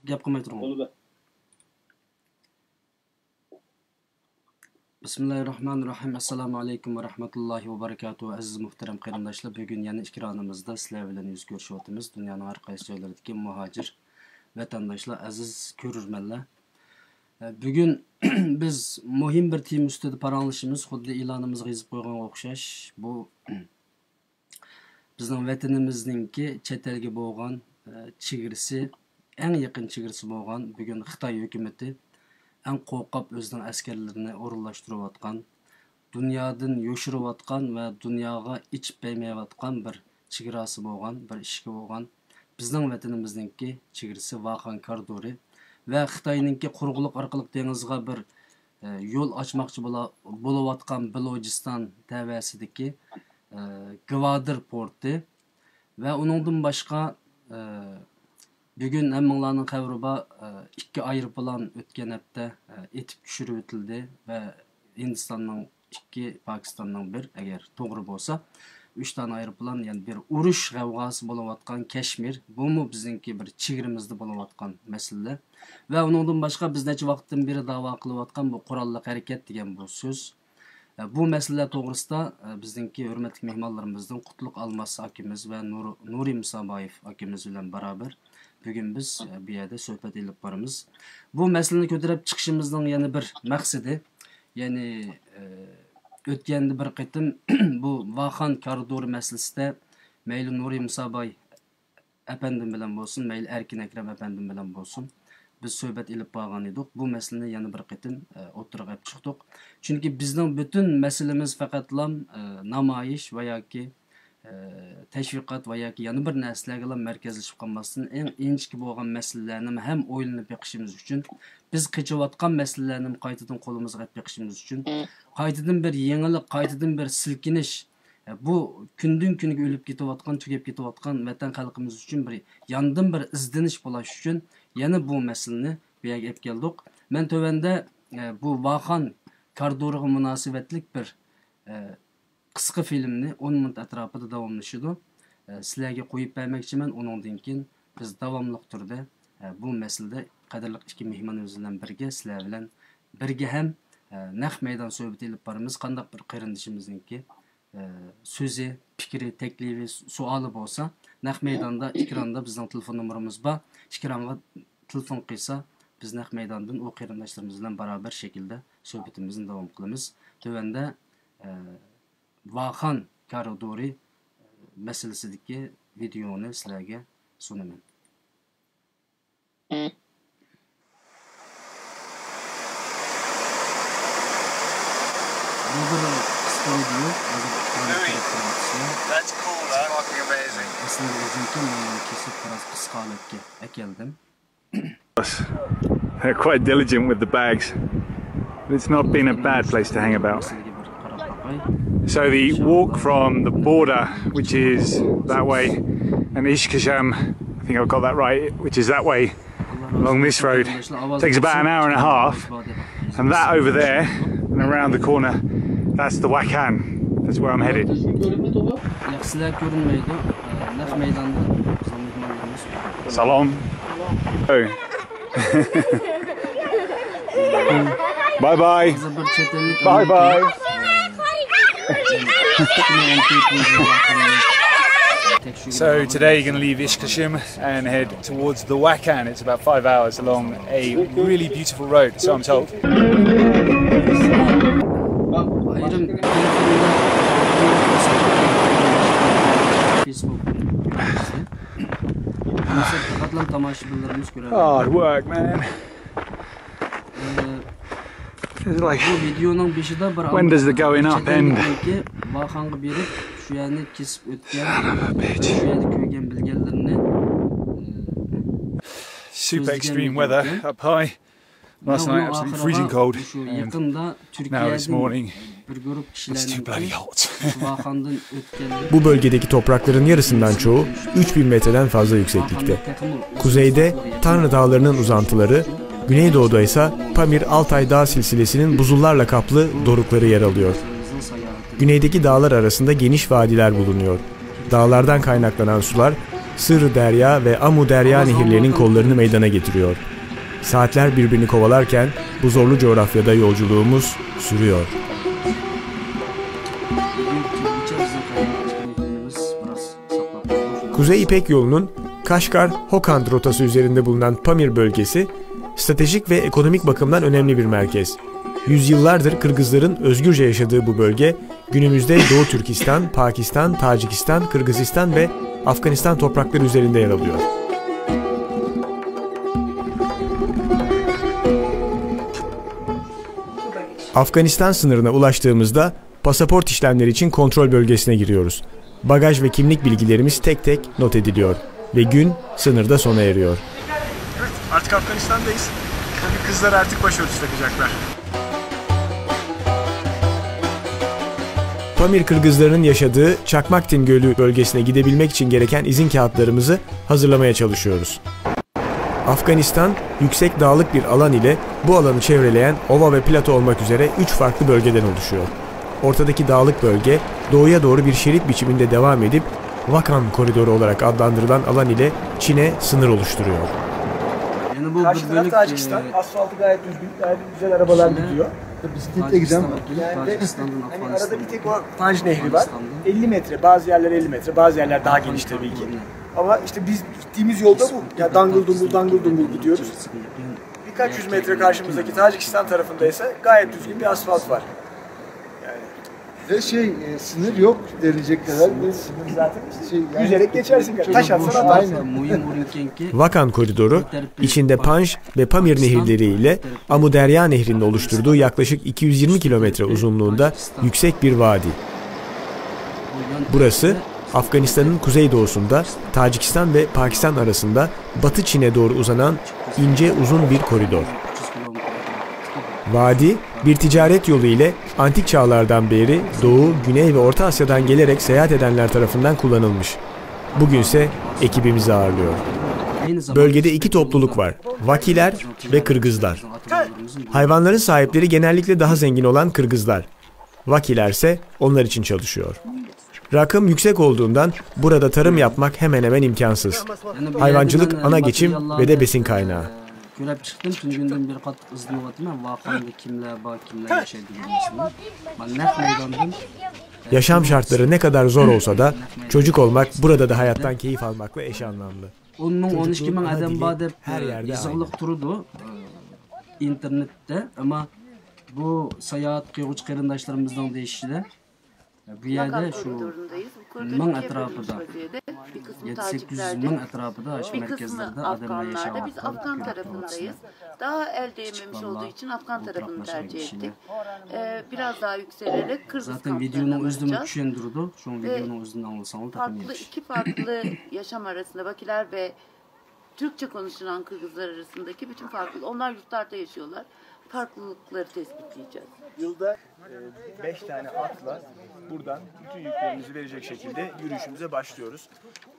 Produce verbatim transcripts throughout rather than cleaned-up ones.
گەپ قىلماي تۇرۇڭ. بولىدۇ. بىسمىللاھىررەھمانىررەھىم. ئەسسالامۇ ئەلەيكۇم ۋە رەھمەتۇللاھى ۋە بەرىكاتۇھۇ. ئەزىز مۇھتەرەم قېرىنداشلار، بۈگۈن يەنە ئېكرانىمىزدا سىلەر بىلەن يۈز كۆرۈشۈۋاتىمىز. دۇنيانىڭ ھەر قايسى جايلىرىدىكى مۇھاجىر ۋەتەنداشلار، ئەزىز كۆرۈرمەنلەر. بۈگۈن بىز مۇھىم بىر تېما ئۈستىدە پاراڭلىشىمىز. خۇددى ئېلانىمىزغا يېزىپ قويغانغا ئوخشاش، بۇ بىزنىڭ ۋەتىنىمىزنىڭكى چەت ئەلگە بولغان، ئە، چېگرىسى، ئەڭ يېقىن چېگرىسى بولغان بۈگۈن خىتاي ھۆكۈمىتى ئەڭ قورقۇپ ئۆزىنىڭ ئەسكەرلىرىنى ئورۇنلاشتۇرۇۋاتقان، دۇنيادىن يوشۇرۇۋاتقان ۋە دۇنياغا ئېچىپ بەرمەيۋاتقان بىر چېگراسى بولغان، بىر ئىشىكى بولغان بىزنىڭ ۋەتىنىمىزنىڭكى چېگرىسى ۋاخان كارىدورى ۋە خىتاينىڭكى قۇرۇقلۇق ئارقىلىق دېڭىزغا بىر، ئە، يول ئاچماقچى بولا-، بولۇۋاتقان بلوچىستان تەۋەسىدىكى، ئە، گۋادىر پورتى ۋە ئۇنىڭدىن باشقا، ئە، بۈگۈن ھەممىڭلارنىڭ خەۋىرى بار، ئە، ئىككى ئايروپىلان ئۆتكەن ھەپتە، ئە، ئېتىپ چۈشۈرۈۋېتىلدى ۋە ھىندىستاننىڭ ئىككى، پاكىستاننىڭ بىر، ئەگەر توغرا بولسا، ئۈچ دانە ئايروپىلان، يەنى بىر ئۇرۇش غەۋغاسى بولۇۋاتقان كەشمىر، بۇمۇ بىزنىڭكى بىر چېگرىمىزدە بولۇۋاتقان مەسىلىلەر. ۋە ئۇنىڭدىن باشقا بىز نەچچە ۋاقىتتىن بېرى داۋا قىلىۋاتقان بۇ قوراللىق ھەرىكەت دېگەن بۇ سۆز. بۇ مەسىلىلەر توغرىسىدا بىزنىڭكى ھۆرمەتلىك مېھمانلىرىمىزدىن قۇتلۇق ئالماس ئاكىمىز ۋە نۇر-، نۇرى مۇسابايېف ئاكىمىز بىلەن بارابەر بۈگۈن بىز بۇ يەردە سۆھبەت ئېلىپ بارىمىز. بۇ مەسىلىنى كۆتۈرۈپ چىقىشىمىزنىڭ يەنە بىر مەقسىتى، يەنى، ئۆتكەندە بىر قېتىم بۇ ۋاخان كارىدورى مەسىلىسىدە مەيلى نۇرى مۇساباي ئەپەندىم بىلەن بولسۇن، مەيلى ئەركىن ئەكرەم ئەپەندىم بىلەن بولسۇن، بىز سۆھبەت ئېلىپ بارغان ئىدۇق. بۇ مەسىلىنى يەنە بىر قېتىم، ئە، ئوتتۇرىغا ئېلىپ چىقتۇق. چۈنكى بىزنىڭ پۈتۈن مەسىلىمىز پەقەتلا، ئە، نامايىش ۋە ياكى، ئە، تەشۋىقات ۋە ياكى يەنە بىر نەرسىلەرگىلا مەركەزلىشىپ قالماستىن، ئەڭ ئىنچىكە بولغان مەسىلىلەرنىمۇ ھەم ئويلىنىپ بېقىشىمىز ئۈچۈن، بىز قېچىۋاتقان مەسىلىلەرنىمۇ قايتىدىن قولىمىزغا ئېلىپ بېقىشىمىز ئۈچۈن، قايتىدىن بىر يېڭىلىق، قايتىدىن بىر سىلكىنىش، بۇ كۈندىن كۈنگە ئۆلۈپ كېتىۋاتقان، تۈگەپ كېتىۋاتقان ۋەتەن خەلقىمىز ئۈچۈن بىر ياندىن بىر ئىزدىنىش بولاش ئۈچۈن يەنە بۇ مەسىلىنى بۇ يەرگە ئېلىپ كەلدۇق. مەن تۆۋەندە، ئە، بۇ ۋاخان كارىدورىغا مۇناسىۋەتلىك بىر، ئە، قىسقا فىلىمنى، ئون مىنۇت ئەتراپىدا داۋاملىشىدۇ، ئە، سىلەرگە قويۇپ بەرمەكچىمەن. ئۇنىڭدىن كېيىن بىز داۋاملىق تۈردە، ئە، بۇ مەسىلىدە قەدىرلىك ئىككى مېھمانىمىز بىلەن بىرگە سىلەر بىلەن بىرگە ھەم، ئە، نەق مەيدان سۆھبىتى ئېلىپ بارىمىز. قانداق بىر قېرىندىشىمىزنىڭكى ئە، سۆزى، پىكرى، تەكلىپى، سوئالى بولسا، نەق مەيداندا، ئېكراندا بىزنىڭ تېلېفون نومۇرىمىز بار. ئېكرانغا تېلېفون قىلسا، بىز نەق مەيداندىن ئۇ قېرىنداشلىرىمىز بىلەن باراۋەر شەكىلدە سۆھبىتىمىزنى داۋام قىلىمىز. تۆۋەندە، ئە، ۋاخان كارىدورى مەسىلىسىدىكى ۋىدېئونى سىلەرگە سۇنىمەن. بۇ بىر قىسقا ۋىدېئو، ھازىر ئېكراندا كۆرۈپ تۇرۇۋاتىسىلەر. That's cool, that. Fucking amazing. ئەسلىدە ئۇزۇنكەن، مەن بۇنى كېسىپ بىراز قىسقا ھالەتكە ئەكەلدىم. They're quite diligent with the bags. It's not been a bad place to hang about. So the walk from the border, which is that way, and Ishkasham, I think I've got that right, which is that way, along this road, takes about an hour and a half, and that over there and around the corner, that's the Wakhan. That's where I'm headed. Salam. Oh. Bye bye. Bye bye. So today you're gonna leave Ishkashim and head towards the Wakhan. It's about five hours along a really beautiful road, so I'm told. Hard work, man. It's like, when does the going up end? Son of a bitch. Super extreme weather up high. Last night, absolutely freezing cold, and now this morning, it's too bloody hot. Bu bölgedeki toprakların yarısından çoğu üç bin metreden fazla yükseklikte. Kuzeyde Tanrı Dağları'nın uzantıları, güneydoğuda ise Pamir Altay Dağ Silsilesi'nin buzullarla kaplı dorukları yer alıyor. Güneydeki dağlar arasında geniş vadiler bulunuyor. Dağlardan kaynaklanan sular Sırrı Derya ve Amu Derya nehirlerinin kollarını meydana getiriyor. Saatler birbirini kovalarken bu zorlu coğrafyada yolculuğumuz sürüyor. Kuzey İpek Yolu'nun Kaşgar-Hokand rotası üzerinde bulunan Pamir bölgesi stratejik ve ekonomik bakımdan önemli bir merkez. Yüzyıllardır Kırgızların özgürce yaşadığı bu bölge günümüzde Doğu Türkistan, Pakistan, Tacikistan, Kırgızistan ve Afganistan toprakları üzerinde yer alıyor. Afganistan sınırına ulaştığımızda pasaport işlemleri için kontrol bölgesine giriyoruz. Bagaj ve kimlik bilgilerimiz tek tek not ediliyor ve gün sınırda sona eriyor. Evet, artık Afganistan'dayız. Tabii kızlar artık başörtüsü takacaklar. Pamir Kırgızlarının yaşadığı Çakmaktin Gölü bölgesine gidebilmek için gereken izin kağıtlarımızı hazırlamaya çalışıyoruz. Afganistan, yüksek dağlık bir alan ile bu alanı çevreleyen ova ve plato olmak üzere üç farklı bölgeden oluşuyor. Ortadaki dağlık bölge doğuya doğru bir şerit biçiminde devam edip Vakan koridoru olarak adlandırılan alan ile Çin'e sınır oluşturuyor. Yani bu Karşı taraf bölük, Tacikistan. E, asfaltı gayet düzgün, gayet güzel arabalar Çin'e gidiyor. Bisikletle giden var. Genelde hani arada bir tek o Panj Nehri var. Elli metre, bazı yerler elli metre, bazı yerler daha geniş tabii ki. Ama işte biz gittiğimiz yolda bu. Ya dangıl dungul, dangıl dungul gidiyoruz. Birkaç yüz metre karşımızdaki Tacikistan tarafında ise gayet düzgün bir asfalt var. Ve şey, e, sınır yok denilecek kadar bir sınır zaten işte. Şey, yani yüzerek geçersin. Taş atsan atar. Aynen. Vakan koridoru, içinde Panj ve Pamir nehirleri ile Amu Derya Nehri'nin oluşturduğu yaklaşık iki yüz yirmi kilometre uzunluğunda yüksek bir vadi. Burası, Afganistan'ın kuzeydoğusunda Tacikistan ve Pakistan arasında Batı Çin'e doğru uzanan ince uzun bir koridor. Vadi, bir ticaret yolu ile antik çağlardan beri Doğu, Güney ve Orta Asya'dan gelerek seyahat edenler tarafından kullanılmış. Bugünse ekibimizi ağırlıyor. Bölgede iki topluluk var, Vakiler ve Kırgızlar. Hayvanların sahipleri genellikle daha zengin olan Kırgızlar. Vakilerse onlar için çalışıyor. Rakım yüksek olduğundan burada tarım yapmak hemen hemen imkansız. Hayvancılık ana geçim ve de besin kaynağı. كۆرۈپ چىقتىم، تۈنۈگۈندىن بېرى قاتتىق ئىزدىنىۋاتىمەن، ۋاقاندا كىملەر بار، كىملەر ياشايدۇ دېگەن نەرسىنى. مانا نەق مەيداندىن. Yaşam şartları ne kadar zor olsa da çocuk olmak burada da hayattan keyif almakla eş anlamlı. ئون مىڭ، ئون ئىككى مىڭ ئادەم بار دەپ يېزىقلىق تۇرىدۇ ئىنتېرنېتتە، ئەمما بۇ ساياھەت قىلغۇچى قېرىنداشلىرىمىزنىڭ دېيىشىچە، بۇ يەردە شۇ مىڭ ئەتراپىدا، يەتتە سەككىز يۈز مىڭ ئەتراپىدا شۇ مەركەزلەردە ئادەملەر ياشاۋاتقان كۆرۈپ تۇرۇۋاتىسىز. Daha el değmemiş olduğu için Afgan tarafını tercih ettik. Ee, biraz daha yükselerek Kırgız kamplarına varacağız. Ve farklı, iki farklı yaşam arasında Vakiler ve Türkçe konuşulan Kırgızlar arasındaki bütün farklılık. Onlar yurtlarda yaşıyorlar. Farklılıkları tespitleyeceğiz. Yılda e, beş tane atla buradan bütün yüklerimizi verecek şekilde yürüyüşümüze başlıyoruz.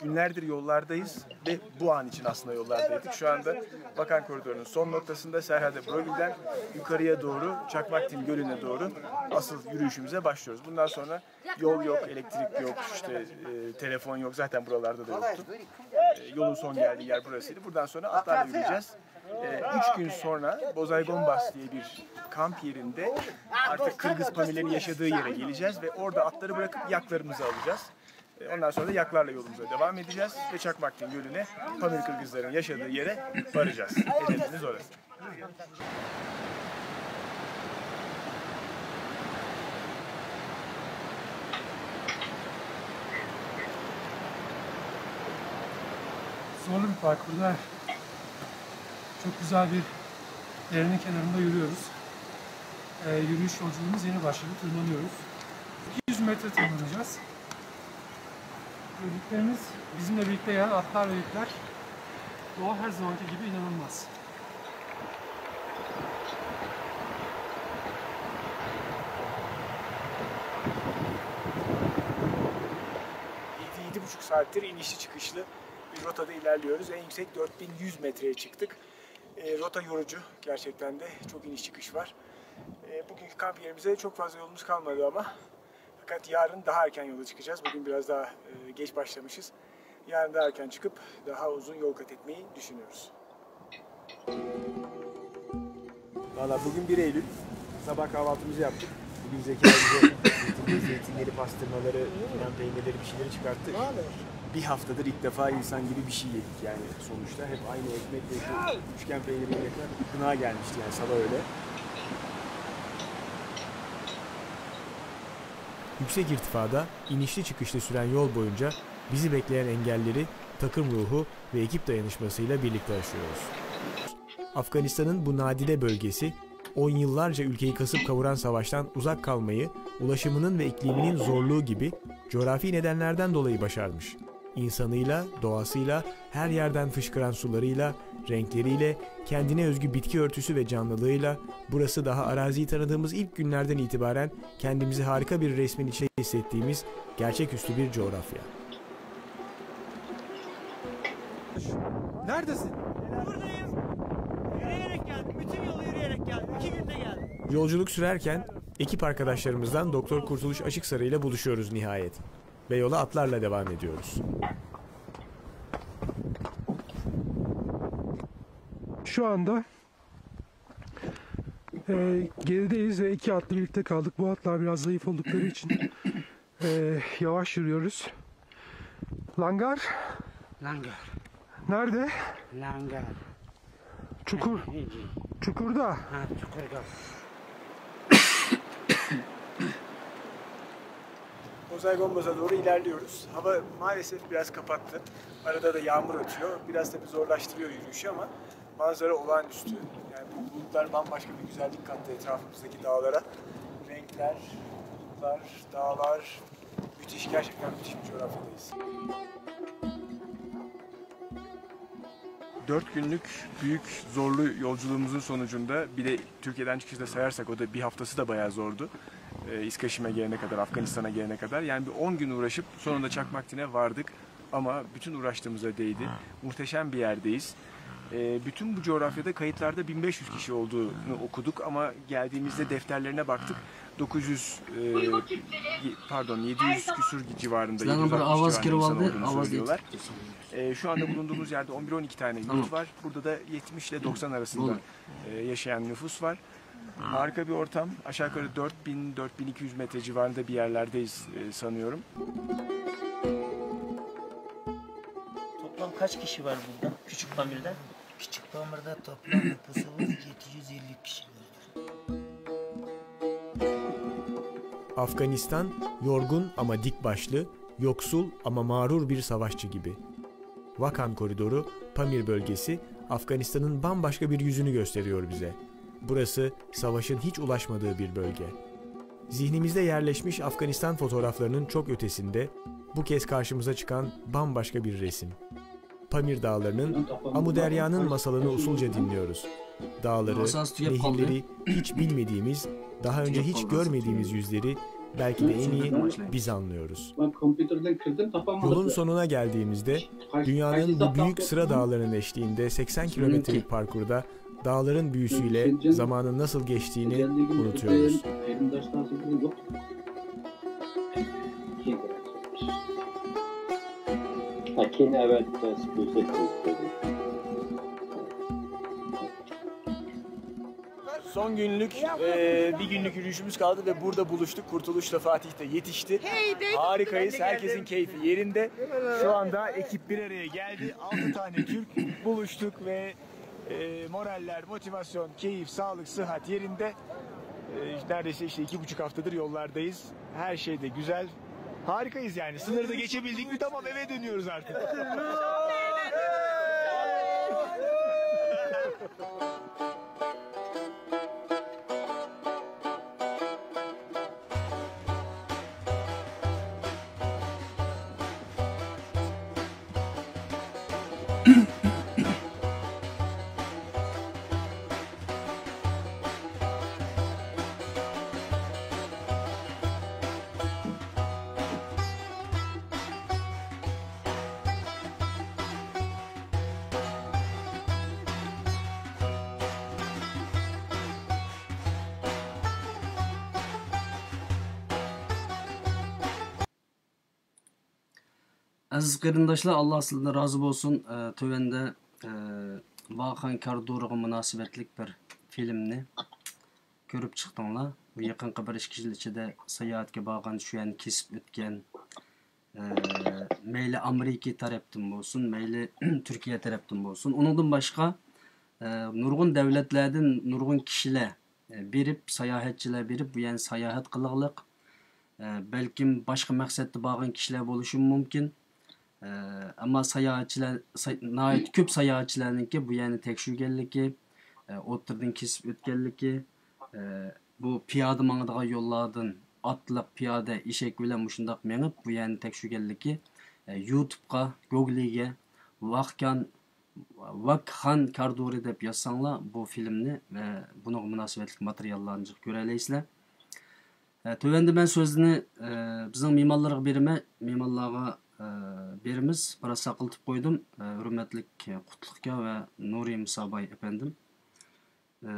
Günlerdir yollardayız ve bu an için aslında yollardaydık. Şu anda Vakan Koridoru'nun son noktasında Serhade Brogül'den yukarıya doğru, Çakmaktin Gölü'ne doğru asıl yürüyüşümüze başlıyoruz. Bundan sonra yol yok, elektrik yok, işte e, telefon yok. Zaten buralarda da yoktu. E, yolun son geldiği yer burasıydı. Buradan sonra atlarla yürüyeceğiz. E, üç gün sonra Bozaygombas diye bir kamp yerinde artık Kırgız Pamilerin yaşadığı yere geleceğiz ve orada atları bırakıp yaklarımızı alacağız. E, ondan sonra da yaklarla yolumuza devam edeceğiz ve Çakmaktin Gölü'ne, Pamir Kırgızların yaşadığı yere varacağız. Hedefimiz orası. Zorlu bir parkurda çok güzel bir derenin kenarında yürüyoruz. Ee, yürüyüş yolculuğumuz yeni başladı, tırmanıyoruz. iki yüz metre tırmanacağız. Gördüklerimiz bizimle birlikte gelen atlar ve yükler. Doğa her zamanki gibi inanılmaz. Yedi, yedi buçuk saattir inişli çıkışlı bir rotada ilerliyoruz. En yüksek dört bin yüz metreye çıktık. E, rota yorucu gerçekten de. Çok iniş çıkış var. E, bugünkü kamp yerimize çok fazla yolumuz kalmadı ama. Fakat yarın daha erken yola çıkacağız. Bugün biraz daha e, geç başlamışız. Yarın da erken çıkıp daha uzun yol kat etmeyi düşünüyoruz. Valla bugün bir Eylül. Sabah kahvaltımızı yaptık. Bugün Zekai bize getirdiği zeytinleri, pastırmaları, bilmem peynirleri, bir şeyleri çıkarttı. Bir haftadır ilk defa insan gibi bir şey yedik yani sonuçta. Hep aynı ekmek ve şu üçgen peyniri yemekten gına gelmişti yani sabah öyle. Yüksek irtifada inişli çıkışlı süren yol boyunca bizi bekleyen engelleri takım ruhu ve ekip dayanışmasıyla birlikte aşıyoruz. Afganistan'ın bu nadide bölgesi, on yıllarca ülkeyi kasıp kavuran savaştan uzak kalmayı, ulaşımının ve ikliminin zorluğu gibi coğrafi nedenlerden dolayı başarmış. İnsanıyla, doğasıyla, her yerden fışkıran sularıyla, renkleriyle, kendine özgü bitki örtüsü ve canlılığıyla burası daha araziyi tanıdığımız ilk günlerden itibaren kendimizi harika bir resmin içinde hissettiğimiz gerçeküstü bir coğrafya. Neredesin? Buradayım. Yürüyerek geldim. Bütün yolu yürüyerek geldim. İki günde geldim. Yolculuk sürerken ekip arkadaşlarımızdan Doktor Kurtuluş Aşıksarı ile buluşuyoruz nihayet. Ve yola atlarla devam ediyoruz. Şu anda e, gerideyiz ve iki atla birlikte kaldık. Bu atlar biraz zayıf oldukları için e, yavaş yürüyoruz. Langar. Langar. Nerede? Langar. Çukur. Hici. Çukurda. Ha, çukurda. Kozaygombaz'a doğru ilerliyoruz. Hava maalesef biraz kapattı. Arada da yağmur atıyor. Biraz tabii zorlaştırıyor yürüyüşü ama manzara olağanüstü. Yani bu bulutlar bambaşka bir güzellik kattı etrafımızdaki dağlara. Renkler, bulutlar, dağlar. Müthiş, gerçekten müthiş bir coğrafyadayız. Dört günlük büyük zorlu yolculuğumuzun sonucunda, bir de Türkiye'den çıkışı da sayarsak, o da bir haftası da bayağı zordu. Ee, İskaşim'e gelene kadar, Afganistan'a gelene kadar. Yani bir on gün uğraşıp sonunda Çakmaktin'e vardık. Ama bütün uğraştığımıza değdi. Muhteşem bir yerdeyiz. Ee, bütün bu coğrafyada kayıtlarda bin beş yüz kişi olduğunu okuduk ama geldiğimizde defterlerine baktık. Dokuz yüz, e, ye- pardon, yedi yüz küsur civarında, Sizden bir yedi yüz altmış avaz civarında girip insan aldı, olduğunu avaz söylüyorlar. Ee, şu anda bulunduğumuz yerde on bir on iki tane yurt Tamam. var. Burada da yetmiş ile doksan arasında Olur. e, yaşayan nüfus var. Harika bir ortam. Aşağı yukarı dört bin, dört bin iki yüz metre civarında bir yerlerdeyiz e, sanıyorum. Toplam kaç kişi var burada? Küçük Pamir'de? Küçük Pamir'de toplam nüfusumuz yedi yüz elli kişi vardır. Afganistan, yorgun ama dik başlı, yoksul ama mağrur bir savaşçı gibi. Vakan koridoru, Pamir bölgesi, Afganistan'ın bambaşka bir yüzünü gösteriyor bize. Burası savaşın hiç ulaşmadığı bir bölge. Zihnimizde yerleşmiş Afganistan fotoğraflarının çok ötesinde bu kez karşımıza çıkan bambaşka bir resim. Pamir dağlarının, Amuderya'nın masalını usulca dinliyoruz. Dağları, nehirleri, hiç bilmediğimiz, daha önce hiç görmediğimiz yüzleri belki de en iyi biz anlıyoruz. Yolun sonuna geldiğimizde dünyanın bu büyük Sıra Dağları'nın eşliğinde seksen kilometrelik parkurda dağların büyüsüyle zamanın nasıl geçtiğini unutuyoruz. Son günlük, e, bir günlük yürüyüşümüz kaldı ve burada buluştuk. Kurtuluş da Fatih de yetişti. Harikayız. Herkesin keyfi yerinde. Şu anda ekip bir araya geldi. Altı tane Türk buluştuk ve, e, moraller, motivasyon, keyif, sağlık, sıhhat yerinde. E, neredeyse işte iki buçuk haftadır yollardayız. Her şey de güzel. Harikayız yani. Sınırı da geçebildik mi? Tamam, eve dönüyoruz artık. ئەزىز قېرىنداشلار، ئاللا سىلەردىن رازى بولسۇن. ئە، تۆۋەندە، ئە، ۋاخان كاردۇرىغا مۇناسىۋەتلىك بىر فىلىمنى كۆرۈپ چىقتىڭلار. بۇ يېقىنقى بىر ئىككى يىل ئىچىدە ساياھەتكە بارغان، شۇ يەرنى كېسىپ ئۆتكەن، ئە، مەيلى ئامېرىكا تەرەپتىن بولسۇن، مەيلى تۈركىيە تەرەپتىن بولسۇن. ئۇنىڭدىن باشقا، ئە، نۇرغۇن دەۋلەتلەردىن نۇرغۇن كىشىلەر، ئە، بېرىپ، ساياھەتچىلەر بېرىپ، بۇ يەرنى ساياھەت قىلغلىق. ئە، بەلكىم باشقا مەقسەتتە بارغان كىشىلەر بولۇشىمۇ مۇمكىن. ئە، ئەمما ساياھەتچىلەر، ساي-، ناھايىتى كۆپ ساياھەتچىلەرنىڭكى بۇ يەرنى تەكشۈرگەنلىكى، ئە، ئوتتۇرىدىن كېسىپ ئۆتكەنلىكى، ئە، بۇ پىيادە ماڭىدىغان يوللاردىن ئاتلىق، پىيادە، ئېشەك بىلەن مۇشۇنداق مېڭىپ، بۇ يەرنى تەكشۈرگەنلىكى، ئە، يۇتۇبقا، گوگلىگە ۋاخكان، ۋاكخان كاردۇرى دەپ يازساڭلار، بۇ فىلىمنى ۋە بۇنىڭغا مۇناسىۋەتلىك ماتېرىياللارنى جىق كۆرەلەيسىلەر. ئە، تۆۋەندە مەن سۆزنى، ئە، بىزنىڭ مېھمانلارغا بېرىمەن. مېھمانلارغا، ئە، بېرىمىز. بىراز ساقلىتىپ قويدۇم. ئە، ھۆرمەتلىك قۇتلۇق ئاكا ۋە نۇرى مۇساباي ئەپەندىم. ئە،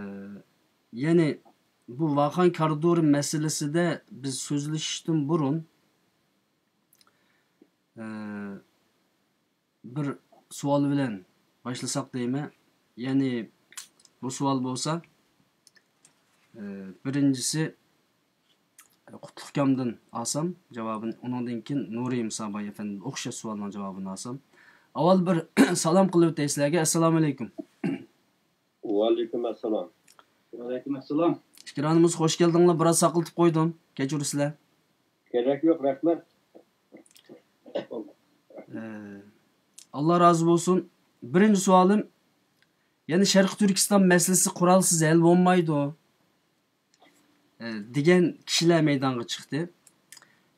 يەنى بۇ ۋاخان كاردۇرى مەسىلىسىدە بىز سۆزلىشىشتىن بۇرۇن، ئە، بىر سوئال بىلەن باشلىساق دەيمەن. يەنى بۇ سوئال بولسا، ئە، بىرىنچىسى، ئە، قۇتلۇق ئاكامدىن ئالسام جاۋابىنى، ئۇنىڭدىن كېيىن نۇرى مۇساباي ئەپەندىدىن ئوخشاش سوئالنىڭ جاۋابىنى ئالسام. ئاۋۋال بىر سالام قىلىۋېتەي سىلەرگە. ئەسسالامۇئەلەيكۇم. ۋەئەلەيكۇم ئەسسالام. ۋەئەلەيكۇم ئەسسالام. ئىككىلىڭلار خوش كەلدىڭلار، بىراز ساقلىتىپ قويدۇم، كەچۈرىسىلەر. كېرەك يوق، رەھمەت. ئە، ئاللا رازى بولسۇن. بىرىنچى سوئالىم، يەنى شەرقىي تۈركىستان مەسىلىسى قورالسىز ھەل بولمايدۇ، ئە، دېگەن كىشىلەر مەيدانغا چىقتى.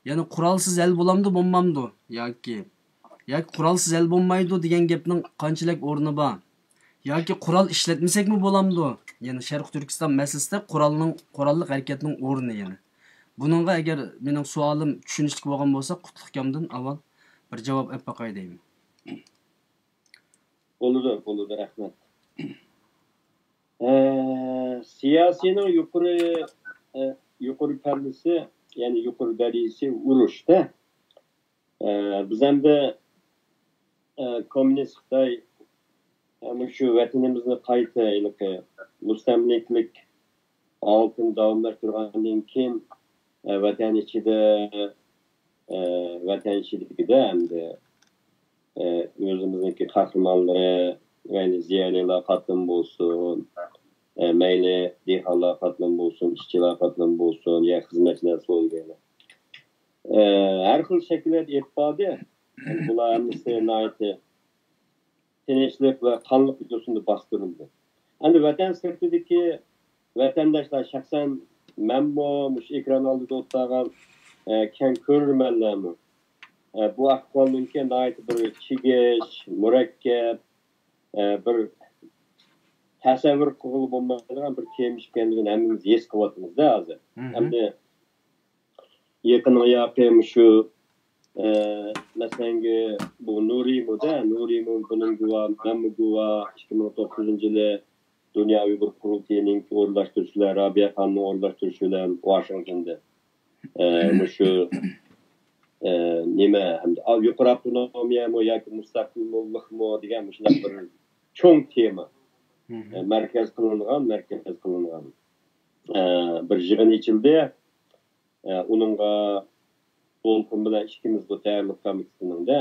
يەنى قورالسىز ھەل بولامدۇ، بولمامدۇ؟ ياكى، ياكى قورالسىز ھەل بولمايدۇ دېگەن گەپنىڭ قانچىلىك ئورنى بار؟ ياكى قورال ئىشلەتمىسەكمۇ بولامدۇ؟ يەنى شەرقىي تۈركىستان مەسىلىسىدە قورالنىڭ، قوراللىق ھەرىكەتنىڭ ئورنى يەنى. بۇنىڭغا ئەگەر مېنىڭ سوئالىم چۈشىنىشلىك بولغان بولسا، قۇتلۇق ئاكامدىن ئاۋۋال بىر جاۋاب ئېلىپ باقاي دەيمەن. بولىدۇ، بولىدۇ، رەھمەت. ئە، سىياسىينىڭ يۇقىرى، ئە، يۇقىرى پەللىسى، يەنى يۇقىرى دەرىجىسى ئۇرۇشتا. ئە، بىز ئەمدى، ئە، كوممۇنىست خىتاي، ئە، مۇشۇ ۋەتىنىمىزنى قايتا ھېلىقى مۇستەملىكىلىك ھالىتىنى داۋاملاشتۇرغاندىن كېيىن، ئە، ۋەتەن ئىچىدە، ئە، ۋەتەن ئىچىدىكىدە ئەمدى، ئە، ئۆزىمىزنىڭكى قەھرىمانلىرى، يەنى زىيالىيلار قاتلىمى بولسۇن، ئە، مەيلى دېھقانلار قاتلىمى بولسۇن، ئىشچىلار قاتلىمى بولسۇن، يا خىزمەتچىلەر سودىگەرلەر. ئە، ھەر خىل شەكىللەردە ئېلىپ باردى. بۇلار ھەممىسى ناھايىتى تىنچلىق ۋە قانلىق يوسۇندا باستۇرۇلدى. ئەمدى ۋەتەن سىرتىدىكى ۋەتەنداشلار، شەخسەن مەنمۇ، مۇشۇ ئېكران ئالدىدا ئولتۇرغان، ئە، كەڭ كۆرۈرمەنلەرمۇ، ئە، بۇ ئەھۋالنىڭكى ناھايىتى بىر چىگىش، مۇرەككەپ، ئە، بىر تەسەۋۋۇر قىلغىلى بولمايدىغان بىر تېما ئىكەنلىكىنى ھەممىمىز ھېس قىلىۋاتىمىز-دە ھازىر. مم. ئەمدى يېقىنغا ياقى مۇشۇ، ئە، مەسىلەنگە بۇ نۇرىمۇ-دە، نۇرىمۇ بۇنىڭ گۇۋاھ، مەنمۇ گۇۋاھ، ئىككى مىڭ توققۇزىنچى يىلى دۇنيا ئۇيغۇر قۇرۇلتىيىنىڭ ئورۇنلاشتۇرۇشى بىلەن، رابىيە خانىمنىڭ ئورۇنلاشتۇرۇشى بىلەن ۋاشىنگتوندا، ئە، مۇشۇ، ئە، نېمە، ئەمدى، ئا، يۇقىرى ئاپتونومىيەمۇ ياكى مۇستەقىل موللىقمۇ دېگەن مۇشۇنداق بىر چوڭ تېما. مم. ئە، مەركەز قىلىنغان، مەركەز قىلىنغان، ئە، بىر يىغىن ئېچىلدى. ئە، ئۇنىڭغا دولقۇن بىلەن ئىككىمىز بۇ تەييارلىق كومىتېتىنىڭ-دە،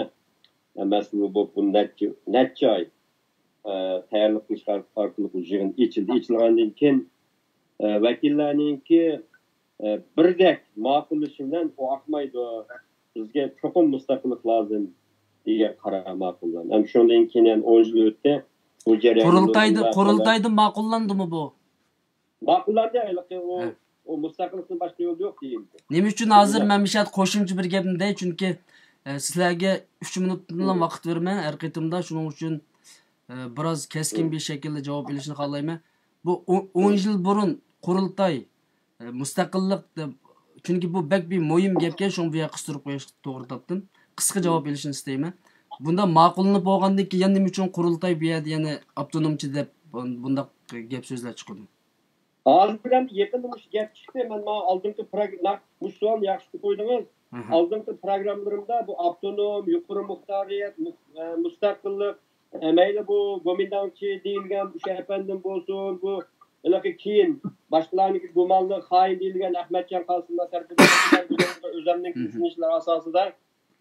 ئە، مەسئۇلى بولۇپ بۇ نەچچە، نەچچە ئاي، ئە، تەييارلىق قىلىش ئار-، ئارقىلىق بۇ يىغىن ئېچىلدى. ئېچىلغاندىن كېيىن، ئە، ۋەكىللەرنىڭكى، ئە، بىردەك ماقۇللىشى بىلەن ئۇ ئاقمايدۇ، بىزگە چوقۇم مۇستەقىللىق لازىم دېگەن قارار ماقۇللاندى. ھەم شۇنىڭدىن كېيىن يەنە ئون يىل ئۆتتى. بۇ جەرياندا قۇرۇلتايدا، قۇرۇلتايدا ماقۇللاندىمۇ بۇ؟ ماقۇللاندى، ھېلىقى ئۇ، ھە. ئۇ مۇستەقىللىقتىن باشقا يول يوق دېيىلدى. نېمە ئۈچۈن ھازىر مەن مۇشۇ يەردە قوشۇمچە بىر گەپنى دەي، چۈنكى، ئە، سىلەرگە ئۈچ مىنۇتتىنلا ۋاقىت بېرىمەن ھەر قېتىمدا، شۇنىڭ ئۈچۈن، ئە، بىراز كەسكىن بىر شەكىلدە جاۋاب ئېلىشنى خالايمەن. بۇ ئو-، ئون يىل بۇرۇن قۇرۇلتاي، ئە، مۇستەقىللىق دەپ، چۈنكى بۇ بەك بىر مۇھىم گەپكەن، شۇڭا بۇ يەرگە قىستۇرۇپ قويۇشقا توغرا تاپتىم. قىسقا جاۋاب ئېلىشنى ئىستەيمەن. بۇنداق ماقۇللىنىپ بولغاندىن كېيىن يەنە نېمە ئۈچۈن قۇرۇلتاي بۇ يەردە يەنە ئاپتونومچى دەپ بۇنداق گەپ سۆزلەر چىقىدۇ؟ ھازىر ئەمدى يېقىندا مۇشۇ گەپ چىقتى. مەن ماڭا ئالدىنقى پروگ-، نەق مۇشۇ سوئالنى ياخشى قىلىپ قويدىڭىز. ئالدىنقى پروگراممىلىرىمدا بۇ ئاپتونوم، يۇقىرى مۇختارىيەت، مۇ-، ئە، مۇستەقىللىق، ئە، مەيلى بۇ گومىنداڭچى دېيىلگەن شۇ ئەپەندىم بولسۇن، بۇ ھېلىقى كېيىن باشقىلارنىڭكى گۇمانلىق، خائىن دېيىلگەن ئەخمەتجان قاسىملار تەرىپىدىن ئۆزۈمنىڭكى ئىزدىنىشلىرى ئاساسىدا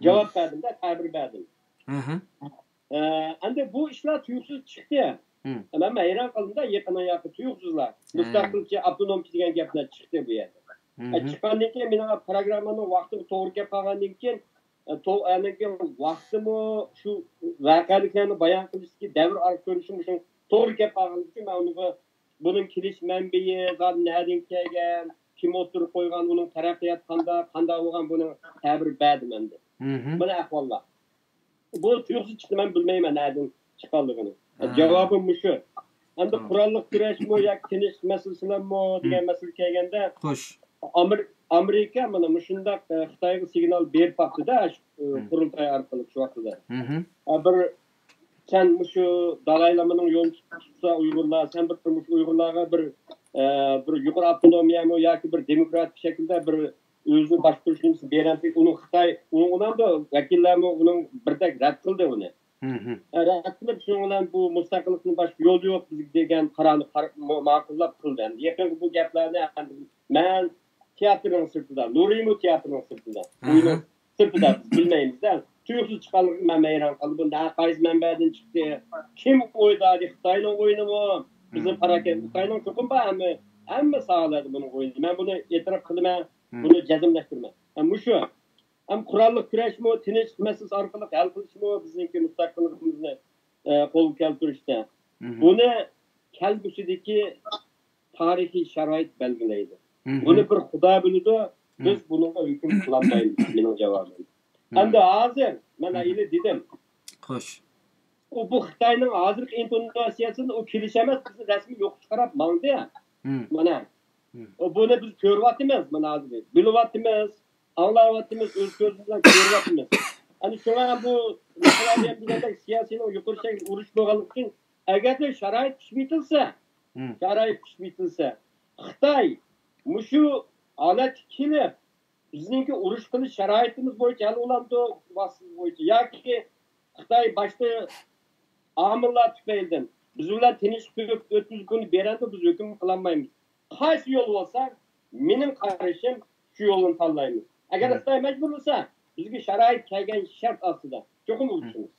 جاۋاب بەردىم-دە، تەبىر بەردىم. ئە، ئەمدى بۇ ئىشلار تۇيۇقسىز چىقتى. مەن ھەيران قالدىم-دە، يېقىنىڭ ياقى تۇيۇقسىزلا مۇستەقىلچى، ئاپتونومچى دېگەن گەپلەر چىقتى بۇ يەردە. ئە، چىققاندىن كېيىن مېنىڭ پروگراممامنىڭ ۋاقتىغا توغرا كەپ قالغاندىن كېيىن، ئە، تو-، ئاندىن كېيىن ۋاقتىمۇ شۇ ۋەقەلىكلەرنى بايان قىلىشتىكى دەۋر ئارا كۆرۈنۈشى مۇشۇ توغرا كەپ قالغانلىقى ئۈچۈن مەن ئۇنىڭغا بۇنىڭ كېلىش مەنبىيى، زادى نەدىن كەلگەن، كىم ئوتتۇرىغا قويغان، ئۇنىڭ تەرەققىياتى قانداق، قانداق بولغان، بۇنىڭ تەبىر بەردىم ئەمدى. مانا ئەھۋاللار. بۇ تۇيۇقسىز چىقتى، مەن بىلمەيمەن نەدىن چىققانلىقىنى. جاۋابىم مۇشۇ. ئەمدى قوراللىق كۈرەشمۇ ياكى تىنچلىق مەسىلىسىلەرمۇ دېگەن مەسىلىگە كەلگەندە، خوش. ئامېر-، ئامېرىكا مانا مۇشۇنداق، ئە، خىتايغا سىگنال بېرىپ باقتى-دە، شۇ، ئە، قۇرۇلتاي ئارقىلىق شۇ ۋاقتىدا. ئە، بىر سەن مۇشۇ دالاي لامىنىڭ يولىنى تۇتسا ئۇيغۇرلار، سەن بىر مۇشۇ ئۇيغۇرلارغا بىر، ئە، بىر يۇقىرى ئاپتونومىيەمۇ ياكى بىر دېموكراتىك شەكىلدە بىر ئۆزىنى باشقۇرۇش نېمىسى بېرەمسەن، ئۇنى خىتاي، ئۇنىڭ ئۇنامدا ۋەكىللەرمۇ ئۇنىڭ بىردەك رەت قىلدى ئۇنى. ئە، رەت قىلىپ، شۇنىڭ بىلەن بۇ مۇستەقىللىقتىن باشقا يول يوق بىزگە دېگەن قارارنى قار-، ما-، ماقۇللاپ قىلدى. ئەمدى يېقىنقى بۇ گەپلەرنى ئەمدى مەن تىياتىرنىڭ سىرتىدا، نۇرىمۇ تىياتىرنىڭ سىرتىدا. ئۇينىڭ سىرتىدا بىز بىلمەيمىز-دە. تۇيۇقسىز چىققانلىقىغا مەن ھەيران قالدىم. بۇ نە قايسى مەنبەدىن چىقتى؟ كىم ئويدادى؟ خىتاينىڭ ئويۇنىمۇ؟ بىزنىڭ پاراكەندە خىتاينىڭ چوقۇم بار ھەممە، ھەممە ساھەلەردە بۇنىڭ ئويۇنى. مەن بۇنى ئېتىراپ قىلىمەن، بۇنى جەزملەشتۈرىمەن. ھە، مۇشۇ. ھەم قوراللىق كۈرەشمۇ، تىنچلىق مەسىلىسى ئارقىلىق ھەل قىلىشمۇ بىزنىڭكى مۇستەقىللىقىمىزنى، ئە، قولغا كەلتۈرۈشتە. بۇنى كەلگۈسىدىكى تارىخىي شارائىت بەلگىلەيدۇ. بۇنى بىر خۇدا بىلىدۇ، بىز بۇنىڭغا ھۆكۈم قىلالمايمىز، مېنىڭ جاۋابىم. ئەمدى ھازىر، مەن ھېلى دېدىم. خوش. ئۇ بۇ خىتاينىڭ ھازىرقى ئىنتوناتسىيەسىدىن ئۇ كېلىش ئەمەس، بىزنى رەسمىي يوققا چىقاراپ ماڭدى. مانا. ئۇ بۇنى بىز كۆرۈۋاتىمىز، مانا ھازىر. بىلىۋاتىمىز، ئاڭلاۋاتىمىز، ئۆز كۆزىمىز بىلەن كۆرۈۋاتىمىز. ئەنە شۇڭا بۇ دېگەندەك سىياسىينىڭ يۇقىرى شەكىل ئۇرۇش بولغانلىقى ئۈچۈن، ئەگەردە شارائىت پىشىۋېتىلسە، شارائىت پىشىۋېتىلسە، خىتاي مۇشۇ ھالەتكە كېلىپ، بىزنىڭكى ئۇرۇش قىلىش شارائىتىمىز بويىچە ھەل بولامدۇ، ۋاسىتىمىز بويىچە ياكى خىتاي باشقا ئامىللار تۈپەيلىدىن بىز بىلەن تىنچلىق ئۆتكۈزۈپ بۇنى بېرەمدۇ، بىز ھۆكۈم قىلالمايمىز. قايسى يول بولسا، مېنىڭ قارىشىم شۇ يولنى تاللايمىز. ئەگەر خىتاي مەجبۇرلىسا، بىزگە شارائىت كەلگەن شەرت ئاستىدا چوقۇم ئۇرۇشىمىز.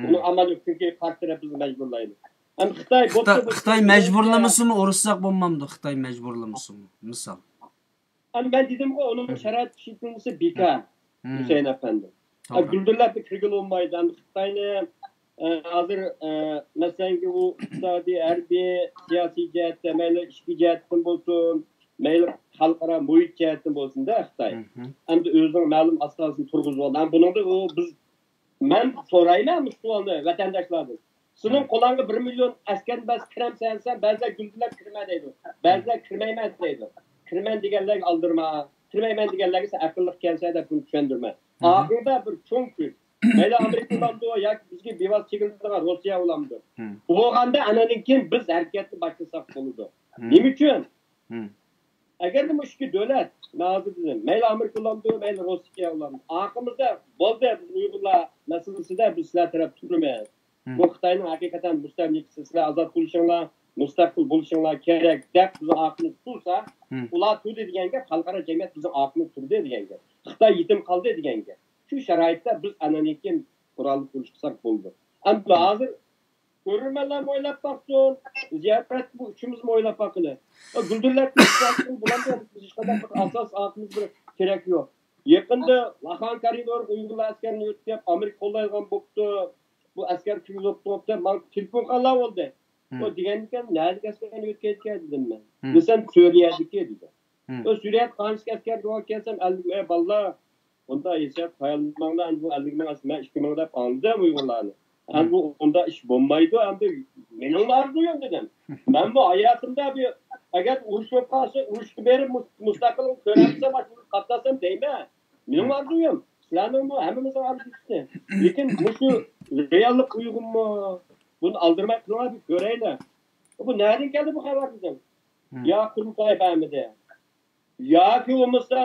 بۇنىڭ ئامالى يوق، چۈنكى قارشى تەرەپ بىزنى مەجبۇرلايدۇ. ئەمدى خىتاي بوپتۇ، خىتاي، بوپتۇ، خىتاي مەجبۇرلىمىسىمۇ ئۇرۇشساق بولمامدۇ؟ خىتاي مەجبۇرلىمىسىمۇ، مىسال. ئەمدى مەن دېدىمغۇ، ئۇنىڭ شارائىت پىشىۋېتىلمىسى بىكار، ھۈسەيىن ئەپەندى. گۈلدۈرلەپ كىرگىلى بولمايدۇ. ئەمدى خىتاينى، ئە، ھازىر، ئە، مەسىلەنكى، ئۇ ئىقتىسادىي، ھەربىي، سىياسىي جەھەتتە، مەيلى ئىچكى جەھەتتىن بولسۇن، مەيلى خەلقئارا مۇھىت جەھەتتىن بولسۇن-دە خىتاي. ئەمدى ئۆزىنىڭ مەلۇم ئاساسىنى تۇرغۇزۇۋالدى. ھەم بۇنىڭدا ئۇ بىز مەن سورايمەن مۇشۇ سوئالنى ۋەتەنداشلاردىن. سېنىڭ قولۇڭغا بىر مىليون ئەسكەرنى بەرسە كىرەمسەن دېسەم، بەزىلەر گۈلدۈرلەپ كىرىمەن دەيدۇ. بەزىلەر كىرمەيمەن دەيدۇ. كىرىمەن دېگەنلەرگە ئالدىرىما. كىرمەيمەن دېگەنلەرگە سەن ئەقىللىق ئىكەنسەن دەپ بۇنى چۈشەندۈرمە. ئاخىرىدا بىر چوڭ كۈچ. مەيلى ئامېرىكا بولامدۇ ياكى بىزگە بىۋاسىتە چېگرىدىغان روسىيە بولامدۇ؟ بولغاندا ئانىڭدىن كېيىن بىز ھەرىكەتنى باشلىساق بولىدۇ. نېمە ئۈچۈن؟ ئەگەردە مۇشۇ ئىككى دۆلەت، مەن ھازىر دېدىم، مەيلى ئامېرىكا بولامدۇ، مەيلى روسىيە بولامدۇ، ئاخىرىمىزدا بولدى، بىز ئۇيغۇرلار مەسىلىسىدە بىز سىلەر تەرەپ تۇرىمىز. بۇ خىتاينىڭ ھەقىقەتەن مۇستەملىكىسى، سىلەر ئازاد بولۇشۇڭلار، مۇستەقىل بولۇشۇڭلار كېرەك دەپ بىزنىڭ ئارقىمىزدا تۇرسا، ئۇلار تۇردى دېگەن گەپ، خەلقئارا جەمئىيەت بىزنىڭ ئارقىمىزدا تۇردى دېگەن گەپ. خىتاي يېتىم قالدى دېگەن گەپ. شۇ شارائىتتا بىز ئانىڭدىن كېيىن قوراللىق ئۇرۇش قىلساق بولىدۇ. ئەمدى ھازىر كۆرۈرمەنلەرمۇ ئويلاپ باقسۇن، زىياپەت بۇ ئۈچىمىزمۇ ئويلاپ باقىلى. گۈلدۈرلەپ بۇلاردا بىز ھېچقانداق بىر ئاساس ئارقىمىز بىر كېرەك يوق. يېقىندا لاخان كارىدور ئۇيغۇرلار ئەسكەرنى يۆتكەپ، ئامېرىكا قوللايدىغان بوپتۇ. بۇ ئەسكەر كىرگۈزۈپ بوپتۇ، ماڭا تېلېفون قىلغانلار بولدى. ئۇ دېگەنىكەن، نەدىكى ئەسكەرنى يۆتكەيدىكەن دېدىم مەن. دېسەم، سۈرىيەدىكى دېدى. ئۇ سۈرىيەدە قانچىلىك ئەسكەر بار ئىكەن دېسەم، ئەللىك، ئەي بالىلار، ئۇنداق ھېسسىيات قىلالماڭلار، ئەمدى بۇ ئەللىك مىڭ ئەمەس، مەن ئىككى مىڭ دەپ ئاڭلىدىم ئۇيغۇرلارنى. ئەمدى بۇ ئۇنداق ئىش بولمايدۇ، ئەمدى مېنىڭمۇ ئارزۇيۇم دېدىم. مەن بۇ ھاياتىمدا بىر، ئەگەر ئۇرۇش بولۇپ قالسا، ئۇرۇشقا بېرىپ مۇس-، مۇستەقىللىقنى كۆرەلمىسەم، قاتناشسام دەيمەن. مېنىڭمۇ ئارزۇيۇم. سىلەرنىڭمۇ ھەممىمىزنىڭ ئارزۇسى. لېكىن مۇشۇ رېئاللىق ئۇيغۇنمۇ؟ بۇنى ئالدىرىماي قىلىڭلار، بىر كۆرەيلى. بۇ نەدىن كەلدى بۇ خەۋەر بىزنىڭ؟ يا قۇرۇلتاي بەرمىدى. ياكى بولمىسا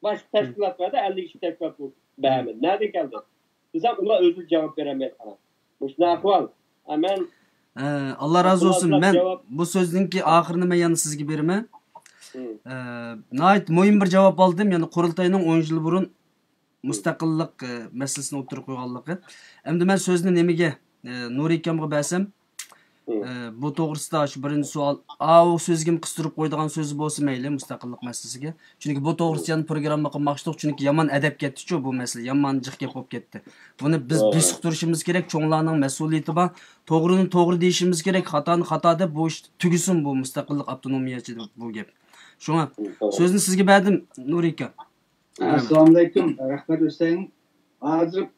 باشقا تەشكىلاتلاردا ئەللىك ئىككى تەشكىلات بولۇپ بەرمىدى. نەدىن كەلدى؟ دېسەم، ئۇلار ئۆزى جاۋاب بېرەلمەيدىغان. مۇشۇنداق ئەھۋال. ئە، مەن ئە، ئاللا رازى بولسۇن. مەن بۇ سۆزنىڭكى ئاخىرىنى مەن يەنە سىزگە بېرىمەن. ئە، ناھايىتى مۇھىم بىر جاۋاب ئالدىم. يەنى قۇرۇلتاينىڭ ئون يىل بۇرۇن مۇستەقىللىق، ئە، مەسىلىسىنى ئوتتۇرىغا قويغانلىقى. ئەمدى مەن سۆزنى نېمىگە، ئە، نۇرى ئاكامغا بەرسەم، ئە، بۇ توغرىسىدا شۇ بىرىنچى سوئال. ئاۋۇ سۆزگىمۇ قىستۇرۇپ قويىدىغان سۆزى بولسا مەيلى، مۇستەقىللىق مەسىلىسىگە. چۈنكى بۇ توغرىسىدا يەنە پروگرامما قىلماقچىدۇق، چۈنكى يامان ئەدەپ كەتتىچۇ بۇ مەسىلە، يامان جىق گەپ بولۇپ كەتتى. بۇنى بىز بېسىق تۇرۇشىمىز كېرەك، چوڭلارنىڭ مەسئۇلىيىتى بار. توغرىنى توغرا دېيىشىمىز كېرەك، خاتانى خاتا دەپ بۇ ئىش تۈگىسۇن، بۇ مۇستەقىللىق، ئاپتونومىيەچى بۇ گەپ. شۇڭا سۆزنى سىزگە بەردىم، نۇرى ئاكا. ئەسسالامۇئەلەيكۇم، رەھمەت ھۈسەيىن. ھازىر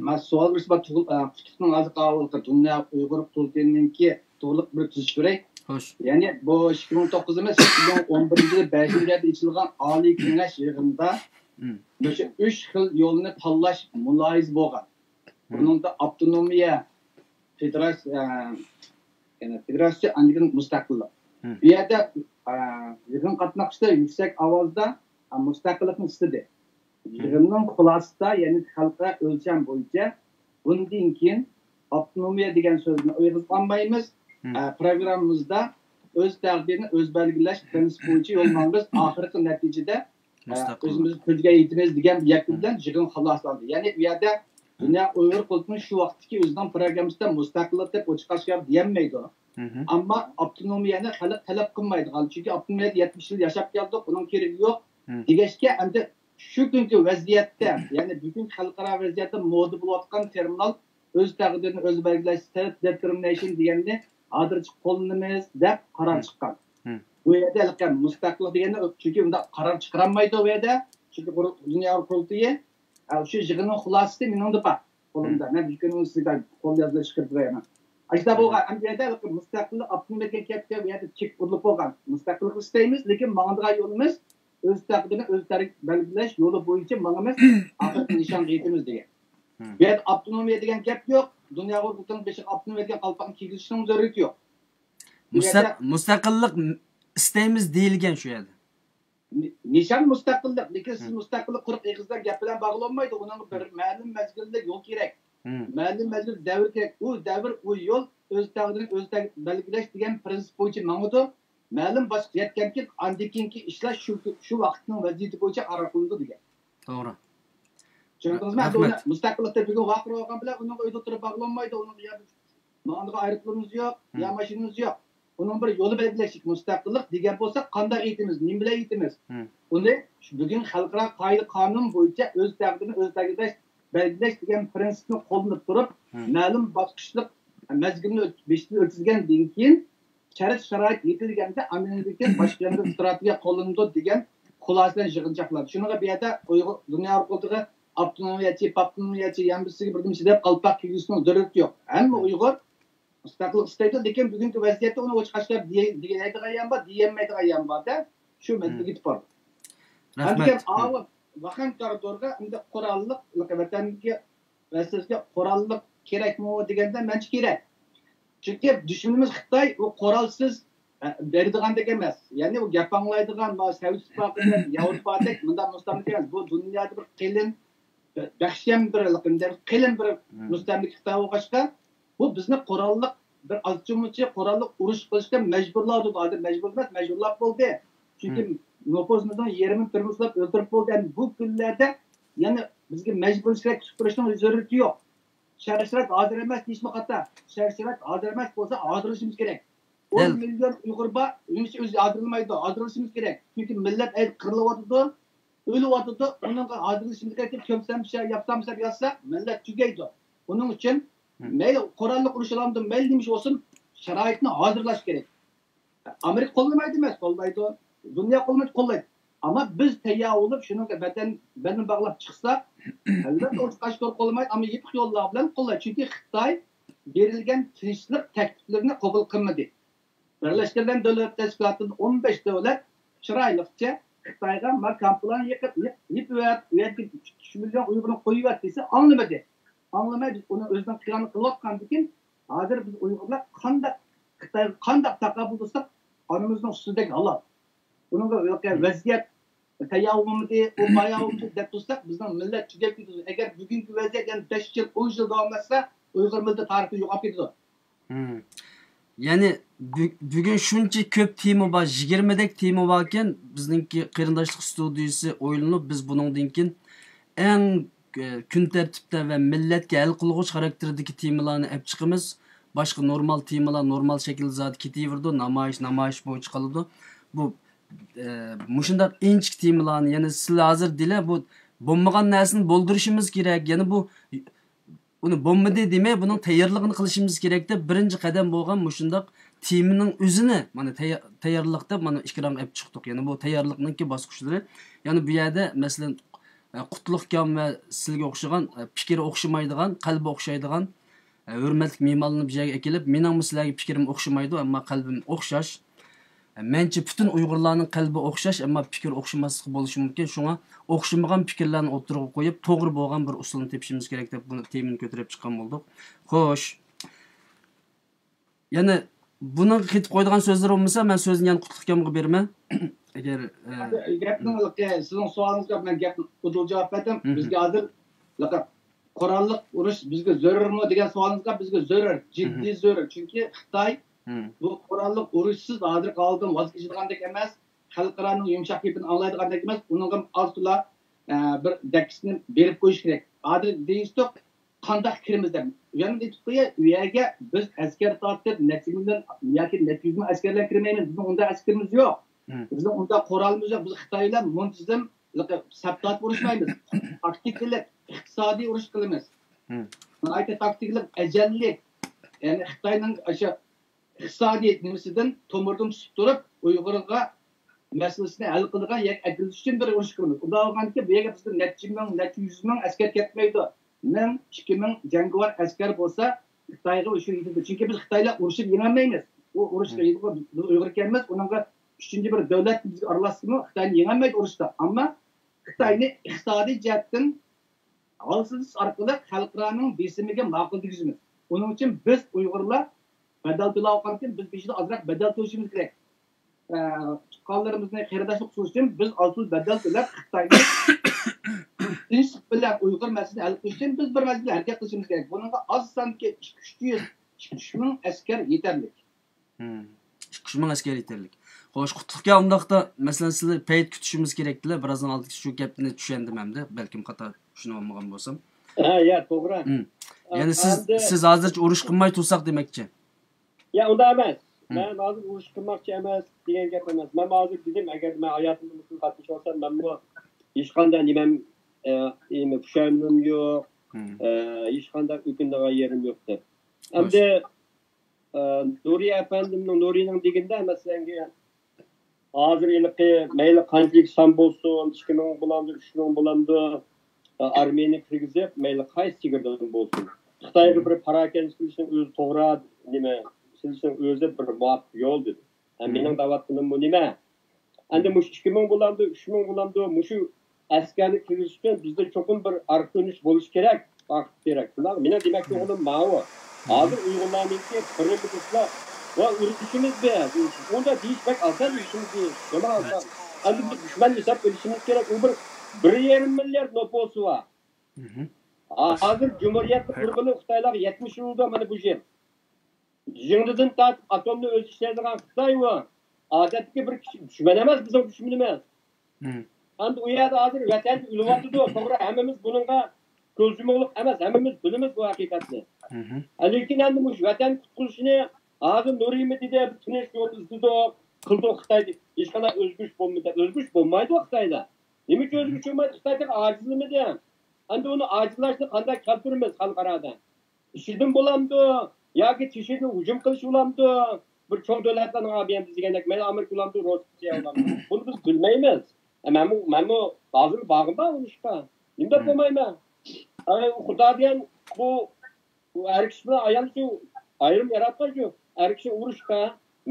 مەن سوئال بېرىش بار، قۇتلۇقنىڭ ھازىر ئاۋۋالقى دۇنيا ئۇيغۇر قۇرۇلتىيىنىڭكى توغرىلىق بىر تۈزۈش بېرەي. خوش. يەنى بۇ ئىككى مىڭ توققۇز ئەمەس، ئىككى مىڭ ئون بىرىنچى يىلى بەشىنچى ئايدا ئېچىلغان ئالىي كېڭەش يىغىنىدا مۇشۇ ئۈچ خىل يولنى تاللاش مۇلاھىزە بولغان. بۇنىڭدا ئاپتونومىيە، فېدېراتسىيە، يەنى فېدېراتسىيە، ئاندىن كېيىن مۇستەقىللىق. بۇ يەردە يىغىن قاتناشچىلىرى يۈكسەك ئاۋازدا مۇستەقىللىقنى ئىستىدى. يىغىننىڭ خۇلاسىسىدا، يەنى خەلقئارا ئۆلچەم بويىچە بۇندىن كېيىن ئاپتونومىيە دېگەن سۆزنى ئېغىزغا ئالمايمىز. ئە، پروگراممىمىزدا ئۆز تەقدىرىنى ئۆزى بەلگىلەش پىرىنسىپى بويىچە يول ماڭىمىز. ئاخىرقى نەتىجىدە، ئە، مۇستەقىل. ئۆزىمىزنى كۆزگە يېتىمىز دېگەن بىر يەكۈن بىلەن يىغىن خالاسلاندى. يەنى ئۇ يەردە دۇنيا ئۇيغۇر قۇرۇلتىيىنىڭ شۇ ۋاقىتتىكى ئۆزىنىڭ پروگراممىسىدا مۇستەقىللىق دەپ ئوچۇق ئاشكارا دېيەلمەيدۇ. ئەمما ئاپتونومىيەنى خەلق تەلەپ قىلمايدىغان، چۈنكى ئاپتونومىيەدە يەتمىش يىل ياشاپ كەلدۇق، ئۇنىڭ كېرىگى يوق دېگەچكە، ئەمدى شۇ كۈنكى ۋەزىيەتتە، يەنى بۈگۈنكى خەلقئارا ۋەزىيەتتە مودا بولۇۋاتقان تېرمىنال ئۆز تەقدىرىنى ئۆزى بەلگىلەش، سېلف دېتېرمىنەيشن دېگەننى ھازىرچە قوللىنىمىز دەپ قارار چىققان. بۇ يەردە ھېلىقى مۇستەقىللىق دېگەننى، چۈنكى ئۇنداق قارار چىقىرالمايدۇ بۇ يەردە. چۈنكى قۇر-، دۇنيا قۇرۇلتىيى، ئە، شۇ يىغىننىڭ خۇلاسىسى مېنىڭدە بار. قولۇمدا. مەن بۈگۈن ئۇنى سىزگە قول يازما چىقىرىپ بېرەيمەن. ئاشۇنداق بولغان، ئەمدى بۇ يەردە ھېلىقى مۇستەقىللىق، ئاپتونومىيە دېگەن گەپكە بۇ يەردە چېك ئۇرۇلۇپ بولغان. مۇستەقىللىق ئىستەيمىز، لېكىن ماڭىدىغان يولىمىز ئۆز تەقدىرىنى ئۆزى تەر-، بەلگىلەش يولى بويىچە ماڭىمىز، ئاخىرقى نىشانغا يېتىمىز دېگەن. بۇ يەردە ئاپتونومىيە دېگەن گەپ يوق. دۇنيا قۇرۇلتىيىنىڭ بېشىغا ئاپتونومىيە دېگەن قالپاقنى كىيگۈزۈشنىڭ زۆرۈرىيىتى يوق. بۇ يەردە مۇستەق-، مۇستەقىللىق ئىستەيمىز دېيىلگەن شۇ يەردە. نى-، نىشان مۇستەقىللىق، لېكىن سىز مۇستەقىللىق قۇرۇق ئېغىز بىلەن گەپ بىلەن باغلانمايدۇ. ئۇنىڭغا بىر مەلۇم مەزگىللىك يول كېرەك. مەلۇم مەزگىل دەۋر كېرەك. ئۇ دەۋر، ئۇ يول ئۆز تەقدىرىنى ئۆزى تەق-، بەلگىلەش دېگەن پىرىنسىپ بويىچە ماڭىدۇ. مەلۇم باسقۇچ يەتكەندىن كېيىن ئاندىن كېيىنكى ئىشلار شۇ، شۇ ۋاقىتنىڭ ۋەزىيىتى بويىچە قارار قىلىنىدۇ دېگەن. توغرا. چۈشەندىڭىزمۇ؟ ئەمدى ئۇنى مۇستەقىللىقتا بۈگۈن ۋارقىراۋاتقان بىلەن ئۇنىڭغا ئۆيدە ئولتۇرۇپ باغلانمايدۇ. ئۇنىڭغا يا ماڭىدىغان ئايروپىلانىمىز يوق، يا ماشىنىمىز يوق. ئۇنىڭ بىر يولى بەلگىلەشلىك. مۇستەقىللىق دېگەن بولسا قانداق يېتىمىز، نېمە بىلەن يېتىمىز؟ ئۇنى بۈگۈن خەلقئارا قائىدە قانۇن بويىچە ئۆز تەقدىرىنى ئۆزى بەلگىلەش، بەلگىلەش دېگەن پىرىنسىپنى قوللىنىپ تۇرۇپ، مەلۇم باسقۇچلۇق مەزگىلنى ئۆت-، بېشىدىن ئۆتكۈزگەندىن كېيىن، شەرت-شارائىت يېتىلگەندە، ئاندىن كېيىن باشقا يەردە ئىستراتېگىيە قوللىنىدۇ دېگەن خۇلاسە بىلەن يىغىن چاقلاندى. شۇنىڭغا بۇ يەردە ئۇيغۇر، دۇنيا قۇرۇلتىيىغا ئاپتونومىيەچى، پاپتونومىيەچى، يەنە بىرسىگە بىردېمىچى دەپ قالپاق كىيگۈزۈشنىڭ زۆرۈرىيىتى يوق. ھەممە ئۇيغۇر مۇستەقىللىق ئىستەيدۇ، لېكىن بۈگۈنكى ۋەزىيەتتە ئۇنى ئوچۇق ئاشكارا دېيەلەيدىغان يان بار، دېيەلمەيدىغان يان بار-دە. شۇ مەسىلىگە يېتىپ باردۇق. ئەمدىكىن ئاۋۇ ۋاخان كارىدورغا ئەمدى قوراللىق، ۋەتەندىكى مەسىلىسىگە قوراللىق كېرەكمۇ دېگەندە، مەنچە كېرەك. چۈنكى دۈشمىنىمىز خىتاي، ئۇ قورالسىز، ئە، بېرىدىغاندەك ئەمەس. يەنى ئۇ گەپ ئاڭلايدىغان، مانا سوۋېت ئىتتىپاقىدەك، ياۋروپادەك مۇنداق مۇستەملىكە ئەمەس. بۇ دۇنيادا بىر قېلىن، بەخشەم بىر، قېلىن بىر مۇستەملىكە خىتاي بولغاچقا، بۇ بىزنى قوراللىق، بىر ئازچە-مۇنچە قوراللىق ئۇرۇش قىلىشقا مەجبۇرلاۋاتىدۇ. ھازىر مەجبۇر ئەمەس، مەجبۇرلاپ بولدى. چۈنكى نوپۇزىمىزنىڭ يېرىمىنى تۈرمىگە سولاپ ئۆلتۈرۈپ بولدى. ئەمدى بۇ كۈنلەردە يەنە بىزگە مەجبۇرلىشىپ كۈچ كۈرەشنىڭ زۆرۈرىيىتى يوق. شەرت-شارائىت ھازىر ئەمەس دېيىشمۇ خاتا. شەرت-شارائىت ھازىر ئەمەس بولسا، ھازىرلىشىمىز كېرەك. ئون مىليون ئۇيغۇر بار، نېمىشقا ئۆزى ھازىرلىمايدۇ؟ ھازىرلىشىمىز كېرەك. چۈنكى مىللەت ئەيدى قىرىلىۋاتىدۇ، ئۆلۈۋاتىدۇ. ئۇنىڭغا ھازىرلىشىمىز كېرەك دەپ كۆمسەم پىشار، ياپسام پىشار ياتساق، مىللەت تۈگەيدۇ. ئۇنىڭ ئۈچۈن مەيلى قوراللىق ئۇرۇش ئالامدۇ، مەيلى نېمە ئىش بولسۇن، شارائىتنى ھازىرلاش كېرەك. ئامېرىكا قوللىمايدۇ ئەمەس، قوللايدۇ. دۇنيا قوللىمايدۇ، قوللايدۇ. ئەمما بىز تەييار بولۇپ، شۇنىڭغا بەدەن، بەدەن باغلاپ چىقساق، ئەلۋەتتە ئوچۇق ئاشكارا قوللىمايدۇ، ئەمما يېپىق يوللار بىلەن قوللايدۇ. چۈنكى خىتاي بېرىلگەن تىنچلىق تەكلىپلىرىنى قوبۇل قىلمىدى. بىرلەشتۈرۈلگەن دۆلەت تەشكىلاتىدىن ئون بەش دۆلەت چىرايلىقچە خىتايغا ما كامپلارنى يېقىپ، يېپ، يېپىۋەت، ئۇ يەردىكى ئۈچ مىليون ئۇيغۇرنى قويۇۋەت دېسە، ئاڭلىمىدى. ئاڭلىماي، بىز ئۇنىڭ ئۆزىنىڭ قىلغاننى قىلىۋاتقاندىكىن، ھازىر بىز ئۇيغۇرلار قانداق خىتايغا قانداق تاقابىل تۇرساق، ئانىمىزنىڭ سۈتىدەك ھالال. بۇنىڭغا ۋەزىيەت تەييار بولمىدى، ئۇ بايا بولمىدى دەپ تۇرساق، بىزنىڭ مىللەت تۈگەپ كېتىدۇ. ئەگەر بۈگۈنكى ۋەزىيەت يەنە بەش يىل، ئون يىل داۋاملاشسا، ئۇيغۇر مىللىتى تارىختىن يوقاپ كېتىدۇ. مم. يەنى بۈ-، بۈگۈن شۇنچە كۆپ تېما بار، يىگىرمىدەك تېما باركەن، بىزنىڭكى قېرىنداشلىق ستۇدىيىسى ئويلىنىپ، بىز بۇنىڭدىن كېيىن ئەڭ، ئە، كۈن تەرتىپتە ۋە مىللەتكە ھەل قىلغۇچ خاراكتېردىكى تېمىلارنى ئەپ چىقىمىز. باشقا نورمال تېمىلار نورمال شەكىلدە زادى كېتىۋېرىدۇ، نامايىش، نامايىش بويىچە قالىدۇ. بۇ، ئە، مۇشۇنداق ئىنچىكە تېمىلارنى، يەنى سىلەر ھازىر دېلە بۇ بولمىغان نەرسىنى بولدۇرۇشىمىز كېرەك. يەنى بۇ ئۇنى بولمىدى دېمەي، بۇنىڭ تەييارلىقىنى قىلىشىمىز كېرەك دەپ، بىرىنچى قەدەم بولغان مۇشۇنداق تېمىنىڭ ئۆزىنى، مانا، تەييار-، تەييارلىق دەپ، مانا، ئېكرانغا ئېلىپ چىقتۇق. يەنى بۇ تەييارلىقنىڭكى باسقۇچلىرى. يەنى بۇ يەردە، مەسىلەن، ئە، قۇتلۇق ئاكام ۋە سىلگە ئوخشىغان، ئە، پىكرى ئوخشىمايدىغان، قەلبى ئوخشايدىغان، ئە، ھۆرمەتلىك مېھمانلارنى بۇ يەرگە ئەكېلىپ، مېنىڭمۇ سىلەرگە پىكرىم ئوخشىمايدۇ، ئەمما قەلبىم ئوخشاش. مەنچە پۈتۈن ئۇيغۇرلارنىڭ قەلبى ئوخشاش، ئەمما پىكىر ئوخشىماسلىقى بولۇشى مۇمكىن. شۇڭا ئوخشىمىغان پىكىرلەرنى ئوتتۇرىغا قويۇپ، توغرا بولغان بىر ئۇسۇلنى تېپىشىمىز كېرەك دەپ بۇ تېمىنى كۆتۈرۈپ چىققان بولدۇق. خوش. يەنى بۇنىڭغا قېتىپ قويىدىغان سۆزلىرى بولمىسا، مەن سۆزنى يەنە قۇتلۇق ئاكامغا بېرىمەن. ئەگەر، ئە، گەپنىڭ، سىزنىڭ سوئالىڭىزغا مەن گەپنى ئۇدۇل جاۋاب بەردىم. مھم. بىزگە ھازىر قوراللىق ئۇرۇش بىزگە زۆرۈرمۇ دېگەن سوئالىڭىزغا، بىزگە زۆرۈر، جىددىي زۆرۈر. چۈنكى خىتاي بۇ قوراللىق ئۇرۇشسىز ھازىرقى ھالىدىن ۋاز كېچىدىغاندەك ئەمەس، خەلقئارانىڭ يۇمشاق گېپىنى ئاڭلايدىغاندەك ئەمەس، ئۇنىڭغا ئاز تولا، ئە، بىر دەككىسىنى بېرىپ قويۇش كېرەك. ھازىر دېيىشتۇق، قانداق كىرىمىز دەپ. يەنە ئېيتىپ قوياي، ئۇ يەرگە بىز ئەسكەر تارتىپ، نەچچە مىليون ياكى نەچچە يۈز مىڭ ئەسكەرلەر كىرمەيمىز. بىزنىڭ ئۇنداق ئەسكىرىمىز يوق. بىزنىڭ ئۇنداق قورالىمىز يوق. بىز خىتاي بىلەن مۇنتىزىم سەپ تارتىپ ئۇرۇشمايمىز. تاكتىكىلىق، ئىقتىسادىي ئۇرۇش قىلىمىز. ناھايىتى تاكتىكىلىق، ئەجەللىك. يەنى خىتاينىڭ ئاشۇ ئىقتىسادىي نېمىسىدىن، تومۇردىن تۇتۇپ تۇرۇپ، ئۇيغۇرغا مەسىلىسىنى ھەل قىلىدىغان يەرگە ئەكېلىش ئۈچۈن بىر ئۇرۇش قىلىمىز. ئۇنداق بولغاندىكىن، بۇ يەرگە بىزدىن نەچچە مىڭ، نەچچە يۈز مىڭ ئەسكەر كەتمەيدۇ. مىڭ، ئىككى مىڭ جەڭگىۋار ئەسكەر بولسا، خىتايغا شۇ يېتىدۇ. چۈنكى بىز خىتاي بىلەن ئۇرۇشۇپ يېڭەلمەيمىز. ئۇ ئۇرۇشقا بىز ئۇيغۇر ئىكەنمىز، ئۇنىڭغا ئۈچىنچى بىر دۆلەت بىزگە ئارىلاشسىمۇ، خىتاينى يېڭەلمەيدۇ ئۇرۇشتا. ئەمما خىتاينى ئىقتىسادىي جەھەتتىن ھالسىز ئارقىلىق خەلقئارانىڭ بېسىمىگە ماقۇل دېگۈزىمىز. ئۇنىڭ ئۈچۈن بىز ئۇيغۇرلار بەدەل تۆلەۋاتقاندىكىن، بىز بېشىدا ئازراق بەدەل تۆلىشىمىز كېرەك. ئە، تۇغقانلىرىمىزنى قېرىنداشلىق قىلىش ئۈچۈن بىز ئاز پۇل بەدەل تۆلەپ، خىتاينى تىنچلىق بىلەن ئۇيغۇر مەسىلىسىنى ھەل قىلىش ئۈچۈن بىز بىر مەزگىل ھەرىكەت قىلىشىمىز كېرەك. بۇنىڭغا ئاز ساندىكى ئىككى ئۈچ يۈز، ئىككى ئۈچ مىڭ ئەسكەر يېتەرلىك. مم. ئىككى ئۈچ مىڭ ئەسكەر يېتەرلىك. خوش، قۇتلۇق ئاكا، ئۇنداقتا، مەسىلەن، سىلەر پەيت كۈتۈشىمىز كېرەكتىلە. بىرازدىن ئالدىن شۇ گەپنى چۈشەندىم ئەمدى. بەلكىم خاتا چۈشىنىۋالمىغان بولسام. ھە، يا، توغرا. مم. ئە، يەنى سىز، ئەمدى سىز ھازىرچە ئۇرۇش قىلماي تۇرساق دېمەكچى. يا، ئۇنداق ئەمەس. مم. مەن ھازىر ئۇرۇش قىلماقچى ئەمەس دېگەن گەپ ئەمەس. مەن ھازىر دېدىم، ئەگەر مەن ھاياتىمدا مۇشۇ قاتنىشىۋالسام، مەنمۇ ھېچقانداق نېمەم، ئە، نېمە، پۇشايمىنىم يوق. مم. ئە، ھېچقانداق ئۆكۈنىدىغان يېرىم يوق دەپ. خوش. ئەمدى ئە، نۇرى ئەپەندىمنىڭ، نۇرىنىڭ دېگىنىدە، مەسىلەن، ھازىر ھېلىقى مەيلى قانچىلىك سان بولسۇن، ئىككى مىڭ بولامدۇ، ئۈچ مىڭ بولامدۇ، ئە، ئارمىيەنى كىرگۈزۈپ، مەيلى قايسى چېگرىدىن بولسۇن، خىتايغا بىر پاراكەندە سېلىشنىڭ ئۆزى توغرا، نېمە، سېلىشنىڭ ئۆزى بىر مۇۋاپىق يول دېدى. ھە، مېنىڭ دەۋاتقىنىممۇ نېمە؟ ئەمدى مۇشۇ ئىككى مىڭ بولامدۇ، ئۈچ مىڭ بولامدۇ، مۇشۇ ئەسكەرنى كىرگۈزۈش ئۈچۈن بىزدە چوقۇم بىر ئارقا كۆرۈنۈش بولۇشى كېرەك، ئارقا تىرەك. شۇنداق، مېنىڭ دېمەكچى بولغىنىم ماۋۇ. ھازىر ئۇيغۇرلارنىڭكى قىرىمىدىسىلا، ۋە ئۇرۇشىمىز بىز. ئۇنداق دېيىش بەك ئاسان، ئۇرۇشىمىز دېيىش. نېمە ئاسان؟ ئەمدى بىز دۈشمەن ھېساب قىلىشىمىز كېرەك. ئۇ بىر، بىر يېرىم مىليارد نوپۇسى بار. ھازىر جۇمھۇرىيەتنى قۇرغىلى خىتايلارغا يەتمىش يىل بولدى، مانا بۇ يىل. يىڭنىدىن تارتىپ ئاتومنى ئۆزى ئىشلەيدىغان خىتاي ئۇ. ئادەتتىكى بىر كىچىك دۈشمەن ئەمەس، بىزنىڭ دۈشمىنىمىز. ئەمدى ئۇ يەردە ھازىر ۋەتەننى ئۆلۈۋاتىدۇ. توغرا، ھەممىمىز بۇنىڭغا كۆز يۇمۇقلۇق ئەمەس، ھەممىمىز بىلىمىز بۇ ھەقىقەتنى. لېكىن ئەمدى مۇشۇ ۋەتەن قۇتقۇزۇشنى ھازىر نۇرىمۇ دېدى، بىر تىنچ يول ئىزدىدۇق، قىلدۇق خىتاي دېدى. ھېچقانداق ئۆزگىرىش بولمىدى. ئۆزگىرىش بولمايدۇ خىتايدا. نېمە ئۈچۈن ئۆزگىرىش بولمايدۇ؟ خىتاي تېخى ئاجىزلىمىدى. ئەمدى ئۇنى ئاجىزلاشنى قانداق كەلتۈرىمىز خەلقئارادا؟ ئىچىدىن بولامدۇ ياكى تېشىدىن ھۇجۇم قىلىش بولامدۇ؟ بىر چوڭ دۆلەتلەرنىڭ ئابىيەمدە دېگەندەك، مەيلى ئامېرىكا بولامدۇ، روسىيە بولامدۇ؟ بۇنى بىز بىلمەيمىز. مەنمۇ، مەنمۇ ھازىر بارغۇم بار ئۇرۇشقا. نېمە دەپ بولمايمەن؟ ئاي، خۇدا دېگەن بۇ، بۇ ئەر كىشى بىلەن ئايال شۇ ئايرىم ياراتقان شۇ. ئەر كىشى ئۇرۇشقا،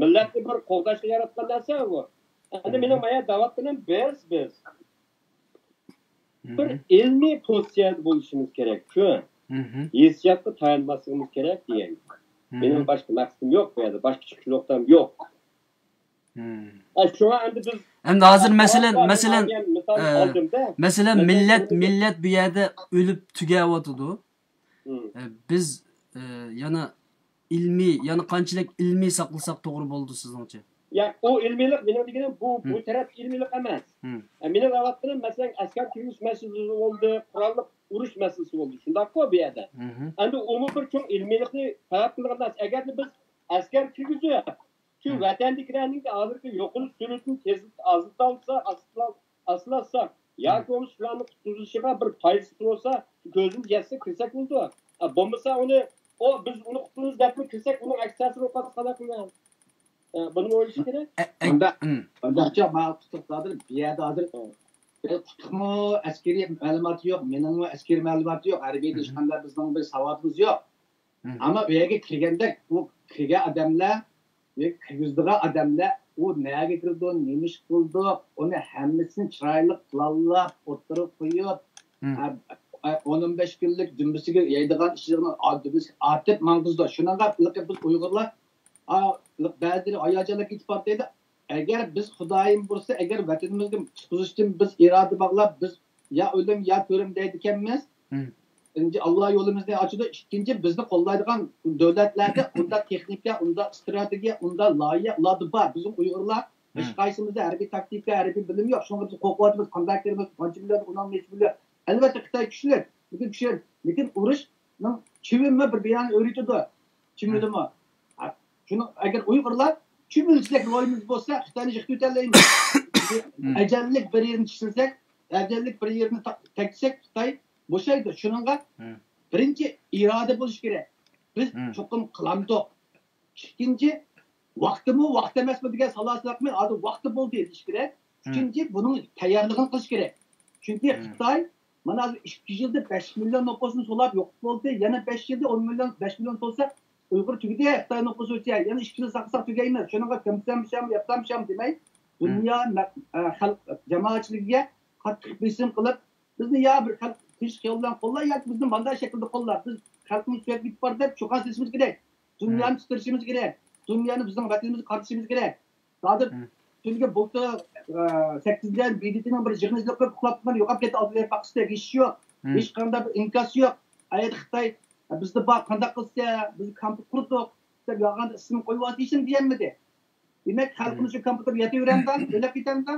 مىللەتنى بىر قوغداشقا ياراتقان نەرسە بۇ. ئەمدى مېنىڭ مايا دەۋاتقىنىم بىز، بىز. بىر ئىلمىي پوزىتسىيەدە بولۇشىمىز كېرەك، شۇ. ھېسسىياتقا تايانماسلىقىمىز كېرەك دېگەن. مېنىڭ باشقا مەقسىتىم يوق بۇ يەردە، باشقا چىقىش نۇقتام يوق. مم. ئە، شۇڭا ئەمدى بىز ئەمدى ھازىر مەسىلەن، ئەسقەر مەسىلەن، مىسال ئە، ئالدىمدا، مەسىلەن، مەسىلەن، مىللەت، ئەمدى مىللەت بۇ يەردە ئۆلۈپ تۈگەۋاتىدۇ. مم. ئە، بىز، ئە، يەنە ئىلمىي، يەنە قانچىلىك ئىلمىي ساقلىساق توغرا بولىدۇ سىزنىڭچە؟ يا، ئۇ ئىلمىيلىق مېنىڭ دېگىنىم بۇ، بۇ مم. تەرەپ ئىلمىيلىق ئەمەس. مم. ئە، مېنىڭ دەۋاتقىنىم، مەسىلەن، ئەسكەر كىرگۈزۈش مەسىلىسى بولدى، قوراللىق ئۇرۇش مەسىلىسى بولدى. شۇنداققۇ بۇ يەردە. مم. ئەمدى ئۇمۇ بىر چوڭ ئىلمىيلىقنى تەلەپ قىلىدىغان نەرسە. ئەگەردە بىز ئەسكەر كىرگۈزۈپ، شۇ مم. ۋەتەندىكىلەرنىڭ ھازىرقى يوقىلىش سۈرئىتىنى تېزلىتىپ، ئازلىتالسا، ئازلىتال-، ئازلاتساق، ياكى بولمىسا شۇلارنىڭ قۇتۇلۇشىغا بىر پايدىسى بولسا، شۇ كۆزىمىز يەتسە كىرسەك بولىدۇ. ئە، بولمىسا ئۇنى، ئۇ، بىز ئۇنى قۇتۇلىمىز دەپلا كىرسەك، ئۇنىڭ ئەكس تەسىرى بولۇپ قالسا قانداق قىلىمىز؟ ئە، بۇنىمۇ ئويلىشىش كېرەك. ئە، ئە، ئۇنداق، ئىم. ئۇنداقچە ماڭا قۇتلۇق قادىر، بۇ يەردە ھازىر بىر قۇتلۇقمۇ ئەسكىرىي مەلۇماتى يوق، مېنىڭمۇ ئەسكىرىي مەلۇماتى يوق، ھەربىيدە مم. ھېچقانداق بىزنىڭ بىر ساۋاتىمىز يوق. مم. ئەمما ئۇ يەرگە كىرگەندەك، ئۇ كىرگەن ئادەملەر، ئۇ كىرگۈزىدىغان ئادەملەر، ئۇ نەگە كىرىدۇ، نېمە ئىش قىلىدۇ، ئۇنى ھەممىسىنى چىرايلىق پىلانلاپ، ئوتتۇرىغا قويۇپ، مم. ئە، ئە، ئون، ئون بەش كۈنلۈك دۈمبىسىگە يەيدىغان ئىشلىرىنىڭ ئادىمىسى ئارتىپ ماڭغۇزىدۇ. شۇنىڭغا بىز ئۇيغۇرلار، ئا، بەزىلىرى ھاياجانلىق ئېتىپاتتا ئەگەر بىز خۇدايىم بۇيرۇسا، ئەگەر ۋەتىنىمىزگە قۇتقۇزۇشتىن بىز ئىرادە باغلاپ، بىز يا ئۆلۈم، يا تۈرمە دەيدىكەنمىز. مم. بىرىنچى، ئاللا يولىمىزنى ئاچىدۇ. ئىككىنچى، بىزنى قوللايدىغان دۆلەتلەردە ئۇنداق تېخنىكا، ئۇنداق ئىستراتېگىيە، ئۇنداق لايىھە ئۇلاردا بار. بىزنىڭ ئۇيغۇرلار مم. ھېچقايسىمىزدا ھەربىي تاكتىكا، ھەربىي بىلىم يوق. شۇڭا بىز قورقۇۋاتىمىز. قانداق كىرىمىز، قانچە مىليون، ئۇنىڭ نەچچە مىليون. ئەلۋەتتە، خىتاي كۈچلۈك. لېكىن كۈچلۈك. لېكىن ئۇرۇشنىڭ چىۋىنمۇ بىر بىرىنى ئۆرۈتىدۇ. چىۋىنمۇ. شۇنىڭ ئەگەر ئۇيغۇرلار چىۋىنچىلىك روھىمىز بولسا، خىتاينى يىقىتىۋېتەلەيمىز. ئەجەللىك بىر يېرىنى چىشلىسەك، ئەجەللىك بىر يېرىنى تا-، تەگسەك، خىتاي بوشايدۇ. شۇنىڭغا مم. بىرىنچى ئىرادە بولۇش كېرەك. بىز مم. چوقۇم قىلامدۇق. ئىككىنچى، ۋاقتىمۇ ۋاقتى ئەمەسمۇ دېگەن سالاھسىزلىقنى ھازىر ۋاقتى بولدى دېيىش كېرەك. مم. ئۈچىنچى، بۇنىڭ تەييارلىقىنى قىلىش كېرەك. چۈنكى مم. خىتاي مانا ھازىر ئىككى يىلدا بەش مىليون نوپۇسىنى سولاپ يوق بولدى. يەنە بەش يىلدا ئون مىليون، بەش مىليون سولسا ئۇيغۇر تۈگىدى، خىتاي نوپۇسى ئۆتە. يەنە ئىككى يىل ساقلىساق تۈگەيمىز. شۇنىڭغا كۆمسەمشەم، ياپسامشەم دېمەي، دۇنيا مە-، ئە، خەلق جامائەتچىلىكىگە قاتتىق بېسىم قىلىپ، بىزنى يا بىر خەلق تىنچ خىيال بىلەن قوللا ياكى بىزنى مانداق شەكىلدە قوللاپ، بىز خەلقىمىز سۆيۈپ كېتىپ بار دەپ چۇقان سېلىشىمىز كېرەك. دۇنيانى تىترىتىشىمىز كېرەك. دۇنيانى بىزنىڭ ۋەتىنىمىزگە قارىتىشىمىز كېرەك. ھازىر مم. تۈنۈگۈن بۇلتۇر، ئە، سەككىزىنچى ئاينىڭ بىرىدە بىر جىغىنىزلىق قىلىپ ئۇخلاپ تۇرغان يوقاپ كەتتى، ئالدى بېرىپ باققۇسىدەك ھېچ يوق. مم. ھېچقانداق بىر ئىنكاس يوق. ئايەت خىتاي، ئە، بىزدە بار، قانداق قىلسا، بىز كامپ قۇردۇق دەپ يالغان ئىسىم قويۇۋاتىشىم دېيەلمىدى. دېمەك، خەلقىمىز شۇ كامپيۇتېرغا يېتىۋېرەمدۇ، ئۆلۈپ كېتەمدۇ؟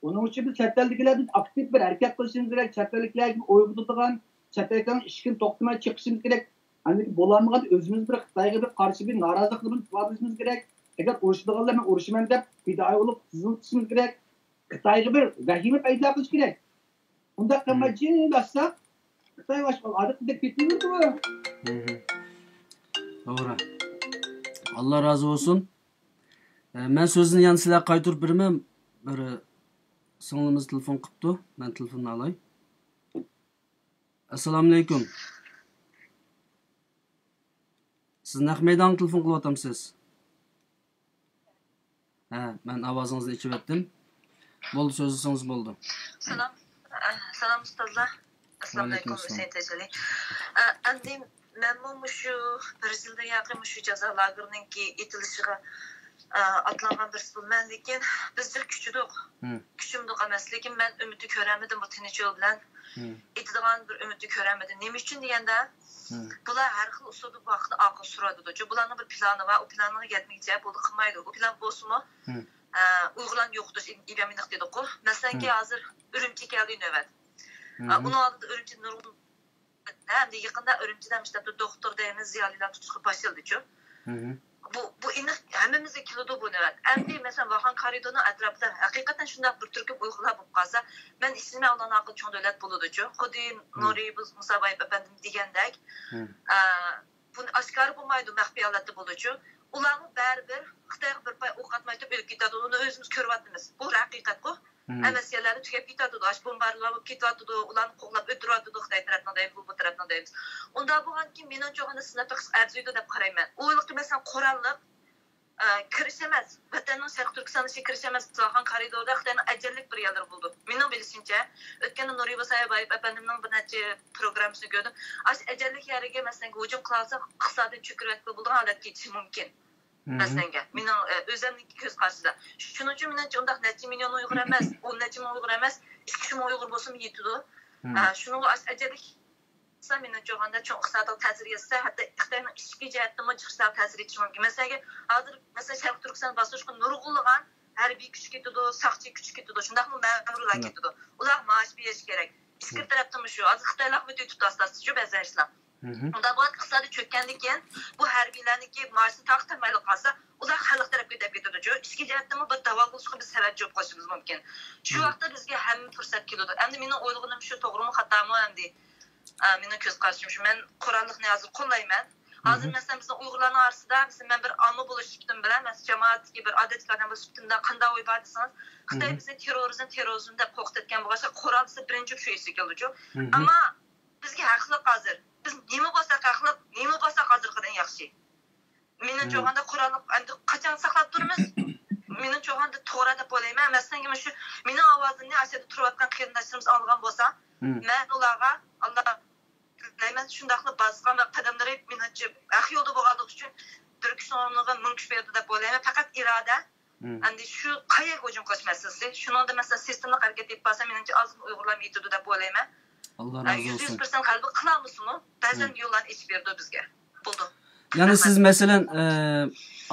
ئۇنىڭ ئۈچۈن بىز چەت ئەلدىكىلەر بىز ئاكتىپ بىر ھەرىكەت قىلىشىمىز كېرەك. چەت ئەلدىكىلەرگە ئويغىتىدىغان، چەت ئەلدىكىلەرنىڭ ئىشىكىنى توختىماي چېقىشىمىز كېرەك. ئاندىن كېيىن بولالمىغاندا ئۆزىمىز بىر خىتايغا بىر قارشى بىر نارازىلىقنى بىر ئىپادىلىشىمىز كېرەك. ئەگەر ئۇرۇشىدىغانلار مەن ئۇرۇشىمەن دەپ پىدائىي بولۇپ خىزمەت قىلىشىمىز كېرەك. خىتايغا بىر ۋەھىمە پەيدا قىلىش كېرەك. ئۇنداق قىلماي جىمجىتلاشساق، خىتاي باشقا ئادەتتىدەك كېتىۋېرىدۇ. توغرا. ئاللا رازى بولسۇن. ئە، مەن سۆزنى يەنە سىلەرگە قايتۇرۇپ بېرىمەن. بىر سىڭلىمىز تېلېفون قىپتۇ. مەن تېلېفوننى ئالاي. ئەسسالامۇئەلەيكۇم. سىز نەق مەيدانغا تېلېفون قىلىۋاتامسىز؟ ھە، مەن ئاۋازىڭىزنى ئېچىۋەتتىم. بولدى، سۆزلىسىڭىز بولدى. سالام. ئە، سالام ئۇستازلار. ئەسسالامۇئەلەيكۇم، ۋەئەلەيكۇم ئەسسالام. ھۈسەيىن تەجلى. ئە، ئەمدى مەنمۇ مۇشۇ بىر يىلدىن ياقى مۇشۇ جازا لاگېرىنىڭكى ئېتىلىشىغا، ئە، ئاتلانغان بىرسى بولىمەن، لېكىن بىز جىق كۈچىدۇق. مم. كۈچۈمدۇق ئەمەس، لېكىن مەن ئۈمىدنى كۆرەلمىدىم بۇ تىنچ يول بىلەن. مم. ئېتىدىغان بىر ئۈمىدنى كۆرەلمىدىم. نېمە ئۈچۈن دېگەندە، مم. بۇلار ھەر خىل ئۇسۇلدا بۇ ھەقتە ئاقىل سورىۋاتىدۇچۇ. بۇلارنىڭ بىر پىلانى بار، ئۇ پىلانىغا يەتمىگۈچە بولدى قىلمايدۇ. ئۇ پىلان بولسىمۇ، مم. ئە، ئۇيغۇرلارنى يوقىتىش، ئىبامىنىق دېدۇقۇ. مەسىلەنكى، مم. ھازىر ئۈرۈمچىگە كەلدى نۆۋەت. ئە، مم. ئۇنىڭ ئالدىدا ئۈرۈمچىدە نۇرغۇن، ئەمدى يېقىندا ئۈرۈمچىدە مۇشۇنداق بىر دوختۇر دەيمىز، زىيالىيلار تۇتۇشقا باشلىدىچۇ. مم. بۇ، بۇ ئېنىق ھەممىمىزگە كېلىدۇ بۇ نۆۋەت. ئەمدى مەسىلەن، ۋاخان كارىدورنىڭ ئەتراپىدا ھەقىقەتەن شۇنداق بىر تۈركۈم ئۇيغۇرلار بولۇپ قالسا، مەن ئىشىنىمەن، ئۇلارنىڭ ئاقىلى چوڭ دۆلەت بولىدۇچۇ. خۇددى نۇرى مۇسابايېف ئەپەندىم دېگەندەك، مم. ئە، بۇنى ئاشكارا بولمايدۇ، مەخپىي ھالەتتە بولىدۇچۇ. ئۇلارمۇ بەرىبىر خىتايغا بىر پاي ئوق ئاتماي تۇرۇپ ئۆلۈپ كېتىۋاتىدۇ. ئۇنى ئۆزىمىز كۆرۈۋاتىمىز. بۇ ھەقىقەتقۇ. مم. ئەمەس يەرلەردە تۈگەپ كېتىۋاتىدۇ. ئاشۇ بومباردىمان بولۇپ كېتىۋاتىدۇ. ئۇلارنى قوغلاپ ئۆلتۈرۈۋاتىدۇ. خىتاي تەرەپنىڭ دەيمىز، بۇ، بۇ تەرەپنىڭ دەيمىز. ئۇنداق بولغاندىكىن مېنىڭچە ئۇنى سىناپ بېقىش ئەرزىيدۇ دەپ قارايمەن. ئۇ ھېلىقى مەسىلەن قوراللىق، ئە، كىرىش ئەمەس، ۋەتەننىڭ شەرقىي تۈركىستان ئىچىگە كىرىش ئەمەس، ۋاخان كارىدورىدا خىتاينىڭ ئەجەللىك بىر يەرلىرى بولىدۇ. مېنىڭ بىلىشىمچە، ئۆتكەندە نۇرى مۇسابايېف ئەپەندىمنىڭ بىر نەچچە پروگراممىسىنى كۆردۈم. ئاشۇ ئەجەللىك يەرگە، مەسىلەن، ھۇجۇم قىلالىسا، ئىقتىسادىنى چۆكۈرۈۋەتكىلى بولىدىغان ھالەتكە يېتىشى مۇمكىن. مەسىلەن، مېنىڭ ئۆزۈمنىڭ كۆز قارىشىدا. شۇنىڭ ئۈچۈن مېنىڭچە ئۇنداق نەچچە مىليون ئۇيغۇر ئەمەس، ئون نەچچە مىڭ ئۇيغۇر ئەمەس، ئىككى يۈز مىڭ ئۇيغۇر بولسىمۇ يېتىدۇ. شۇنىڭغا ئەجەللىك قىلسا، مېنىڭچە ئۇيغۇرغا چوڭ ئىقتىسادىي تەسىر يەتسە، ھەتتا خىتاينىڭ ئىچكى جەھەتتىنمۇ جىق ئىقتىسادىي تەسىر يېتىشى مۇمكىن. مەسىلەن، ھازىر، مەسىلەن، شەرقىي تۈركىستان باستۇرۇشقا نۇرغۇنلىغان ھەربىي كۈچ كېتىدۇ، ساقچى كۈچ كېتىدۇ، شۇنداقمۇ مەمۇرلار كېتىدۇ. ئۇلار مائاش بېرىش كېرەك. ئىچكىرى تەرەپتىنمۇ شۇ. ھازىر خىتايلارغا ئۆتۈپ تۇرۇۋاتىدۇ ئاستا-ئاستا شۇ بەزى ئىشلار. ئۇنداق بولغان ئىقتىسادى چۆككەندىن كېيىن بۇ ھەربىيلەرنىڭكى مائاشىنى تارقىتالمايلا قالسا، ئۇلار خەلق تەرەپكە ئۆتۈپ كېتىدۇ. ئىچكى جەھەتتىنمۇ بىر داۋا بولۇشقا بىز سەۋەب بولۇپ قېلىشىمىز مۇمكىن. شۇ ۋاقىتتا بىزگە ھەممە پۇرسەت كېلىدۇ. ئەمدى مېنىڭ ئويلىغىنىم شۇ، توغرىمۇ خاتامۇ ئەمدى، ئە، مېنىڭ كۆز قارىشىم شۇ. مەن قوراللىقنى ھازىر قوللايمەن. ھازىر مەسىلەن بىزنىڭ ئۇيغۇرلارنىڭ ئارىسىدا، مەسىلەن، مەن بىر ئامما بولۇش سۈپىتىم بىلەن، مەسىلەن، جامائەتتىكى بىر ئادەتتىكى ئادەم بولۇش سۈپىتىمدە قانداق ئوي بار دېسىڭىز، خىتاي بىزنى تېررورىزم، تېررورىزم دەپ قورقۇتۇۋەتكەن بولغاچقا، قورال دېسە بىرىنچى شۇ ئېسىگە كېلىدۇچۇ. ئەمما بىزگە ھەقلىق ھازىر. بىز نېمە بولساق ھەقلىق، نېمە بولساق ھازىرقىدىن ياخشى. مېنىڭچە ئويلىغاندا قوراللىق ئەمدى قاچان ساقلاپ تۇرىمىز؟ مېنىڭچە ئويلىغاندا توغرا دەپ ئويلايمەن. مەسىلەن، مۇشۇ مېنىڭ ئاۋازىمنى ئاشۇ يەردە تۇرۇۋاتقان قېرىنداشلىرىمىز ئاڭلىغان بولسا، مەن ئۇلارغا، ئاللا، دەيمەن، شۇنداقلا باسقان ۋە قەدەملىرى مېنىڭچە ھەق يولدا بولغانلىقى ئۈچۈن بىر كىشىنىڭ ئورنىغا مىڭ كىشى بېرىدۇ دەپ ئويلايمەن. پەقەت ئىرادە. ئەمدى شۇ قەيەرگە ھۇجۇم قىلىش مەسىلىسى. شۇنىڭدا، مەسىلەن، سىستېمىلىق ھەرىكەت ئېلىپ بارسا، مېنىڭچە ئازمۇ ئۇيغۇرلارمۇ يېتىدۇ دەپ ئويلايمەن. ئاللا ئە، رازى يۈز يۈز بولسۇن. پىرسەنت غەلىبە قىلالمىسىمۇ، بەزەن يوللارنى ئېچىپ بېرىدۇ بىزگە. بولدى. يەنى سىز، مەسىلەن، ئە،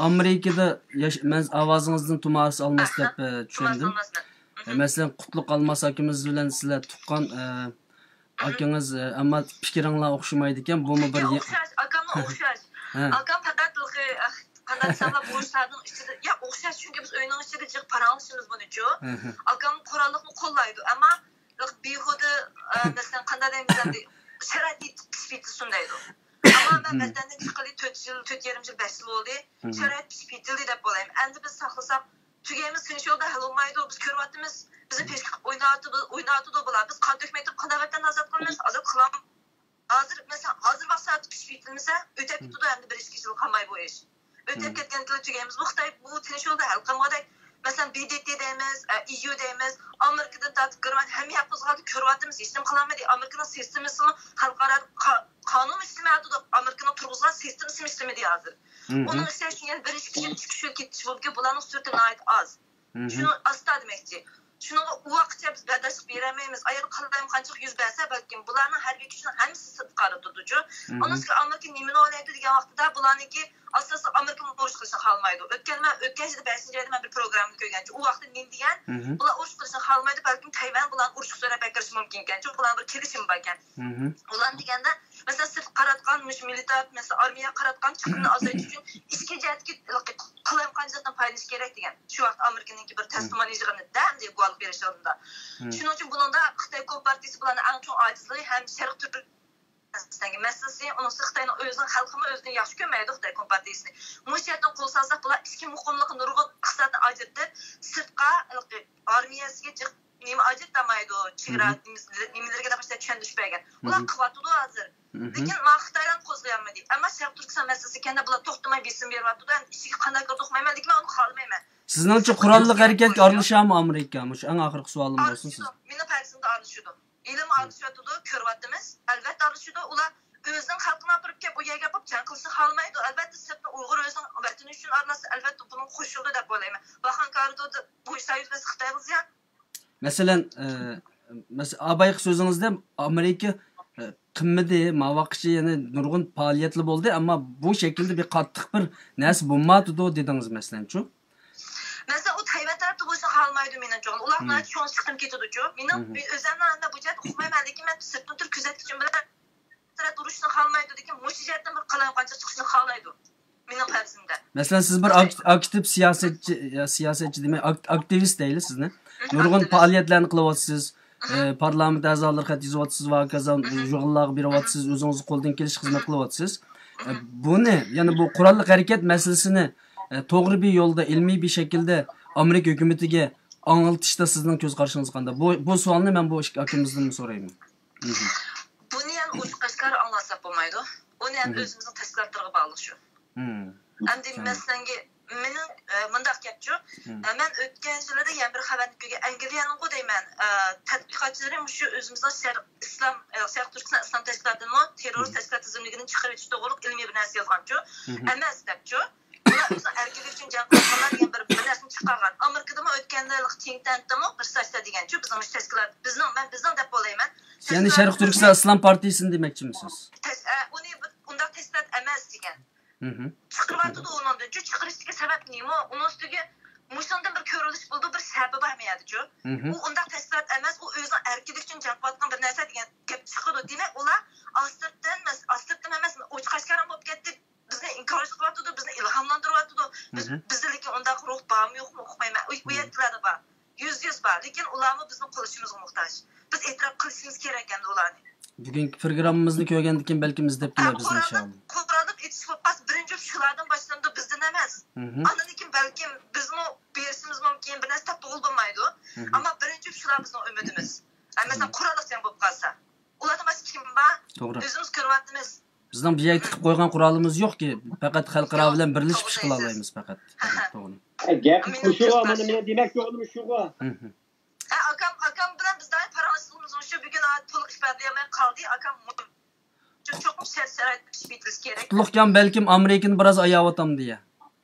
ئامېرىكىدا ياش-، مەن ئاۋازىڭىزدىن تۇمارىس ئالماس دەپ، ئە، چۈشەندىم. ئە، مەسىلەن، قۇتلۇق ئالماس ئاكىمىز بىلەن سىلەر تۇغقان، ئە، ئاكىڭىز، ئە، ئەمما پىكرىڭلار ئوخشىمايدىكەن، بۇمۇ بىر يا، ئوخشاش، ئاكاممۇ ئوخشاش. ئاكام پەقەت، ئە، قانداق دېسەم، بۇ ئىشلارنىڭ ئىچىدە، يا، ئوخشاش، چۈنكى بىز ئۆينىڭ ئىچىدە جىق پاراڭلىشىمىز بۇنىچۇ. ئاكام قوراللىقنى قوللايدۇ، ئەمما بىھۇدە، ئە، مەسىلەن، قانداق دەيمىز ئەمدى، شارائىت پىشىپ يېتىلسۇن دەيدۇ. ئەمما مەن ۋەتەندىن چىققىلى تۆت يىل، تۆت يېرىم يىل، بەش يىل بولدى. شارائىت پىشىپ يېتىلدى دەپ بولايمەن. ئەمدى بىز ساقلىساق، تۈگەيمىز، تىنچ يولدا ھەل بولمايدۇ. بىز كۆرۈۋاتىمىز، بىزنى پېشكە ئويناۋاتىدۇ، ئويناۋاتىدۇ بۇلار. بىز قان تۆكمەي تۇرۇپ قانداق ۋەتەننى ئازاد قىلىمىز؟ ئازاد قىلالمايمىز. ھازىر، مەسىلەن، ھازىر ۋاقىت سائەتتە پىشىپ يېتىلمىسە، ئۆتۈپ كېتىدۇ ئەمدى بىر ئىككى يىل قالماي بۇ ئىش. ئۆتۈپ كەتكەندىن كېيىن تۈگەيمىز. بۇ خىتاي بۇ تىنچ يولدا ھەل قىلمىغۇدەك. مەسىلەن، بى دى تى دەيمىز، ئە، ئى يۇ دەيمىز، ئامېرىكىدىن تارتىپ كۆرۈۋات-، ھەممە ياققا قوزغالدى، كۆرۈۋاتىمىز، ھېچنېمە قىلالمىدى. ئامېرىكىنىڭ سىستېمىسىمۇ خەلقئارا قا-، قانۇن ئىشلىمەيۋاتىدۇ. ئامېرىكىنىڭ تۇرغۇزغان سىستېمىسىمۇ ئىشلىمىدى ھازىر. ئۇنىڭ ئۈستىگە شۇ يەنە بىر ئىككى يىل چىقىش يول كېتىش بولدى، بۇلارنىڭ سۈرىتى ناھايىتى ئاز. شۇنى ئاستا دېمەكچى. شۇنىڭغا ئۇ ۋاقىتچە بىز بەرداشلىق بېرەلمەيمىز. ئايال قالايمىقانچىلىق يۈز بەرسە، بەلكىم بۇلارنىڭ ھەربىي كۈچىنىڭ ھەممىسى سىرتقا قارىتىدۇچۇ. ئۇنىڭ ئۈستىگە ئامېرىكا نېمىنى ئويلايدۇ دېگەن ۋاقتىدا، بۇلارنىڭكى ئاساسلىق ئامېرىكا ئۇرۇش قىلىشنى خالىمايدۇ. ئۆتكەن، مەن ئۆتكەن يىلى بەشىنچى ئايدا مەن بىر پروگراممىنى كۆرگەنچە، ئۇ ۋاقىتتا نېمە دېگەن؟ بۇلار ئۇرۇش قىلىشنى خالىمايدۇ، بەلكىم تەيۋەن بۇلارنى ئۇرۇشقا سۆرەپ ئەكىرىشى مۇمكىنكەنچۇ، بۇلارنىڭ بىر كېلىشىمى باركەن. ئۇلار دېگەندە، مەسىلەن، سىرتقا قاراتقان مۇشۇ مىلىتار، مەسىلەن، ئارمىيەگە قاراتقان چىقىمنى ئازايتىش ئۈچۈن ئىچكى جەھەتتىكى قالايمىقانچىلىقتىن پايدىلىنىش كېرەك دېگەن. شۇ ۋاقىت ئامېرىكىنىڭكى بىر تەستىمونىي يىغىنىدا ئەمدى گۇۋاھلىق بېرىش يىغىنىدا. شۇنىڭ ئۈچۈن بۇنىڭدا خىتاي كومپارتىيىسى بۇلارنىڭ ئەڭ چوڭ ئاجىزلىقى ھەم شەرق تۈرك مەسىلىسى، ئۇنىڭ خىتاينىڭ ئۆزىنىڭ خەلقىمۇ ئۆزىنى ياخشى كۆرمەيدۇ خىتاي كومپارتىيىسىنى. مۇشۇ جەھەتتىن قول سالساق، بۇلار ئىچكى مۇقىملىققا نۇرغۇن ئىقتىسادنى ئاجرىتىپ، سىرتقا ئارمىيەسىگە جىق نېمە ئاجرىتالمايدۇ، چېگرا نېمىلىرىگە دەپ چۈشەندۈرۈش بەرگەن. بۇلار قىلىۋاتىدۇ ھازىر. لېكىن مانا خىتايلار قوزغىيالمىدى. ئەمما شەرقىي تۈركىستان مەسىلىسى كەندە بۇلار توختىماي بېسىم بېرىۋاتىدۇ، ئەمدى ئىچىگە قانداق كىرىدۇ ئۇقمايمەن، لېكىن مەن ئۇنى خالىمايمەن. سىزنىڭچە قوراللىق ھەرىكەتكە ئارىلىشامۇ ئامېرىكا؟ مۇشۇ ئەڭ ئاخىرقى سوئالىم بولسۇن سىز. ئارىلىشىدۇ. مېنىڭ پەرىزىمدە ئارىلىشىدۇ. ھېلىمۇ ئارىلىشىۋاتىدۇ، كۆرۈۋاتىمىز. ئەلۋەتتە ئارىلىشىدۇ. ئۇلار ئۆزىنىڭ خەلقىنى ئاپىرىپ كەپ ئۇ يەرگە ئاپىرىپ جەڭ قىلىشنى خالىمايدۇ. ئەلۋەتتە سىرتتا ئۇيغۇر ئۆزىنىڭ ۋەتىنى ئۈچۈن ئارىلاشسا، ئەلۋەتتە بۇنىڭغا قوشۇلىدۇ دەپ ئويلايمەن. باخان كارىدوردا بۇ ئىش سايۇز بىلەن خىتايغا زىيان. مەسىلەن، ئە، مەس-، بايىقى سۆزىڭىزدە ئامېرىكا، ئە، قىلمىدى، ماۋاققىچە يەنە نۇرغۇن پائالىيەتلەر بولدى، ئەمما بۇ شەكىلدە بىر قاتتىق بىر نەرسە بولمايدۇ دېدىڭىز، مەسىلەنچۇ؟ مەسىلەن، ئۇ تەيۋەن تەرەپتە بولۇشنى خالىمايدۇ، مېنىڭچە. ئۇلار ناھايىتى چوڭ چىقىم كېتىدۇچۇ. مېنىڭ ئۆزۈمنىڭ ئەمدى بۇ جەھەتتە ئۇقمايمەن، لېكىن مەن سىرتتىن تۇرۇپ كۆزەتكۈچىم بىلەن تەرەپ ئۇرۇشنى خالىمايدۇ، لېكىن مۇشۇ جەھەتتىن بىر قالايمىقانچىلىق چىقىشنى خالايدۇ. مېنىڭ پەرىزىمدە. مەسىلەن، سىز بىر ئاكت-، ئاكتىپ سىياسەتچى، يا، سىياسەتچى دېمەي، ئاكت-، ئاكتىۋىست دەيلى سىزنى. نۇرغۇن پائالىيەتلەرنى قىلىۋاتىسىز. ئە، پارلامېنت ئەزالىرى خەت يېزىۋاتىسىز ۋە ھاكازا يىغىنلارغا بېرىۋاتىسىز، ئۆزىڭىزنىڭ قولىدىن كېلىشىچە خىزمەت قىلىۋاتىسىز. ئە، بۇنى، يەنى بۇ قوراللىق ھەرىكەت مەسىلىسىنى، ئە، توغرا بىر يولدا، ئىلمىي بىر شەكىلدە ئامېرىكا ھۆكۈمىتىگە ئاڭلىتىشتا سىزنىڭ كۆز قارىشىڭىز قانداق؟ بۇ، بۇ سوئالنى مەن بۇ ئىككى ئاكىمىزدىن سورايمەن. بۇنى يەنە ئوچۇق ئاشكارا ئاڭلاتساق بولمايدۇ. ئۇنى ھەم ئۆزىمىزنىڭ تەشكىلاتلىرىغا باغلىق شۇ. ئەمدى مەسىلەنگە، مېنىڭ، ئە، مۇنداق گەپچۇ، ئە، مەن ئۆتكەن يىلىدا يەنە بىر خەۋەرنى كۆرگەن، ئەنگلىيەنىڭغۇ دەيمەن، ئە، تەتقىقاتچىلىرى مۇشۇ ئۆزىمىزنىڭ شەرق ئىسلام، ئە، شەرق تۈركىستان ئىسلام تەشكىلاتىنىمۇ تېررور تەشكىلات تىزىملىكىدىن چىقىرىۋېتىش توغرۇلۇق ئىلمىي بىر نەرسە يازغانچۇ. ئەمەس دەپچۇ. بۇلار بىزنىڭ ئەركىنلىك ئۈچۈن جەڭ قىلىدىغانلار دېگەن بىر، بىر نەرسىنى چىقارغان. ئامېرىكىدىمۇ ئۆتكەندە تىڭ تەنتتىمۇ بىر ساچتا دېگەن، شۇ بىزنىڭ مۇشۇ تەشكىلات، بىزنىڭ، مەن بىزنىڭ دەپ بولىمەن. يەنى شەرقىي تۈركىستان ئىسلام پارتىيىسىنى دېمەكچىمىسىز؟ تەش-، ئە، ئۇنى بىر ئۇنداق تەشكىلات ئەمەس دېگەن. چىقىرىۋاتىدۇ ئۇنىڭدىن. چىقىرىشتىكى سەۋەب نېمە؟ ئۇنىڭ ئۈستىگە مۇشۇنىڭدىن بىر كۆرۈلۈش بولىدۇ، بىر سەۋەبى بارمۇ يەدىچۇ؟ ئۇ ئۇنداق تەشكىلات ئەمەس، ئۇ ئۆزىنىڭ ئەركىنلىكى ئۈچۈن جەڭ قىلىۋاتقان بىر نەرسە دېگەن گەپ چىقىدۇ. دېمەك، ئۇلار ئاستىرتتىن، ئاستىرتتىن ئەمەس، ئوچۇق ئاشكارا بولۇپ كەتتى. بىزنى ئىنكار قىلىۋاتىدۇ، بىزنى ئىلھاملاندۇرۇۋاتىدۇ. بىز، بىزدە لېكىن ئۇنداق روھ بارمۇ يوقمۇ ئۇقمايمەن. ئۇ، ئۇ يەرلەردە بار. يۈزدە يۈز بار. لېكىن ئۇلارمۇ بىزنىڭ قوللىشىمىزغا موھتاج. بىز ئېتىراپ قىلىشىمىز كېرەك ئەمدى ئۇلارنى. بۈگۈنكى پروگراممىمىزنى كۆرگەندىن كېيىن بەلكىم ئىزدەپ كېلەر بىزنى، ئىنشائاللا. قوراللىق ئېتىش بولۇپ قالسا، بىرىنچى شۇلاردىن باشلىنىدۇ، بىزدىن ئەمەس. ئاندىن كېيىن بەلكىم بىزمۇ بېرىشىمىز مۇمكىن، بىر نەرسە تاپقىلى بولمايدۇ. ئەمما بىرىنچى شۇلار بىزنىڭ ئۈمىدىمىز. ھە، مەسىلەن، قوراللىق جەڭ بولۇپ قالسا. ئۇلاردىن باشقا كىم بار؟ توغرا. ئۆزىمىز كۆرۈۋاتىمىز. بىزنىڭ بۇ يەرگە تىقىپ قويغان قورالىمىز يوقكى، پەقەت خەلقئارا بىلەن بىرلىشىپ ئىش قىلالايمىز پەقەت. توغرا. گەپ مۇشۇغۇ، مانا مېنىڭ دېمەكچى بولغىنىم شۇغۇ. ھە، ئاكام، ئاكام بىلەن بىز دائىم پاراڭلىشىشىمىز مۇشۇ، بۈگۈن تولۇق ئىپادىلىيەلمەي قالدى. ئاكام چوقۇم شەرت-شارائىت پىشىپ يېتىلىشى كېرەك. قۇتلۇقجان بەلكىم ئامېرىكىنى بىراز ئاياۋاتامدۇ يا؟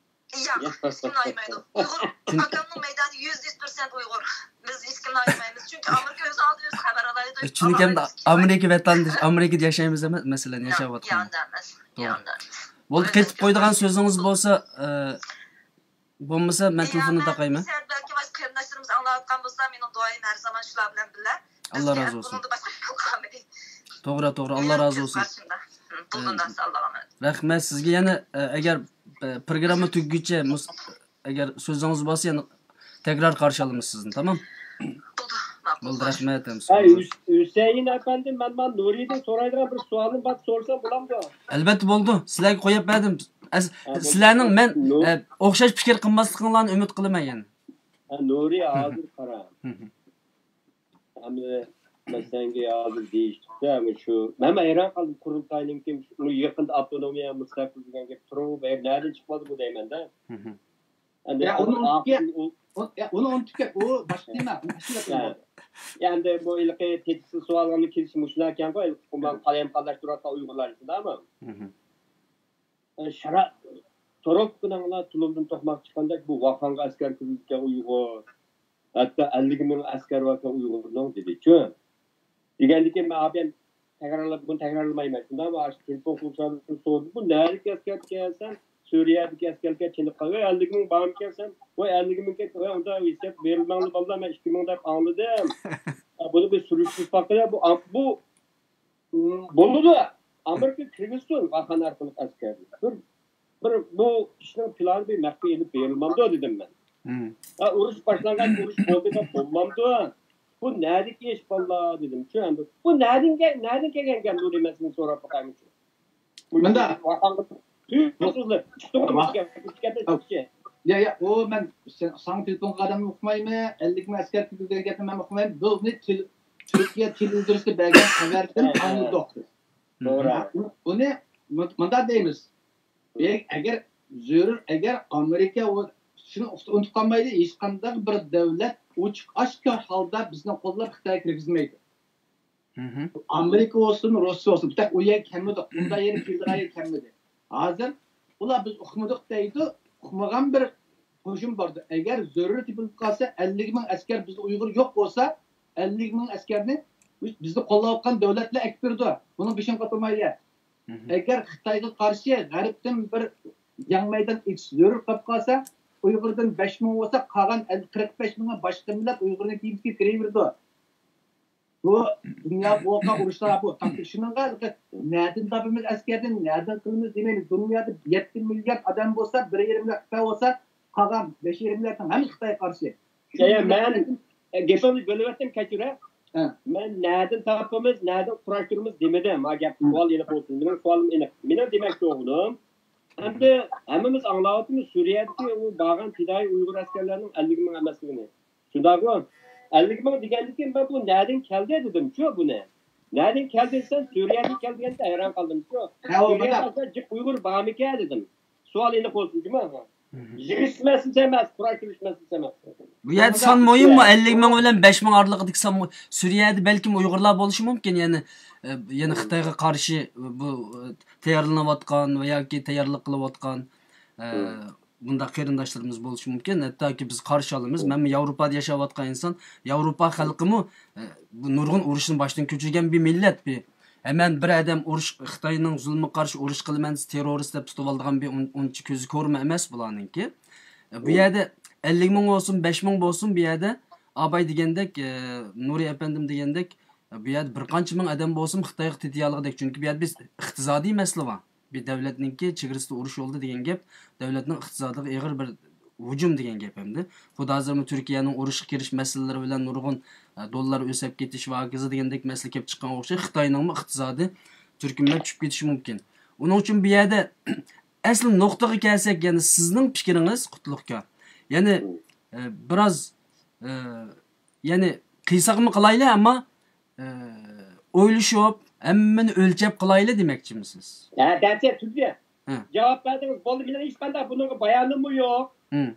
ياق، ھېچكىم ئايىمايدۇ. ئۇيغۇر، ئاكامنىڭ مەيدانى يۈزدە يۈز پىرسەنت ئۇيغۇر. بىز ھېچكىمنى ئايىمايمىز. چۈنكى ئامېرىكا ئۆزى ئالدى ئۆزى خەۋەر ئالايدۇ. چۈنكى ئەمدى ئامېرىكا ۋەتەندىشى، ئامېرىكىدا ياشايمىز ئەمەس، مەسىلەن، ياشاۋاتقان. ياندا ئەمەس. توغرا. ياندا ئەمەس. بولدى، قېتىپ قويىدىغان سۆزىڭىز بولسا، ئە، بولمىسا مەن تېلېفوننى تاقايمەن. بەلكى باشقا قېرىنداشلىرىمىز ئاڭلاۋاتقان بولسا، مېنىڭ دۇئايىم ھەر زامان شۇلار بىلەن بىللە. ئاللا رازى بولسۇن. بۇنىڭدىن باشقا يول قالمىدى. توغرا، توغرا، ئاللا رازى بولسۇن. بولدى، ئاللاغا ئامانەت. رەھمەت سىزگە. يەنە، ئە، ئەگەر، ئە، پروگرامما تۈگىگىچە مۇس-، ئەگەر سۆزىڭىز بولسا، يەنە تەكرار قارشى ئالىمىز سىزنى، تامام؟ بولدى، ماقۇل. بولدى، رەھمەت. ھەي، ھۈس-، ھۈسەيىن ئەپەندى، مەن مانا نۇرىدىن سورايدىغان بىر سوئالىم بار، سورىسام بولامدۇ؟ ئەلۋەتتە بولىدۇ. سىلەرگە قويۇپ بەردىم. ئەس-، ھە، بولدى. سىلەرنىڭ مەن، ئە، ئوخشاش پىكىر قىلماسلىقىڭلارنى ئۈمىد قىلىمەن يەنە. ھە، نۇرى، ھازىر قارا. ھەمدە مەسىلەنگە ھازىر دېيىشتۇقتا، ھەمدە شۇ، مەن ھەيران قالدىم، قۇرۇلتاينىڭكى يېقىندا ئاپتونومىيە، مۇستەقىل دېگەن گەپ تۇرۇپ، نەدىن چىقىپ قالدى بۇ دەيمەن-دە. ئەمدى يا، ئۇنى ئۇنتۇپ كەت. ئۇ، يا، ئۇنى ئۇنتۇپ كەت. ئۇ باشقا تېما، ئۇ ئاشۇنداق تېما. يا، ئەمدى بۇ ھېلىقى تېتىكسىز سوئاللارنىڭ كېلىشى مۇشۇلار ئىكەنغۇ، ھېلىقى قالايمىقانلاشتۇرۇۋاتقان ئۇيغۇرلار ئىچىدە، ئەمما. ئە، شارا-، تۇرۇپ كېلىڭلار، تۇلۇمدىن توقماق چىققاندەك، بۇ ۋاخانغا ئەسكەر كىرگۈزگەن ئۇيغۇر، ھەتتا ئەللىك مىڭ ئەسكەر باركەن ئۇيغۇرنىڭ، دېدىچۇ. دېگەندىكىن مەن ئابىيەن تەكرارلاپ، بۇنى تەكرارلىمايمەن. شۇنداقمۇ ئاشۇ تېلېفون قوشۇلدى، سورىدى، بۇ نەدىكى ئەسكەر ئىكەنسەن؟ سۈرىيەدىكى ئەسكەركەن، چېنىققان. ۋاي، ئەللىك مىڭ بارمىكەنسەن؟ ۋاي، ئەللىك مىڭ كەتتى. ۋاي، ئۇنداق ھېساب بېرىلمەڭلار بالىلار، مەن ئىككى مىڭ دەپ ئاڭلىدىم. بۇنى بىر سۈرۈشتۈرۈپ باققىلى، بۇ، بۇ بولىدۇ. ئامېرىكا كىرگۈزسۇن ۋاخان ئارقىلىق ئەسكەرنى. بىر، بىر بۇ ئىشنىڭ پىلانى بىر مەخپىي ئېلىپ بېرىلمامدۇ دېدىم مەن. ھە، ئۇرۇش باشلانغان، ئۇرۇش بولدى دەپ بولمامدۇ؟ بۇ نەدىكى ئىش بالىلار دېدىم. چۈ ئەمدى بۇ نەدىن كە-، نەدىن كەلگەن گەپ بۇ دېمەسىنى سوراپ باقايمىچۇ. مۇنداق. ۋاخانغا تۈگۈل سۆزلەپ، چىقتى. يا، يا، ئۇ مەن سەن، ساڭا تېلېفون قىلغان ئادەمنى ئۇقمايمەن، ئەللىك مىڭ ئەسكەر كىردى دېگەن گەپنى مەن ئۇقمايمەن. بۇنى تېل-، تۈركىيە تېلېۋىزورىسىدا بەرگەن خەۋەردىن ئاڭلىدۇق بىز. توغرا. ئۇنى مۇ-، مۇنداق دەيمىز. ئەگەر زۆرۈر، ئەگەر ئامېرىكا ئۇ، شۇنى ئۇنتۇپ قالمايلى، ھېچقانداق بىر دۆلەت ئوچۇق ئاشكارا ھالدا بىزنى قوللاپ خىتايغا كىرگۈزمەيدۇ. ئامېرىكا بولسۇن، روسىيە بولسۇن، بۇ تەك ئۇ يەرگە كەلمىدۇق. ئۇنداق يەرگە كېلىدىغان يەرگە كەلمىدى. ھازىر ئۇلار بىز ئۇقمىدۇق دەيدۇ، ئۇقمىغان بىر قوشۇن باردۇ. ئەگەر زۆرۈرىيىتى بولۇپ قالسا، ئەللىك مىڭ ئەسكەر بىزدە ئۇيغۇر يوق بولسا، ئەللىك مىڭ ئەسكەرنى بىز، بىزنى قوللاۋاتقان دۆلەتلەر ئەكىپ بېرىدۇ. بۇنىڭ بېشىنى قاتۇرمايلى. ئەگەر خىتايغا قارشى غەربتىن بىر جەڭ مەيدان ئېچىش زۆرۈر قېلىپ قالسا، ئۇيغۇردىن بەش مىڭ بولسا، قالغان ئەل-، قىرىق بەش مىڭى باشقا مىللەت ئۇيغۇرنىڭ كىيىمىگە كىرىۋېرىدۇ. بۇ دۇنيا بولغان ئۇرۇشلار بۇ. شۇنىڭغا نەدىن تاپىمىز ئەسكەرنى، نەدىن قىلىمىز دېمەيمىز. دۇنيادا يەتتە مىليارد ئادەم بولسا، بىر يېرىم مىليارد خىتاي بولسا، قالغان بەش يېرىم مىلياردنىڭ ھەممىسى خىتايغا قارشى. يا، يا، مەن گېپىڭنى بۆلۈۋەتتىم، كەچۈر ھە. مەن نەدىن تاپىمىز، نەدىن قۇراشتۇرىمىز دېمىدىم. ھە، گەپ، سوئال ئېنىق بولسۇن. مېنىڭ سوئالىم ئېنىق. مېنىڭ دېمەكچى بولغىنىم، ئەمدى ھەممىمىز ئاڭلاۋاتىمىز، سۈرىيەدىكى ئۇ بارغان پىدائىي ئۇيغۇر ئەسكەرلەرنىڭ ئەللىك مىڭ ئەمەسلىكىنى. شۇنداقمۇ؟ ئەللىك مىڭ دېگەندىن كېيىن مەن بۇ نەدىن كەلدى دېدىمچۇ بۇنى. نەدىن كەلدى دېسەم، سۈرىيەدىن كەلدى دېگەندە ھەيران قالدىمچۇ. ھە، ئۇ سۈرىيەدە جىق ئۇيغۇر بارمىكەن دېدىم. سوئال ئېنىق بولسۇن جۇما. يىغىش مەسىلىسى ئەمەس، قۇراشتۇرۇش مەسىلىسى ئەمەس. بۇ يەردە سان مۇھىممۇ؟ ئەللىك مىڭ بىلەن بەش مىڭ ئارىلىقىدىكى سان مۇ-، سۈرىيەدە بەلكىم ئۇيغۇرلار بولۇشى مۇمكىن، يەنى، ئە، يەنە خىتايغا قارشى بۇ، ئە، تەييارلىنىۋاتقان ۋە ياكى تەييارلىق قىلىۋاتقان، ئە، بۇنداق قېرىنداشلىرىمىز بولۇشى مۇمكىن. ھەتتاكى بىز قارشى ئالىمىز. مەنمۇ ياۋروپادا ياشاۋاتقان ئىنسان. ياۋروپا خەلقىمۇ، ئە، بۇ نۇرغۇن ئۇرۇشنى باشتىن كۆچۈرگەن بىر مىللەت. بىر ھەمەن بىر ئادەم ئۇرۇش، خىتاينىڭ زۇلمىغا قارشى ئۇرۇش قىلىمەن دېسە، تېررورىست دەپ تۇتۇۋالىدىغان بىر ئۇن-، ئۇنچە كۆزى كۆرمە ئەمەس بۇلارنىڭكى. ئە، بۇ يەردە ئەللىك مىڭ بولسۇن، بەش مىڭ بولسۇن، بۇ يەردە ئاباي دېگەندەك، ئە، نۇرى ئەپەندىم دېگەندەك، ئە، بۇ يەردە بىر قانچە مىڭ ئادەم بولسىمۇ خىتايغا تېتىيالىغۇدەك. چۈنكى بۇ يەردە بىز ئىقتىسادىي مەسىلە بار. بىر دۆلەتنىڭكى چېگرىسىدا ئۇرۇش بولدى دېگەن گەپ، دۆلەتنىڭ ئىقتىسادىغا ئېغىر بىر ھۇجۇم دېگەن گەپ ئەمدى. خۇدا ھازىرمۇ تۈركىيەنىڭ ئۇرۇشقا كىرىش مەسىلىلىرى بىلەن نۇرغۇن، ئە، دوللار ئۆسۈپ كېتىش ۋە ھاكازا دېگەندەك مەسىلە كېلىپ چىققان ئوخشاش. خىتاينىڭمۇ ئىقتىسادى تۈركۈملەپ چۈشۈپ كېتىشى مۇمكىن. ئۇنىڭ ئۈچۈن بۇ يەردە ئەسلى نۇقتىغا كەلسەك، يەنى سىزنىڭ پىكرىڭىز، قۇتلۇقكا. يەنى، ئە، بىراز، ئە، يەنى قىيساقمۇ قىلايلى، ئەمما، ئە، ئويلىشىپ، ھەممىنى ئۆلچەپ قىلايلى دېمەكچىمىسىز؟ ھە، دەرسىيە تۈگىدى. ھە. جاۋاب بەردىڭىز، بولدى، مېنىڭ ھېچقانداق بۇنىڭغا بايانىممۇ يوق، ھىم.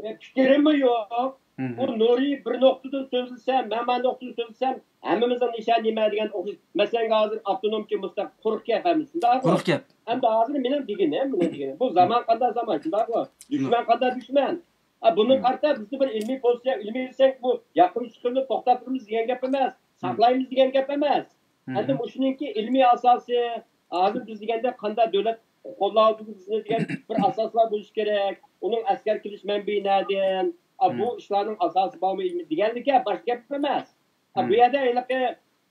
ئە، پىكرىممۇ يوق. ھىم. بۇ نۇرى بىر نۇقتىدىن سۆزلىسە، مەن مەن نۇقتىدىن سۆزلىسەم، ھەممىمىزنىڭ نىشانى نېمە دېگەن ئوخشاش. مەسىلەن، ھازىر ئاپتونومچى مۇستەق قۇرۇق گەپ ھەممىسى، شۇنداقمۇ؟ قۇرۇق گەپ. ئەمدى ھازىر مېنىڭ دېگىنىم، مېنىڭ دېگىنىم. بۇ زامان قانداق زامان، شۇنداقمۇ؟ دۈشمەن قانداق دۈشمەن؟ ئا، بۇنىڭغا قارىتا بىزدە بىر ئىلمىي پوزىتسىيە، ئىلمىي دېسەك، بۇ ياقىمىز چىقىمىز، توختاپ تۇرىمىز دېگەن گەپ ئەمەس. ساقلايمىز دېگەن گەپ ئەمەس. ئەمدى مۇشۇنىڭكى ئىلمىي ئاساسى، ھازىر بىز دېگەندەك قانداق دۆلەت قوللاۋاتىدۇ بىزنى دېگەن بىر ئاساسلار بولۇشى كېرەك. ئۇنىڭ ئەسكەر كېلىش مەنبىيى نەدىن؟ ئا، بۇ ئىشلارنىڭ ئاساسى بارمۇ ئىلمىي دېگەنلىكى باشقا گەپ ئەمەس. ئا، بۇ يەردە ھېلىقى،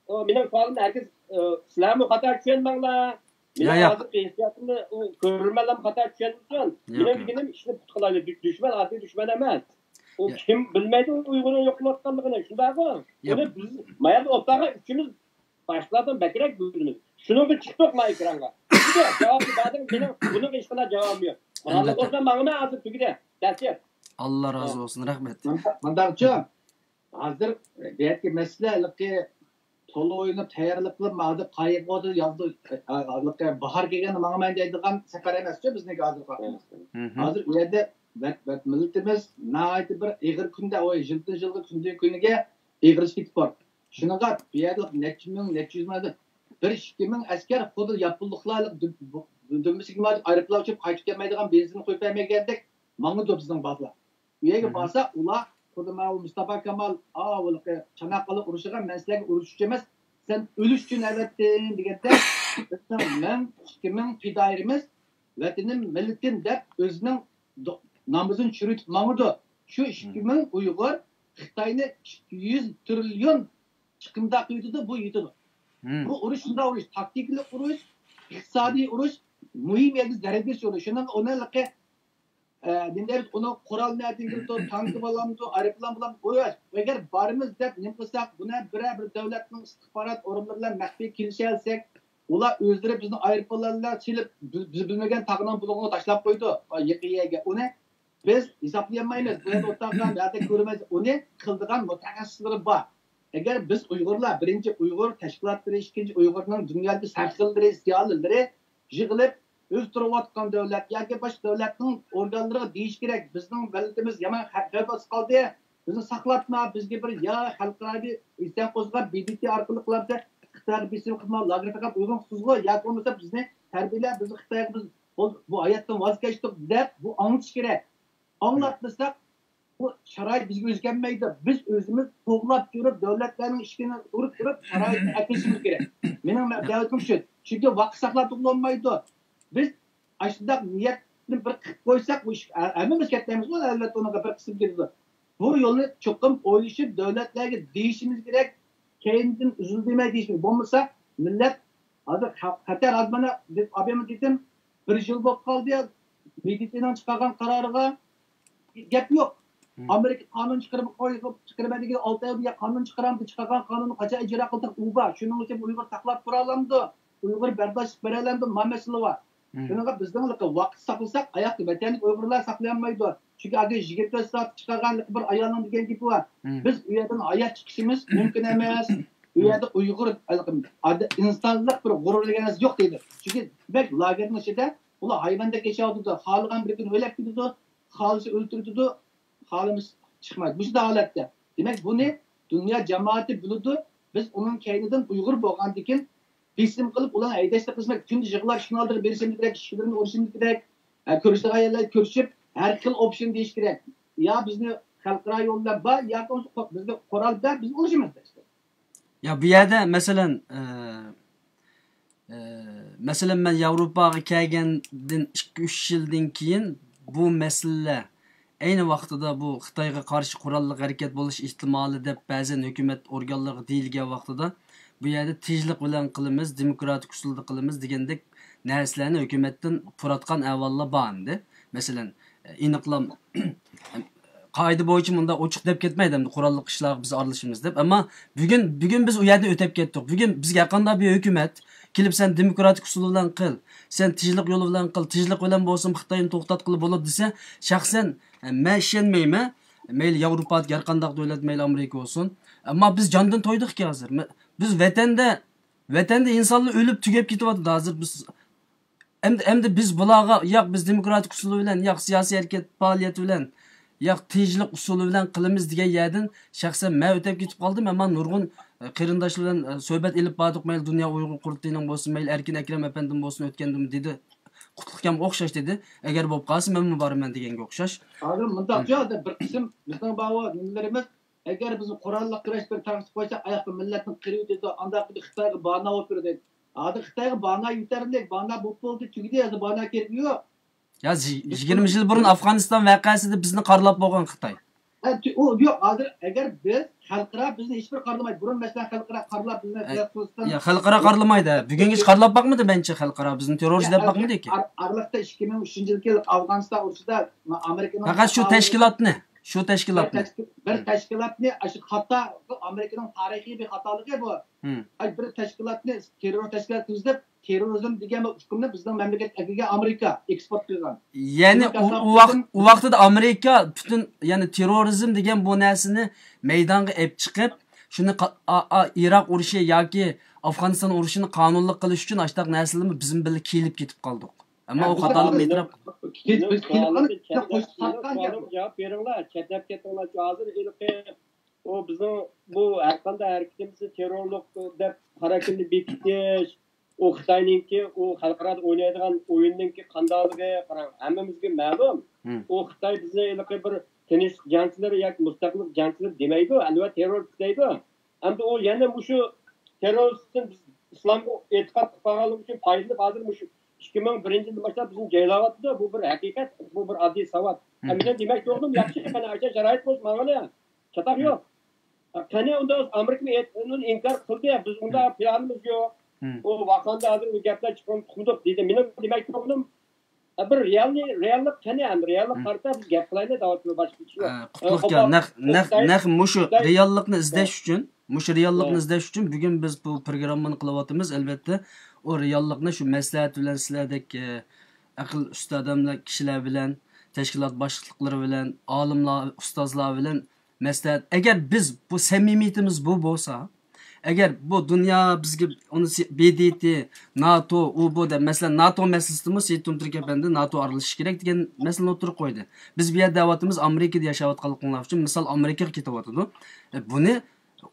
ئۇ، مېنىڭ سوئالىمنى ھەرگىز، ئۇ، سىلەرمۇ خاتا چۈشەنمەڭلار. مېنىڭ ھازىرقى ھېسسىياتىمنى ئۇ كۆرۈرمەنلەرمۇ خاتا چۈشەنمىسۇن. مېنىڭ دېگىنىم ئىشنى پۇت قىلايلى. دۈ-، دۈشمەن ئاددىي دۈشمەن ئەمەس. ئۇ كىم بىلمەيدۇ ئۇيغۇرنىڭ يوق بولۇۋاتقانلىقىنى، شۇنداقمۇ؟ ئۇنى بىز مايا ئوتتۇرىغا ئۈچىمىز باشقىلاردىن بەكرەك بىلىمىز. شۇنىڭغا چىقتۇق ما ئېكرانغا. جاۋابى بەردىڭ، مېنىڭ بۇنىڭغا ھېچقانداق جاۋابىم يوق. قوراللىق بولسا ماڭىمەن ھازىر تۈگىدى. دەسىيەت. ئاللا رازى بولسۇن، رەھمەت. مۇنداقچۇ، ھازىر بۇ يەردىكى مەسىلە ھېلىقى تولا ئويلىنىپ تەييارلىق قىلىپ، ما ھازىر قايىق بولدى، يازدا، ھېلىقى باھار كەلگەندە ماڭىمەن دەيدىغان سەپەر ئەمەسچۇ بىزنىڭكى ھازىرقى ۋاقتىمىز. ھازىر بۇ يەردە ۋەت-، ۋەت-، مىللىتىمىز ناھايىتى بىر ئېغىر كۈندە، ئۇ يىلدىن يىلغا، كۈندىن كۈنگە ئېغىرلىشىپ كېتىپ بار. شۇنىڭغا بۇ يەردە نەچچە مىڭ، نەچچە يۈز مىڭ، بىر ئىككى مىڭ ئەسكەر خۇددى ياپونلۇقلار دۈ-، بۇ-، دۈمبىسىگە ئايروپىلان ئۇچۇپ قايتىپ كەلمەيدىغان، بېنزىن قۇيۇپ بەرمىگەندەك ماڭىدۇ بىزنىڭ بالىلار. ئۇ يەرگە بارسا، ئۇلار خۇددى ماۋۇ مۇستاپا كامال، ئاۋۇ چاناققاللىق ئۇرۇشىغا، مەن سىلەرگە ئۇرۇش ئۈچۈن ئەمەس، سەن ئۆلۈش ئۈچۈن ئەۋەتتىم دېگەندە، بىزنىڭ مىڭ، ئىككى مىڭ پىدائىيلىرىمىز ۋەتىنىم، مىللىتىم دەپ ئۆزىنىڭ دو-، نامىزىنى چۈشۈرۈۋېتىپ ماڭىدۇ. شۇ ئىككى مىڭ ئۇيغۇر خىتاينى ئىككى يۈز تىرىليون چىقىمدا قىلىۋېتىدۇ، بۇ يېتىدۇ. بۇ ئۇرۇش شۇنداق ئۇرۇش، تاكتىكىلىق ئۇرۇش، ئىقتىسادىي ئۇرۇش، مۇھىم يەرگە زەربە بېرىش ئۇرۇشى. شۇنىڭغا ئۇنى ھېلىقى، ئە، نېمە دەيمىز، ئۇنىڭ قورال نەدىن كېلىدۇ، تانكا بولامدۇ، ئايروپىلان بولامدۇ، قويۇش. ئەگەر بارىمىز دەپ نېمە قىلساق، بۇنى بىرەر بىر دۆلەتنىڭ ئىستىخبارات ئورۇنلىرى بىلەن مەخپىي كېلىشەلسەك، ئۇلار ئۆزلىرى بىزنى ئايروپىلانلار چېلىپ، بىز، بىز بىلمىگەن تاغنىڭ بۇلۇڭىغا تاشلاپ قويىدۇ، يېقىن يەرگە. ئۇنى بىز ھېسابلىيالمايمىز. بۇ يەردە ئولتۇرغان، بۇ يەردە كۆرىمىز. ئۇنى قىلىدىغان مۇتەخەسسىسلىرى بار. ئەگەر بىز ئۇيغۇرلار، بىرىنچى ئۇيغۇر تەشكىلاتلىرى، ئىككىنچى ئۇيغۇرنىڭ دۇنيادىكى سەرخىللىرى، زىيالىيلىرى يىغىلىپ، ئۆز تۇرۇۋاتقان دۆلەت ياكى باشقا دۆلەتنىڭ ئورگانلىرىغا دېيىش كېرەك، بىزنىڭ مىللىتىمىز يامان خە-، خەۋپ ئاستىدا قالدى، بىزنى ساقلاتما، بىزگە بىر يا خەلقئارا بىر ئىنسان قوزغاپ، بى دى تى ئارقىلىق بىزنى ئىقتىسادىي بېسىم قىلما، لاگېرغا تاقاپ ئويغىنىسىزغۇ، ياكى بولمىسا بىزنى تەربىيەلەپ، بىزنى خىتايغا بىز بۇ، بۇ ھاياتتىن ۋاز كەچتۇق دەپ، بۇ ئاڭلىتىش كېرەك. ئاڭلاتمىساق، بۇ شارائىت بىزگە ئۆزگەرمەيدۇ. بىز ئۆزىمىز قوغلاپ يۈرۈپ، دۆلەتلەرنىڭ ئىشىكىنى ئۇرۇپ تۇرۇپ، شارائىتنى ئەكىلىشىمىز كېرەك. مېنىڭ مە-، دەۋىتىم شۇ. چۈنكى ۋاقىت ساقلاپ بولمايدۇ. بىز ئاشۇنداق نىيەتنى بىر قىلىپ قويساق، بۇ ئىش، ھە-، ھەممىمىز كەتمەيمىزغۇ، ئەلۋەتتە، ئۇنىڭغا بىر قىسىم كېتىدۇ. بۇ يولنى چوقۇم ئويلىشىپ، دۆلەتلەرگە دېيىشىمىز كېرەك. كەينىدىن ئۈزۈل دېمەي دېيىشىمىز. بولمىسا، مىللەت ھازىر خە-، خەتەر ھازىر مانا دەپ ئابىمۇ دېدىم، بىر يىل بولۇپ قالدى. مىللىتىنىڭ چىقارغان قارارىغا گەپ يوق. ئامېرىكا قانۇن چىقىرىپ قوي-، چىقىرىمەن دېگەن ئالتە ئايدا يا قانۇن چىقىرامدۇ، چىقارغان قانۇننى قاچان ئىجرا قىلدۇق، ئۇ بار. شۇنىڭ ئۈچۈن ئۇيغۇر ساقلاپ تۇرالايدۇ، ئۇيغۇر بەرداشلىق بېرەلەمدۇ، ما مەسىلە بار. شۇنىڭغا بىزنىڭ ۋاقىت ساقلىساق، ئاياقتا ۋەتەنلىك ئۇيغۇرلار ساقلىيالمايدۇ. چۈنكى ھازىر يىگىرمە تۆت سائەت چىقارغان بىر ئايالنىڭ دېگەن گېپى بار. بىز ئۇ يەردىن ھايات چىقىشىمىز مۇمكىن ئەمەس. ئۇ يەردە ئۇيغۇر، ئىنسانلىق بىر غۇرۇر دېگەن نەرسە يوق دەيدۇ. چۈنكى دېمەك، لاگېرنىڭ ئىچىدە ئۇلار ھايۋاندەك ياشاۋاتىدۇ. خالىغان بىر كۈنى ئۆلۈپ كېتىدۇ، خالىسا ئۆلتۈرۈۋېتىدۇ، خالىمىسا چىقمايدۇ. مۇشۇنداق ھالەتتە. دېمەك، بۇنى دۇنيا جامائىتى بىلىدۇ. بىز ئۇنىڭ كەينىدىن ئۇيغۇر بولغاندىكىن بېسىم قىلىپ، ئۇلارنى ھەيدەشنى قىلىشىمىز، كۈندە يىغلاپ، شۇنىڭ ئالدىغا بېرىشىمىز كېرەك، ئىشىكلىرىنى ئۇرۇشىمىز كېرەك، ئە، كۆرۈشىدىغان يەرلەرگە كۆرۈشۈپ، ھەر خىل ئوپشن دېيىش كېرەك. يا بىزنى خەلقئارا يول بىلەن بار، ياكى بولمىسا قو-، بىزگە قورال بەر، بىز ئۇرۇشىمىز دەيدۇ. يا بۇ يەردە مەسىلەن، ئە، ئە، مەسىلەن، مەن ياۋروپاغا كەلگەندىن ئىككى ئۈچ يىلدىن كېيىن بۇ مەسىلىلەر ئەينى ۋاقتىدا بۇ خىتايغا قارشى قوراللىق ھەرىكەت بولۇش ئېھتىمالى دەپ بەزەن ھۆكۈمەت ئورگانلىرىغا دېيىلگەن ۋاقتىدا، بۇ يەردە تىنچلىق بىلەن قىلىمىز، دېموكراتىك ئۇسۇلدا قىلىمىز دېگەندەك نەرسىلەرنى ھۆكۈمەتتىن پۇراتقان ئەھۋاللار بار ئەمدى. مەسىلەن، ئېنىقلا قائىدە بويىچە مۇنداق ئوچۇق دەپ كەتمەيدۇ، ئەمدى قوراللىق ئىشلارغا بىز ئارىلىشىمىز دەپ. ئەمما بۈگۈن، بۈگۈن بىز ئۇ يەردىن ئۆتۈپ كەتتۇق. بۈگۈن بىزگە ھەرقانداق بىر ھۆكۈمەت كېلىپ، سەن دېموكراتىك ئۇسۇل بىلەن قىل، سەن تىنچلىق يولى بىلەن قىل، تىنچلىق بىلەن بولسىمۇ خىتاينى توختاتقىلى بولىدۇ دېسە، شەخسەن، ئە، مەن ئىشەنمەيمەن. مەيلى ياۋروپادىكى ھەرقانداق دۆلەت، مەيلى ئامېرىكا بولسۇن. ئەمما بىز جاندىن تويدۇقكى ھازىر. مە-، بىز ۋەتەندە، ۋەتەندە ئىنسانلار ئۆلۈپ تۈگەپ كېتىۋاتىدۇ ھازىر. بىز ئەمدى، ئەمدى بىز بۇلارغا، ياق، بىز دېموكراتىك ئۇسۇل بىلەن، ياق، سىياسىي ھەرىكەت پائالىيىتى بىلەن، ياق، تىنچلىق ئۇسۇلى بىلەن قىلىمىز دېگەن يەردىن شەخسەن مەن ئۆتۈپ كېتىپ قالدىم. ئەمما نۇرغۇن، ئە، قېرىنداشلار بىلەن، ئە، سۆھبەت ئېلىپ باردۇق. مەيلى دۇنيا ئۇيغۇر قۇرۇلتىيىنىڭ بولسۇن، مەيلى ئەركىن ئەكرەم ئەپەندىمۇ بولسۇن، ئۆتكەندىمۇ دېدى. قۇتلۇقكەم ئوخشاش دېدى. ئەگەر بولۇپ قالسا مەنمۇ بارىمەن دېگەنگە ئوخشاش. ھازىر مۇنداق، ھە. بىر قىسىم بىزنىڭ بارغۇ نېمىلىرىمىز، ئەگەر بىز قوراللىق كۈرەش بىر تارقىتىپ قويساق، ئاياقتا مىللەتنى قىرىۋېتىدۇ، ئانداق قىلىپ خىتايغا بانا بولۇپ بېرىدۇ. ھازىر خىتايغا بانا يېتەرلىك، بانا بولۇپ بولدى، تۈگىدى، ھازىر بانا كېرىكى يوق. يا، يىگىرمە يىل بۇرۇن ئافغانىستان ۋەقەسىدە بىزنى قارىلاپ بولغان خىتاي. ئۇ يوق، ھازىر ئەگەر بىز خەلقئارا بىزنى ھېچبىر قارىلىمايدۇ. بۇرۇن مەسىلەن خەلقئارا قارىلاپ بىزنى، يا، خەلقئارا قارىلىمايدۇ. بۈگۈنگىچە قارىلاپ باقمىدى مەنچە خەلقئارا بىزنى تېررورچى دەپ باقمىدىكى. ئارىلىقتا ئىككى مىڭ ئۈچىنچى يىلدىكى ئافغانىستان ئۇرۇشىدا ئامېرىكىنىڭ پەقەت شۇ تەشكىلاتنى، شۇ تەشكىلاتنى. بىر تەشكىلاتنى ئاشۇ خاتا، ئامېرىكىنىڭ تارىخىي بىر خاتالىقى بۇ. ئاي، بىر تەشكىلاتنى تېررور تەشكىلات تۈزۈپ، تېررورىزم دېگەن بۇ ئۇقۇمنى بىزنىڭ مەملىكەتكە ئەكەلگەن ئامېرىكا ئېكسپورت قىلغان. يەنى ئۇ، ئۇ ۋاقىت، ئۇ ۋاقتىدا ئامېرىكا پۈتۈن، يەنى تېررورىزم دېگەن بۇ نەرسىنى مەيدانغا ئېلىپ چىقىپ، شۇنى قا-، ئا-، ئا-، ئىراق ئۇرۇشى ياكى ئافغانىستان ئۇرۇشىنى قانۇنلۇق قىلىش ئۈچۈن ئاشۇنداق نەرسىلەرمۇ بىزمۇ بىللە كېلىپ كېتىپ قالدۇق. ئەمما ئۇ خاتالىقنى ئېتىراپ. جاۋاب بېرىڭلار. چەتنەپ كەتتىڭلارچۇ ھازىر ھېلىقى ئۇ بىزنىڭ بۇ ھەرقانداق ھەرىكىتىمىزنى تېررورلۇق دەپ خاراكتېرنى بېكىتىش، ئۇ خىتاينىڭكى ئۇ خەلقئارادا ئوينايدىغان ئويۇننىڭكى قانداقلىقى، قاراڭ، ھەممىمىزگە مەلۇم. ئۇ خىتاي بىزنى ھېلىقى بىر تىنچلىق جەڭچىلىرى ياكى مۇستەقىللىق جەڭچىلىرى دېمەيدۇ، ئەلۋەتتە تېررورچى دەيدۇ. ئەمدى ئۇ يەنە مۇشۇ تېررورىستتىن بىز ئىسلامغا ئېتىقاد قىلىپ قالغانلىقى ئۈچۈن پايدىلىنىپ ھازىر مۇشۇ ئىككى مىڭ بىرىنچى يىلدىن باشلاپ بىزنى جايلاۋاتىدۇ. بۇ بىر ھەقىقەت، بۇ بىر ئاددىي ساۋات. مېنىڭ دېمەكچى بولغىنىم ياخشى، قېنى ئاشۇ شارائىت بولسا ماڭىلى. چاتاق يوق. قېنى ئۇندا ئامېرىكا ئۇنى ئىنكار قىلدى، بىز ئۇنداق پىلانىمىز يوق. ئۇ ۋاقاندا ھازىر ئۇ گەپلەر چىققان تۇتۇلدۇق دېدى. مېنىڭ دېمەكچى بولغىنىم بىر رېئالنى، رېئاللىق قېنى ئەمدى، رېئاللىق قارىتا بىز گەپ قىلايلى دەۋاتىمەن، باشقا ئىش يوق. قۇتلۇقكەن، نەق، نەق، نەق مۇشۇ رېئاللىقنى ئىزدەش ئۈچۈن، مۇشۇ رېئاللىقنى ئىزدەش ئۈچۈن بۈگۈن بىز بۇ پروگراممىنى قىلىۋاتىمىز. ئەلۋەتتە، ئۇ رېئاللىقنى شۇ مەسلىھەت بىلەن سىلەردەك، ئە، ئەقىل ئۈستى ئادەملەر، كىشىلەر بىلەن، تەشكىلات باشلىقلىرى بىلەن، ئالىملار، ئۇستازلار بىلەن مەسلىھەت. ئەگەر بىز بۇ سەمىمىيىتىمىز بۇ بولسا، ئەگەر بۇ دۇنيا بىزگە ئۇنى سى-، ب د ت، ناتو، ئۇ بۇ دەپ، مەسىلەن، ناتو مەسىلىسىدىمۇ سېيىت تۇنتۇرك ئەپەندى ناتو ئارىلىشىشى كېرەك دېگەن مەسىلىنى ئوتتۇرىغا قويدى. بىز بۇ يەردە دەۋاتىمىز، ئامېرىكىدا ياشاۋاتقانلىقىڭلار ئۈچۈن، مىسال، ئامېرىكىغا كېتىۋاتىدۇ. ئە، بۇنى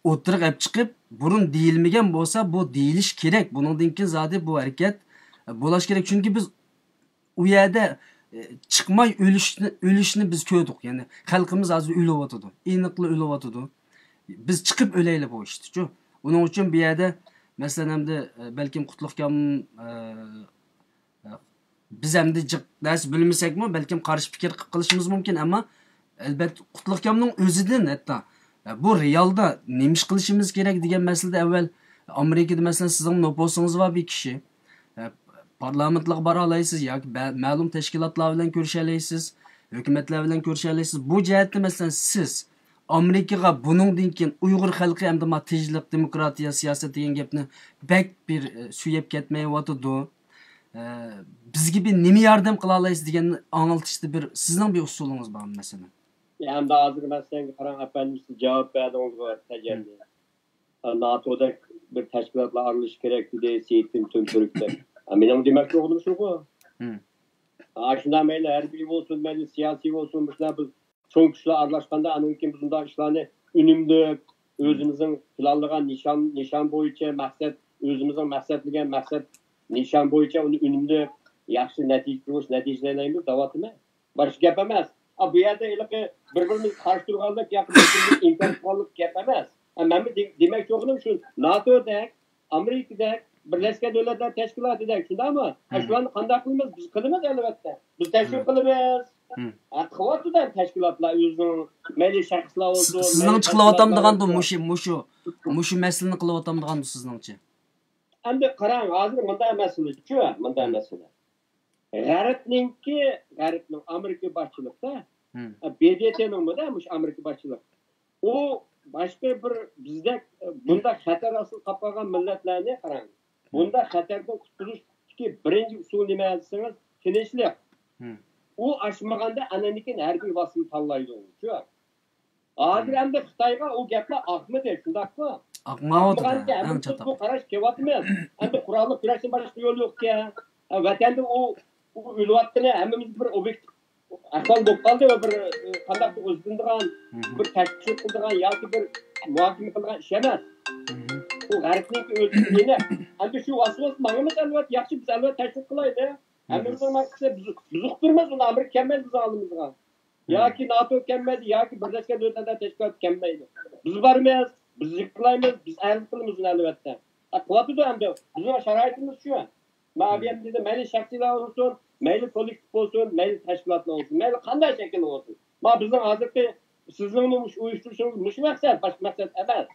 ئوتتۇرىغا ئېلىپ چىقىپ، بۇرۇن دېيىلمىگەن بولسا، بۇ دېيىلىشى كېرەك. بۇنىڭدىن كېيىن زادى بۇ ھەرىكەت، ئە، بولۇشى كېرەك. چۈنكى بىز ئۇ يەردە، ئە، چىقماي ئۆلۈشنى، ئۆلۈشنى بىز كۆردۇق. يەنى خەلقىمىز ھازىر ئۆلۈۋاتىدۇ. ئېنىقلا ئۆلۈۋاتىدۇ. بىز چىقىپ ئۆلەيلى بۇ ئىشتىچۇ. ئۇنىڭ ئۈچۈن بۇ يەردە، مەسىلەن، ئەمدى، ئە، بەلكىم قۇتلۇقكام، ئە، بىز ئەمدى جىق نەرسە بىلمىسەكمۇ، بەلكىم قارشى پىكىر قىلىپ قېلىشىمىز مۇمكىن، ئەمما ئەلۋەتتە قۇتلۇقكامنىڭ ئۆزىدىن ھەتتا، بۇ رېئالدا نېمە ئىش قىلىشىمىز كېرەك دېگەن مەسىلىدە ئەۋۋەل ئامېرىكىدا، مەسىلەن، سىزنىڭ نوپۇسىڭىز بار بىر كىشى، پارلامېنتلارغا بارالايسىز ياكى بە-، مەلۇم تەشكىلاتلار بىلەن كۆرۈشەلەيسىز، ھۆكۈمەتلەر بىلەن كۆرۈشەلەيسىز. بۇ جەھەتتە، مەسىلەن، سىز ئامېرىكىغا بۇنىڭدىن كېيىن ئۇيغۇر خەلقى ئەمدى ما تىنچلىق، دېموكراتىيە، سىياسەت دېگەن گەپنى بەك بىر، ئە، سۆيەپ كەتمەيۋاتىدۇ. ئە، بىزگە بىر نېمە ياردەم قىلالايسىز دېگەننى ئاڭلىتىشتا بىر سىزنىڭ بىر ئۇسۇلىڭىز بارمۇ، مەسىلەن؟ ئەمدى ھازىر مەسىلەن، قاراڭ، ئەپەندىم، سىز جاۋاب بەردىڭىزغۇ تەجەللى. ناتودەك بىر تەشكىلاتلار ئارىلىشىش كېرەك دېدى سېيىتتىن تۈنتۈرۈك دەپ. مېنىڭ دېمەكچى بولغىنىم شۇغۇ. ئاشۇنداق مەيلى ھەربىي بولسۇن، مەيلى سىياسىي بولسۇن، مۇشۇنداق بىز چوڭ كۈچلەر ئارىلاشقاندا، ئاندىن كېيىن بۇنداق ئىشلارنى ئۈنۈملۈك، ئۆزىمىزنىڭ پىلانلىغان نىشان، نىشان بويىچە مەقسەت، ئۆزىمىزنىڭ مەقسەتلىگەن مەقسەت، نىشان بويىچە ئۇنى ئۈنۈملۈك، ياخشى نەتىجە، نەتىجىلەيلەيمىز دەۋاتىمەن. باشقا گەپ ئەمەس. ئا، بۇ يەردە ھېلىقى بىر-بىرىمىزگە قارشى تۇرغانلىق ياكى بىر-بىرىمىزنى ئىنكار قىلغانلىق گەپ ئەمەس. ئا، مەن دېمەكچى بولغىنىم شۇ، ناتودەك، ئامېرىكىدەك، بىرلەشكەن دۆلەتلەر تەشكىلاتىدەك، شۇنداقمۇ؟ ھە، شۇلارنى قانداق قىلىمىز؟ بىز قىلىمىز، ئەلۋەتتە. بىز تەشۋىق قىلىمىز. ھە، قىلىۋاتىدۇ تەشكىلاتلار ئۆزىنىڭ، مەيلى شەخسلەر بولسۇن، سىزنىڭچە قىلىۋاتامدىغاندۇ مۇشۇ، مۇشۇ، مۇشۇ مەسىلىنى قىلىۋاتامدىغاندۇ سىزنىڭچە؟ ئەمدى قاراڭ، ھازىر مۇنداق مەسىلە، شۇ مۇنداق مەسىلە. غەربنىڭكى، غەربنىڭ ئامېرىكا باشچىلىقتا، ب د ت نىڭمۇ-دە مۇشۇ ئامېرىكا باشچىلىق. ئۇ باشقا بىر بىزدەك بۇنداق خەتەر ئاستىدا قاپقالغان مىللەتلەرنى قاراڭ. بۇنداق خەتەردىن قۇتۇلۇشتىكى بىرىنچى ئۇسۇل نېمە دېسىڭىز، تىنچلىق. ئۇ ئاشمىغاندا ئاندىن كېيىن ھەربىي ۋاسىتىنى تاللايدۇ. شۇ. ھازىر ئەمدى خىتايغا ئۇ گەپلەر ئاقمىدى، شۇنداقمۇ؟ ئاقماۋاتىدۇ، ئاقمىغانكەن، ئەمدى ئەڭ بىز چاتاق. بۇ قاراشقا كېلىۋاتىمىز. ئەمدى قوراللىق كۈرەشتىن باشقا يول يوقكەن. ۋەتەندە ئۇ، ئۇ ئۆلۈۋاتقىنى ھەممىمىز بىر ئوبيېكتىپ ئەھۋال بولۇپ قالدى. ئۇ بىر، ئە، قانداقتۇر ئىزدىنىدىغان، بىر تەشۋىق قىلىدىغان ياكى بىر مۇھاكىمە قىلىدىغان ئىش ئەمەس. ئۇ غەربنىڭكى ئۆزىنىڭ دىنى. ئەمدى شۇ ۋاسۋاس ماڭىمىز ئەلۋەتتە ياخشى، بىز ئەلۋەتتە تەشۋىق قىلايلى. ھەممىمىزنىڭ مەقسىتى بىز، بىز ئۇقتۇرىمىز ئۇنى، ئامېرىكا كەلمەيدۇ بىزنىڭ ئالدىمىزغا. ياكى ناتو كەلمەيدۇ، ياكى بىرلەشكەن دۆلەتلەر تەشكىلاتى كەلمەيدۇ. بىز بارىمىز، بىز يىغىلايمىز، بىز ئەرز قىلىمىز ئۇنى ئەلۋەتتە. ھە، قىلىۋاتىدۇ ئەمدى. بىزنىڭ شارائىتىمىز شۇ. مەن ئابىيەم دېدى، مەيلى شەخسىيلەر بولسۇن، مەيلى كوللېكتىپ بولسۇن، مەيلى تەشكىلاتلار بولسۇن، مەيلى قانداق شەكىلدە بولسۇن. ما بىزنىڭ ھازىرقى سىزنىڭمۇ مۇشۇ ئۇيۇشتۇرۇشىڭىز مۇشۇ مەقسەت، باشقا مەقسەت ئەمەس.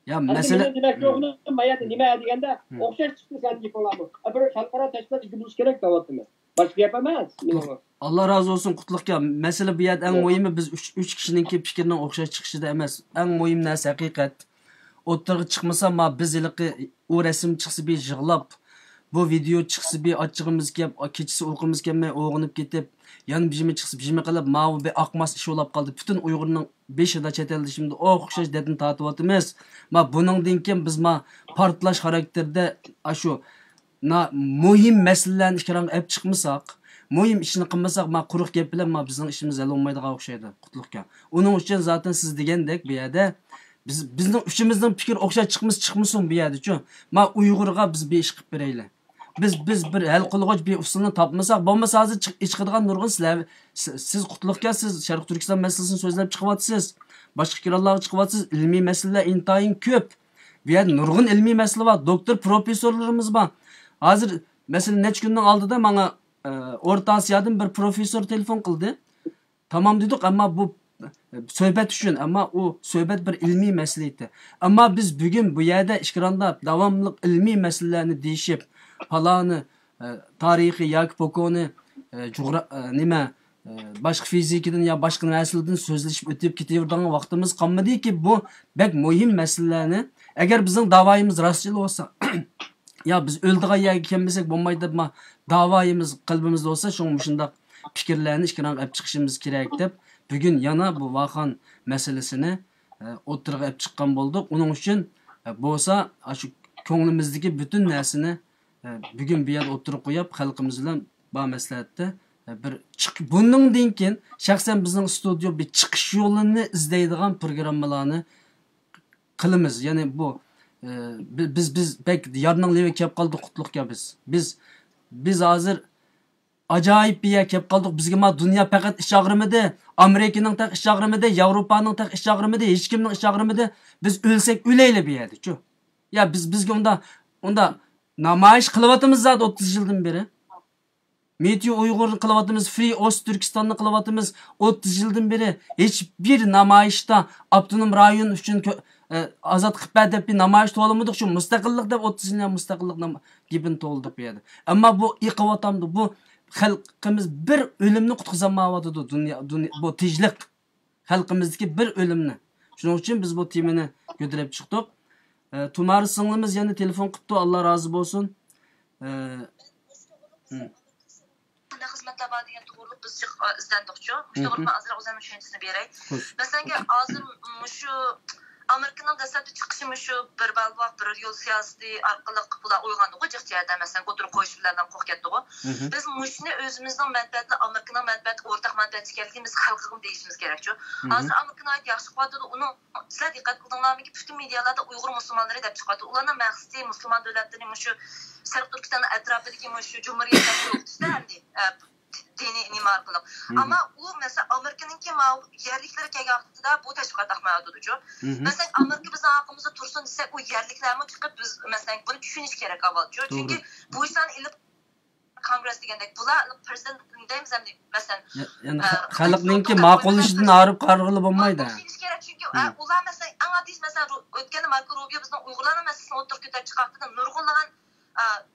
يا، ئەمدى مەسىلە مېنىڭ دېمەكچى بولغىنىم، ما يەردە نېمە دېگەندە، ئوخشاش چىقتى سەن گېپىڭلارمۇ. بىر خەلقئارا تەشكىلات ئىگە بولۇشى كېرەك دەۋاتىمەن. باشقا گەپ ئەمەس مېنىڭ. ئاللا رازى بولسۇن، قۇتلۇق ئاكا. مەسىلە بۇ يەردە ئەڭ مۇھىمى بىز ئۈچ، ئۈچ كىشىنىڭكى پىكرىنىڭ ئوخشاش چىقىشىدا ئەمەس. ئەڭ مۇھىم نەرسە ھەقىقەت. ئوتتۇرىغا چىقمىسا، ما بىز ھېلىقى ئۇ رەسىم چىقسا بىر يىغلاپ، بۇ ۋىدېئو چىقسا بىر ئاچچىقىمىز كەپ، كېچىسى ئۇيقۇمىز كەلمەي ئويغىنىپ كېتىپ، يەنە بىژىمى چىقسا بىژىمى قىلىپ، ماۋۇ بىر ئاقماس ئىش بولاپ قالدى. پۈتۈن ئۇيغۇرنىڭ بېشىدا چەت ئەلدىشىمدە ئوخشاش دەردىنى تارتىۋاتىمىز. ما بۇنىڭدىن كېيىن بىز ما پارتلاش خاراكتېرىدە ئاشۇ نا-، مۇھىم مەسىلىلەرنى ئېكرانغا ئېلىپ چىقمىساق، مۇھىم ئىشنى قىلمىساق، ما قۇرۇق گەپ بىلەن ما بىزنىڭ ئىشىمىز ھەل بولمايدىغان ئوخشايدۇ، قۇتلۇق ئاكا. ئۇنىڭ ئۈچۈن زاتەن سىز دېگەندەك بۇ يەردە بىز، بىزنىڭ ئۈچىمىزنىڭ پىكرى ئوخشاش چىقمىسا چىقمىسۇن بۇ يەردىچۇ. ما ئۇيغۇرغا بىز بىر ئىش قىلىپ بېرەيلى. بىز، بىز بىر ھەل قىلغۇچ بىر ئۇسۇلنى تاپمىساق، بولمىسا ھازىر چىق-، ئىچ چىقىدىغان نۇرغۇن سىلەر، سىز، سىز قۇتلۇقكەن، سىز شەرقىي تۈركىستان مەسىلىسىنى سۆزلەپ چىقىۋاتىسىز. باشقا ئېكرانلارغا چىقىۋاتىسىز. ئىلمىي مەسىلىلەر ئىنتايىن كۆپ. بۇ يەردە نۇرغۇن ئىلمىي مەسىلە بار. دوكتور پروفېسسورلىرىمىز بار. ھازىر، مەسىلەن، نەچچە كۈننىڭ ئالدىدا ماڭا، ئە، ئورتا ئاسىيادىن بىر پروفېسسور تېلېفون قىلدى. تامام دېدۇق، ئەمما بۇ سۆھبەت ئۈچۈن، ئەمما ئۇ سۆھبەت بىر ئىلمىي مەسىلە ئىدى. ئەمما بىز بۈگۈن بۇ يەردە ئېكراندا داۋاملىق ئىلمىي مەسىلىلەرنى دېيىشىپ، پالانى، ئە، تارىخىي ياكى پوكونى، ئە، جۇغرا-، ئە، نېمە، ئە، باشقا فىزىكىدىن يا باشقا نەرسىلەردىن سۆزلىشىپ ئۆتۈپ كېتىۋېرىدىغان ۋاقتىمىز قالمىدىكى، بۇ بەك مۇھىم مەسىلىلەرنى، ئەگەر بىزنىڭ داۋايىمىز راستچىل بولسا، يا بىز ئۆلىدىغان يەرگە كەلمىسەك بولمايدۇ دەپ ما داۋايىمىز قەلبىمىزدە بولسا، شۇڭا مۇشۇنداق پىكىرلەرنى ئېكرانغا ئېلىپ چىقىشىمىز كېرەك دەپ، بۈگۈن يەنە بۇ ۋاخان مەسىلىسىنى، ئە، ئوتتۇرىغا ئېلىپ چىققان بولدۇق. ئۇنىڭ ئۈچۈن، ئە، بولسا، ئاشۇ كۆڭلىمىزدىكى پۈتۈن نەرسىنى، ئە، بۈگۈن بۇ يەردە ئوتتۇرىغا قويۇپ، خەلقىمىز بىلەن بار مەسلىھەتتە، ئە، بىر چىق-، بۇنىڭدىن كېيىن شەخسەن بىزنىڭ ئىستۇدىيو بىر چىقىش يولىنى ئىزدەيدىغان پروگراممىلارنى قىلىمىز. يەنى بۇ، ئە، بى-، بىز، بىز بەك يارنىڭ لېۋىگە كەپ قالدۇق، قۇتلۇقكەن بىز. بىز، بىز ھازىر ئاجايىپ بىر يەرگە كەپ قالدۇق. بىزگە ما دۇنيا پەقەت ئىچ ئاغرىمىدى، ئامېرىكىنىڭ تېخى ئىچ ئاغرىمىدى، ياۋروپانىڭ تېخى ئىچ ئاغرىمىدى، ھېچكىمنىڭ ئىچ ئاغرىمىدى. بىز ئۆلسەك ئۆلەيلى بۇ يەردىچۇ. يا بىز، بىزگە ئۇندا، ئۇندا نامايىش قىلىۋاتىمىز زادى ئوتتۇز يىلدىن بېرى. مېتيو ئۇيغۇرنى قىلىۋاتىمىز، فرى ئوست تۈركىستاننى قىلىۋاتىمىز. ئوتتۇز يىلدىن بېرى ھېچبىر نامايىشتا ئاپتونوم رايون ئۈچۈن كۆ-، ئە، ئازاد قىلىپ بەر دەپ بىر نامايىش توۋلىمىدۇق. شۇ مۇستەقىللىق دەپ ئوتتۇز يىل مۇستەقىللىق نام-، گېپىنى توۋلىدۇق بۇ يەردە. ئەمما بۇ ئېقىۋاتامدۇ. بۇ خەلقىمىز بىر ئۆلۈمنى قۇتقۇزالمايۋاتىدۇ دۇنيا، دۇنيا، بۇ تىنچلىق. خەلقىمىزدىكى بىر ئۆلۈمنى. شۇنىڭ ئۈچۈن بىز بۇ تېمىنى كۆتۈرۈپ چىقتۇق. ئە، تۇمارا سىڭلىمىز يەنە تېلېفون قىپتۇ، ئاللا رازى بولسۇن. ئە، ھىم. قانداق خىزمەتلەر بار دېگەن توغرۇلۇق بىز جىق، ئە، ئىزدەندۇقچۇ. مۇشۇ توغرىلىق مەن ئازراق ئۆزۈمنىڭ چۈشەنچىسىنى بېرەي. خوش. مەسىلەنكى، ھازىر مۇشۇ ئامېرىكىنىڭ دەسلەپتە چىقىشى مۇشۇ بىر بەلباغ، بىر يول سىياسىتى ئارقىلىق بۇلار ئويغاندىغۇ جىق جەھەتتە، مەسىلەن، ئوتتۇرىغا قويۇشى بىلەن قورقۇپ كەتتىغۇ. بىز مۇشۇنى ئۆزىمىزنىڭ مەنپەئەتى، ئامېرىكىنىڭ مەنپەئەتى، ئورتاق مەنپەئەتكە كەلگىنى بىز خەلقىگىمۇ دېيىشىمىز كېرەكچۇ. ھازىر ئامېرىكا ناھايىتى ياخشى قىلىۋاتىدۇ. ئۇنىڭ، سىلەر دىققەت قىلدىڭلارمىكىن، پۈتۈن مېدىيالاردا ئۇيغۇر مۇسۇلمانلىرى دەپ چىقىۋاتىدۇ. ئۇلارنىڭ مەقسىتى مۇسۇلمان دۆلەتلىرىنى مۇشۇ شەرقىي تۈركىستاننىڭ ئەتراپىدىكى مۇشۇ جۇمھۇرىيەتلەرگە يوقىتىشتا ئەمدى، ئە، دىنىي نېمە ئارقىلىق. ئەمما ئۇ، مەسىلەن، ئامېرىكىنىڭكى ماۋۇ يەرلىكلەر كەلگەن ۋاقتىدا بۇ تەشۋىقات ئاقمايۋاتىدۇچۇ. مەسىلەن، ئامېرىكا بىزنىڭ ھەققىمىزدە تۇرسۇن دېسەك، ئۇ يەرلىكلەرمۇ چىقىپ، بىز، مەسىلەن، بۇنى چۈشىنىش كېرەك ئاۋۋالچۇ. چۈنكى بۇ ئىشلارنى ئېلىپ كونگرېس دېگەندەك، بۇلار پرېزىدېنت دەيمىز ئەمدى، مەسىلەن، يەنى خەلقنىڭكى ماقۇللىشىدىن ئايرىپ قارىغىلى بولمايدۇ. ماقۇللىشىش كېرەك، چۈنكى ئۇلار، مەسىلەن، ئەڭ ئاددىي، مەسىلەن، ئۆتكەندە ماركو روبىيو بىزنىڭ ئۇيغۇرلارنىڭ مەسىلىسىنى ئوتتۇرىغا كۆتۈرۈپ چىققان ۋاقتىدا نۇرغۇنلىغان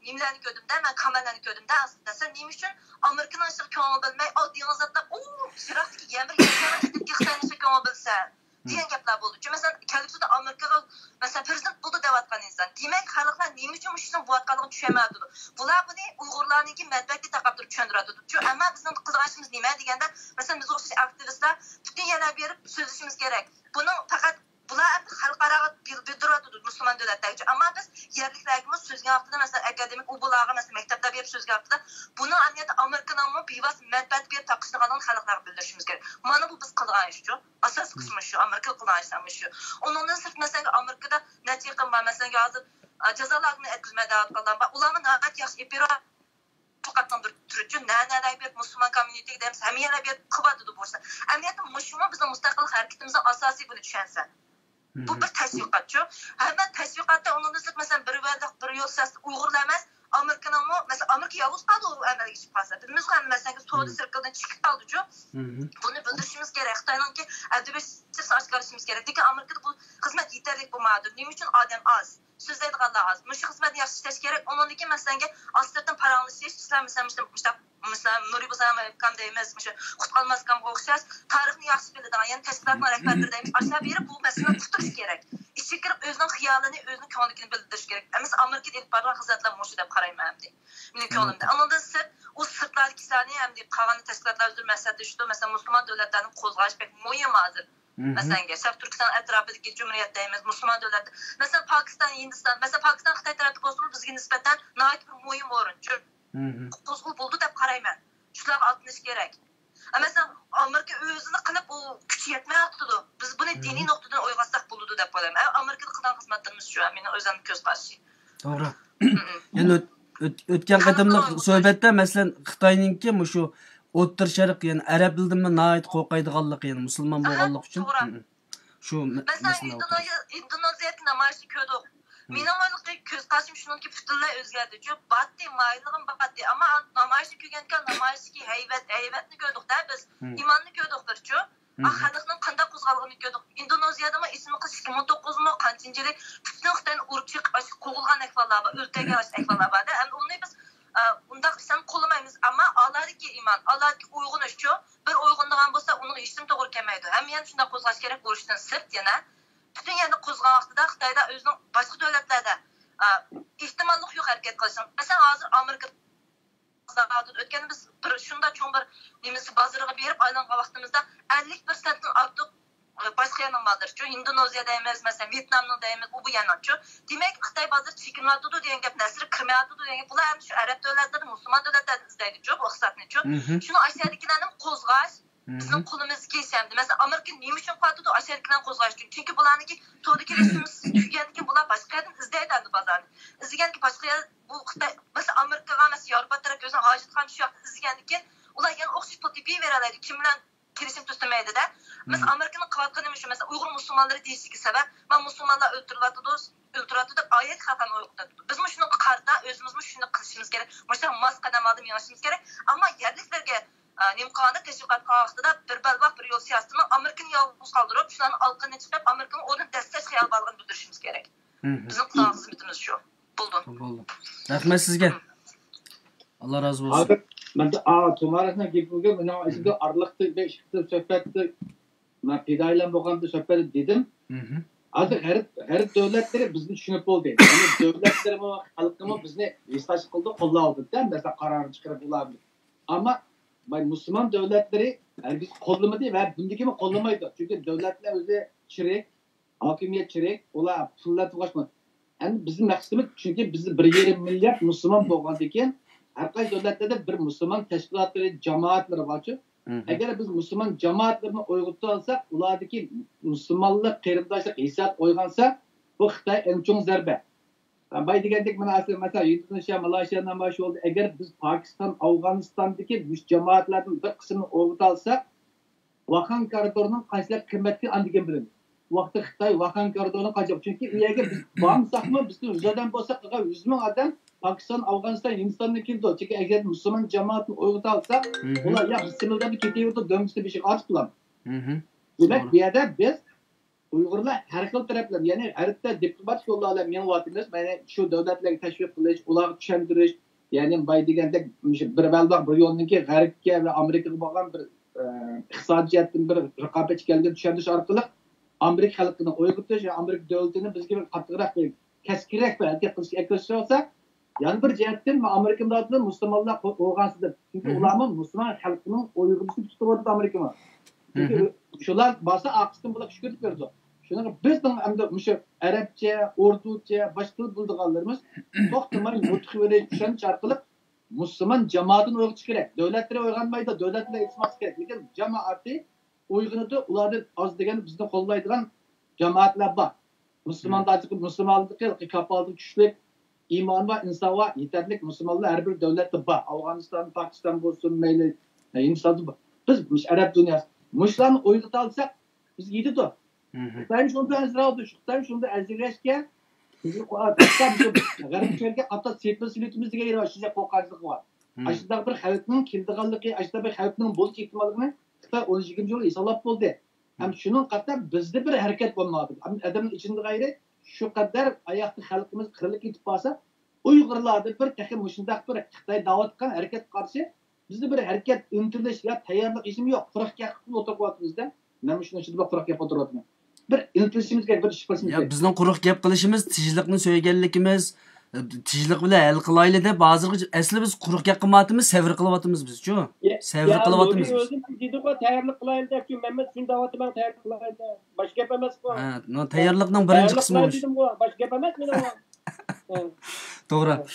نېمىلەرنى كۆردۈم-دە، مەن كامېنتلارنى كۆردۈم-دە، ئاستىدا سەن نېمە ئۈچۈن ئامېرىكىنىڭ ئىشىغا كۆڭۈل بۆلمەي، ئاددىي زاتلار، ئۇ يىراقتىكى يەنە بىر يەرگە كېتىپ خىتاينىڭ ئىشىغا كۆڭۈل بۆلسەن دېگەن گەپلەر بولدى. چۈنكى، مەسىلەن، كەلگۈسىدە ئامېرىكىغا، مەسىلەن، پرېزىدېنت بولدى دەۋاتقان ئىنسان. دېمەك، خەلقلەر نېمە ئۈچۈن مۇشۇ ئىشنى بولۇۋاتقانلىقىنى چۈشەنمەيۋاتىدۇ. بۇلار بۇنى ئۇيغۇرلارنىڭكى مەنپەئەتىگە تاقاپ تۇرۇپ چۈشەندۈرۈۋاتىدۇ. چۈ-، ئەمما بىزنىڭ قىلىدىغان ئىشىمىز نېمە دېگەندە، مەسىلەن، بىزگە ئوخشاش ئاكتىۋىستلار پۈتۈن يەرلەرگە بېرىپ سۆزلىشىمىز كېرەك. بۇنىڭ پەقەت بۇلار ئەمدى خەلقئاراغا بىل-، بىلدۈرۈۋاتىدۇ مۇسۇلمان دۆلەتلەرگىچۇ. ئەمما بىز يەرلىكلەرگىمۇ سۆزلىگەن ۋاقتىدا، مەسىلەن، ئاكادېمىك ئۇ بۇلارغا، مەسىلەن، مەكتەپلەر بېرىپ سۆزلىگەن ۋاقتىدا، بۇنىڭ ئەمەلىيەتتە ئامېرىكىنىڭمۇ بىۋاسىتە مەنپەئەتكە بېرىپ تاقىشىدىغانلىقىنى خەلقلەرگە بىلدۈرۈشىمىز كېرەك. مانا بۇ بىز قىلىدىغان ئىش شۇ. ئاساسلىق قىسمى شۇ. ئامېرىكا قىلىدىغان ئىشلار شۇ. ئۇنىڭدىن سىرت، مەسىلەن، ئامېرىكىدا نەچچە يېقىن بار. مەسىلەن، ھازىر، ئا، جازا لاگېرىنى ئەتكۈزمە دەۋاتقانلار بار. ئۇلارمۇ ناھايىتى ياخشى ئېپىرا قاتنىڭ بىر تۈرى، نە، نەلەر بېرىپ، مۇسۇلمان كوممۇنىتېگە دەيمىز، ھەممە يەرلەر بېرىپ قىلىۋاتىدۇ بولسا. ئەمەلىيەتتە مۇشۇمۇ بىزنىڭ مۇستەقىل ھەرىكىتىمىزنىڭ ئاساسى، بۇنى چۈشەنسە. بۇ بىر تەشۋىقاتچۇ. ھەممە تەشۋىقاتتا ئۇنىڭدىن سىرت، مەسىلەن، بىر ۋەدە، بىر يول سىياسىتى ئۇيغۇرلار ئەمەس، ئامېرىكىنىڭمۇ، مەسىلەن، ئامېرىكا يالغۇز قالدى ئۇ ئەمەلگە ئېشىپ قالسا. بىلىمىزغۇ ھەممە، مەسىلەن، سودا سىركىلىدىن چىقىپ قالدىچۇ. بۇنى بىلدۈرۈشىمىز كېرەك. خىتاينىڭكى ئەدەبىي سىرتىنى ئاشكارىلىشىمىز كېرەك. لېكىن ئامېرىكىدا بۇ خىزمەت يېتەرلىك بولمايدۇ. نېمە ئۈچۈن ئادەم ئاز؟ سۆزلەيدىغانلار ئاز. مۇشۇ خىزمەتنى ياخشى ئىشلەش كېرەك. ئۇنىڭدىن كېيىن، مەسىلەن، ئاستىرتىن پاراڭلىشىش، ئىشلار، مەسىلەن، مۇشۇنداق، مۇشۇنداق، مۇشۇنداق نۇرى بۇزامەكام دەيمىز، مۇشۇ قۇتقالماسكامغا ئوخشاش تارىخنى ياخشى بىلىدىغان، يەنى تەشكىلاتنىڭ رەھبەرلىرى دەيمىز، ئاشۇلار بېرىپ بۇ مەسىلىنى قۇتۇرۇش كېرەك. ئىچىگە كىرىپ ئۆزىنىڭ خىيالىنى، ئۆزىنىڭ كۆڭلىدىكىنى بىلدۈرۈش كېرەك. ئەمەسە ئامېرىكىدا ئېلىپ بارىدىغان خىزمەتلەر مۇشۇ دەپ قارايمەن ئەمدى. مېنىڭ كۆڭلۈمدە. ئۇنىڭدىن سىرت، ئۇ سىرتلاردىكى ئىشلارنى ئەمدى قالغان تەشكىلاتلار ئۆزلىرى مەسلىھەتلىشىدۇ. مەسىلەن، مۇسۇلمان دۆلەتلەرنىڭ قوزغاش بەك مۇھىم ھازىر. مەسىلەن، شەرقىي تۈركىستان ئەتراپىدىكى جۇمھۇرىيەت دەيمىز، مۇسۇلمان دۆلەت. مەسىلەن، پاكىستان، ھىندىستان. مەسىلەن، پاكىستان خىتاي تەرەپتە بولسىمۇ، بىزگە نىسبەتەن ناھايىتى بىر مۇھىم ئورۇن. چۈ-، قوزغىلىپ بولىدۇ دەپ قارايمەن. شۇلارغا ئاتلىنىش كېرەك. مەسىلەن، ئامېرىكا ئۆزىنى قىلىپ، ئۇ كۈچى يەتمەيۋاتىدۇ. بىز بۇنى دىنىي نۇقتىدىن ئويغاتساق بولىدۇ دەپ ئويلايمەن. ئەمما ئامېرىكىدا قىلغان خىزمەتلىرىمىز شۇ، مېنىڭ ئۆزۈم كۆز قارىشى. توغرا. يەنە ئۆت-، ئۆت-، ئۆتكەن قېتىملىق سۆھبەتتە، مەسىلەن، خىتاينىڭكى مۇشۇ ئوتتۇرا شەرق، يەنى ئەرەبلىرىدىنمۇ ناھايىتى قورقايدىغانلىقى، يەنى مۇسۇلمان بولغانلىقى ئۈچۈن. توغرا. شۇ مەسىلە. مەسىلەن، ئىندونېزىيەدىكى نامايىشنى كۆردۇق. مېنىڭ كۆز قارىشىم شۇنىڭكى پۈتۈنلەي ئۆزگەردىچۇ. باتتى، مايىللىقىم باتتى. ئەمما نامايىشنى كۆرگەنكەن، نامايىشتىكى ھەيۋەت، ھەيۋەتنى كۆردۇق-دە بىز. ئىماننى كۆردۇق بىرچۇ. خەلقنىڭ قانداق قوزغالغىنىنى كۆردۇق. ئىندونېزىيەدىمۇ ئېسىمدە قېلىشى ئىككى مىڭ توققۇزمۇ، قانچىنچى يىلى پۈتۈن خىتاينى ئۇرۇپ چېقىپ، ئاشۇ قوغلىغان ئەھۋاللار بار، ئۆلتۈرگەن ئەھۋاللار بار-دە. ئەمدى ئۇنى بىز، ئە، ئۇنداق ئىشلارنى قوللىمايمىز. ئەمما ئالادىكى ئىمان، ئالادىكى ئويغىنىشچۇ. بىر ئويغىنىدىغان بولسا، ئۇنىڭغا ھېچنېمە توغرا كەلمەيدۇ. ھەممە يەرنى شۇنداق قوزغاش كېرەك، ئۇرۇشتىن سىرت يەنە. پۈتۈن يەرنى قوزغىغان ۋاقتىدا خىتايدا ئۆزىنىڭ باشقا دۆلەتلەردە، ئە، ئېھتىماللىق يوق ھەرىكەت قىلىشنىڭ. مەسىلەن، ھازىر ئامېرىكا بازارىدىن ئۆتكەندە بىز بىر شۇنداق چوڭ بىر نېمىسى بازىرىغا بېرىپ ئايلانغان ۋاقتىمىزدا ئەللىك پىرسەنتتىن ئارتۇق، ئە، باشقا يەرنىڭ بازىرىچۇ، ئىندونېزىيە دەيمىز، مەسىلەن، ۋيېتنامنىڭ دەيمىز، ئۇ بۇ يەرنىڭچۇ. دېمەك، خىتاي بازىرى چېكىنىۋاتىدۇ دېگەن گەپ، نەرسىلەر كىرمەيۋاتىدۇ دېگەن گەپ. بۇلار ئەمدى شۇ ئەرەب دۆلەتلىرىدە، مۇسۇلمان دۆلەتلەردە ئىزدەيدىچۇ، بۇ ئىقتىسادنىچۇ. شۇنى ئاشۇ يەردىكىلەرنى قوزغاش بىزنىڭ قولىمىزدىكى ئىش ئەمدى. مەسىلەن، ئامېرىكا نېمە ئۈچۈن قىلىۋاتىدۇ؟ ئاشۇ يەردىكىلەرنى قوزغاش ئۈچۈن. چۈنكى بۇلارنىڭكى توردىكى رېسۇرس تۈگىگەندىن كېيىن بۇلار باشقا يەردىن ئىزدەيدۇ ئەمدى بازارنى. ئىزدىگەندىكىن باشقا يەر، بۇ خىتاي، مەسىلەن، ئامېرىكىغا، مەسىلەن، ياۋروپا تەرەپ ئۆزىنىڭ ھاجەتخانىسى شۇ ياقتا ئىزدىگەندىن كېيىن ئۇلار يەنە ئوخشاش پۇل تېپىۋېرەلەيدۇ. كىم بىلەن كېلىشىم تۈزۈلمەيدۇ-دە. بىز ئامېرىكىنىڭ قىلىۋاتقىنى مۇشۇ. مەسىلەن، ئۇيغۇر مۇسۇلمانلىرى دېيىشىگە سەۋەب، مانا مۇسۇلمانلار ئۆلتۈرۈلۈۋاتىدۇ، ئۆلتۈرۈۋاتىدۇ دەپ ئايەت خەلقنى ئويغىتىۋاتىدۇ. بىزمۇ شۇنىڭغا قارىتا ئۆزىمىزمۇ شۇنى قىلىشىمىز كېرەك. مۇشۇنداق ماس قەدەم ئالدى مېڭىشىمىز كېرەك. ئەمما يەرلىكلەرگە، ئە، نېمە قىلغاندا، تەشۋىقات قىلغان ۋاقتىدا بىر بەلباغ، بىر يول سىياسىتىنىڭ ئامېرىكىنى يالغۇز قالدۇرۇپ، شۇلارنىڭ ئالىقىنى چىقىپ، ئامېرىكىنىڭ ئورنىنى دەسسەش خىيالى بارلىقىنى بىلدۈرۈشىمىز كېرەك. بىزنىڭ قىلغان خىزمىتىمىز شۇ. بولدى. بولدى. رەھمەت سىزگە. ئاللا رازى بولسۇن. ھازىر مەن، ئا، تۇمارىسنىڭ گېپىگە مېنىڭ ئېسىمدە ئارىلىقتا بىر ئىككى سۆھبەتتە مەن پىدائىيلار بولغاندا سۆھبەت دېدىم. ھازىر غەرب، غەرب دۆلەتلىرى بىزنى چۈشىنىپ بولدى. يەنى دۆلەتلىرىمۇ، خەلقىمۇ بىزنى ھېسداشلىق قىلدى، قوللاۋالدى-دە، مەسىلەن، قارارنى چىقىرىپ ئۇلار. ئەمما مۇسۇلمان دۆلەتلىرى ھەرگىز قوللىمىدى ۋە بۇندىن كېيىنمۇ قوللىمايدۇ. چۈنكى دۆلەتلەر ئۆزى چىرىك، ھاكىمىيەت چىرىك، ئۇلار پۇل بىلەن توقۇشمايدۇ. ئەمدى بىزنىڭ مەقسىتىمىز، چۈنكى بىز بىر يېرىم مىليارد مۇسۇلمان بولغاندىن كېيىن، ھەر قايسى دۆلەتلەردە بىر مۇسۇلمان تەشكىلاتلىرى، جامائەتلىرى بارچۇ. ئەگەر بىز مۇسۇلمان جامائەتلىرىنى ئويغىتىۋالساق، ئۇلاردىكى مۇسۇلمانلىق، قېرىنداشلىق ھېسسىياتى ئويغانسا، بۇ خىتاي ئەڭ چوڭ زەربە. باي دېگەندەك، مانا ئەسلى مەسىلەن، ئىندونېزىيە، مالايشىيا نامايىش بولدى. ئەگەر بىز پاكىستان، ئافغانىستاندىكى مۇشۇ جامائەتلەردىن بىر قىسمىنى ئويغىتالىساق، ۋاخان كارىدورىنىڭ قانچىلىك قىممەتلىكى ئاندىن كېيىن بىلىنىدۇ. ۋاقتى خىتاي، ۋاخان كارىدورىنىڭ قانچە، چۈنكى ئۇ يەرگە بىز بارمىساقمۇ، بىزدىن يۈز ئادەم بولسا، قىرىق يۈز مىڭ ئادەم پاكىستان، ئافغانىستان، ھىندىستاندىن كېلىدۇ. چۈنكى ئەگەر مۇسۇلمان جامائىتىنى ئويغىتالىساق، ئۇلار يا بىسمىللا دەپ كېتىۋېرىدۇ، دۆڭگىسىنى بېشىغا ئارتىپ. دېمەك، بۇ يەردە بىز ئۇيغۇرلار ھەر خىل تەرەپلەر، يەنى ھەر يەردە دىپلوماتىك يوللار بىلەن مېڭىۋاتىمىز. يەنى شۇ دۆلەتلەرگە تەشۋىق قىلىش، ئۇلارغا چۈشەندۈرۈش، يەنى باي دېگەندەك مۇشۇ بىر ۋەلباغ بىر يولنىڭكى غەربكە ۋە ئامېرىكىغا بولغان بىر، ئە، ئىقتىسادىي جەھەتتىن بىر رىقابەتچى ئىكەنلىكىنى چۈشەندۈرۈش ئارقىلىق ئامېرىكا خەلقىنى ئويغىتىش ۋە ئامېرىكا دۆلىتىنى بىزگە بىر قاتتىقراق، بىر كەسكىنرەك بىر ھەرىكەت قىلىشقا ئەكىرىشتۈرۈۋالسا، يەنە بىر جەھەتتىن مۇ-، ئامېرىكا مۇداپىئە مۇسۇلمانلار قو-، قوغانسىدىن. چۈنكى ئۇلارمۇ مۇسۇلمان خەلقىنىڭ ئويغىنىشىنى كۈتۈپ تۇرۇۋاتىدۇ ئامېرىكىمۇ. چۈنكى شۇلار بارسا ئارقىسىدىن بۇلار كۈچ كۆرسىتىپ بېرىدۇ. شۇنىڭغا بىزنىڭ ئەمدى مۇشۇ ئەرەبچە، ئوردۇچە، باشقا تىل بىلىدىغانلىرىمىز توختىماي نۇتۇق بېرىش، چۈشەنچە ئارقىلىق مۇسۇلمان جامائىتىنى ئويغىتىش كېرەك. دۆلەتلىرى ئويغانمايدۇ، دۆلەتلىرى ئېيتماسلىق كېرەك. لېكىن جامائىتى ئويغىنىدۇ، ئۇلاردىن ئاز دېگەندە بىزنى قوللايدىغان جامائەتلەر بار. مۇسۇلمانلاردىكى، مۇسۇلمانلىقى كاپالىتى كۈچلۈك، ئىمانى بار، ئىنسانى بار، يېتەرلىك مۇسۇلمانلار ھەر بىر دۆلەتتە بار. ئافغانىستان، پاكىستان بولسۇن، مەيلى، ھىندىستاندا بار. بىز مۇشۇ ئەرەب دۇنياسى، مۇشۇلارنى ئويغىتالىساق، بىزگە يېتىدۇ. خىتاي شۇندا ئەنسىرەۋاتىدۇ، خىتاي شۇندا ئەنسىرىگەچكە، بىزگە قو-، غەربكە قاتتىق سېپىل سېلىۋېتىمىز دېگەن يېرى بار، شۇنچە قورقۇنچلۇقى بار. ئاشۇنداق بىر خەۋپنىڭ كېلىدىغانلىقى، ئاشۇنداق بىر خەۋپنىڭ بولۇش ئېھتىماللىقىنى خىتاي ئون يىگىرمە يىل ھېسابلاپ بولدى. ھەم شۇنىڭغا قارىتا بىزدە بىر ھەرىكەت بولمايدۇ. ئەدەمنىڭ ئىچىدە غەيرىي، شۇ قەدەر ئاياقتا خەلقىمىز قىرىلىپ كېتىپ بارسا، ئۇيغۇرلاردا بىر تېخى مۇشۇنداق بىر خىتاي دەۋاتقان ھەرىكەتكە قارشى بىزدە بىر ھەرىكەت، ئىنتىلىش يا تەييارلىق ھېچنېمە يوق. قۇرۇق گەپ قىلىپ ئولتۇرۇپ قويۇۋاتىمىزدە. مەن مۇشۇنىڭ ئىچىدە بىر قۇرۇق گەپ ئولتۇرۇۋاتىمەن. بىر ئىنتىلىشىمىز كېرەك، بىر ئىش قىلىشىمىز يا، كېرەك. بىزنىڭ قۇرۇق گەپ قىلىشىمىز، تىنچلىقنى سۆيگەنلىكىمىز، تىنچلىق بىلەن ھەل قىلايلى دەپ، ھازىرغىچە ئەسلى بىز قۇرۇق گەپ قىلمايۋاتىمىز، سەۋر قىلىۋاتىمىز بىزچۇ. يا، سەۋر يا، قىلىۋاتىمىز نۇرى بىز. ئۆزى دېدىغۇ، تەييارلىق قىلايلى دەپچۇ، مەمەت شۇنى دەۋاتىمەن، تەييارلىق قىلايلى دەپ. باشقا گەپ ئەمەسقۇ. ھە، نو-، تەييارلىقنىڭ بىرىنچى تەييارلىق قىسمى قىلايلى مۇشۇ. دېدىمغۇ، باشقا گەپ ئەمەس مېنىڭ. ھە. توغرا. ھە.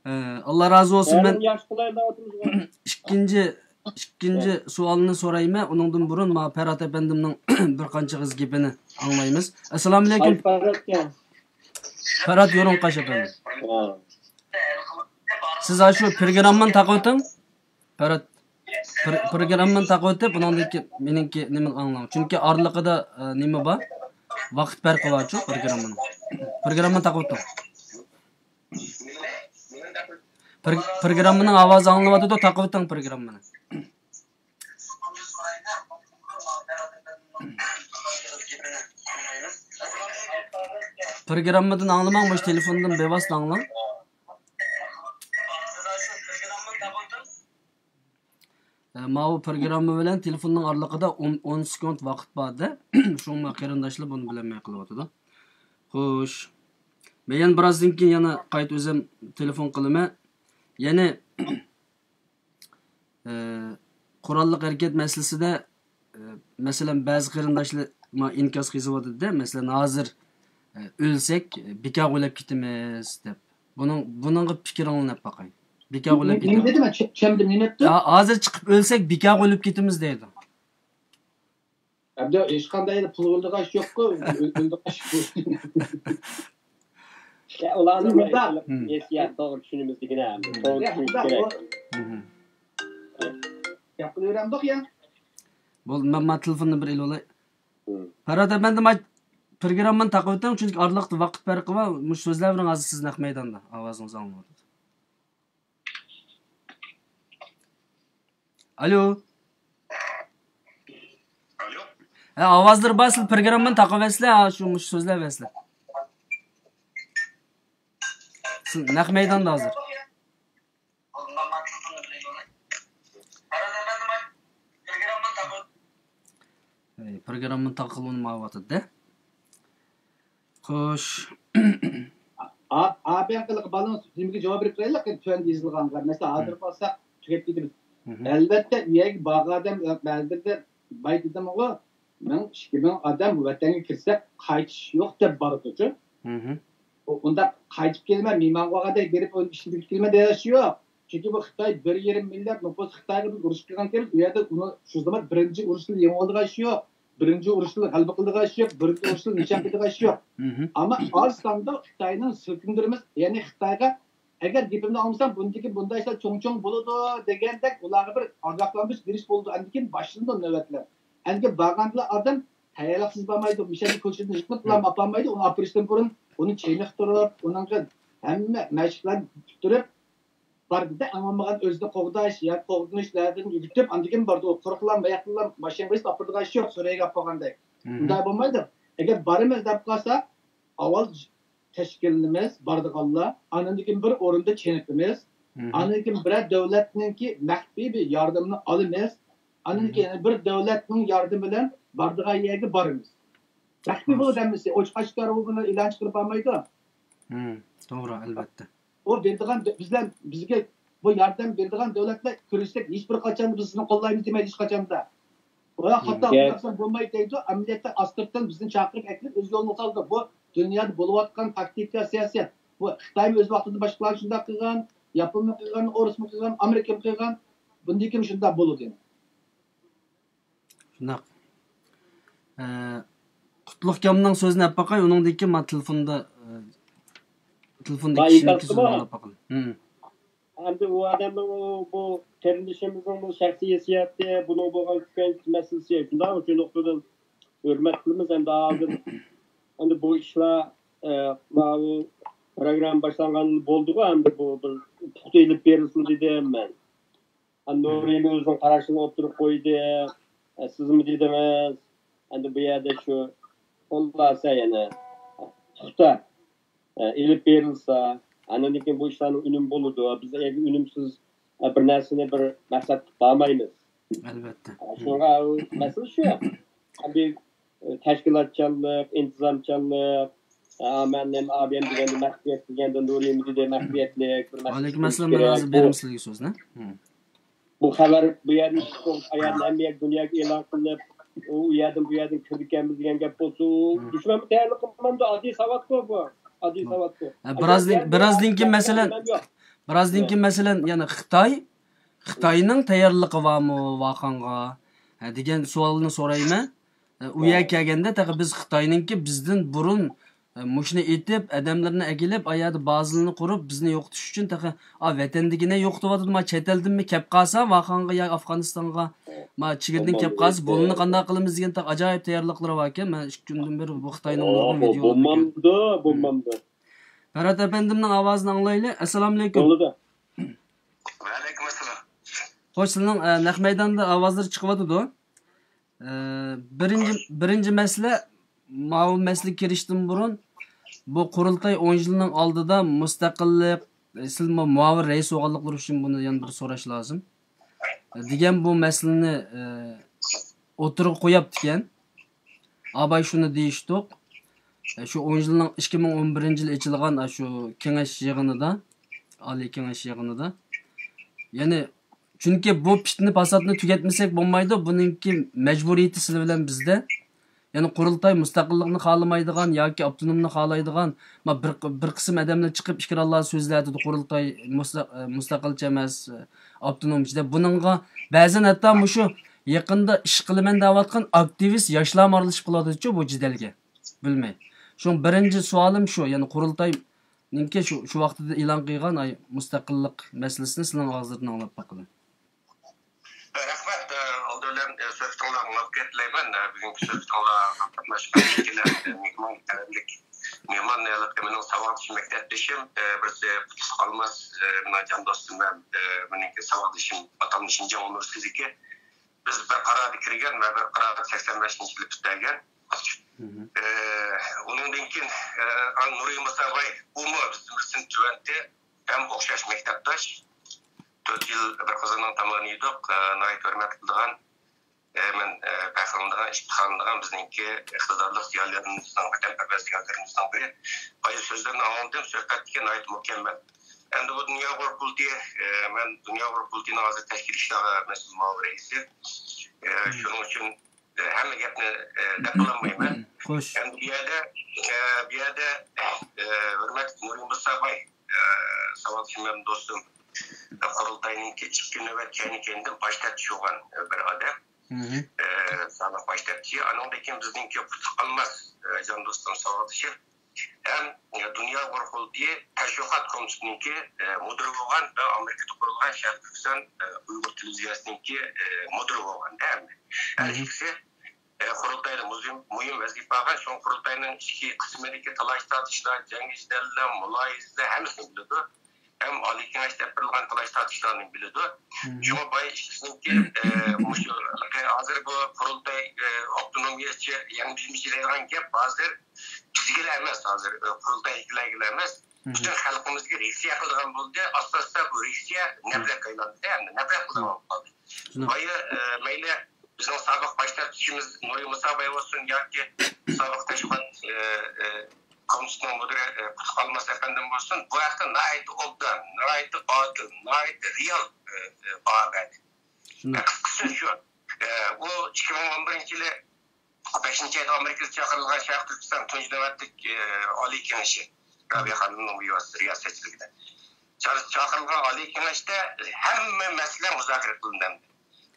ئە، ئاللا رازى بولسۇن. مەن ياخشى قىلايلى دەۋاتىمىزغۇ. ئىككىنچى، ئىككىنچى سوئالنى سورايمەن. ئۇنىڭدىن بۇرۇن ما پەرھات ئەپەندىمنىڭ بىر قانچە ئېغىز گېپىنى ئاڭلايمىز. ئەسسالامۇئەلەيكۇم. ئاي، پەرھاتكەن. پەرھات يورۇڭ قاش ئەپەندىم. ھە. سىز ئاشۇ پروگراممىنى تاقىۋېتىڭ. پەرھات، پر-، پروگراممىنى تاقىۋېتىپ، ئۇنىڭدىن كېيىن مېنىڭكى نېمىنى ئاڭلاڭ. چۈنكى ئارىلىقىدا، ئە، نېمە بار؟ ۋاقىت پەرقى بارچۇ پروگراممىنىڭ. پروگراممىنى تاقىۋېتىڭ. پر-، پروگراممىنىڭ ئاۋازى ئاڭلىنىۋاتىدۇ، تاقىۋېتىڭ پروگراممىنى. پروگراممىدىن ئاڭلىماڭ، مۇشۇ تېلېفوندىن بىۋاسىتە ئاڭلاڭ. ئە، ماۋۇ پروگرامما بىلەن تېلېفوننىڭ ئارىلىقىدا ئون، ئون سېكۇنت ۋاقىت بار-دە، شۇڭا قېرىنداشلار بۇنى بىلەلمەي قېلىۋاتىدۇ. خوش. مەن يەنە بىرازدىن كېيىن يەنە قايتا ئۆزۈم تېلېفون قىلىمەن. يەنى، ئە، قوراللىق ھەرىكەت مەسىلىسىدە، ئە، مەسىلەن، بەزى قېرىنداشلار ما ئىنكاس يېزىۋاتىدۇ-دە، مەسىلەن، ھازىر، ئە، ئۆلسەك، بىكارغا ئۆلۈپ كېتىمىز دەپ. بۇنىڭ، بۇنىڭغا پىكرىڭلارنى دەپ باقاي. بىكارغا ئۆلۈپ نېمە، نېمە كېتىمىز. دېدىم؟ چۈ-، چۈشەنمىدىم، نېمە دەپتۇ؟ ھا-، ھازىر چىقىپ ئۆلسەك، بىكارغا ئۆلۈپ كېتىمىز دەيدۇ. ئەمدى ھېچقانداق يەردە پۇل بولىدىغان ئىش يوققۇ، ئۆل-، ئۆلىدىغان ئىش بۇ. يا، ئۇلارنىڭ شۇنداق. ھېسسىياتى توغرا چۈشىنىمىز دېگىنە، توغرا يا، چۈشىنىش شۇنداق، كېرەك. ئۇ گەپ قىلىۋېرەمدۇق يا. بولدى، مەن، مەن تېلېفوننى بىر ئېلىۋالاي. پەرھات ئەپەندىم، ئاي، پروگراممىنى تاقىۋېتىڭ، چۈنكى ئارىلىقتا ۋاقىت پەرقى بار. مۇشۇ سۆزلەۋېرىڭ، ھازىر سىز نەق مەيداندا، ئاۋازىڭىز ئاڭلىنىۋاتىدۇ. ئالو. ئالو. ھە، ئاۋازلىرى بار، سىز پروگراممىنى تاقىۋەتسىلە، ھا، شۇ، مۇشۇ سۆزلەۋەتسىلە. سىز نەق مەيداندا ھازىر. ئەي، پروگراممىنى تاقىلىۋالمايۋاتىدۇ. خوش. ئا-، ئا-، ئابىيان قىلىق بالىنىڭ نېمىگە جاۋاب بېرىپ بېرەيلى، تۆۋەندە يېزىلغانغا. مەسىلەن، ھازىر بارساق تۈگەپ كېتىمىز. ئەلۋەتتە، ئۇ يەرگە بارغان ئادەم بەزىلىرىدە باي دېدىمغۇ، مىڭ، ئىككى مىڭ ئادەم ۋەتەنگە كىرسە قايتىش يوق دەپ بارىدۇچۇ. ئۇ-، ئۇنداق قايتىپ كېلىمەن، مېھمان قىلغاندەك بېرىپ ئۇنى ئىشلىتىپ كېلىمەن دېگەن ئىش يوق. چۈنكى بۇ خىتاي بىر يېرىم مىليارد نوپۇسلۇق خىتايغا بىز ئۇرۇش قىلغان ئىكەنمىز، ئۇ يەردە ئۇنى شۇ زامان بىرىنچى ئۇرۇشنى يېڭىۋالىدىغان ئىش يوق. بىرىنچى ئۇرۇشتا غەلىبە قىلىدىغان ئىش يوق، بىرىنچى ئۇرۇشتا نىشان قىلىدىغان ئىش يوق. ئەمما ئاز ساندا خىتاينىڭ سىلكىندۈرىمىز، يەنى خىتايغا، ئەگەر گېپىمنى ئاڭلىسام، بۇندىكى بۇنداق ئىشلار چوڭ چوڭ بولىدۇ دېگەندەك ئۇلارغا بىر ئاگاھلاندۇرۇش بېرىش بولىدۇ. ئاندىن كېيىن باشلىنىدۇ نۆۋەتلەر. ئەندىكىن بارغاندىلا ئادەم تەييارلىقسىز بارمايدۇ، مىشەننى كوچىدىن يىقىپ ئاپارمايدۇ، ئۇنى ئاپىرىشتىن بۇرۇن ئۇنى چېنىقتۇرۇپ، ئۇنىڭغا ھەممە مەشىقلەرنى پۈتتۈرۈپ، باردى-دە، ئەڭ بولمىغان ئۆزىنى قوغداش ياكى قوغدىنىشلاردىن يۈگۈتۈپ، ئاندىن كېيىن بارىدۇ. قۇرۇقلا ماياقلا ماشىنىغا بېسىپ ئاپىرىدىغان ئىش يوق، سۈرەيگە ئاپارغاندەك. ئۇنداق بولمايدۇ. ئەگەر بارىمىز دەپ قالسا، ئاۋۋال تەشكىللىنىمىز، بارىدىغانلار، ئاندىن كېيىن بىر ئورۇندا چېنىقىمىز. ئاندىن كېيىن بىرەر دۆلەتنىڭكى مەخپىي بىر ياردىمىنى ئالىمىز. ئاندىن كېيىن بىر دۆلەتنىڭ ياردىمى بىلەن بارىدىغان يەرگە بارىمىز. مەخپىي بولىدۇ ھەممىسى. ئوچۇق ئاشكارا بۇ بۇنى ئېلان چىقىرىپ بارمايدۇ. توغرا، ئەلۋەتتە. ئۇ بېرىدىغان دۆ-، بىزلەر، بىزگە بۇ ياردەم بېرىدىغان دۆلەتلەر كۆرۈشسەك، ھېچ بىر قاچاندا بىز سىزنى قوللايمىز دېمەيدۇ ھېچ قاچاندا. ئۇلار خاتا قىلسا بولمايدۇ دەيدۇ، ئەمەلىيەتتە ئاستىرتتىن بىزنى چاقىرىپ ئەكىرىپ ئۆز يولىغا سالىدۇ. بۇ دۇنيادا بولۇۋاتقان تاكتىكا، سىياسەت. بۇ خىتايمۇ ئۆز ۋاقتىدا باشقىلار شۇنداق قىلغان، ياپونمۇ قىلغان، ئورۇسمۇ قىلغان، ئامېرىكىمۇ قىلغان. بۇندىن كېيىن شۇنداق بولىدۇ. شۇنداق. ئە، قۇتلۇق ئاكامنىڭ سۆزىنى ئەپ باقاي، ئۇنىڭدىن كېيىن مانا تېلېفوندا، ئە، تېلېفوندىكى كىشىنىڭكى سۆزىنى ئاڭلاپ باقىلى. ئەمدى ئۇ ئادەمنىڭ، ئۇ، بۇ قېرىندىشىمىزنىڭ بۇ شەخسىي ھېسسىياتى، بۇنىڭ بولغان كۈتكەن مەسىلىسى، شۇنداقمۇ؟ شۇ نۇقتىدىن ھۆرمەت قىلىمىز. ئەمدى ھازىر، ئەمدى بۇ ئىشلار، ئە، ماۋۇ پروگرامما باشلانغان بولدىغۇ، ئەمدى بۇ بىر پۇختا ئېلىپ بېرىلسۇن دېدىم مەن. ئەمدى نۇرىمى ئۆزىنىڭ قاراشىنى ئوتتۇرىغا قويدى. ئە، سىزمۇ دېدىڭىز. ئەمدى بۇ يەردە شۇ خۇلاسە يەنە پۇختا، ئە، ئېلىپ بېرىلسا، ئاندىن كېيىن بۇ ئىشلارنىڭ ئۈنۈمى بولىدۇ. بىز ئەگەر ئۈنۈمسىز، ئە، بىر نەرسىنى بىر مەقسەت قىلىپ بارمايمىز. ئەلۋەتتە. ئە، شۇڭا ئۇ مەسىلە شۇ. ئەمدى، ئە، تەشكىلاتچانلىق، ئىنتىزامچانلىق، ئە، مەن نېمە ئابىيەم دېگەندە مەخپىيەت دېگەندە نۇرىمى دېدى، مەخپىيەتلىك بىر مەسىلە. ۋەئەلەيكۇم ئەسسالام، مەن ھازىر بېرىمەن سىزگە سۆزنى. بۇ خەۋەر بۇ يەردىن چىقىپ، ئايالنى ھەممە يەرگە، دۇنياغا ئېلان قىلىنىپ، ئۇ يەردىن، بۇ يەردىن كىرىدىكەنمىز دېگەن گەپ بولسا، دۈشمەنمۇ تەييارلىق قىلمامدۇ؟ ئاددىي ساۋاتقۇ بۇ. ئاددىي ساۋاتقۇ. ھە، بىرازدىن، بىرازدىن كېيىن مەسىلەن، بىرازدىن كېيىن مەسىلەن، يەنە خىتاي، خىتاينىڭ تەييارلىقى بارمۇ ۋاخانغا؟ ھە، دېگەن سوئالنى سورايمەن. ھە، ئۇ يەرگە كەلگەندە تېخى بىز خىتاينىڭكى بىزدىن بۇرۇن، ھە، مۇشۇنى ئېتىپ، ئادەملىرىنى ئەكېلىپ، ئا يەردە بازىلىرىنى قۇرۇپ، بىزنى يوقىتىش ئۈچۈن تېخى، ئا، ۋەتەندىكىنى يوقىتىۋاتىدۇ، ما، چەت ئەلدىنمۇ كەپ قالسا، ۋاخانغا يا ئافغانىستانغا، ما، چېگرىدىن كەپ قالسا، بۇنى قانداق قىلىمىز دېگەن تېخى ئاجايىپ تەييارلىقلىرى باركەن. مەن ئىككى كۈندىن بېرى بۇ خىتاينىڭ نۇرغۇن ۋىدېئولىرىنى بولمامدۇ، بولمامدۇ. پەرھات ئەپەندىمنىڭ ئاۋازىنى ئاڭلايلى. ئەسسالامۇئەلەيكۇم. ۋەئەلەيكۇم ئەسسالام. خوش، سىزنىڭ، ئە، نەق مەيداندا ئاۋازلىرى چىقىۋاتىدۇ. ئە، بىرىنچى، بىرىنچى مەسىلە، ماۋۇ مەسىلىگە كىرىشتىن بۇرۇن، بۇ قۇرۇلتاي ئون يىلنىڭ ئالدىدا مۇستەقىللىق، ئە، سىلمۇ مۇئاۋىن رەئىس بولغانلىقلىرى ئۈچۈن بۇنى يەنە بىر سوراش لازىم. ئە، دېگەن بۇ مەسىلىنى، ئە، ئوتتۇرىغا قويۇپتىكەن. ئاباي شۇنى دېيىشتۇق. ئە، شۇ ئون يىلنىڭ، ئىككى مىڭ ئون بىرىنچى يىلى ئېچىلغان، ئە، شۇ كېڭەش يىغىنىدا، ئالىي كېڭەش يىغىنىدا. يەنى، چۈنكى بۇ پىتنە پاساتنى تۈگەتمىسەك بولمايدۇ. بۇنىڭكى مەجبۇرىيىتى سىلى بىلەن بىزدە. يەنى قۇرۇلتاي مۇستەقىللىقنى خالىمايدىغان ياكى ئاپتونومنى خالايدىغان، ما، بىر، بىر قىسىم ئادەملەر چىقىپ ئىكرانلار سۆزلەۋاتىدۇ، قۇرۇلتاي مۇستە-، مۇستەقىلچە ئەمەس، ئاپتونومچى دەپ. بۇنىڭغا بەزەن ھەتتا مۇشۇ يېقىندا ئىش قىلىمەن دەۋاتقان ئاكتىۋىست ياشلارمۇ ئارىلىشىپ قالىدىچۇ بۇ جېدەلگە. بىلمەي. شۇڭا بىرىنچى سوئالىم شۇ، يەنى قۇرۇلتاينىڭكى شۇ، شۇ ۋاقتىدا ئېلان قىلغان ئاي مۇستەقىللىق مەسىلىسىنى سىلەرنىڭ ئاغزىلىرىدىن ئاڭلاپ باقىلى. رەھمەت، ئە، ئالدى بىلەن، ئە، سۆھبىتىڭلارغا مۇۋەپپەقىيەت تىلەيمەن. ئە، بۈگۈنكى سۆھبىتىڭلارغا قاتناشقان ئىككىلەن، ئە، مېھمان، قەدىرلىك مېھمان، ھېلىقى مېنىڭ ساۋاقدىشىم، مەكتەپدىشىم، ئە، بىرسى قۇتلۇق ئالماس، ئە، مېنىڭ جان دوستۇم ھەم، ئە، مېنىڭكى ساۋاقدىشىم، ئاتامنىڭ شىنجاڭ ئۇنىۋېرسىتېتىگە. بىز بىر قاراردا كىرگەن ۋە بىر قاراردا سەكسەن بەشىنچى يىلى پۈتتۈرگەن. ئە، ئۇنىڭدىن كېيىن، ئە، ئا، نۇرى مۇساباي، ئۇمۇ بىزدىن بىر سىنىپ تۆۋەنتى، ھەم ئوخشاش مەكتەپداش. تۆت يىل بىر قىزىنىڭ تامىقىنى يېدۇق. ئە، ناھايىتى ھۆرمەت قىلىدىغان، ئە، مەن، ئە، پەخىرلىنىدىغان، ئىپتىخارلىنىدىغان بىزنىڭكى ئىقتىدارلىق زىيالىيلىرىمىزنىڭ، ۋەتەنپەرۋەر زىيالىيلىرىمىزنىڭ بىرى. بايا سۆزلىرىنى ئاڭلىدىم، سۆھبەتتىكى ناھايىتى مۇكەممەل. ئەمدى بۇ دۇنيا ئۇيغۇر قۇرۇلتىيى، ئە، مەن دۇنيا ئۇيغۇر قۇرۇلتىيىنىڭ ھازىر تەشكىلىي ئىشلارغا مەسئۇل مۇئاۋىن رەئىسى. ئە، شۇنىڭ ئۈچۈن ئە، ھەممە گەپنى، ئە، دەپ بولالمايمەن. خوش. ئەمدى بۇ يەردە، ئە، بۇ يەردە، ئە، ھۆرمەتلىك نۇرى مۇساباي، ئە، ساۋاقدىشىم ھەم دوستۇم، ئە، قۇرۇلتاينىڭكى ئىككى نۆۋەت كەينى-كەينىدىن باش تەپتىش بولغان، ئە، بىر ئادەم. ئە، سابىق باش مەكتەپچى، ئانىڭدىن كېيىن بىزنىڭكى قۇتلۇق ئالماس، ئە، جان دوستۇم ساۋاقدىشىم ھەم، ئە، دۇنيا ئۇيغۇر قۇرۇلتىيى تەشۋىقات كومىتېتىنىڭكى، ئە، مۇدىرى بولغان ۋە ئامېرىكىدا قۇرۇلغان شەرقىي تۈركىستان، ئە، ئۇيغۇر تېلېۋىزىيەسىنىڭكى، ئە، مۇدىرى بولغان ھەم ھەر ئىككىسى، ئە، قۇرۇلتايدا مۇھىم، مۇھىم ۋەزىپە ئالغان. شۇڭا قۇرۇلتاينىڭ ئىچكى قىسمىدىكى تالاش-تارتىشلار، جەڭ-جېدەللەر، مۇلاھىزىلەر ھەممىسىنى بىلىدۇ. ھەم ئالىي كېڭەش دەپ بېرىلغان تالاش-تارتىشلارنى بىلىدۇ. شۇڭا بايا ئىككىسىنىڭكى، ئە، مۇشۇ ھازىر بۇ قۇرۇلتاي، ئە، ئاپتونومىيەچى، يەنى بىزمىچى دەيدىغان گەپ ھازىر بىزگىلا ئەمەس، ھازىر، ئە، قۇرۇلتايدىكىلەرگىلا ئەمەس. پۈتۈن خەلقىمىزگە رېئاكسىيە قىلىدىغان بولدى. ئاستا-ئاستا بۇ رېئاكسىيە نەپرەتكە ئايلاندى، ئەمدى نەپرەت قىلىدىغان بولدى. بايا، ئە، مەيلى بىزنىڭ سابىق باش تەتقىقاتچىمىز نۇرى مۇسا باي بولسۇن ياكى سابىق تەشۋىقات، ئە، ئە، كومىتېتىنىڭ مۇدىرى، ئە، قۇتلۇق ئالماس ئەپەندىم بولسۇن، بۇ ھەقتە ناھايىتى ئوبدان، ناھايىتى ئادىل، ناھايىتى رېئال، ئە، ئە، باھا بەردى. شۇنداق. قىسقىسى شۇ، ئە، ئۇ ئىككى مىڭ ئون بىرىنچى يىلى بەشىنچى ئايدا ئامېرىكىدا چاقىرىلغان شەرقىي تۈركىستان تۇنجى نۆۋەتلىك، ئە، ئالىي كېڭىشى، رابىيە خانىمنىڭ رىياسەتچىلىكىدە چا-، چاقىرىلغان ئالىي كېڭەشتە ھەممە مەسىلە مۇزاكىرە قىلىندى.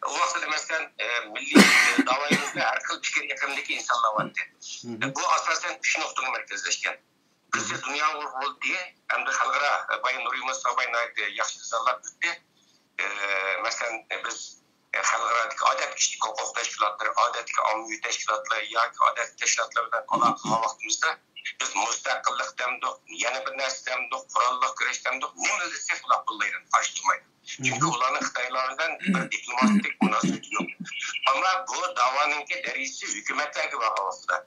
ئۇ ۋاقىتتا، مەسىلەن، ئە، مىللىي، ئە، داۋايىمىزدا ھەر خىل پىكىر ئېقىمدىكى ئىنسانلار بارتى. بۇ ئاساسەن ئۈچ نۇقتىغا مەركەزلەشكەن. بىرسى دۇنيا ئۇيغۇر قۇرۇلتىيى ھەمدە خەلقئارا، ئە، بايا نۇرى مۇسا باي ناھايىتى ياخشى ئىزاھلاپ ئۆتتى. ئە، مەسىلەن، بىز، ئە، خەلقئارادىكى ئادەتتىكى كىشىلىك ھوقۇق تەشكىلاتلىرى، ئادەتتىكى ئاممىۋى تەشكىلاتلار ياكى ئادەتتىكى تەشكىلاتلار بىلەن ئالاقە قىلغان ۋاقتىمىزدا، بىز مۇستەقىللىق دەمدۇق، يەنە بىر نەرسە دەمدۇق، قوراللىق كۈرەش دەمدۇق، نېمە دېسەك ئۇلار قوللايدۇ، قارشى تۇرمايدۇ. چۈنكى ئۇلارنىڭ خىتايلار بىلەن بىر دىپلوماتىك مۇناسىۋىتى يوق. ئەمما بۇ داۋانىڭكى دەرىجىسى ھۆكۈمەتلەرگە بارغان ۋاقتىدا،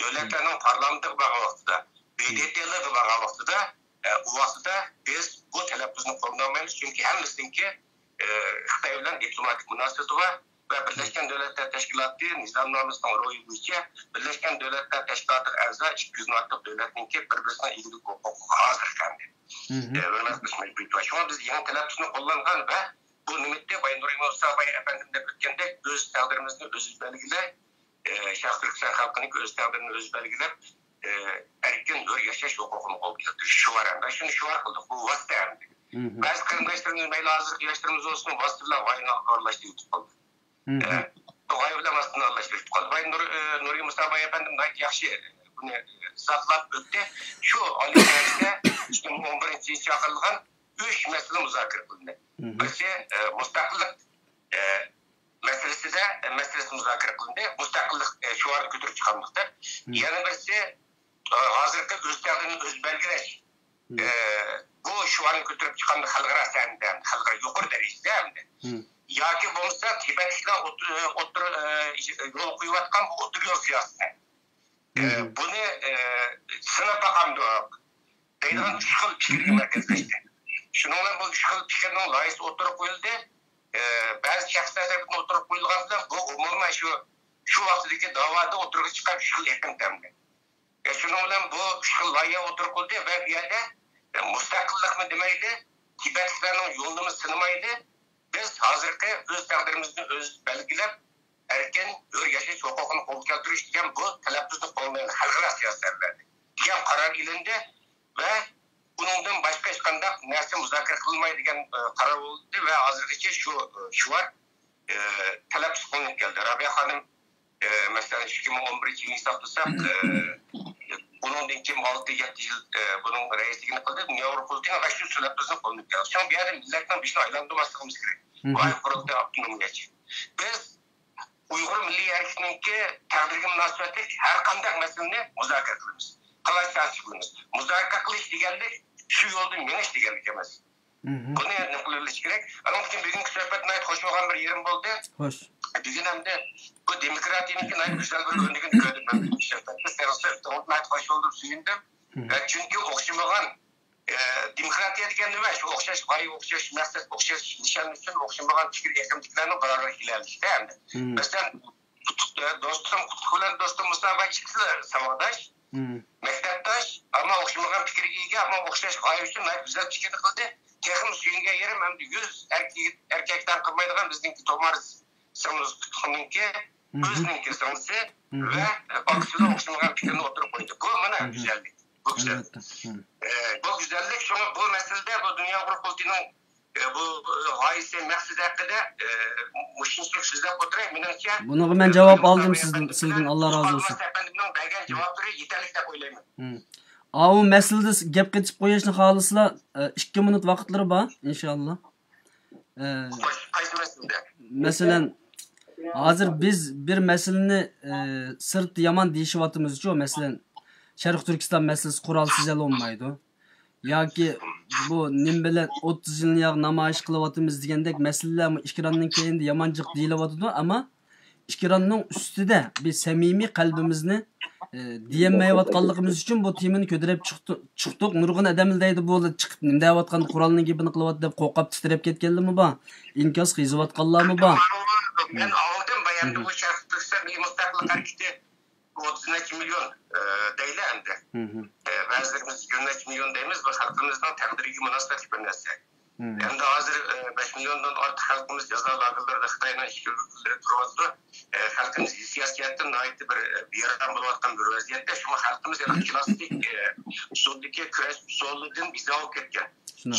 دۆلەتلەرنىڭ پارلامېنتىغا بارغان ۋاقتىدا، بىدېتېلغا بارغان ۋاقتىدا، ئە، ئۇ ۋاقتىدا بىز بۇ تەلەپپۇزنى قوللىنالمايمىز، چۈنكى ھەممىسىنىڭكى، ئە، خىتاي بىلەن دىپلوماتىك مۇناسىۋىتى بار ۋە بىرلەشكەن دۆلەتلەر تەشكىلاتى نىزامنامىسىنىڭ روھى بويىچە بىرلەشكەن دۆلەتلەر تەشكىلاتىغا ئەزا ئىككى يۈزدىن ئارتۇق دۆلەتنىڭكى بىر-بىرسىنىڭ ئىگىلىك ھوقۇقىغا ھازىر قەدەر، ئە، ھۆرمەت قىلىش مەجبۇرىيىتى بار. شۇڭا بىز يېڭى تەلەپپۇزنى قوللانغان ۋە بۇ نۆۋەتتە بايا نۇرى مۇسا باي ئەپەندىم دەپ ئۆتكەندەك، ئۆز تەقدىرىمىزنى ئۆزىمىز بەلگىلەي، ئە، شەرقىي تۈركىستان خەلقىنىڭكى ئۆز تەقدىرىنى ئۆزى بەلگىلەپ، ئە، ئەركىن ھۆر ياشاش ھوقۇقىنى قولغا كەلتۈرۈش شوئارى. مانا شۇنى شوئار قىلدۇق. بۇ ۋاسىتە ئەمدى. بەزى قېرىنداشلىرىمىز، مەيلى ھازىرقى ياشلىرىمىز بولسۇن، ۋاسىتە بىلەن غايىنى ئارىلاشتۇرۇپ قالدى. ئە، غايە بىلەن ۋاسىتىنى ئارىلاشتۇرۇپ قالدى. بايا نۇر-، ئە، نۇرى مۇسا باي ئەپەندىم ناھايىتى ياخشى بۇنى ئىزاھلاپ ئۆتتى. شۇ ئالىي كېڭەشتە ئىككى مىڭ ئون بىرىنچى يىلى چاقىرىلغان ئۈچ مەسىلە مۇزاكىرە قىلىندى. بىرسى، ئە، مۇستەقىللىق، ئە، مەسىلىسىدە، ئە، مەسىلىسى مۇزاكىرە قىلىندى. مۇستەقىللىق، ئە، شوئارىنى كۆتۈرۈپ چىقارماقتا. يەنە بىرسى، ئە، ھازىرقى ئۆز تەقدىرىنى ئۆزى بەلگىلەش. ئە، بۇ شوئارنى كۆتۈرۈپ چىققاندا خەلقئارا سەھنىدە، خەلقئارا يۇقىرى دەرىجىدە ئەمدى. ياكى بولمىسا تىبەتلىكلەر ئوت-، ئوتتۇرا، ئە، يول قويۇۋاتقان بۇ ئوتتۇرا يول سىياسىتى. ئە، بۇنى، ئە، سىناپ باقامدۇق دەيدىغان ئۈچ خىل پىكىرگە مەركەزلەشتى. شۇنىڭ بىلەن بۇ ئۈچ خىل پىكىرنىڭ لايىھىسى ئوتتۇرىغا قويۇلدى. ئە، بەزى شەخسلەر تەرىپىدىن ئوتتۇرىغا قويۇلغان بىلەن بۇ ئومۇمەن شۇ، شۇ ۋاقتىدىكى داۋادا ئوتتۇرىغا چىققان ئۈچ خىل ئېقىم تەمدى. ئە، شۇنىڭ بىلەن بۇ ئۈچ خىل لايىھە ئوتتۇرىغا قويۇلدى ۋە بۇ يەردە، ئە، مۇستەقىللىقنى دېمەيلى، تىبەتلىكلەرنىڭ يولىنىمۇ سىنىمايلى، بىز ھازىرقى ئۆز تەقدىرىمىزنى ئۆزى بەلگىلەپ، ئەركىن ھۆر ياشاش ھوقۇقىنى قولغا كەلتۈرۈش دېگەن بۇ تەلەپپۇزنى قوللىمايلى، خەلقئارا سىياسەتلەردە دېگەن قارار ئېلىندى ۋە ئۇنىڭدىن باشقا ھېچقانداق نەرسە مۇزاكىرە قىلىنمايدۇ دېگەن، ئە، قارار بولدى ۋە ھازىرغىچە شۇ، ئە، شوئار، ئە، تەلەپپۇز قىلىنىپ كەلدى. رابىيە خانىم، ئە، مەسىلەن، ئىككى مىڭ ئون بىرىنچى يىلنى ھېسابلىساق، ئە، ئۇنىڭدىن كېيىن ئالتە، يەتتە يىل، ئە، بۇنىڭ رەئىسلىكىنى قىلدى. دۇنيا ئۇيغۇر قۇرۇلتىيىنىڭ ۋە شۇ تەلەپپۇزنى قوللىنىپ كەلدى. شۇڭا بۇ يەردە مىللەتنىڭ بېشىنى ئايلاندۇرماسلىقىمىز كېرەك. ۋاي قۇرۇلتاي ئاپتونومىيەچى. بىز ئۇيغۇر مىللىي ھەرىكىتىنىڭكى تەقدىرىگە مۇناسىۋەتلىك ھەر قانداق مەسىلىنى مۇزاكىرە قىلىمىز. قىلىش تەسىس قىلىمىز. مۇزاكىرە قىلىش دېگەنلىك شۇ يولدا مېڭىش دېگەنلىك ئەمەس. بۇنى نېمە قىلىۋېلىش كېرەك؟ ئانىڭ ئۈچۈن بۈگۈنكى سۆھبەت ناھايىتى خوش بولغان بىر يېرىم بولدى. خوش. بۈگۈن ئەمدى بۇ دېموكراتىيەنىڭكى ناھايىتى گۈزەل بىر ئۆرنىكىنى كۆردۈم مەن بۈگۈنكى سۆھبەتتە. سېنىڭ سۆھبىتىڭ ناھايىتى خوش بولدۇم، سۆيۈندۈم. ۋە چۈنكى ئوخشىمىغان ئە، دېموكراتىيە دېگەن نېمە؟ شۇ ئوخشاش غايە، ئوخشاش مەقسەت، ئوخشاش نىشان ئۈچۈن ئوخشىمىغان پىكىر ئېقىمدىكىلەرنىڭ بىر ئارىغا كېلەلىشى ئەمدى. مەسىلەن، ئە، دوستۇم قۇتلۇق بىلەن دوستۇم مۇسا باي ئىككىسى ساۋاقداش، مەكتەپداش، ئەمما ئوخشىمىغان پىكىرگە ئىگە، ئەمما ئوخشاش غايە ئۈچۈن ناھايىتى گۈزەل پىكىرنى قىلدى. تېخىمۇ سۆيۈنگەن يېرىم، ئەمدى يۈز ئەركەك، ئەركەكتىن قىلمايدىغان بىزنىڭكى تومار سىڭلىمىز قۇتلۇقنىڭكى ئۆزىنىڭكى سىڭلىسى ۋە ئاكىسى بىلەن ئوخشىمىغان پىكىرنى ئوتتۇرىغا قويدى. بۇ مانا گۈزەللىك. بۇ گۈزەل. ئە، بۇ گۈزەللىك. شۇڭا بۇ مەسىلىدە بۇ دۇنيا ئۇيغۇر قۇرۇلتىيىنىڭ ئە، بۇ، ئە، غايىسى، مەقسىتى ھەققىدە، ئە، مۇشۇنچىلىك سۆزلەپ ئولتۇراي. مېنىڭچە، بۇ نۇرغۇن مەن ئە، جاۋاب ئالدىم سىزدىن، سىزدىن، ئاللا رازى بولسۇن. ئەپەندىمنىڭ بەرگەن جاۋابلىرى يېتەرلىك دەپ ئويلايمەن. ئاۋۇ مەسىلىدە گەپ قېتىپ قويۇشنى خالىسىلا، ئە، ئىككى مىنۇت ۋاقىتلىرى بار، ئىنشاللا. ئە، خوش، قايسى مەسىلىدە؟ مەسىلەن، ھازىر بىز بىر مەسىلىنى، ئە، سىرتتا يامان دېيىشىۋاتىمىزچۇ، مەسىلەن، شەرقىي تۈركىستان مەسىلىسى قورالسىز ھەل بولمايدۇ. ياكى بۇ نېمە بىلەن ئوتتۇز يىلنى ياغ نامايىش قىلىۋاتىمىز دېگەندەك مەسىلىلەرمۇ ئىكراننىڭ كەينىدە يامان جىق دېيىلىۋاتىدۇ، ئەمما ئىكراننىڭ ئۈستىدە بىز سەمىمىي قەلبىمىزنى، ئى، دېيەلمەيۋاتقانلىقىمىز ئۈچۈن بۇ تېمىنى كۆتۈرۈپ چىقتۇ-، چىقتۇق. نۇرغۇن ئادەملەر دەيدۇ، بۇ چىقىپ نېمە دەۋاتقان، قورالنىڭ گېپىنى قىلىۋاتىدۇ دەپ قورقۇپ تىترەپ كەتكەنلىرىمۇ بار. ئىنكاس قىيزىۋاتقانلارمۇ بار. مەن ئاڭلىدىم، بايامدا بۇ شەرقىي تۈركىستان مىللىي مۇستەقىللىق ھەرىكىتى ئوتتۇز نەچچە مىليون، ئە، دەيلى ئەمدى. ئە، بەزىلىرىمىز يىگىرمە نەچچە مىليون دەيمىز، بۇ خەلقىمىزنىڭ تەقدىرىگە مۇناسىۋەتلىك بىر نەرسە. ئەمدى ھازىر، ئە، بەش مىليوندىن ئارتۇق خەلقىمىز جازا لاگېرلىرىدا خىتاينىڭ ئىشغىلىدە تۇرۇۋاتىدۇ. ئە، خەلقىمىز سىياسىي جەھەتتىن ناھايىتى بىر، ئە، بىئارام بولۇۋاتقان بىر ۋەزىيەتتە، شۇڭا خەلقىمىز يەنە كلاسسىك، ئە، ئۇسۇلدىكى كۈرەش ئۇسۇلىدىن بىزار بولۇپ كەتكەن.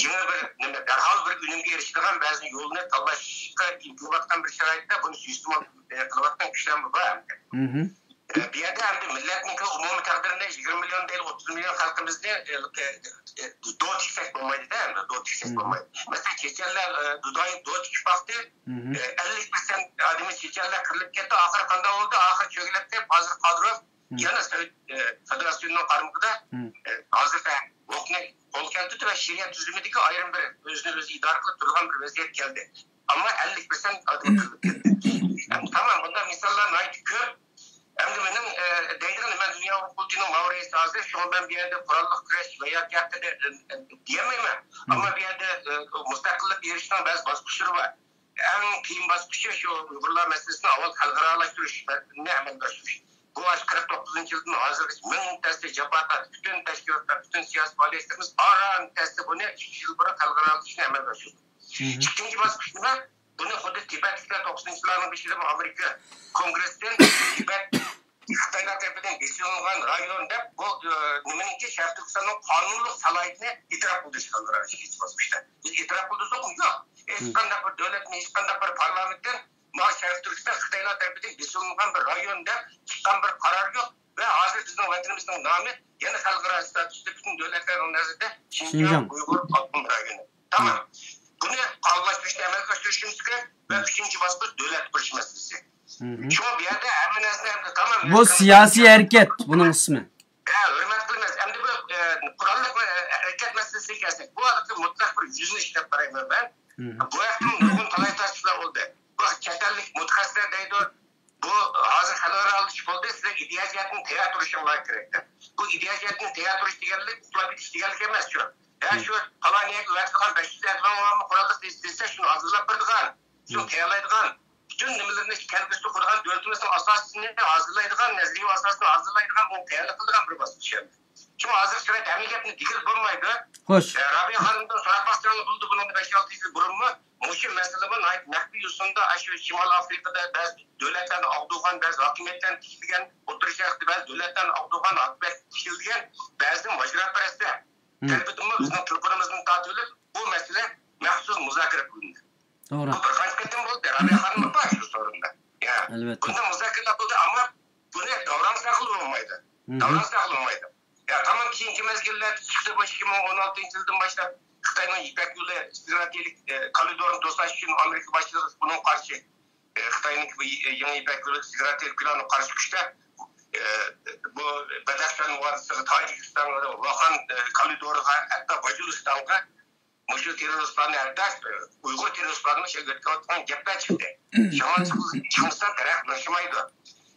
يېڭى بىر نېمە، دەرھال بىر ئۈنۈمگە ئېرىشىدىغان بەزى يولنى تاللاشقا ئىنتىلىۋاتقان بىر شارائىتتا بۇنى سۇيىئىستېمال، ئە، قىلىۋاتقان كۈچلەرمۇ بار ئەمدى. ئە، بۇ يەردە ئەمدى مىللەتنىڭكى ئومۇمىي تەقدىرىنى، يىگىرمە مىليون دەيلى، ئوتتۇز مىليون خەلقىمىزنى، ئە، ئە، ئە، دو تىكسەك بولمايدۇ-دە، ئەمدى دو تىكسەك بولمايدۇ. مەسىلەن، چېچەنلەر، ئە، دۇدايىپ دو تىكىپ باقتى. ئە، ئەللىك پىرسەنت ئادىمى چېچەنلەر قىرىلىپ كەتتى. ئاخىرى قانداق بولدى؟ ئاخىرى چۆگىلەپ كېلىپ، ھازىر قادىروف يەنە سوۋېت، ئە، فېدېراتسىيىنىڭ قارمىقىدا، ئە، ھازىر ھوقۇقنى قولغا كەلتۈردى ۋە شەرىئەت تۈزۈمىدىكى ئايرىم بىر ئۆزىنى ئۆزى ئىدارە قىلىپ تۇرىدىغان بىر ۋەزىيەتكە كەلدى. ئەمما ئەللىك پىرسەنت ئادەم قىرىلىپ كەتتى. ئەمدى تامام، بۇنداق مىساللار ناھايىتى كۆپ. ئەمدى مېنىڭ، ئە، دەيدىغىنىم، مەن دۇنيا ھوقۇق قۇرۇلتىيىنىڭ ماۋۇ رەئىسى ھازىر، شۇڭا مەن بۇ يەردە قوراللىق كۈرەش ۋە ياكى ھەققىدە، ئە، ئە، دېيەلمەيمەن. ئەمما بۇ يەردە، ئە، مۇستەقىللىققا ئېرىشىشنىڭ بەزى باسقۇچلىرى بار. ئەڭ قىيىن باسقۇچى شۇ ئۇيغۇرلار مەسىلىسىنى ئاۋۋال خەلقئارالاشتۇرۇشنى ئەمەلگە ئاشۇرۇش. بۇ ئاشۇ قىرىق توققۇزىنچى يىلدىن ھازىرغىچە مىڭ تەستە جاپا تارتتى. پۈتۈن تەشكىلاتلار، پۈتۈن سىياسىي پائالىيەتلىرىمىز ئاران تەستە بۇنى ئىككى يىل بۇرۇن خەلقئارالىشىشنى ئەمەلگە ئاشۇردى. ئىككىنچى باسقۇچ نېمە؟ بۇنى خۇددى تىبەتلىكلەر توقسىنىنچى يىللارنىڭ بېشىدا ئامېرىكا كونگرېسىدىن تىبەت خىتايلار تەرىپىدىن بېسىۋېلىنغان رايون دەپ، بۇ، ئە، نېمىنىڭكى، شەرقىي تۈركىستاننىڭ قانۇنلۇق سالاھىيىتىنى ئېتىراپ قىلدۇرۇش خەلقئارا ئىككىنچى باسقۇچتا. بىز ئېتىراپ قىلدۇرساقمۇ يوق. ھېچقانداق بىر دۆلەتنى، ھېچقانداق بىر پارلامېنتتىن مانا شەرقىي تۈركىستان خىتايلار تەرىپىدىن بېسىۋېلىنغان بىر رايون دەپ چىققان بىر قارار يوق. ۋە ھازىر بىزنىڭ ۋەتىنىمىزنىڭ نامى يەنە خەلقئارا ستاتۇستا پۈتۈن دۆلەتلەرنىڭ نەزىرىدە شىنجاڭ شىنجاڭ. ئۇيغۇر ئاپتونوم رايونى. تامام. بۇنى قانۇنلاشتۇرۇشنى ئەمەلگە ئاشۇرۇشىمىز كېرەك ۋە ئۈچىنچى باسقۇچ دۆلەت قۇرۇش مەسىلىسى. شۇڭا بۇ يەردە ھەممە نەرسىنى ئەمدى تامام بۇ سىياسىي ھەرىكەت بۇنىڭ ئىسمى. ھە، ھۆرمەت قىلىمىز. ئەمدى بۇ، ئە، قوراللىق، ئە، ھەرىكەت مەسىلىسىگە كەلسەك، بۇ ھەقتە مۇتلەق بىر يۈزلىنىش دەپ قارايمەن مەن. بۇ ھەقتە نۇرغۇن تالاي-تارتىشلار بولدى. بۇ چەت ئەللىك مۇتەخەسسىسلەر دەيدۇ، بۇ ھازىر خەلقئارالىشىش بولدى، سىلەر ئىدىيە جەھەتتىن تەييار تۇرۇشۇڭلار كېرەك دەپ. بۇ ئىدىيە جەھەتتىن تەييار تۇرۇش دېگەنلىك ئۇخلاپ يېتىش دېگەنلىك ئەمەسچۇ. ھە، شۇ پالانىيەگە ئەۋەتىدىغان بەش يۈز ئەتىۋەڭ بارمۇ، قوراللىق دېسە، شۇنى ھازىرلاپ بېرىدىغان، شۇنى تەييارلايدىغان، پۈتۈن نېمىلىرىنى كەلگۈسىدە قۇرىدىغان دۆلىتىمىزنىڭ ئاساسىنى ھازىرلايدىغان، نەزەرىيە ئاساسىنى ھازىرلايدىغان، بۇنى تەييارلىق قىلىدىغان بىر باسقۇچ ئەمدى. شۇڭا ھازىر سىلەر ھەممە گەپنى دېگىلى بولمايدۇ. خوش. ئە، رابىيە خانىمدىن سوراپ باقساڭلار بولىدۇ، بۇنىڭدا بەش-ئالتە يىل بۇرۇنمۇ مۇشۇ مەسىلىمۇ ناھايىتى مەخپىي يوسۇندا، ئاشۇ شىمالىي ئافرىقىدا بەزى دۆلەتلەرنى ئاغدۇرغان، بەزى ھاكىمىيەتلەرنى تىكلىگەن، ئوتتۇرا شەرقتە بەزى دۆلەتلەرنى ئاغدۇرغان، ھاكىمىيەت تىكلىگەن بەزى ماجىراپەرەسلەر تەرىپىدىنمۇ بىزنىڭ تېلېفونىمىزنى تارتىۋېلىپ، بۇ مەسىلە مەخسۇس مۇزاكىرە قىلىندى. توغرا. بۇ بىر قانچە قېتىم بولدى، رابىيە خانىم بار شۇ سورۇندا. يا، ئەلۋەتتە. بۇنداق مۇزاكىرىلەر بولدى، ئەمما بۇنى داۋراڭ ساقلىۋالمايدۇ. داۋراڭ ساقلىۋالمايدۇ. يا، تامام كېيىنكى مەزگىللەردە چىقتى، بۇ ئىككى مىڭ ئون ئالتىنچى يىلدىن باشلاپ خىتاينىڭ يىپەك يولى ستراتېگىك، ئە، كارىدورىنى توساش ئۈچۈن ئامېرىكا باشلىقى بۇنىڭغا قارشى، ئە، خىتاينىڭكى بۇ يېڭى يىپەك يولى ستراتېگىك پىلانىغا قارشى كۈچتە، ئە، بۇ بەدەخشان ۋادىسىغا، تاجىكىستانغا، ۋاخان، ئە، كارىدورىغا، ھەتتا باجۇرىستانغا مۇشۇ تېررورىستلارنى ھەتتا، ئۇيغۇر تېررورىستلارنى مۇشۇ يەرگە ئۆتكۈزۈۋاتقان گەپلەر چىقتى. شۇڭا چىقمىسا دەرەخ ناشىمايدۇ.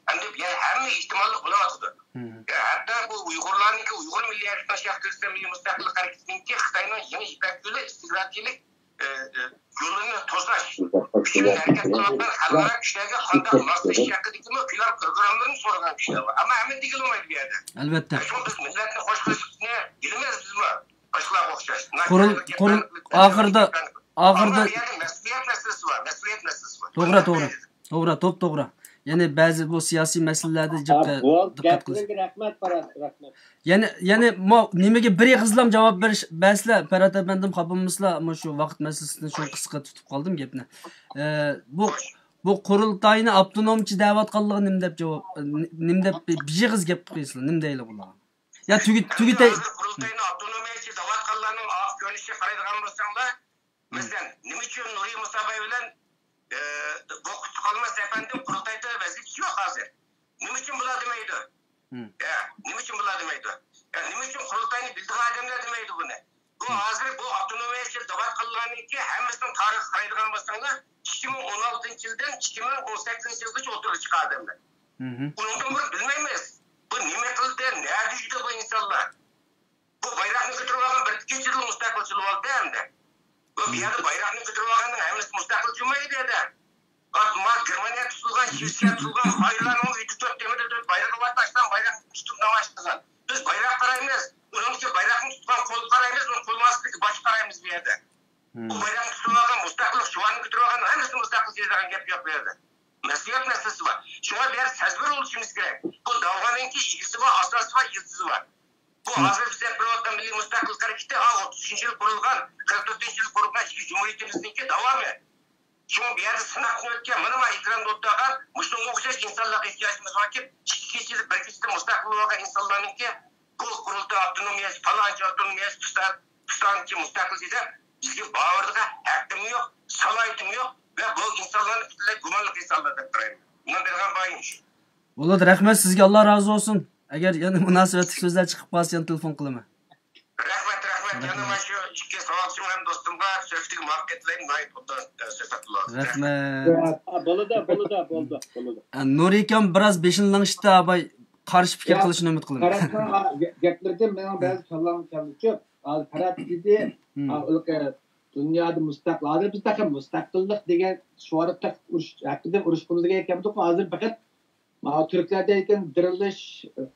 ئەمدى يەنە ھەممە ئېھتىماللىق بولۇۋاتىدۇ. يا، ھەتتا بۇ ئۇيغۇرلارنىڭكى، ئۇيغۇر مىللىي ھەرىكىتىنىڭ شەرقىي تۈركىستان مىللىي مۇستەقىللىق ھەرىكىتىنىڭكى خىتاينىڭ يېڭى يىپەك يولى ستراتېگىيەلىك، ئە، ئە، يولىنى توساش ئۈچۈن ھەرىكەت قىلىۋاتقان خەلقئارا كۈچلەرگە قانداق ماسلىشىش ھەققىدىكىمۇ پىلان پروگراممىلىرىنى سورىغان كۈچلەر بار. ئەمما ھەممە دېگىلى بولمايدۇ بۇ يەردە. ئەلۋەتتە. شۇڭا بىز مىللەتنى خوش قىلىشنى بىلىمىز بىزمۇ. باشقىلارغا ئوخشاش. قۇرۇل-، قۇرۇل-، ئاخىرىدا، ئاخىرىدا ئەمما بۇ يەردە مەسئۇلىيەت مەسىلىسى بار، مەسئۇلىيەت مەسىلىسى بار. توغرا، توغرا. توغرا، توپتوغرا. يەنى بەزى بۇ سىياسىي مەسىلىلەردە جىق، ھە، بولدى، دىققەت قىلىش. گەپلىرىڭگە رەھمەت، پەرھات، رەھمەت. يەنى، يەنى مو-، نېمىگە بىر ئېغىزلام جاۋاب بېرىش، بەرسىلە، پەرھات ئەپەندىم خاپا بولمىسىلا، مۇشۇ ۋاقىت مەسىلىسىدىن شۇ قىسقا تۇتۇپ قالدىم گەپنى. ئە، بۇ، بۇ قۇرۇلتاينى ئاپتونومچى دەۋاتقانلىقى نېمە دەپ جاۋاب، نېمە دەپ بىر، بىر ئېغىز گەپ قىلىسىلا، نېمە دەيلى بۇلار؟ يا تۈگىتەي. ھازىر قۇرۇلتاينى ئاپتونومىيەچى دەۋاتقانلارنىڭ ئاق كۆرۈنۈشىگە قارايدىغان بولساڭلار، مەسىلەن، نېمە ئۈچۈن نۇرى مۇساباي بىلەن، ئە، بۇ قۇتلۇق ئالماس ئەپەندىم قۇرۇلتايدا ۋەزىپىسى يوق ھازىر؟ نېمە ئۈچۈن بۇلار دېمەيدۇ؟ يا، نېمە ئۈچۈن بۇلار دېمەيدۇ؟ يا، نېمە ئۈچۈن قۇرۇلتاينى بىلىدىغان ئادەملەر دېمەيدۇ بۇنى؟ بۇ ھازىر بۇ ئاپتونومىيەچىلەر دەۋاتقانلارنىڭكى ھەممىسىنىڭ تارىخىغا قارايدىغان بولساڭلار، ئىككى مىڭ ئون ئالتىنچى يىلدىن ئىككى مىڭ ئون سەككىزىنچى يىلغىچە ئوتتۇرىغا چىققان ئادەملەر. ئۇنىڭدىن بۇرۇن بىلمەيمىز. بۇ نېمە قىلدى، نەدە يۈردى بۇ ئىنسانلار؟ بۇ بايراقنى كۆتۈرۈۋالغان بىر كېچىدىلا مۇستەقىل بولۇۋالدى ئەمدى. بۇ، بۇ يەردە بايراقنى كۆتۈرۈۋالغاننىڭ ھەممىسى مۇستەقىل بولمايدۇ يەردە. ما گېرمانىيە تۇتۇلغان، شىۋېتسىيە تۇتۇلغان، خايلارنىڭ ئۆيدە تۆت تېمىدا تۆت بايراق بار، تاشلان بايراقنى تۇتۇپ نامايىش قىلغان. بىز بايراق قارايمىز، ئۇنىڭدىكى بايراقنى تۇتقان قولغا قارايمىز، ئۇنىڭ قولىنىڭ ئاستىدىكى باشقا قارايمىز بۇ يەردە. بۇ بايراقنى تۇتۇۋالغان، مۇستەقىللىق شوئارىنى كۆتۈرۈۋالغان ھەممىسى مۇستەقىل دېيىدىغان گەپ يوق بۇ يەردە. مەسئۇلىيەت مەسىلىسى بار. شۇڭا بۇ يەردە سەزگۈر بولۇشىمىز كېرەك. بۇ داۋانىڭكى ئىگىسى بار، ئاساسى بار، يىلتىزى بار. بۇ ھازىر بىز دەپ بېرىۋاتقان مىللىي مۇستەقىللىق ھەرىكىتى، ئا، ئوتتۇزىنچى يىل قۇرۇلغان، قىرىق تۆتىنچى يىل قۇرۇلغان ئىككى جۇمھۇرىيىتىمىزنىڭكى داۋامى. شۇڭا بۇ يەردە سىناقتىن ئۆتكەن، مانا، مانا ئېكراندا ئولتۇرغان مۇشۇنىڭغا ئوخشاش ئىنسانلارغا ئېھتىياجىمىز باركى، ئىككى كېچىدە، بىر كېچىدە مۇستەقىل بولغان ئىنسانلارنىڭكى بۇ قۇرۇلتاي ئاپتونومىيەسى، پالانچى ئاپتونومىيەسى، پىستانچى مۇستەقىل دېسە، بىزگە باۋۇرىدىغان ھەققىمۇ يوق، سالاھىيىتىمۇ يوق ۋە بۇ ئىنسانلارنى پۈتۈنلەي گۇمانلىق ئىنسانلار دەپ قارايمەن. مېنىڭ بېرىدىغان باھايىم شۇ. بولىدۇ، رەھمەت سىزگە، ئاللا رازى بولسۇن. ئەگەر يەنە مۇناسىۋەتلىك سۆزلەر چىقىپ قالسا، يەنە تېلېفون قىلىمەن. رەھمەت، رەھمەت. يەنە مانا شۇ ئىككى ساۋاقدىشىم ھەم دوستۇمغا سۆھبىتىگە مۇۋەپپەقىيەتلەر، ناھايىتى ئوبدان، ئە، سۆھبەت بولدى. رەھمەت. ھە، بولىدۇ، بولىدۇ، بولدى، بولىدۇ. ئە، نۇرى ئاكام بىراز بېشىنى لىڭشىتتى، ئاباي قارشى پىكىر قىلىشىنى ئۈمىد قىلىمەن. پەرھاتنىڭ، ھە، گە-، گەپلىرىدىن مېنىڭ بەزى كاللامغا كەلدى. ھازىر پەرھات دېدى، ھە، ھېلىقى دۇنيادا مۇستەقىل. ھازىر بىز تېخى مۇستەقىللىق دېگەن شوئارغا تېخى ئۇرۇش ھەققىدە ئۇرۇش قىلىمىز دېگەن گەپتۇق. ھازىر پەقەت ماۋۇ تۈركلەر دەيدىكەن، دىرىلىش،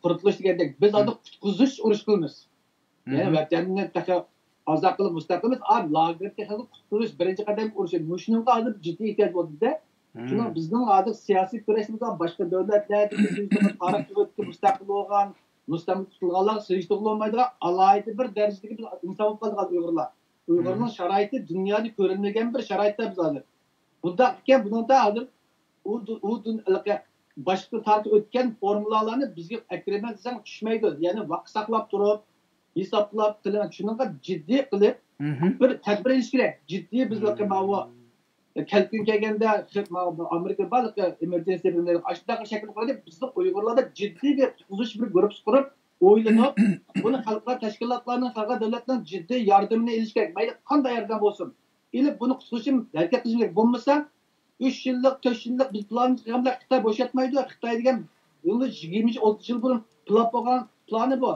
قۇتۇلۇش دېگەندەك، بىز ھازىر قۇتقۇزۇش ئۇرۇش قىلىمىز. يەنى ۋەتەننى تېخى ئازاد قىلىپ مۇستەقىل قىلىمىز. ھازىر لاگېردا تېخى قۇتقۇزۇش بىرىنچى قەدەم ئۇرۇشى. مۇشۇنىڭغا ھازىر جىددىي ئېھتىياج بولدى-دە. شۇنىڭ بىزنىڭ ھازىر سىياسىي كۈرەشىمىزگە باشقا دۆلەتلەردىكى تارىخ ئۆتكە مۇستەقىل بولغان، مۇستەملىكە تۇتۇلغانلارغا سېلىشتۇرغىلى بولمايدىغان ئالاھىدە بىر دەرىجىدىكى بىز ئىنسان بولۇپ قالدۇق ھازىر ئۇيغۇرلار. ئۇيغۇرنىڭ شارائىتى دۇنيادا كۆرۈلمىگەن بىر شارائىتتا بىز ھازىر. بۇنداق ئىكەن، بۇنىڭدا ھازىر ئۇ دۇ-، ئۇ دۇن-، ھېلىقى باشقا تارىختا ئۆتكەن فورمۇلالارنى بىزگە ئەكىرىمەن دېسەڭ چۈشمەيدۇ. يەنى ۋاقىت ساقلاپ تۇرۇپ، ھېسابلاپ قىلىمەن. شۇنىڭغا جىددىي قىلىپ، بىر تەدبىر ئېلىش كېرەك. جىددىي بىز ھېلىقى ماۋۇ كەلكۈن كەلگەندە، خى-، ماۋۇ ئامېرىكا بارلىقى ئېمېرجېنسى بىرلىرى ئاشۇنداق بىر شەكىل قىلىپ، بىزنىڭ ئۇيغۇرلاردا جىددىي بىر قۇتقۇزۇش بىر گۇرۇپپىسى قۇرۇپ، ئويلىنىپ، بۇنى خەلقئارا تەشكىلاتلارنىڭ، خەلقئارا دۆلەتلەرنىڭ جىددىي ياردىمىنى ئېلىش كېرەك. مەيلى قانداق ياردەم بولسۇن. ئېلىپ بۇنى قۇتقۇزۇشىم ھەرىكەت قىلىشىم كېرەك. بولمىسا ئۈچ يىللىق، تۆت يىللىق بىز پىلان قىلغان بىلەن خىتاي بوشاتمايدۇ. خىتاي دېگەن بۇنى يىگىرمە يىل، ئوتتۇز يىل بۇرۇن پىلان بولغان پىلانى بۇ.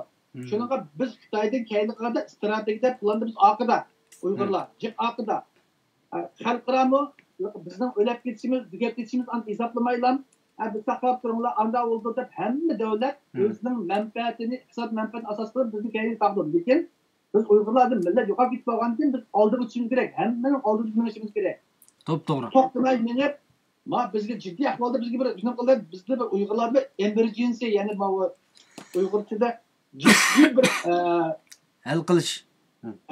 شۇنىڭغا بىز خىتايدىن كەينىگە قارىغاندا ئىستراتېگىيە پىلاندا بىز ئارقىدا، ئۇيغۇرلار جىق ئارقىدا. خەلقئارامۇ بىزنىڭ ئۆلۈپ كېتىشىمىز، تۈگەپ كېتىشىمىز ئانچە ھېسابلىمايلا، ھە، بىز ساقلاپ تۇرۇڭلار، ئانداق بولىدۇ دەپ ھەممە دۆلەت ئۆزىنىڭ مەنپەئەتىنى، ئىقتىساد مەنپەئەتىنى ئاساس قىلىپ بىزنى كەينىگە تاقلىدى. لېكىن بىز ئۇيغۇرلار ھازىر مىللەت يوقاپ كېتىپ قالغاندىن كېيىن بىز ئالدىغا ئۆتۈشىمىز كېرەك. ھەممىنىڭ ئالدىدا مېڭىشىمىز كېرەك. توپتوغرا. توختىماي مېڭىپ، ما بىزگە جىددىي ئەھۋالدا بىزگە بىر نېمە قىلدى، بىزدە بىر ئۇيغۇرلاردا ئېمېرجېنسى، يەنى ماۋۇ ئۇيغۇرچىدا جىددىي بىر، ئە، ھەل قىلىش.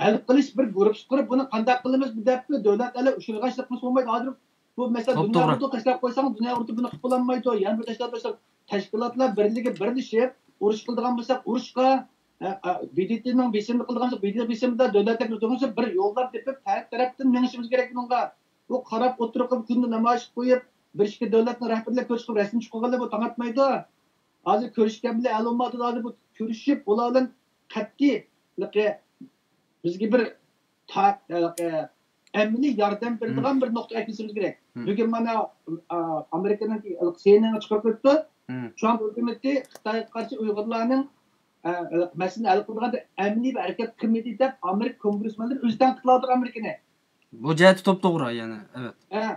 ھەل قىلىش بىر گۇرۇپپىسى قۇرۇپ، بۇنى قانداق قىلىمىز دەپ بىر دۆلەتلەر ئۇچرىشىپ قىلمىسا بولمايدۇ. ھازىر بۇ مەسىلە دۇنيا توغرا. ئوتتۇرىغا تاشلاپ قويساڭ، دۇنيا ئوتتۇرا بۇنى قىلىپ بولالمايدۇ. يەنە بىر تەشكىلات بولسا، تەشكىلاتلار بىرلىكى بىرلىشىپ ئۇرۇش قىلىدىغان بولساق، ئۇرۇشقا، ئە، ئە، ب د ت نىڭ بېسىمىدا قىلىدىغان بولساق، ب د ت بېسىمىدا دۆلەتلەر بىرلىشىپ بىر يوللار تېپىپ، ھەر تەرەپتىن مېڭىشىمىز كېرەك بۇنىڭغا. بۇ قاراپ ئولتۇرۇپ، كۈندە نامايىش قويۇپ، بىر ئىككى دۆلەتنىڭ رەھبىرلىرى كۆرۈشۈپ رەسىم چىقىرغىلى بۇ تاڭاتمايدۇ. ھازىر كۆرۈشكەن بىلەن ھەل بولمايدۇ. ھازىر بۇ كۆرۈشۈپ، ئۇلار بىلەن قەتئىي، بىزگە بىر تا-، ئەمەلىي ياردەم بېرىدىغان بىر نۇقتىغا ئەكېلىشىمىز كېرەك. بۈگۈن مانا، ئا، ئامېرىكىنىڭ سىئېنئېن چىقىرىپ قويۇپتۇ. ترامپ ھۆكۈمىتى خىتايغا قارشى ئۇيغۇرلارنىڭ، ئا، مەسىلىنى ھەل قىلىدىغان بىر ئەمەلىي بىر ھەرىكەت قىلمىدى دەپ ئامېرىكا كونگرېسمېنلىرى ئۆزى تەنقىدلەۋاتىدۇ ئامېرىكىنى. بۇ جەھەتتە توپتوغرا يەنى، ئەۋەت. ھە.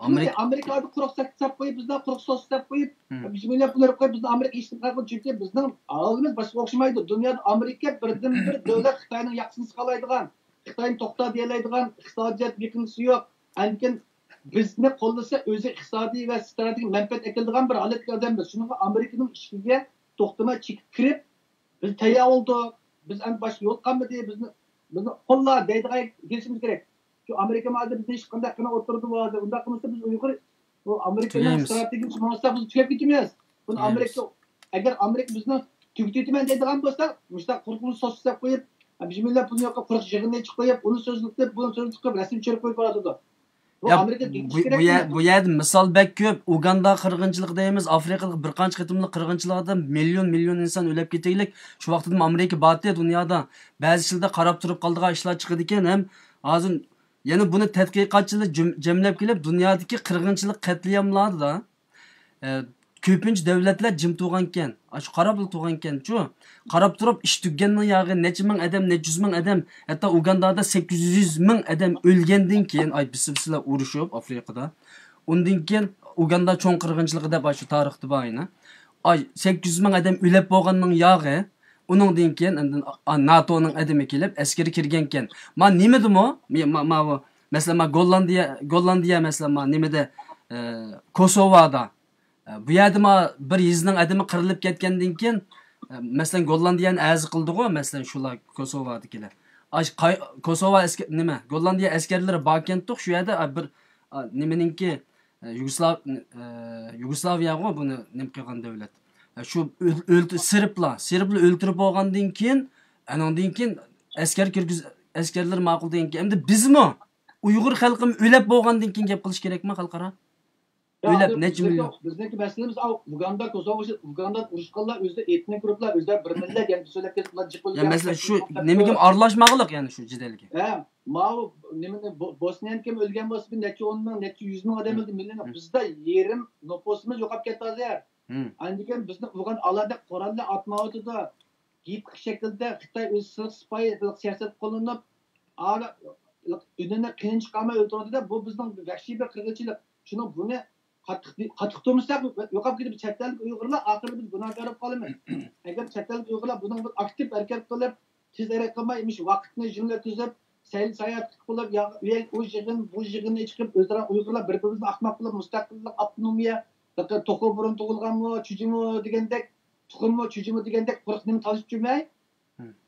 ئامېرىكا ئامېرىكا ھازىر قۇرۇق سەككىز ساپ قويۇپ، بىزدە قۇرۇق سوس ساپ قويۇپ، بىز مىليون پۇل بېرىپ قويۇپ، بىزنى ئامېرىكا ھېچ نېمە قىلمايدۇ. چۈنكى بىزنىڭ ھالىمىز باشقىغا ئوخشىمايدۇ. دۇنيادا ئامېرىكا بىردىنبىر دۆلەت خىتاينىڭ ياقىسىنى سىقالايدىغان، خىتاينى توختا دېيەلەيدىغان ئىقتىسادىي جەھەتتە بېقىندىسى يوق. ئاندىن كېيىن بىزنى قوللىسا، ئۆزى ئىقتىسادىي ۋە ستراتېگىك مەنپەئەت ئەكېلىدىغان بىر ھالەتكە ئادەم بىز. شۇنىڭغا ئامېرىكىنىڭ ئىشىكىگە توختىماي چېكىپ كىرىپ، بىز تەييار بولدۇق، بىز ئەمدى باشقا يول قالمىدى، بىزنى، بىزنى قوللا دەيدىغان كېلىشىمىز كېرەك. شۇ ئامېرىكا ھازىر بىزنى ھېچقانداق قىلماي ئولتۇرىدۇ ھازىر. ئۇنداق قىلمىسا، بىز ئۇيغۇر بۇ ئامېرىكىنىڭ تۈگەيمىز. ستراتېگىيىسى ماڭسا، بىز تۈگەپ كېتىمىز. بۇنى تۈگەيمىز. ئامېرىكا، ئەگەر ئامېرىكا بىزنى تۈگىتىۋېتىمەن دەيدىغان بولسا، مۇشۇنداق قۇرۇقنى سوسۇپ قويۇپ، بىز مىللەت بۇنى يوققا قۇرۇق يىغىننى ئېچىپ قويۇپ، ئۇنى سۆزلىتىپ، بۇنى سۆزلىتىپ، رەسمىي چۈشۈرۈپ قويۇپ باراتىدۇ. بۇ يا، ئامېرىكا بۇ، بۇ يەر، بۇ يەردە مىسال بەك كۆپ. ئۇگاندا قىرغىنچىلىقى دەيمىز، ئافرىقىلىق بىر قانچە قېتىملىق قىرغىنچىلىقتا مىليون، مىليون ئىنسان ئۆلۈپ كېتەيلىك. شۇ ۋاقىتتىمۇ ئامېرىكا بارتى دۇنيادا. بەزى يىلدا قاراپ تۇرۇپ قالىدىغان ئىشلار چىقىدىكەن ھەم ھازىر يەنە بۇنى تەتقىقاتچىلار جەم-، جەملەپ كېلىپ، دۇنيادىكى قىرغىنچىلىق قەتلىئاملاردا، ئە، كۆپىنچە دۆلەتلەر جىم تۇرغانكەن. ئاشۇ قاراپلا تۇرغانكەنچۇ. قاراپ تۇرۇپ، ئىش تۈگىگەننىڭ ياغى نەچچە مىڭ ئادەم، نەچچە يۈز مىڭ ئادەم، ھەتتا ئۇگاندادا سەككىز يۈز مىڭ ئادەم ئۆلگەندىن كېيىن، ئاي، بىسىم سىلەر ئۇرۇشۇپ ئافرىقىدا. ئۇندىن كېيىن ئۇگاندا چوڭ قىرغىنچىلىقى دەپ، ئاشۇ تارىختا بار يەنە. ئاي، سەككىز يۈز مىڭ ئادەم ئۆلۈپ بولغاننىڭ ياغى، ئۇنىڭدىن كېيىن ئاندىن، ئا، ناتونىڭ ئادىمى كېلىپ، ئەسكىرى كىرگەنكەن. ما نېمىدىمۇ؟ ما، ما، ما بۇ، مەسىلەن، ما گوللاندىيە، گوللاندىيە، مەسىلەن، ما نېمىدە، ئە، كوسوۋادا. ئە، بۇ يەردە ما بىر يېزىنىڭ ئادىمى قىرىلىپ كەتكەندىن كېيىن، ئە، مەسىلەن، گوللاندىيەنى ئەزا قىلدىغۇ، مەسىلەن، شۇلار كوسوۋادىكىلەر. ئاش-، قاي-، كوسوۋا ئەسكە-، نېمە، گوللاندىيە ئەسكەرلىرى باركەنتۇق شۇ يەردە، ئا، بىر، ئا، نېمىنىڭكى، ئە، يۇگوسلاۋ-، ئە، يۇگوسلاۋىيەغۇ بۇنى نېمە قىلغان دۆلەت. ئە، شۇ ئۆل-، ئۆلتۈ-، سېربلار، سېربلار ئۆلتۈرۈپ بولغاندىن كېيىن، ئانىڭدىن كېيىن ئەسكەر كىرگۈز-، ئەسكەرلەر ماقۇل دېگەنكەن، ئەمدى بىزمۇ ئۇيغۇر خەلقىمۇ ئۆلۈپ بولغاندىن كېيىن گەپ قىلىش كېرەكمۇ خەلقئارا؟ يا، ئۆلۈپ نەچچە مىليون. بىزنىڭكى مەسىلىمىز، ئاۋۇ ئۇگاندا، كوسوۋو، ئۇگاندا ئۇرۇشقانلار ئۆزى ئېتنىك گۇرۇپپىلار، ئۆزلەر بىر مىللەت، يەنە سۆزلەپ كېتىپ، يا، مەسىلەن، شۇ نېمىگىمۇ ئارىلاشماغلىق، يەنى شۇ جېدەلگە. ھە، ماۋۇ نېمىنى، بو-، بوسنىيەنىڭكىمۇ ئۆلگەن بولسا، بىر نەچچە ئون مىڭ، نەچچە يۈز مىڭ ئادەم ئۆلدى، مىليون. بىزدە يېرىم نوپۇسىمىز يوقاپ كەتتى ھازىر. ئاندىن كېيىن بىزنى ئۇرغان ئالادا قوراللىق ئاتمايۋاتىدۇ. گىپ شەكلىدە خىتاي ئۆزى سىلىق سىپايى سىياسەت قوللىنىپ، ئالا-، ئۈنىنى قېنىنى چىقارماي ئۆلتۈرۈۋاتىدۇ. بۇ بىزنىڭ ۋەھشىي بىر قىرغىنچىلىق. شۇنىڭ بۇنى قاتتىق، قاتتىق تۇرمىساق، يوقاپ كېتىپ چەت ئەللىك ئۇيغۇرلار، ئاخىرىدا بىز گۇناھكار بولۇپ قالىمىز. ئەگەر چەت ئەللىك ئۇيغۇرلار بۇنىڭغا بىر ئاكتىپ ھەرىكەت قىلىپ، تېز ھەرىكەت قىلماي، مۇشۇ ۋاقىتنى يېڭىلتىزىپ، سەيل ساياھەت قىلىپ، يا-، ئۇ يىغىن، بۇ يىغىننى چىقىپ، ئۆزئارا ئۇيغۇرلار بىر-بىرىمىزنى ئاخماق قىلىپ، مۇستەقىللىق، ئاپتونومىيە، بىر توخۇ بۇرۇن تۇغۇلغانمۇ، چۈجىمۇ دېگەندەك، تۇخۇممۇ، چۈجىمۇ دېگەندەك قۇرۇق نېمە تالىشىپ يۈرمەي،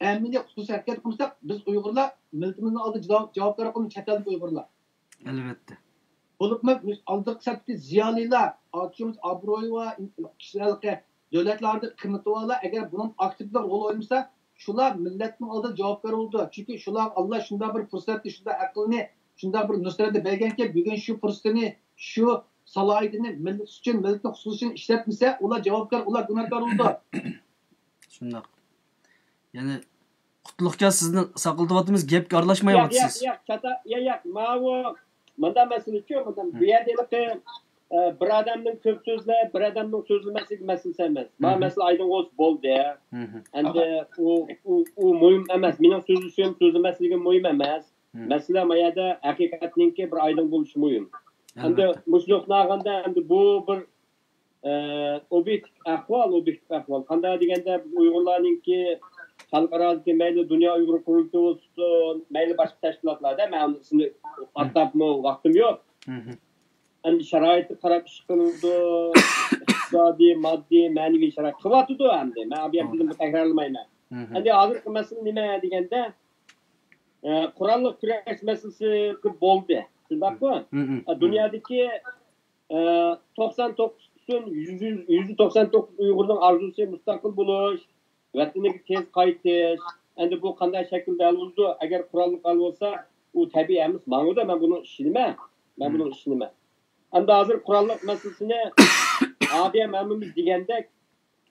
ئەمەلىي خۇسۇسىي ھەرىكەت قىلمىساق، بىز ئۇيغۇرلار مىللىتىمىزنىڭ ئالدىدا جاۋاب-، جاۋابكار بولىمىز، چەت ئەلدىكى ئۇيغۇرلار. ئەلۋەتتە. بولۇپمۇ ئالدىنقى سەپتىكى زىيالىيلار، ئاتىشىمىز ئابرۇيى بار، كىشىلەرگە دۆلەتلەردە قىممىتى بارلار، ئەگەر بۇنىڭ ئاكتىپلىق رول ئوينىسا، شۇلار مىللەتنىڭ ئالدىدا جاۋابكار بولىدۇ. چۈنكى شۇلارغا ئاللا شۇنداق بىر پۇرسەتنى، شۇنداق ئەقىلنى، شۇنداق بىر نۇسرەتنى بەرگەنكى، بۈگۈن شۇ پۇرسىتىنى، شۇ سالاھىيىتىنى مىللىتى ئۈچۈن، مىللىتىنىڭ خۇسۇسى ئۈچۈن ئىشلەتمىسە، ئۇلار جاۋابكار، ئۇلار گۇناھكار بولىدۇ. شۇنداق. يەنى قۇتلۇقكا سىزنى ساقلىتىۋاتىمىز، گەپكە ياق، ياق، ئارىلاشمايۋاتىسىز. ياق، چاتا-، يا-، ياق، ماۋۇ مۇنداق مەسىلىچۇ، مۇنداق، ھە. بۇ يەردە ھېلىقى، ئە، بىر ئادەمنىڭ كۆپ سۆزلەپ، بىر ئادەمنىڭ سۆزلىمەسلىكى مەسىلىسى ئەمەس. مانا مەسىلە ئايدىڭ بولسا بولدى. ئەمدى ئۇ، ئۇ، ئۇ مۇھىم ئەمەس. مېنىڭ سۆزلىشىم، سۆزلىمەسلىكىم مۇھىم ئەمەس. مەسىلە ما يەردە ھەقىقەتنىڭكى بىر ئايدىڭ بولۇشى مۇھىم. ئەمدى ئەلۋەتتە. مۇشۇ نۇقتىنى ئالغاندا، ئەمدى بۇ بىر ئە، ئوبيېكتىپ ئەھۋال، ئوبيېكتىپ ئەھۋال. قانداق دېگەندە، بىز ئۇيغۇرلارنىڭكى خەلقئارادىكى مەيلى دۇنيا ئۇيغۇر قۇرۇلتىيى بولسۇن، مەيلى باشقا تەشكىلاتلاردا، مەن ئۇنىڭ ئىسمىنى ئاتاپمۇ ۋاقتىم يوق. ئەمدى شارائىتقا قاراپ ئىش قىلىنىدۇ، ئىقتىسادىي، ماددىي، مەنىۋى شارائىت قىلىۋاتىدۇ ئەمدى. مەن ئابيەكتىدىن تەكرارلىمايمەن. ئەمدى ھازىرقى مەسىلە نېمە دېگەندە، ئە، قوراللىق كۈرەش مەسىلىسى بولدى. شۇنداققۇ؟ ئە، دۇنيادىكى ئە، توقسان توققۇز پۈتۈن يۈز، يۈز، يۈز توقسان توققۇز ئۇيغۇرنىڭ ئارزۇسى مۇستەقىل بولۇش، ۋەتىنىگە تېز قايتىش. ئەمدى بۇ قانداق شەكىلدە ھەل بولىدۇ؟ ئەگەر قوراللىق ھەل بولسا، ئۇ تەبىئىي ھەممىسى ماڭىدۇ، مەن بۇنىڭ ئىشىنىمەن. مەن بۇنىڭ ئىشىنىمەن. ئەمدى ھازىر قوراللىق مەسىلىسىنى ئادىيە مەمۇمىز دېگەندەك،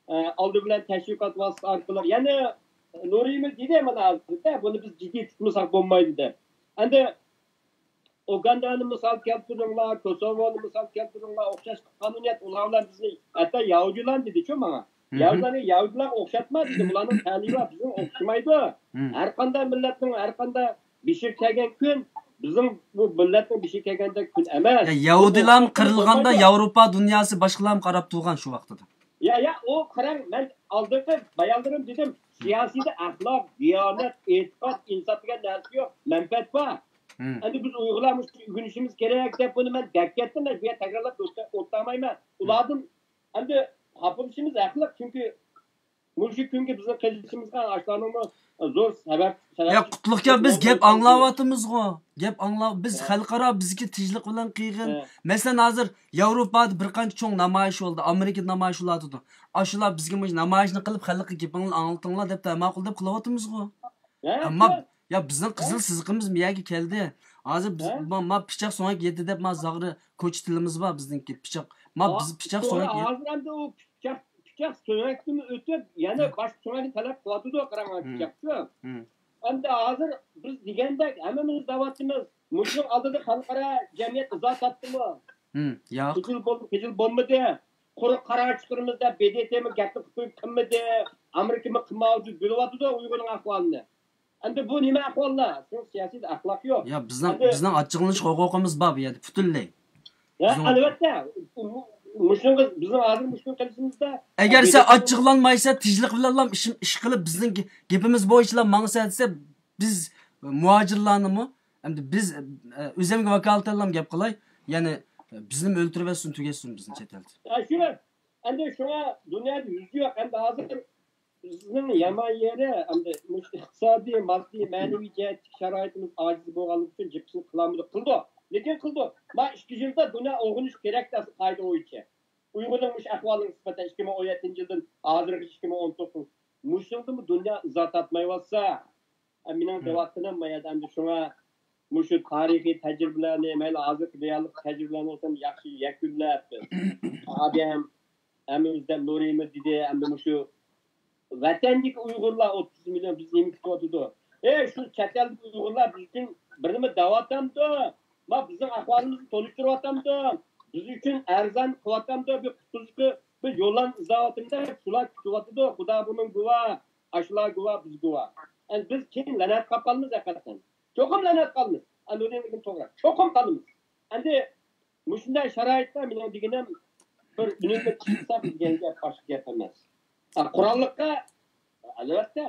ئە، ئالدى بىلەن تەشۋىقات ۋاسىتىسى ئارقىلىق، يەنە نۇرىمىز دېدى مانا ھازىر، بۇنى بىز جىددىي تۇتمىساق بولمايدۇ دەپ. ئەمدى ئۇگاندانى مىسال كەلتۈرۈڭلار، كوسوۋونى مىسال كەلتۈرۈڭلار، ئوخشاش قانۇنىيەت، ئۇلار بىلەن بىزنى، ھەتتا يەھۇدىيلارنى دېدىچۇ ماڭا. يەھۇدىيلارنى، يەھۇدىيلارغا ئوخشاتما دېدى، بۇلارنىڭ تەلىيى بار، بىزنىڭ ئوخشىمايدۇ. ھەر قانداق مىللەتنىڭ، ھەر قانداق بېشىغا كەلگەن كۈن بىزنىڭ بۇ مىللەتنىڭ بېشىغا كەلگەندەك كۈن ئەمەس. يا، يەھۇدىيلارمۇ قىرىلغاندا ياۋروپا دۇنياسى باشقىلارمۇ قاراپ تۇرغان شۇ ۋاقتىدا. يا، يا، ئۇ قاراڭ، مەن ئالدىنقى بايانلىرىم دېدىم، سىياسىيدا ئەخلاق، دىيانەت، ئېتىقاد، ئىنساپ دېگەن نەرسە يوق، مەنپەئەت بار. ئەمدى بىز ئۇيغۇرلار مۇشۇ ئۆگىنىشىمىز كېرەك دەپ، بۇنى مەن دەپ كەتتىم، مەن بۇ يەردە تەكرارلاپ ئولتۇرمايمەن. ئۇلاردىن ئەمدى خاپا بولۇشىمىز ھەقلىق، چۈنكى مۇشۇ كۈنگە بىزنىڭ قېلىشىمىزغا ئاشۇلارنىڭمۇ زور سەۋەب، يا سەۋەبچىلىك قۇتلۇق ئاكا، بىز گەپ ئاڭلاۋاتىمىزغۇ. گەپ ئاڭلاپ، بىز خەلقئارا، بىزگە تىنچلىق بىلەن قىلغىن. مەسىلەن، ھازىر ياۋروپادا بىر قانچە چوڭ نامايىش بولدى، ئامېرىكىدا نامايىش بولۇۋاتىدۇ. ئاشۇلار بىزگە مۇشۇ نامايىشنى قىلىپ، خەلققە گېپىڭلارنى ئاڭلىتىڭلار دەپ، ماقۇل دەپ قىلىۋاتىمىزغۇ. ئەمما، يا، بىزنىڭ قىزىل سىزىقىمىز بۇ يەرگە كەلدى. ھازىر بىز، ما، ما پىچاق سۆڭەك يېدى دەپ، ما زاغرا كوچا تىلىمىز بار بىزنىڭكى، پىچاق. ما بىز پىچاق سۆڭەك يەپ. ھازىر ئەمدى ئۇ پىچاق، پىچاق سۆڭەكتىن ئۆتۈپ، يەنە باشقا سۆڭەكنى تەلەپ قىلىۋاتىدۇ، قاراڭ، پىچاقچۇ. ئەمدى ھازىر بىز دېگەندەك ھەممىمىز دەۋاتىمىز، مۇشۇنىڭ ئالدىدا خەلقئارا جەمئىيەت ئىزا تارتتىمۇ؟ ياق. خىجىل بول-، خىجىل بولمىدى. قۇرۇق قارار چىقىرىمىز دەپ، ب د ت مۇ گەپنى قىلىپ قىلمىدى. ئامېرىكىمۇ قىلماۋاتىدۇ، بىلىۋاتىدۇ ئۇيغۇرنىڭ ئەھۋالىنى. ئەمدى بۇ نېمە ئەھۋاللار؟ سىزنىڭ سىياسىيدا ئەخلاق يوق. يا، بىزنىڭ، ئەمدى بىزنىڭ ئاچچىقلىنىش ھوقۇقىمىز بار بۇ يەردە پۈتۈنلەي. يا، بىزنىڭ ئەلۋەتتە. مۇ-، مۇشۇنىڭغا، بىزنىڭ ھازىر مۇشۇنى قىلىشىمىزدا، ئەگەر سەن ئاچچىقلانمايسەن، تىنچلىق بىلەنلا ئىش، ئىش قىلىپ، بىزنىڭ گېپىمىز بويىچىلا ماڭسا دېسە، بىز مۇھاجىرلارنىمۇ، ئەمدى بىز، ئە، ئۆزۈمگە ۋاكالىتەنلا گەپ قىلاي، يەنى، ئە، بىزنىمۇ ئۆلتۈرۈۋەتسۇن، تۈگەتسۇن بىزنى چەت ئەلدە. يا، شۇ. ئەمدى شۇڭا دۇنيادا يۈز يوق. ئەمدى ھازىر بىزنىڭ يامان يېرى، ئەمدى مۇشۇ ئىقتىسادىي، ماددىي، مەنىۋى جەھەتتىكى شارائىتىمىز ئاجىز بولغانلىقى ئۈچۈن جىقىسىنى قىلالمىدۇق. قىلدۇق، لېكىن قىلدۇق. ما ئىككى يىلدا دۇنيا ئويغىنىش كېرەك ئەسلى قائىدە بويىچە. ئۇيغۇرنىڭ مۇشۇ ئەھۋالىغا نىسبەتەن ئىككى مىڭ ئون يەتتىنچى يىلدىن ھازىرغىچە ئىككى مىڭ ئون توققۇز، مۇشۇنىڭدىنمۇ دۇنيا ئىزا تارتمايۋاتسا، مېنىڭ دەۋاتقىنىم ما يەردە ئەمدى شۇڭا مۇشۇ تارىخىي تەجرىبىلەرنى، مەيلى ھازىرقى رېئاللىق تەجرىبىلەرنى بولسا ياخشى يەكۈنلەپ، ئادەم ھەممىمىز دەپ نۇرىمىز دېدى، ئەمدى مۇشۇ ۋەتەندىكى ئۇيغۇرلار ئوتتۇز مىليون بىز نېمە كۈتۈۋاتىدۇ؟ ئەي، شۇ چەت ئەلدىكى ئۇيغۇرلار بىز ئۈچۈن بىر نېمە دەۋاتامدۇ؟ ما بىزنىڭ ئەھۋالىمىزنى تونۇشتۇرۇۋاتامدۇ؟ بىز ئۈچۈن ئەرزان قىلىۋاتامدۇ؟ بىر قۇتقۇزۇشقا بىر يوللام ئىزدەۋاتىمدۇ؟ شۇلار كۈتۈۋاتىدۇ. خۇدا بۇنىڭ گۇۋا، ئاشۇلار گۇۋا، بىز گۇۋا. ئەمدى بىز كېيىن لەنەت قاپالمىز ھەقىقەتەن. چوقۇم لەنەت قالىمىز. ئەنۇرىنىڭ گېپى توغرا. چوقۇم قالىمىز. ئەمدى مۇشۇنداق شارائىتتا مېنىڭ دېگىنىم بىر ئۈنۈملۈك چىقساق دېگەن گەپ، باشقا گەپ ئەمەس. ھە، قوراللىققا، ئەلۋەتتە.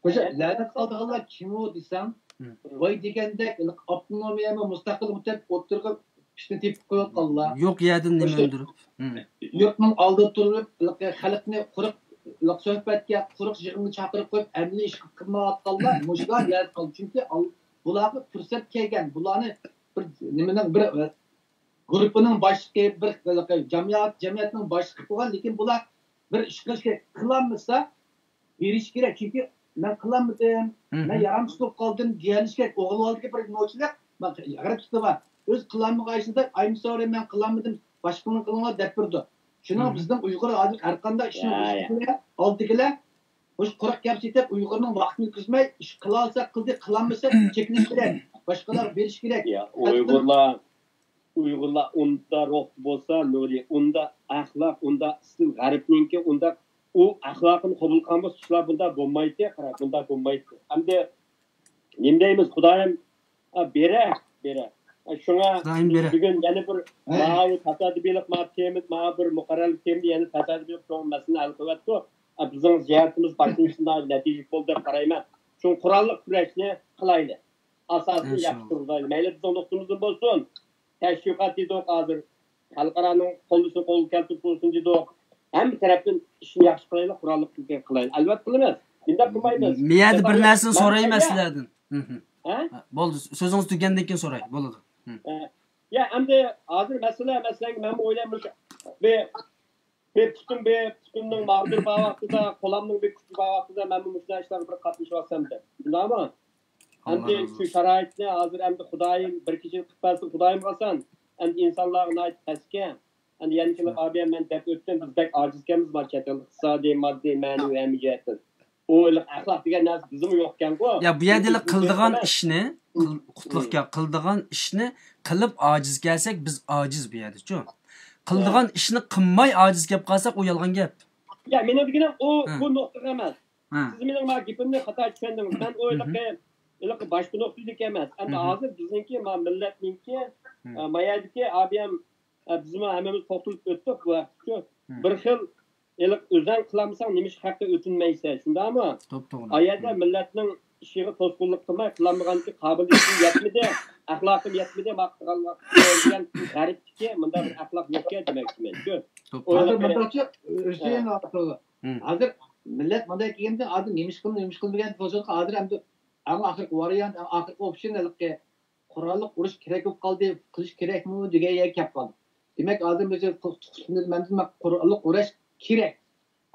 خوجا، لەنەت قالدىغانلار كىمۇ دېسەڭ، ۋاي دېگەندەك، ئاپتونومىيەمۇ مۇستەقىل ئۆتەپ ئوتتۇرىغا پىتنە تېپىپ قويۇۋاتقانلار. يوق يەردىن نېمە ئۆندۈرۈپ؟ يۇرتنىڭ ئالدىدا تۇرۇپ، خەلقنى قۇرۇق سۆھبەتكە، قۇرۇق يىغىنغا چاقىرىپ قويۇپ، ئەمەلىي ئىش قىلمايۋاتقانلار مۇشۇلار لەنەت قالدى. چۈنكى بۇلارغا پۇرسەت كەلگەن، بۇلارنى بىر نېمىنىڭ، بىر گۇرۇپپىنىڭ باشلىقى، بىر جەمئىيەت، جەمئىيەتنىڭ باشلىقى بولغان، لېكىن بۇلار بىر ئىش قىلىش كېرەك، قىلالمىسا بېرىش كېرەك. چۈنكى مەن قىلالمىدىم، مەن يارامسىز بولۇپ قالدىم دېيەلىشى كېرەك. ئوغۇل بالىدىكى بىر نوچىلىق، غەرب تىلى بار. ئۆز قىلالمىغان ئىشنى دەپ، I'm sorry، مەن قىلالمىدىم، باشقىلارنى قىلىڭلار دەپ بېرىدۇ. شۇنىڭ بىزنىڭ ئۇيغۇر ھازىر ھەر قانداق ئىشنى ئالدىدىكىلەر مۇشۇ قۇرۇق گەپ سېتىپ، ئۇيغۇرنىڭ ۋاقتىنى ئۆتكۈزمەي، ئىش قىلالىسا قىلدى، قىلالمىسا چېكىنىش كېرەك، باشقىلارغا بېرىش كېرەك. يا، ئۇيغۇرلار، ئۇيغۇرلار ئۇندا روھتا بولسا، نۇرى، ئۇندا ئەخلاق، ئۇندا ئىستىل غەربنىڭكى، ئۇندا ئۇ ئەخلاقىنى قوبۇل قىلغان بولسا، ئىشلار بۇنداق بولمايتتى، قارا، بۇنداق بولمايتتى. ئەمدى نېمە دەيمىز، خۇدايىم، ئا، بېرە، بېرە. ئا، شۇڭا بىز بۈگۈن يەنە بىر ماۋۇ تاسادىپىيلىق، ماۋۇ تېما، ماۋۇ بىر مۇقەررەرلىك تېمىدا يەنە تاسادىپىيلىق چوڭ مەسىلىنى ھەل قىلىۋەتتۇق. ئا، بىزنىڭ زىيارىتىمىز باشتىن شۇنداق نەتىجىلىك بولدى دەپ قارايمەن. شۇڭا قوراللىق كۈرەشنى قىلايلى. ئاساسنى ياخشى تۇرغۇزايلى. مەيلى بىزنىڭ نۇقتىمىزدىن بولسۇن. تەشۋىقات دېدۇق ھازىر. خەلقئارانىڭ قوللىشىنى قولغا كەلتۈرۈپ تۇرسۇن دېدۇق. ھەممە تەرەپتىن ئىشنى ياخشى قىلايلى، قوراللىق تۈركەن قىلايلى. ئەلۋەتتە قىلىمىز. مەن يەنە بىر نەرسىنى سوراي مەن سىلەردىن. ھە؟ بولدى، سۆزىڭىز تۈگىگەندىن كېيىن سوراي. بولىدۇ. يا، ئەمدى ھازىر مەسىلە، مەسىلەن، مەنمۇ ئويلايمەن، مۇشۇ بىر، بىر پۇتۇم، بىر پۇتۇمنىڭ ماغدۇر بار ۋاقتىدا، قولامنىڭ بىر كۈچى بار ۋاقتىدا مەنمۇ مۇشۇنداق ئىشلارغا بىر قاتنىشىۋاتسام دەپ. شۇنداقمۇ؟ ئەمدى شۇ شارائىتنى ھازىر ئەمدى خۇدايىم بىر كېچىلىك قىلىپ بەرسۇن، خۇدايىمغا ئاسان. ئەمدى ئىنسانلارغا ناھايىتى تەسكە. ئەمدى يەنە كېلىپ، ئابىيەم، مەن دەپ ئۆتتۈم، بىز بەك ئاجىزكەنمىز، مانا چەت ئەلدە ئىقتىسادىي، ماددىي، مەنىۋى ھەممە جەھەتتىن. ئۇ ھېلىقى ئەخلاق دېگەن نەرسە بىزدىمۇ يوقكەنغۇ. يا، بۇ يەردە ھېلىقى قىلىدىغان ئىشنى، قۇتلۇق ئاكا، قىلىدىغان ئىشنى قىلىپ ئاجىز كەلسەك، بىز ئاجىز بۇ يەردىچۇ. قىلىدىغان ئىشنى قىلماي ئاجىز كەپ قالساق، ئۇ يالغان گەپ. يا، مېنىڭ دېگىنىم ئۇ، بۇ نۇقتا ئەمەس. سىز مېنىڭ ما گېپىمنى خاتا چۈشەندىڭىز. مەن ئۇ ھېلىقى، ھېلىقى باشقا نۇقتىدىكى ئەمەس. ئەمدى ھازىر بىزنىڭكى، ما مىللەتنىڭكى، ما يەردىكى ئابىيەم، بىزمۇ ھەممىمىز توختىلىپ ئۆتتۇق بۇ ھەقتىچۇ. بىر خىل ھېلىقى ئۆزەڭ قىلالمىساڭ، نېمىشقا خەققە ئۆتۈنمەيسەن، شۇنداقمۇ؟ توپتوغرا. ئا يەردە مىللەتنىڭ ئىشىغا توسقۇنلۇق قىلماي، قىلالمىغانكى قابىلىيىتىم يەتمىدى، ئەخلاقىم يەتمىدى، ماقۇلغان دېگەن غەربتىكى مۇنداق بىر ئەخلاق يوقكەن دېمەكچىمەنچۇ. توپ. ھازىر ئويلاپ بېرىڭ. مۇنداقچە، ھۈسەيىن ھە. ئابدۇللا. ھازىر مىللەت مۇنداق كېلگەندە، ھازىر نېمە ئىش قىلدى، نېمە ئىش قىلدى دېگەن سوئالغا ھازىر ئەمدى ئەڭ ئاخىرقى ۋارىيانت، ئەڭ ئاخىرقى ئوپشن ھېلىقى قوراللىق ئۇرۇش كېرەك بولۇپ قالدى، قىلىش كېرەكمۇ دېگەن يەرگە كەپ قالدى. دېمەك، ھازىر بىز قوراللىق ئۇرۇش كېرەك.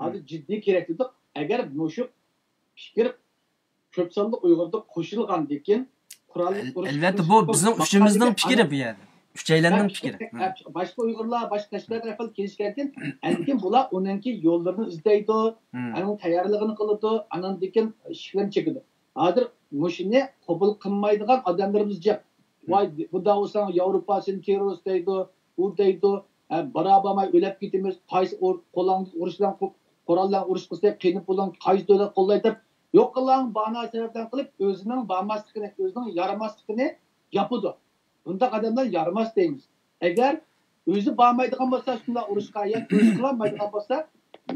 ھازىر جىددىي كېرەك دېدۇق. ئەگەر مۇشۇ پىكىر كۆپ سانلىق ئۇيغۇردا قوشۇلغاندىن كېيىن، قوراللىق ئۇرۇش ئەلۋەتتە، بۇ بىزنىڭ ئۈچىمىزنىڭ پىكرى بۇ يەردە. ئۈچەيلەننىڭ پىكرى. باشقا ئۇيغۇرلار، باشقا تەشكىلاتلار ئەھۋال كېلىشكەن كېيىن، ئەندىكىن بۇلار ئۇنىڭكى يوللىرىنى ئىزدەيدۇ، ئۇنىڭ تەييارلىقىنى قىلىدۇ، ئاندىن كېيىن ئىشلىرىنى چېكىدۇ. ھازىر مۇشۇنى قوبۇل قىلمايدىغان ئادەملىرىمىز جىق. ۋاي، بۇنداق بولساڭ ياۋروپا سېنى تېررورىست دەيدۇ، ئۇ دەيدۇ، ھە، بارا بارماي ئۆلۈپ كېتىمىز، قايسى قولاڭ ئۇرۇش بىلەن، قورال بىلەن ئۇرۇش قىلساق قېنى پۇلۇڭ قايسى دۆلەت قوللاي دەپ، يوق قىلغان باھانە سەۋەبلەرنى قىلىپ، ئۆزىنىڭ بارماسلىقىنى، ئۆزىنىڭ يارىماسلىقىنى ياپىدۇ. بۇنداق ئادەملەر يارىماس دەيمىز. ئەگەر ئۆزى بارمايدىغان بولسا، شۇنداق ئۇرۇشقا يا ئۆزى قىلالمايدىغان بولسا،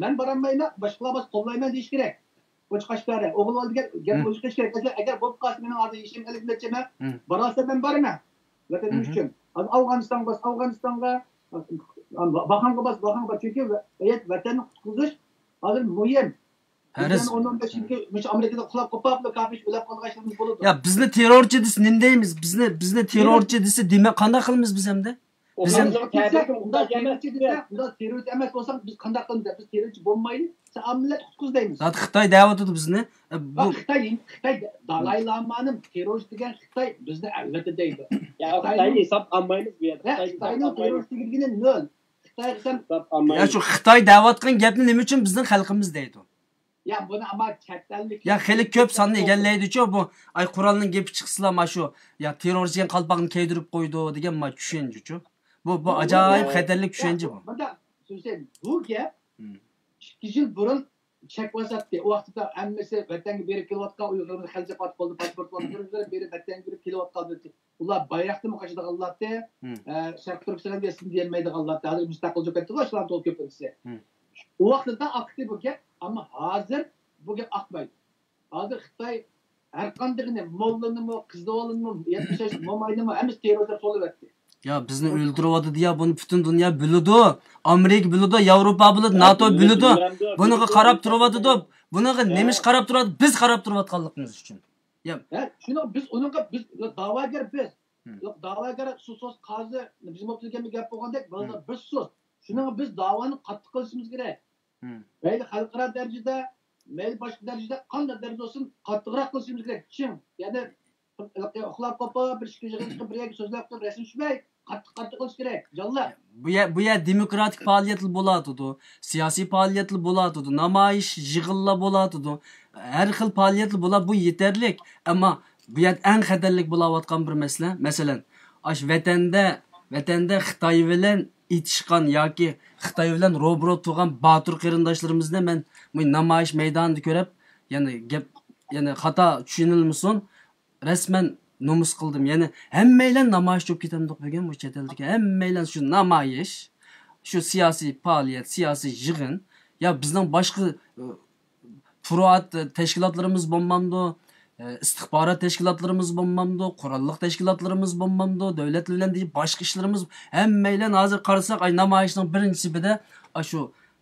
مەن بارالمايمەن، باشقىلار بولسا قوللايمەن دېيىش كېرەك. ئوچۇق ئاشكارا. ئوغۇل ئالدى گەپ، گەپ ئوچۇق ئاشكارا. ئەگەر، ئەگەر بولۇپ قالسا، مېنىڭ ھازىر يېشىم ئەللىك نەچچە مەن. بارالسام مەن بارىمەن. ۋەتىنىم ئۈچۈن. ھازىر ئافغانىستانغا بارسا، ئافغانىستانغا، باخانغا بارسا، باخانغا بار. چۈنكى ۋە-، ۋەتەننى قۇتقۇزۇش ھازىر مۇھىم. پەرز. بىزدىن ئون، ئون بەش يىل مۇشۇ ئامېرىكىدا ئۇخلاپ قوپاپلا كاپىش ئۆلۈپ قالغان ئىشلىرىمىز بولىدۇ. يا، بىزنى تېررورچى دېسە نېمە دەيمىز؟ بىزنى، بىزنى تېررورچى دېسە دېمە، قانداق قىلىمىز بىز ئەمدى؟ بىز ئەمدى ئۇنداق تېررورچى دېسە، ئۇنداق تېررورچى ئەمەس بولساق، بىز قانداق قىلىمىز؟ بىز تېررورچى بولمايلى، سەن مىللەت قۇتقۇز دەيمىز. زادى خىتاي دەۋاتىدۇ بىزنى. ئە، بۇ خىتاي، خىتاي، دالاي لامانىڭ تېررورچى دېگەن خىتاي بىزنى ئەلۋەتتە دەيدۇ. يا، خىتاينى ھېساب ئالمايمىز بۇ يەردە. خىتاينىڭ تېررورچى دېگىنى نۆل. خىتايغا سەن يا، شۇ خىتاي دەۋاتقان گەپنى نېمە ئۈچۈن بىزنىڭ خەلقىمىز دەيدۇ؟ يا، بۇنى ئەمما چەت ئەللىك يا، خېلى كۆپ ساننى ئىگىلەيدىچۇ بۇ. ئاي، قورالنىڭ گېپى چىقسىلا، ما شۇ، يا، تېررورچى دېگەن قالپاقنى كىيدۈرۈپ قويدى دېگەن ما چۈشەنچىچۇ. بۇ، بۇ ئاجايىپ خەتەرلىك چۈشەنچە بۇ. مۇنداق، سۆزلەيمەن، بۇ گەپ ئىككى يىل بۇرۇن چەكلىۋاتاتتى. ئۇ ۋاقىتتا ھەممىسى ۋەتەنگە بېرىپ كېلىۋاتقان ئۇيغۇرلىرىمىز خەلجەپ قاتىپ بولدى، پاسپورت ئالدۇرۇپ بېرىپ ۋەتەنگە كېلىپ كېلىۋاتقان. ئۇلار بايراقنىمۇ قاچىدىغانلارتى، ئە، شەرقىي تۈركىستانغا يەتسۇن دېيەلمەيدىغانلارتى. ھازىر مۇستەقىل چىقىپ كەتتىغۇ، شۇلارنىڭ تولۇق كۆپىنچىسى. ئۇ ۋاقىتتا ئاقتى بۇ گەپ، ئەمما ھازىر بۇ گەپ ئاقمايدۇ. ھازىر خىتاي ھەر قاندىقىنى، موللىنىمۇ، قىزىۋالىنىمۇ، يەتمىش ياش موماينىمۇ ھەممىسى تېررورچى قىلىۋەتتى. يا، بىزنى ئۆلتۈرۈۋاتىدۇ يا، بۇنى پۈتۈن دۇنيا بىلىدۇ. ئامېرىكا بىلىدۇ، ياۋروپا بىلىدۇ، ناتو بىلىدۇ. بۇنىڭغا قاراپ تۇرۇۋاتىدۇ. بۇنىڭغا نېمە ئىش قاراپ تۇرۇۋاتىدۇ؟ بىز قاراپ تۇرۇۋاتقانلىقىمىز ئۈچۈن. يا، ھە، شۇنىڭ بىز ئۇنىڭغا، بىز داۋاگەر بىز. يوق، داۋاگەر سۇسوس قازى، بىز بولۇپ تۇرغان گەپ بولغاندەك، بالىلار بىز سۇس. شۇنىڭغا بىز داۋانى قاتتىق قىلىشىمىز كېرەك. مەيلى خەلقئارا دەرىجىدە، مەيلى باشقا دەرىجىدە، قانداق دەرىجىدە بولسۇن، قاتتىقراق قىلىشىمىز كېرەك. چىڭ، يەنى ئۇخلاپ قوپۇپ، بىر ئىككى يىغىن چىقىپ، بىر يەرگە سۆزلەپ تۇرۇپ، رەسىم چۈشمەي، قاتتىق، قاتتىق قىلىش كېرەك، جانلار. بۇ يەر، بۇ يەر دېموكراتىك پائالىيەتلەر بولاتىدۇ، سىياسىي پائالىيەتلەر بولاتىدۇ، نامايىش، يىغىنلار بولاتىدۇ، ھەر خىل پائالىيەتلەر بولار، بۇ يېتەرلىك. ئەمما بۇ يەردە ئەڭ خەتەرلىك بولاۋاتقان بىر مەسىلە، مەسىلەن، ئاشۇ ۋەتەندە، ۋەتەندە خىتاي بىلەن ئېتىشقان ياكى خىتاي بىلەن روبىرو تۇرغان باتۇر قېرىنداشلىرىمىزنى مەن بۇ نامايىش مەيدانىدا كۆرۈپ، يەنە گەپ، يەنە خاتا چۈشىنىلمىسۇن، رەسمەن نومۇس قىلدىم. يەنى ھەممەيلەن نامايىش چوپ كېتەمدۇق بۈگۈن بۇ چەت ئەلدىكى. ھەممەيلەن شۇ نامايىش، شۇ سىياسىي پائالىيەت، سىياسىي يىغىن. يا بىزنىڭ باشقا، ئى، پۇرائات تەشكىلاتلىرىمىز بولمامدۇ؟ ئى، ئىستىخبارات تەشكىلاتلىرىمىز بولمامدۇ؟ قوراللىق تەشكىلاتلىرىمىز بولمامدۇ؟ دۆلەت بىلەن باشقا ئىشلىرىمىز، ھەممەيلەن ھازىر قارىساق، ئاي، نامايىشنىڭ بىرىنچى سېپىدە، ئاشۇ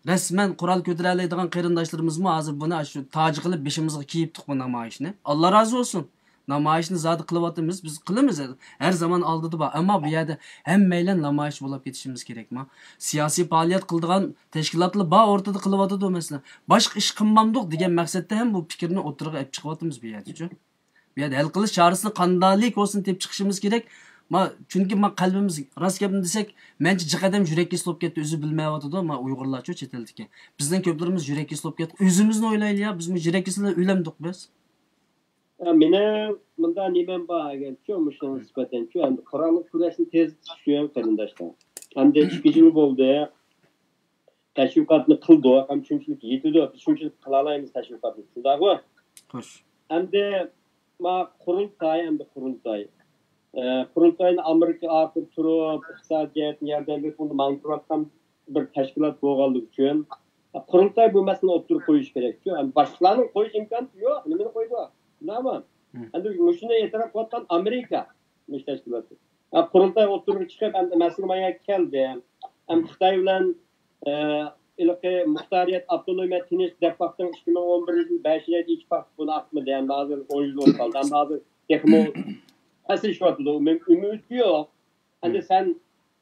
رەسمەن قورال كۆتۈرەلەيدىغان قېرىنداشلىرىمىزمۇ ھازىر بۇنى ئاشۇ تاج قىلىپ بېشىمىزغا كىيىپتۇق بۇ نامايىشنى. ئاللا رازى بولسۇن. نامايىشنى زادى قىلىۋاتىمىز، بىز قىلىمىز. ھەر زامان ئالدىدا بار. ئەمما بۇ يەردە ھەممەيلەن نامايىش بولاپ كېتىشىمىز كېرەكما؟ سىياسىي پائالىيەت قىلىدىغان تەشكىلاتلار بار ئورتىدا قىلىۋاتىدۇ مەسىلەن. باشقا ئىش قىلمامدۇق دېگەن مەقسەتتە ھەم بۇ پىكىرنى ئوتتۇرىغا ئېلىپ چىقىۋاتىمىز بۇ يەردىچۇ. بۇ يەردە ھەل قىلىش چارىسىنى قانداقلىك بولسۇن تېپىپ چىقىشىمىز كېرەك. ما، چۈنكى ما قەلبىمىز، راست گەپنى دېسەك، مەنچە جىق ئادەم يۈرەك كېسىلى بولۇپ كەتتى، ئۆزى بىلمەيۋاتىدۇ، ما ئۇيغۇرلارچۇ چەت ئەلدىكى. بىزنىڭ كۆپلىرىمىز يۈرەك كېسىلى بولۇپ كەتتى. ئۆزىمىزنى ئويلايلى يا، بىزمۇ يۈرەك كېسىلى ئۆلەمدۇق بىز؟ يا، مېنىڭ مۇنداق نېمەم بار ئەگەرچۇ، مۇشۇنىڭغا نىسبەتەنچۇ، ئەمدى قوراللىق كۈرەشنى تېزلىتىش ئۈچۈن قېرىنداشلار. ئەمدى ئىككى يىل بولدى. تەشۋىقاتنى قىلدۇق، ئەمدى شۇنچىلىك يېتىدۇ، بىز شۇنچىلىك قىلالايمىز تەشۋىقاتنى، شۇنداقمۇ؟ خوش. ئەمدى ما قۇرۇلتاي، ئەمدى قۇرۇلتاي. ئە، قۇرۇلتاينى ئامېرىكا ئارقىدا تۇرۇپ، ئىقتىسادىي جەھەتتىن ياردەم بېرىپ، ئۇنى ماڭدۇرۇۋاتقان بىر تەشكىلات بولغانلىقى ئۈچۈن، قۇرۇلتاي بۇ مەسىلىنى ئوتتۇرىغا قويۇشى كېرەكچۇ. ئەمدى باشقىلارنىڭ قويۇش ئىمكانى يوق، نېمىنى قويىدۇ؟ تامام. ئەمدى مۇشۇنى ئېتىراپ قىلىۋاتقان ئامېرىكا مۇشۇ تەشكىلاتى. ھە، قۇرۇلتاي ئوتتۇرىغا چىقىپ، ئەمدى مەسىلە مايا كەلدى. ئەمدى خىتاي بىلەن، ئە، ھېلىقى مۇختارىيەت، ئاپتونومىيە، تىنچ دەپ باقتىڭ، ئىككى مىڭ ئون بىرىنچى يىل بەشىنچى ئايدا ئىتتىپاق بۇنى ئاقمىدى. ئەمدى ھازىر ئون يىل بولۇپ قالدى. ئەمدى ھازىر تېخىمۇ پەسىيىشىۋاتىدۇ. ئۈمىد يوق. ئەمدى سەن،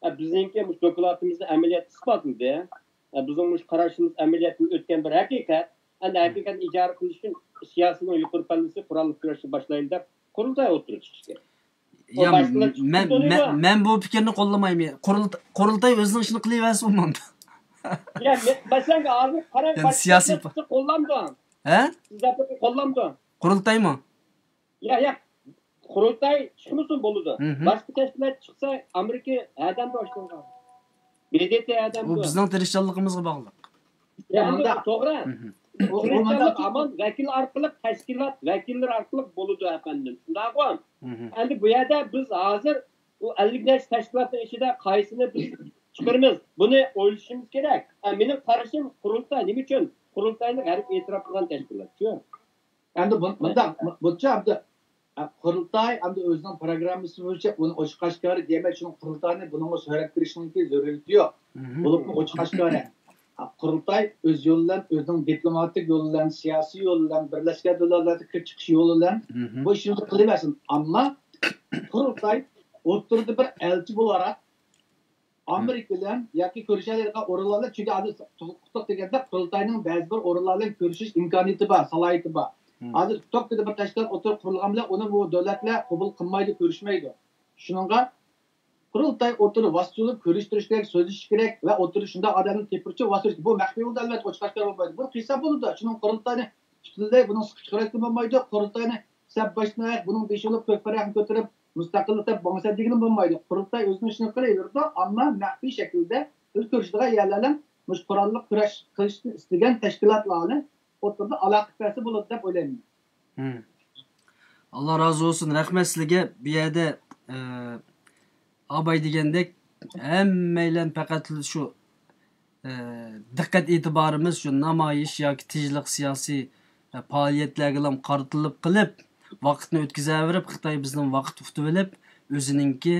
ئە، بىزنىڭكى مۇشۇ دوكلاتىمىزنى ئەمەلىيەتتە ئىسپاتلىدى. ئە، بىزنىڭ مۇشۇ قاراشىمىز ئەمەلىيەتتىن ئۆتكەن بىر ھەقىقەت. ئەمدى ھەقىقەتنى ئىجارە قىلىش ئۈچۈن سىياسىينىڭ يۇقىرى پەللىسى قوراللىق كۈرەشنى باشلايلى دەپ قۇرۇلتاي ئوتتۇرىغا چىقىشى كېرەك. يا، مەن، مەن، مەن بۇ پىكىرنى قوللىمايمەن. قۇرۇلت-، قۇرۇلتاي ئۆزىنىڭ ئىشىنى قىلىۋەرسە بولمامدۇ؟ يا، مەسىلەن، ھازىر قاراڭ، يەنى سىياسىي قوللامدۇ. ھە؟ سىز قوللامدۇ. قۇرۇلتايمۇ؟ يا، يا، قۇرۇلتاي چىقمىسۇن بولىدۇ. باشقا تەشكىلات چىقسا، ئامېرىكا ھەدەمدە باشلانغان. ب د ت ھەدەمدە. بۇ بىزنىڭ تىرىشچانلىقىمىزغا باغلىق. يا، ئەمدى توغرا. تىرىشچانلىق ئامان ۋەكىل ئارقىلىق، تەشكىلات ۋەكىللىرى ئارقىلىق بولىدۇ، ئەپەندىم. شۇنداققۇ؟ ئەمدى بۇ يەردە بىز ھازىر ئۇ ئەللىك نەچچە تەشكىلاتنىڭ ئىچىدە قايسىنى بىز چىقىرىمىز؟ بۇنى ئويلىشىمىز كېرەك. ئە، مېنىڭ قارىشىم، قۇرۇلتاي نېمە ئۈچۈن؟ قۇرۇلتاينى غەرب ئېتىراپ قىلغان تەشكىلات شۇ. ئەمدى بۇ-، مۇنداق، بۇچە ئەمدى، ئە، قۇرۇلتاي ئەمدى ئۆزىنىڭ پروگراممىسى بويىچە ئۇنى ئوچۇق ئاشكارا دېمەي، چۈنكى قۇرۇلتاينى بۇنىڭغا سۆرەپ كىرىشنىڭكى زۆرۈرىيىتى يوق. بولۇپمۇ ئوچۇق ئاشكارا، ئە، قۇرۇلتاي ئۆز يولى بىلەن، ئۆزىنىڭ دىپلوماتىك يولى بىلەن، سىياسىي يولى بىلەن، بىرلەشكەن دۆلەتلەردە كىرىپ چىقىش يولى بىلەن بۇ ئىشنى قىلىۋەرسۇن. ئەمما قۇرۇلتاي ئوتتۇرىدا بىر ئەلچى بولارا ئامېرىكا بىلەن ياكى كۆرۈشەلەيدىغان ئورۇنلار بىلەن، چۈنكى ھازىر تۇتۇق دېگەندە قۇرۇلتاينىڭ بەزى بىر ئورۇنلار بىلەن كۆرۈشۈش ئىمكانىيىتى بار، سالاھىيىتى بار. ھازىر تۇتۇق دېدى بىر تەشكىلات ئوتتۇرىغا قۇرۇلغان بىلەن ئۇنى بۇ دۆلەتلەر قوبۇل قىلمايدۇ، كۆرۈشمەيدۇ. شۇنىڭغا قۇرۇلتاي ئوتتۇرىدا ۋاسىتە بولۇپ كۆرۈشتۈرۈش كېرەك، سۆزلىشىش كېرەك ۋە ئوتتۇرىدا شۇنداق ئادەمنى تېپىپ چىقىپ ۋاسىتە، بۇ مەخپىي يولدا ئەلۋەتتە ئوچۇق ئاشكارا بولمايدۇ. بۇنى قىلسا بولىدۇ. شۇنىڭ قۇرۇلتاينى پۈتۈنلەي بۇنىڭ سىقىپ چىقىرىۋەتكىلى بولمايدۇ. قۇرۇلتاينى سەن باشتىن ئاياق بۇنىڭ بېشى بولۇپ كۆك بەرەقنى كۆتۈرۈپ مۇستەقىللىق دەپ بولمىسا دېگىلى بولمايدۇ. قۇرۇلتاي ئۆزىنىڭ ئىشىنى قىلىۋېرىدۇ، ئەمما مەخپىي شەكىلدە بىز كۆرۈشىدىغان يەرلەر بىلەن مۇشۇ قوراللىق كۈرەش قىلىشنى ئىستىگەن تەشكىلاتلارنى ئوتتۇرىدا ئالاقە قىلىپ بەرسە بولىدۇ دەپ ئويلايمەن. ئاللا رازى بولسۇن، رەھمەت سىلىگە. بۇ يەردە، ئە، ئاباي دېگەندەك، ھەممەيلەن پەقەت شۇ، ئە، دىققەت ئېتىبارىمىز شۇ نامايىش ياكى تىنچلىق سىياسىي، ئە، پائالىيەتلەرگىلا قارىتىلىپ قېلىپ، ۋاقىتنى ئۆتكۈزەۋېرىپ، خىتاي بىزدىن ۋاقىت ئۇتۇۋېلىپ، ئۆزىنىڭكى،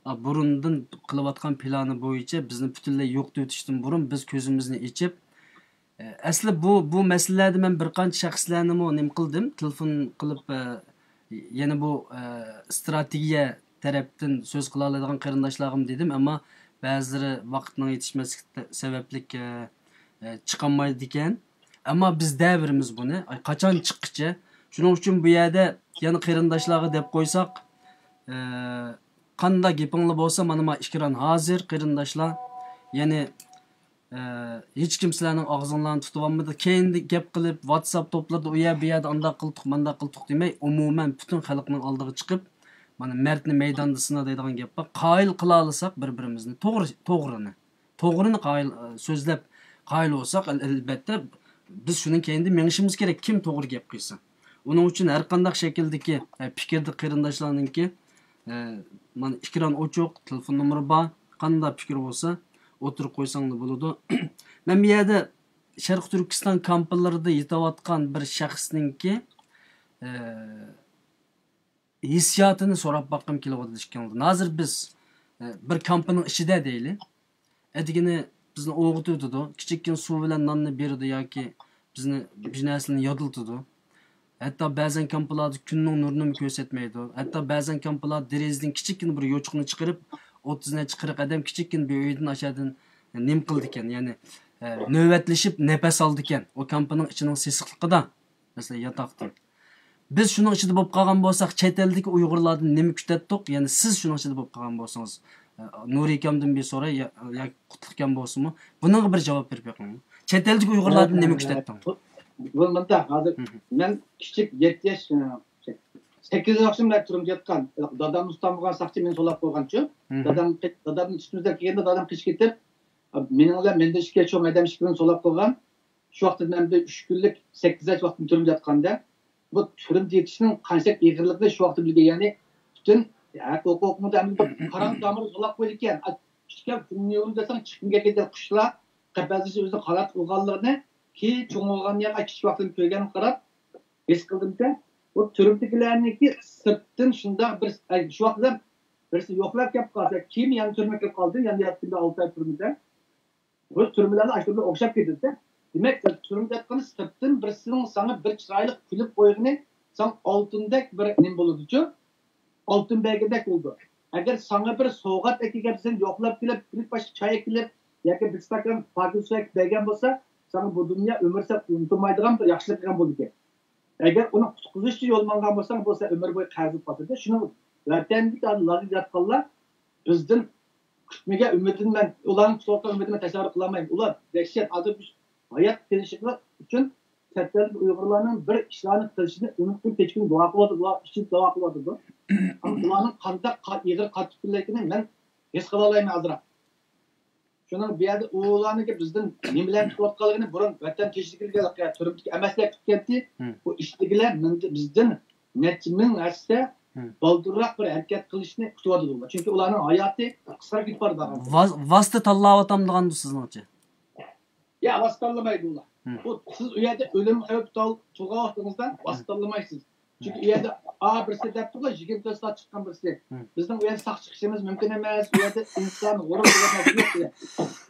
ئە، بۇرۇندىن قىلىۋاتقان پىلانى بويىچە بىزنى پۈتۈنلەي يوقىتىۋېتىشتىن بۇرۇن بىز كۆزىمىزنى ئېچىپ، ئەسلى بۇ، بۇ مەسىلىلەردە مەن بىر قانچە شەخسلەرنىمۇ نېمە قىلدىم، تېلېفون قىلىپ، ئە، يەنە بۇ، ئە، ئىستراتېگىيە تەرەپتىن سۆز قىلالايدىغان قېرىنداشلارغىمۇ دېدىم، ئەمما بەزىلىرى ۋاقىتنىڭ يېتىشمەسلىكى سەۋەبلىك، ئە، ئە، چىقالمايدىكەن. ئەمما بىز دەۋېرىمىز بۇنى، ئاي، قاچان چىققىچە. شۇنىڭ ئۈچۈن بۇ يەردە يەنە قېرىنداشلارغا دەپ قويساق، ئە، قانداق گېپىڭلار بولسا، مانا، ما ئېكران ھازىر، قېرىنداشلار. يەنى ئە، ھېچكىم سىلەرنىڭ ئاغزىڭلارنى تۇتۇۋالمىدى. كەينىدە گەپ قىلىپ، ۋاتساپ توپلىرىدا ئۇ يەر، بۇ يەردە ئانداق قىلدۇق، مانداق قىلدۇق دېمەي، ئومۇمەن پۈتۈن خەلقنىڭ ئالدىغا چىقىپ، مانا، مەردنى مەيداندا سىنا دەيدىغان گەپ بار. قايىل قىلالىساق بىر-بىرىمىزنى، توغرا، توغرىنى، توغرىنى قايىل، ئە، سۆزلەپ قايىل بولساق، ئەل-، ئەلبەتتە، بىز شۇنىڭ كەينىدە مېڭىشىمىز كېرەك، كىم توغرا گەپ قىلسا. ئۇنىڭ ئۈچۈن ھەر قانداق شەكىلدىكى، ئە، پىكىردە قېرىنداشلارنىڭكى، ئە، مانا ئېكران ئوچۇق، تېلېفون نومۇرى بار، قانداق پىكىر بولسا ئوتتۇرىغا قويساڭلار بولىدۇ. مەن بۇ يەردە شەرقىي تۈركىستان كامپلىرىدا يېتىۋاتقان بىر شەخسنىڭكى، ئە، ھېسسىياتىنى سوراپ باققۇم كېلىۋاتىدۇ ئىككىڭلاردىن. ھازىر بىز، ئە، بىر كامپنىڭ ئىچىدە دەيلى. ئەتىگىنى بىزنى ئويغىتىۋېتىدۇ. كىچىككىنە سۇ بىلەن ناننى بېرىدۇ ياكى بىزنى بىر نەرسىنى يادلىتىدۇ. ھەتتا بەزەن كامپلاردا كۈننىڭ نۇرىنىمۇ كۆرسەتمەيدۇ. ھەتتا بەزەن كامپلار دېرىزىدىن كىچىككىنە بىر يوچۇقنى چىقىرىپ، ئوتتۇز نەچچە قىرىق ئادەم كىچىككىنە بىر ئۆيدىن ئاشۇ يەردىن نېمە قىلىدىكەن، يەنى، ئە، نۆۋەتلىشىپ نەپەس ئالىدىكەن. ئۇ كامپنىڭ ئىچىنىڭ سېسىقلىقىدا. مەسىلەن، ياتاقتىن. بىز شۇنىڭ ئىچىدە بولۇپ قالغان بولساق، چەت ئەلدىكى ئۇيغۇرلاردىن نېمە كۈتەتتۇق؟ يەنى سىز شۇنىڭ ئىچىدە بولۇپ قالغان بولسىڭىز، ئە، نۇرى ئاكامدىن بىر سوراي، يا-، ياكى قۇتلۇق ئاكام بولسىمۇ، بۇنىڭغا بىر جاۋاب بېرىپ بېقىڭ. چەت ئەلدىكى ئۇيغۇرلاردىن نېمە كۈتەتتىڭ؟ بۇ، بۇ مۇنداق، ھازىر مەن كىچىك يەتتە ياش، ئە، سەككىز ياشتىن بەرى تۈرمىدە ياتقان، دادامنى تۇتالمىغان ساقچى مېنى سولاپ قويغانچۇ. دادام، دادامنى تۇتىمىز دەپ كەلگەندە دادام قېچىپ كېتىپ، مېنىڭ بىلەن مەندىن ئىككى ياش چوڭ ئادەم ئىككىمىزنى سولاپ قويغان. شۇ ۋاقىتتا مەن بىر ئۈچ كۈنلۈك سەككىز ئاي ۋاقىتنى تۈرمىدە ياتقاندا، بۇ تۈرمىدە يېتىشنىڭ قانچىلىك ئېغىرلىقىنى شۇ ۋاقىتتا بىلگەن. يەنى پۈتۈن ھەق ھوقۇقۇڭدا ئەمدى قاراڭغۇ تامىرى سولاپ قويىدىكەن. ئىشكەپ كۈننى يورۇم دېسەڭ چىققىن كەلگەندە قۇشلار قەپەسلىشىپ ئۆزىنى قانات قىلغانلىرىنى كېيىن چوڭ بولغان يەر، كىچىك ۋاقتىمدا كۆرگەنگە قاراپ ھېس قىلدىمكەن. بۇ تۈرمىدىكىلەرنىڭكى سىرتتىن شۇنداق بىر، ئەي، شۇ ۋاقىتتا بىرسى يوقلاپ كەپ قالسا، كېيىن يەنە تۈرمىگە كىرىپ قالدى، يەنە ياتتى ئالتە ئاي تۈرمىدە. بۇ تۈرمىلەرنى ئاشۇ بىلەن ئوخشاپ كېتىدۇ. دېمەك، تۈرمىدە ياتقان سىرتتىن بىرسىنىڭ ساڭا بىر چىرايلىق كۈلۈپ قويغىنى ساڭا ئالتۇندەك بىر نېمە بولىدۇچۇ؟ ئالتۇن بەرگەندەك بولىدۇ. ئەگەر ساڭا بىر سوۋغات ئەكەلگەن، سېنى يوقلاپ كېلىپ، كۈنلۈك باشقا چاي ئەكېلىپ ياكى بىر ئىستاكان پاكىز سۇ ئەكېلىپ بەرگەن بولسا، ساڭا بۇ دۇنيا ئۆمۈر سەن ئۇنتۇلمايدىغان بىر ياخشىلىق قىلغان بولىدىكەن. ئەگەر ئۇنى قۇتقۇزۇشچە يول ماڭغان بولساڭ، بۇ سەن ئۆمۈر بويى قەرز بولۇپ قالىدۇ. شۇنىڭ ۋەتەندىكى ھازىر ياتقانلار بىزدىن كۈتمىگەن ئۈمىدىنى مەن، ئۇلارنىڭ كۈتۈۋاتقان ئۈمىدىنى مەن تەسەۋۋۇر قىلالمايمەن. ئۇلار دەھشەت. ھازىر بىز ھايات قېلىشى ئۈچۈن چەت ئەلدىكى ئۇيغۇرلارنىڭ بىر ئىشلارنى قىلىشىنى ئۈمىد قىلىپ كېچە-كۈن دۇئا قىلىۋاتىدۇ، دۇئا، ئىچىدە دۇئا قىلىۋاتىدۇ. ئەمما ئۇلارنىڭ قانداق قا-، ئېغىر قاتتىق كۈنلەرنى مەن ھېس قىلالايمەن ئازراق. شۇنىڭ بۇ يەردە ئۇلارنىڭكى بىزدىن نېمە بىلەن كۈتۈۋاتقانلىقىنى بۇرۇن ۋەتەن تېشىدىكىلەر، تۈرمىدىكى ئەمەسلەر كۈتكەنتى، بۇ ئىشتىكىلەر مىندى-، بىزدىن نەچچە مىڭ ھەسسە بالدۇرراق بىر ھەرىكەت قىلىشنى كۈتۈۋاتىدۇ. چۈنكى ئۇلارنىڭ ھاياتى قىسقىرىپ كېتىپ بارىدۇ. ۋاس-، ۋاسىتە تاللاۋاتامدىغاندۇ سىزنىڭچە؟ يا، ۋاسىتە تاللىمايدۇ ئۇلار. بۇ سىز ئۇ يەردە ئۆلۈم خەۋپى تال-، تۇرغان ۋاقتىڭىزدا ۋاسىتە تاللىمايسىز. چۈنكى ئۇ يەردە، ئا، بىرسى دەپ تۇرغان، يىگىرمە تۆت سائەت چىققان بىرسى. بىزنىڭ ئۇ يەردە ساق چىقىشىمىز مۇمكىن ئەمەس، ئۇ يەردە ئىنسان غۇرۇر دېگەن نەرسە يوق دېگەن.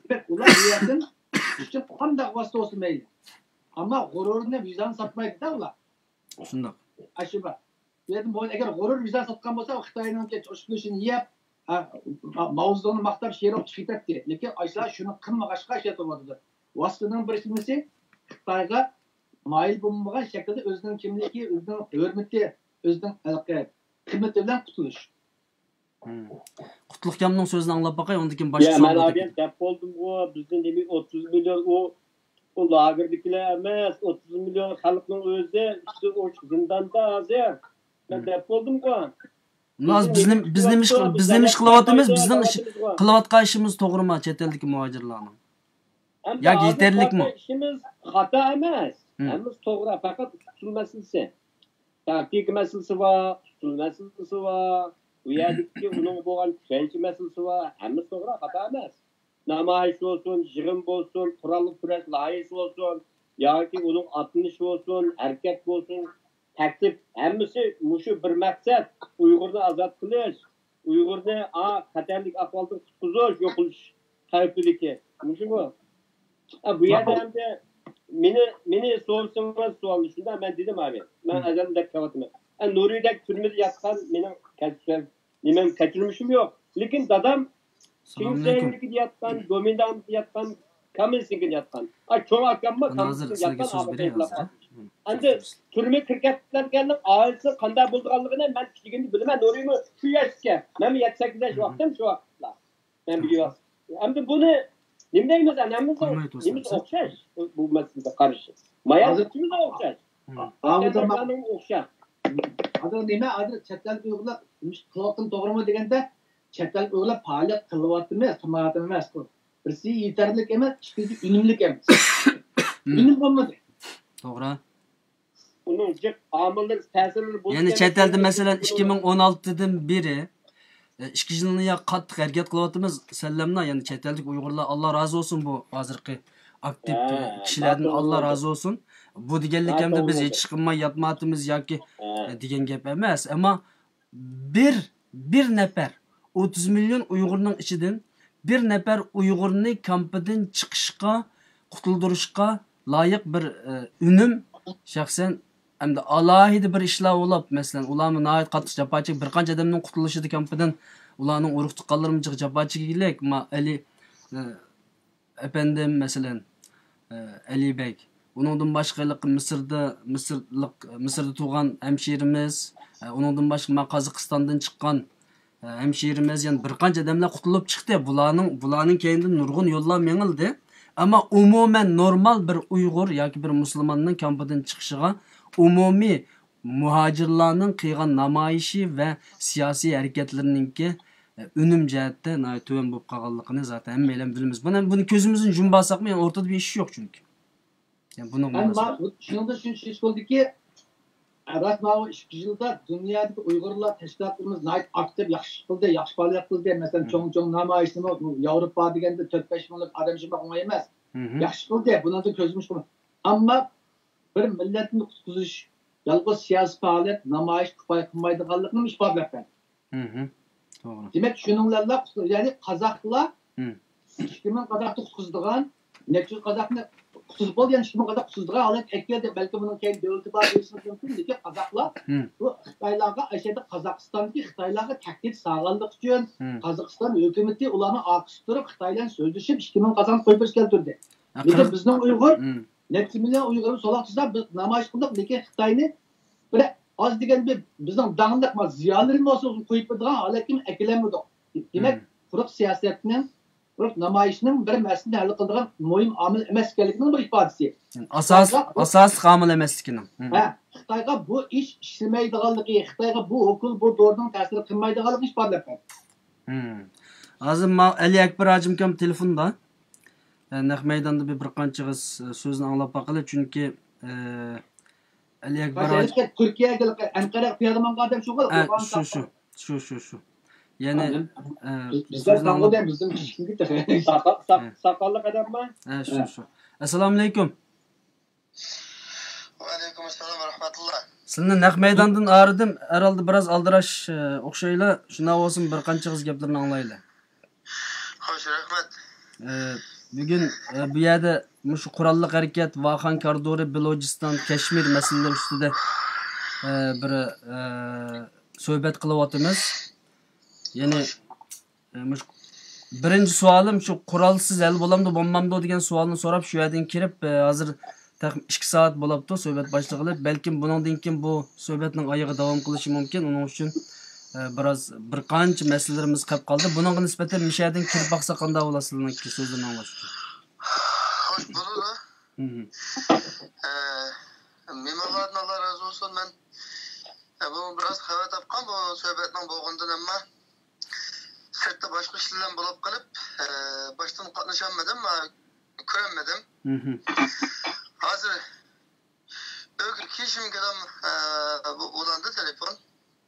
دېمەك، ئۇلار ئۇ يەردىن ئۈچۈن قانداق ۋاسىتە بولسۇن مەيلى. ئەمما غۇرۇرنى، ۋىجداننى ساتمايدۇ-دە ئۇلار. شۇنداق. ئاشۇ بار. بۇ يەردە بۇ، ئەگەر غۇرۇر، ۋىجدان ساتقان بولسا، ئۇ خىتاينىڭكى ئۇشبۇ ئىشىنى يەپ، ھە، ماۋزېدۇڭنى ماختاپ، شېرىپ چىقىپ كېتەتتى. لېكىن ئاشۇلار شۇنى قىلمىغاچقا، شۇ يەردە تۇرۇۋاتىدۇ. ۋاسىتىنىڭ بىر نېمىسى خىتايغا مايىل بولمىغان شەكىلدە ئۆزىنىڭ كىملىكى، ئۆزىنىڭ ھۆرمىتى، ئۆزىنىڭ ھېلىقى قىممىتى بىلەن قۇتۇلۇش. قۇتلۇق ئاكامنىڭ سۆزىنى ئاڭلاپ باقاي، ئۇندىن كېيىن باش يا، مەن ئادەم دەپ بولدۇمغۇ، بىزنى نېمە ئوتتۇز مىليون، ئۇ، ئۇ لاگېردىكىلەر ئەمەس، ئوتتۇز مىليون خەلقنىڭ ئۆزى ئىچىدە ئوچۇق زىنداندا ھازىر. مەن دەپ بولدۇمغۇ. بىز نېمە، بىز نېمە ئىش قىل-، بىز نېمە ئىش قىلىۋاتىمىز؟ بىزنىڭ ئىش، قىلىۋاتقان ئىشىمىز توغرىما چەت ئەلدىكى مۇھاجىرلارنىڭ؟ ياكى يېتەرلىكمۇ؟ ئىشىمىز خاتا ئەمەس. ھەممىسى توغرا، پەقەت ئۇسۇل مەسىلىسى. تاكتىكا مەسىلىسى بار، ئۇسۇل مەسىلىسى بار. بۇ يەردىكى ئۇنىڭغا بولغان چۈشەنچە مەسىلىسى بار. ھەممىسى توغرا، خاتا ئەمەس. نامايىش بولسۇن، يىغىن بولسۇن، قوراللىق كۈرەش لايىھەسى بولسۇن، ياكى ئۇنىڭ ئاتلىنىشى بولسۇن، ھەرىكەت بولسۇن، تەكلىپ، ھەممىسى مۇشۇ بىر مەقسەت، ئۇيغۇرنى ئازاد قىلىش، ئۇيغۇرنى ئا خەتەرلىك ئەھۋالدىن قۇتقۇزۇش، يوقىلىش خەۋپىدىكى. مۇشۇمۇ؟ ئا، بۇ يەردە ئەمدى مېنى، مېنى سورىسىڭىز سوئالنى، شۇنداق مەن دېدىم ئابى. مەن ئەزەلدىن دەپ كېلىۋاتىمەن. ئە، نورۋېگدە تۈرمىدە ياتقان مېنىڭ كەسىپ، نېمەم، كەچۈرمىشىم يوق. لېكىن دادام سالام ئەلەيكۇم. شىنجاڭدىكى ياتقان، گومىنداڭدىكى ياتقان، كامېنسكىدە ياتقان. ئا، چوڭ ئاكاممۇ كامېنسكىدا ياتقان، ئاخىرىدا ياتقان. ئەمدى تۈرمىگە كىرىپ كەتكەنلەرنىڭ ئائىلىسى قانداق بولىدىغانلىقىنى مەن كىچىكىمدە بىلىمەن. نورىمۇ شۇ ياشتىكەن. مەنمۇ يەتتە سەككىز ياش ۋاقتىم شۇ ۋاقىتلار. مەن بىلىۋاتىمەن. ئەمدى بۇنى نېمە دەيمىز؟ ھەممىمىز، نېمىز ئوخشاش بۇ، بۇ مەسىلىدە قارىشى. مايا ئوخشاش. ھازىر نېمە، ھازىر چەت ئەل ئۇيغۇرلار نېمە قىلىۋاتقىنى توغرىمۇ دېگەندە، چەت ئەل ئۇيغۇرلار پائالىيەت قىلىۋاتىمىز، قىلمايۋاتىمىز ئەمەس. بىرسى يېتەرلىك ئەمەس، ئىككىنچى ئۈنۈملۈك ئەمەس. ئۈنۈم بولمىدى. توغرا. ئۇنىڭ جىق ئامىللىرى، تەسىرلىرى بولۇپ، يەنى چەت ئەلدە مەسىلەن ئىككى مىڭ ئون ئالتىدىن بېرى، ئە، ئىككى يىلنى يا قاتتىق ھەرىكەت قىلىۋاتىمىز، سەللەملا، يەنى چەت ئەلدىكى ئۇيغۇرلار، ئاللا رازى بولسۇن، بۇ ھازىرقى ئاكتىپ كىشىلەردىن ئاللا رازى بولسۇن. بۇ دېگەنلىك ئەمدى بىز ھېچ ئىش قىلماي ياتمايۋاتىمىز ياكى، ئە، دېگەن گەپ ئەمەس. ئەمما بىر، بىر نەپەر، ئوتتۇز مىليون ئۇيغۇرنىڭ ئىچىدىن بىر نەپەر ئۇيغۇرنى كامپىدىن چىقىشقا، قۇتۇلدۇرۇشقا لايىق بىر، ئە، ئۈنۈم، شەخسەن، ئەمدى ئالاھىدە بىر ئىشلار بولۇپ، مەسىلەن، ئۇلارمۇ ناھايىتى قاتتىق جاپا چېكىپ، بىر قانچە ئادەمنىڭ قۇتۇلۇشىدا كامپىدىن ئۇلارنىڭ ئۇرۇق تۇغقانلىرىمۇ جىق جاپا چېكىگلىك، ما، ئەلى، ئە، ئەپەندىم، مەسىلەن، ئە، ئەلى بەگ. ئۇنىڭدىن باشقا ھېلىقى مىسىردا، مىسىرلىق، مىسىردا تۇغان ھەمشىرىمىز، ئە، ئۇنىڭدىن باشقا ما قازاقىستاندىن چىققان، ئە، ھەمشىرىمىز، يەنە بىر قانچە ئادەملەر قۇتۇلۇپ چىقتى. بۇلارنىڭ، بۇلارنىڭ كەينىدىن نۇرغۇن يوللار مېڭىلدى. ئەمما ئومۇمەن نورمال بىر ئۇيغۇر ياكى بىر مۇسۇلماننىڭ كامپىدىن چىقىشىغا ئومۇمىي مۇھاجىرلارنىڭ قىلغان نامايىشى ۋە سىياسىي ھەرىكەتلىرىنىڭكى ئۈنۈم جەھەتتە ناھايىتى تۆۋەن بولۇپ قالغانلىقىنى زاتەن ھەممەيلەن بىلىمىز. بۇنى، بۇنى كۆزىمىزنى يۇمۇپ ئالساقمۇ، يەنە ئورتىدا بىر ئىش يوق چۈنكى. يەنى بۇنىڭغا ئەمما مۇناسىۋەت. بۇ، شۇنىڭدا شۇنچە ئىش بولدىكى، راست ماۋۇ ئىككى يىلدا دۇنيادىكى ئۇيغۇرلار تەشكىلاتلىرىمىز ناھايىتى ئاكتىپ، ياخشى قىلدى، ياخشى پائالىيەت قىلدى. مەسىلەن، چوڭ-چوڭ نامايىشنىمۇ ياۋروپا دېگەندە تۆت-بەش مىڭلىق ئادەم يىغماق ئوڭاي ئەمەس. ياخشى قىلدى، بۇنىڭدا كۆزىمىز يۇمۇق. ئەمما بىر مىللەتنى قۇتقۇزۇش، يالغۇز سىياسىي پائالىيەت، نامايىش كۇپايە قىلمايدىغانلىقىنى ئىپادىلەپ بەردى. مھم. توغرا. دېمەك، شۇنىڭ بىلەن، يەنى قازاقلار مم. ئىككى مىڭ قازاقنى قۇتقۇزىدىغان، نەچچە يۈز قازاقنى قۇتقۇزۇپ بولدى، يەنى ئىككى مىڭ قازاق قۇتقۇزىدىغان ھالەتكە كەلدى. بەلكى بۇنىڭ كەينىدە دۆلىتى بار دېيىشىمىز مۇمكىن، لېكىن قازاقلار مم. بۇ خىتايلارغا، ئەشەدە قازاقىستاندىكى خىتايلارغا تەھدىت سالغانلىقى ئۈچۈن، مم. قازاقىستان ھۆكۈمىتى ئۇلارنى ئارقىسىدا تۇرۇپ، خىتاي بىلەن سۆزلىشىپ، ئىككى مىڭ قازاقنى قويۇپ بېرىشكە كەلتۈردى. ھە، لېكىن قىرىق بىزنىڭ ئۇيغۇر، مم. نەچچە مىليون ئۇيغۇرىمىز سولاق تۇرسا، بىز نامايىش قىلدۇق، لېكىن خىتاينى بىر ئاز دېگەندە بىر بىزنىڭ داڭلىق ما-، زىيالىيلىرىمىز بولسا قويۇپ بېرىدىغان ھالەتكىمۇ ئەكېلەلمىدۇق. دېمەك، مم. قۇرۇق سىياسەتنىڭ، قۇرۇق نامايىشنىڭ بىر مەسىلىنى ھەل قىلىدىغان مۇھىم ئامىل ئەمەس ئىكەنلىكىنىڭ بىر ئىپادىسى. يەنى ئاساس، خىتايغا بۇ ئاساسلىق ئامىل ئەمەسلىكىنىڭ. مم. ھە، خىتايغا بۇ ئىش ئىشلىمەيدىغانلىقى، خىتايغا بۇ ئوكۇل، بۇ دورىنىڭ تەسىرى قىلمايدىغانلىقىنى ئىپادىلەپ بەردى. مم. ھازىر ما-، ئەلى ئەكبەر ھاجىمكام تېلېفوندا. ئە، نەق مەيداندا بىر، بىر قانچە ئېغىز، ئە، سۆزنى ئاڭلاپ باقىلى، چۈنكى، ئە، ئەلى ئەكبەر ھاجى، تۈركىيەگە، ئەنقەرەگە پىيادە ماڭغان ئادەم شۇ، ھە، شۇ، شۇ، شۇ، شۇ، شۇ. يەنى، ئە، بىزلەر سۆزنى ئاڭلاپ، ساقال-، ساق-، ھە. ساقاللىق ئادەممۇ؟ ھە، شۇ، شۇ. ئەسسالامۇئەلەيكۇم. ۋەئەلەيكۇم ئەسسالام ۋە رەھمەتۇللا. سىلىنى نەق مەيداندىن ئايرىدىم، ھەرھالدا بىراز ئالدىراش، ئە، ئوخشايلا. شۇنداق بولسىمۇ بىر قانچە ئېغىز گەپلىرىنى ئاڭلايلى. خوش، رەھمەت. ئە، بۈگۈن، ئە، بۇ يەردە مۇشۇ قوراللىق ھەرىكەت، ۋاخان كارىدورى، بېلوچىستان، كەشمىر مەسىلىلىرى ئۈستىدە، ئە، بىر، ئە، سۆھبەت قىلىۋاتىمىز. يەنى، ئە، مۇشۇ بىرىنچى سوئالىم شۇ، قورالسىز ھەل بولامدۇ، بولمامدۇ دېگەن سوئالنى سوراپ، شۇ يەردىن كىرىپ، ئە، ھازىر تېخى ئىككى سائەت بولاپتۇ سۆھبەت باشلىغىلى. بەلكىم بۇنىڭدىن كېيىن بۇ سۆھبەتنىڭ ئايىغى داۋام قىلىشى مۇمكىن. ئۇنىڭ ئۈچۈن، ئە، بىراز، بىر قانچە مەسىلىلىرىمىز قېلىپ قالدى. بۇنىڭغا نىسبەتەن مۇشۇ يەردىن كىرىپ باقساق قانداق بولار، سىلەرنىڭكى سۆزلىرىنى ئاڭلاش ئۈچۈن؟ خوش، بولىدۇ. مھم. ئە، مېھمانلاردىن ئاللا رازى بولسۇن. مەن، ئە، بۇ بىراز خەۋەر تاپقان بۇ سۆھبەتنىڭ بولغىنىدىن، ئەمما سىرتتا باشقا ئىشلار بىلەن بولۇپ قېلىپ، ئە، باشتىن قاتنىشالمىدىم، ئە، كۆرەلمىدىم. مھم. ھازىر ئۆيگە كېلىشىمگىلا، ئە، بۇ ئۇلاندى تېلېفون.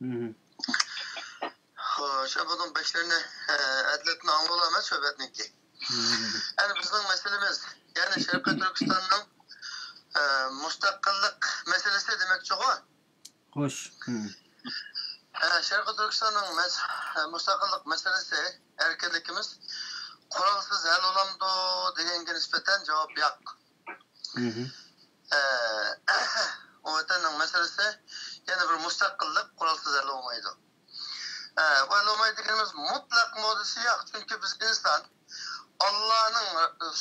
مھم. خوش، بۇنىڭ بەشلىرىنى، ئە، ئەدلىتىنى ئاڭلىۋالىمەن سۆھبەتنىڭكى. مھم. يەنى بىزنىڭ مەسىلىمىز، يەنى شەرقىي تۈركىستاننىڭ، ئە، مۇستەقىللىق مەسىلىسى دېمەكچىغۇ؟ خوش. مھم. ئە، شەرقىي تۈركىستاننىڭ مەس-، ئە، مۇستەقىللىق مەسىلىسى، ئەركىنلىكىمىز قورالسىز ھەل بولامدۇ دېگەنگە نىسبەتەن جاۋاب ياق. مھم. ئە، ئۇ ۋەتەننىڭ مەسىلىسى يەنە بىر مۇستەقىللىق قورالسىز ھەل بولمايدۇ. ئە، ھەل بولمايدۇ دېگىنىمىز مۇتلەق مۇددىسى يوق. چۈنكى بىز ئىنسان، ئاللانىڭ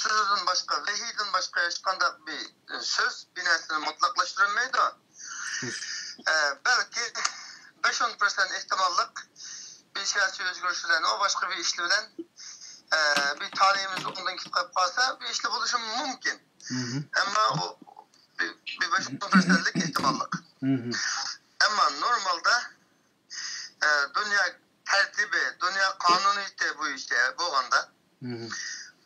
سۆزىدىن باشقا، ۋەھىيدىن باشقا ھېچقانداق بىر سۆز، بىر نەرسىنى مۇتلەقلاشتۇرالمايدۇ. ئە، بەلكى بەش ئون پىرسەنت ئېھتىماللىق بىر سىياسىي ئۆزگىرىش بىلەن، ئۇ باشقا بىر ئىشلار بىلەن، ئە، بىر تالىيىمىز ئوڭدىن كېتىپ قېلىپ قالسا، بىر ئىشلار بولۇشى مۇمكىن. مھم. ئەمما ئۇ بىر، بىر بەش ئون پىرسەنتلىك ئېھتىماللىق. مھم. ئەمما نورمالدا، ئە، دۇنيا تەرتىپى، دۇنيا قانۇنىيىتى بويىچە بولغاندا، مھم.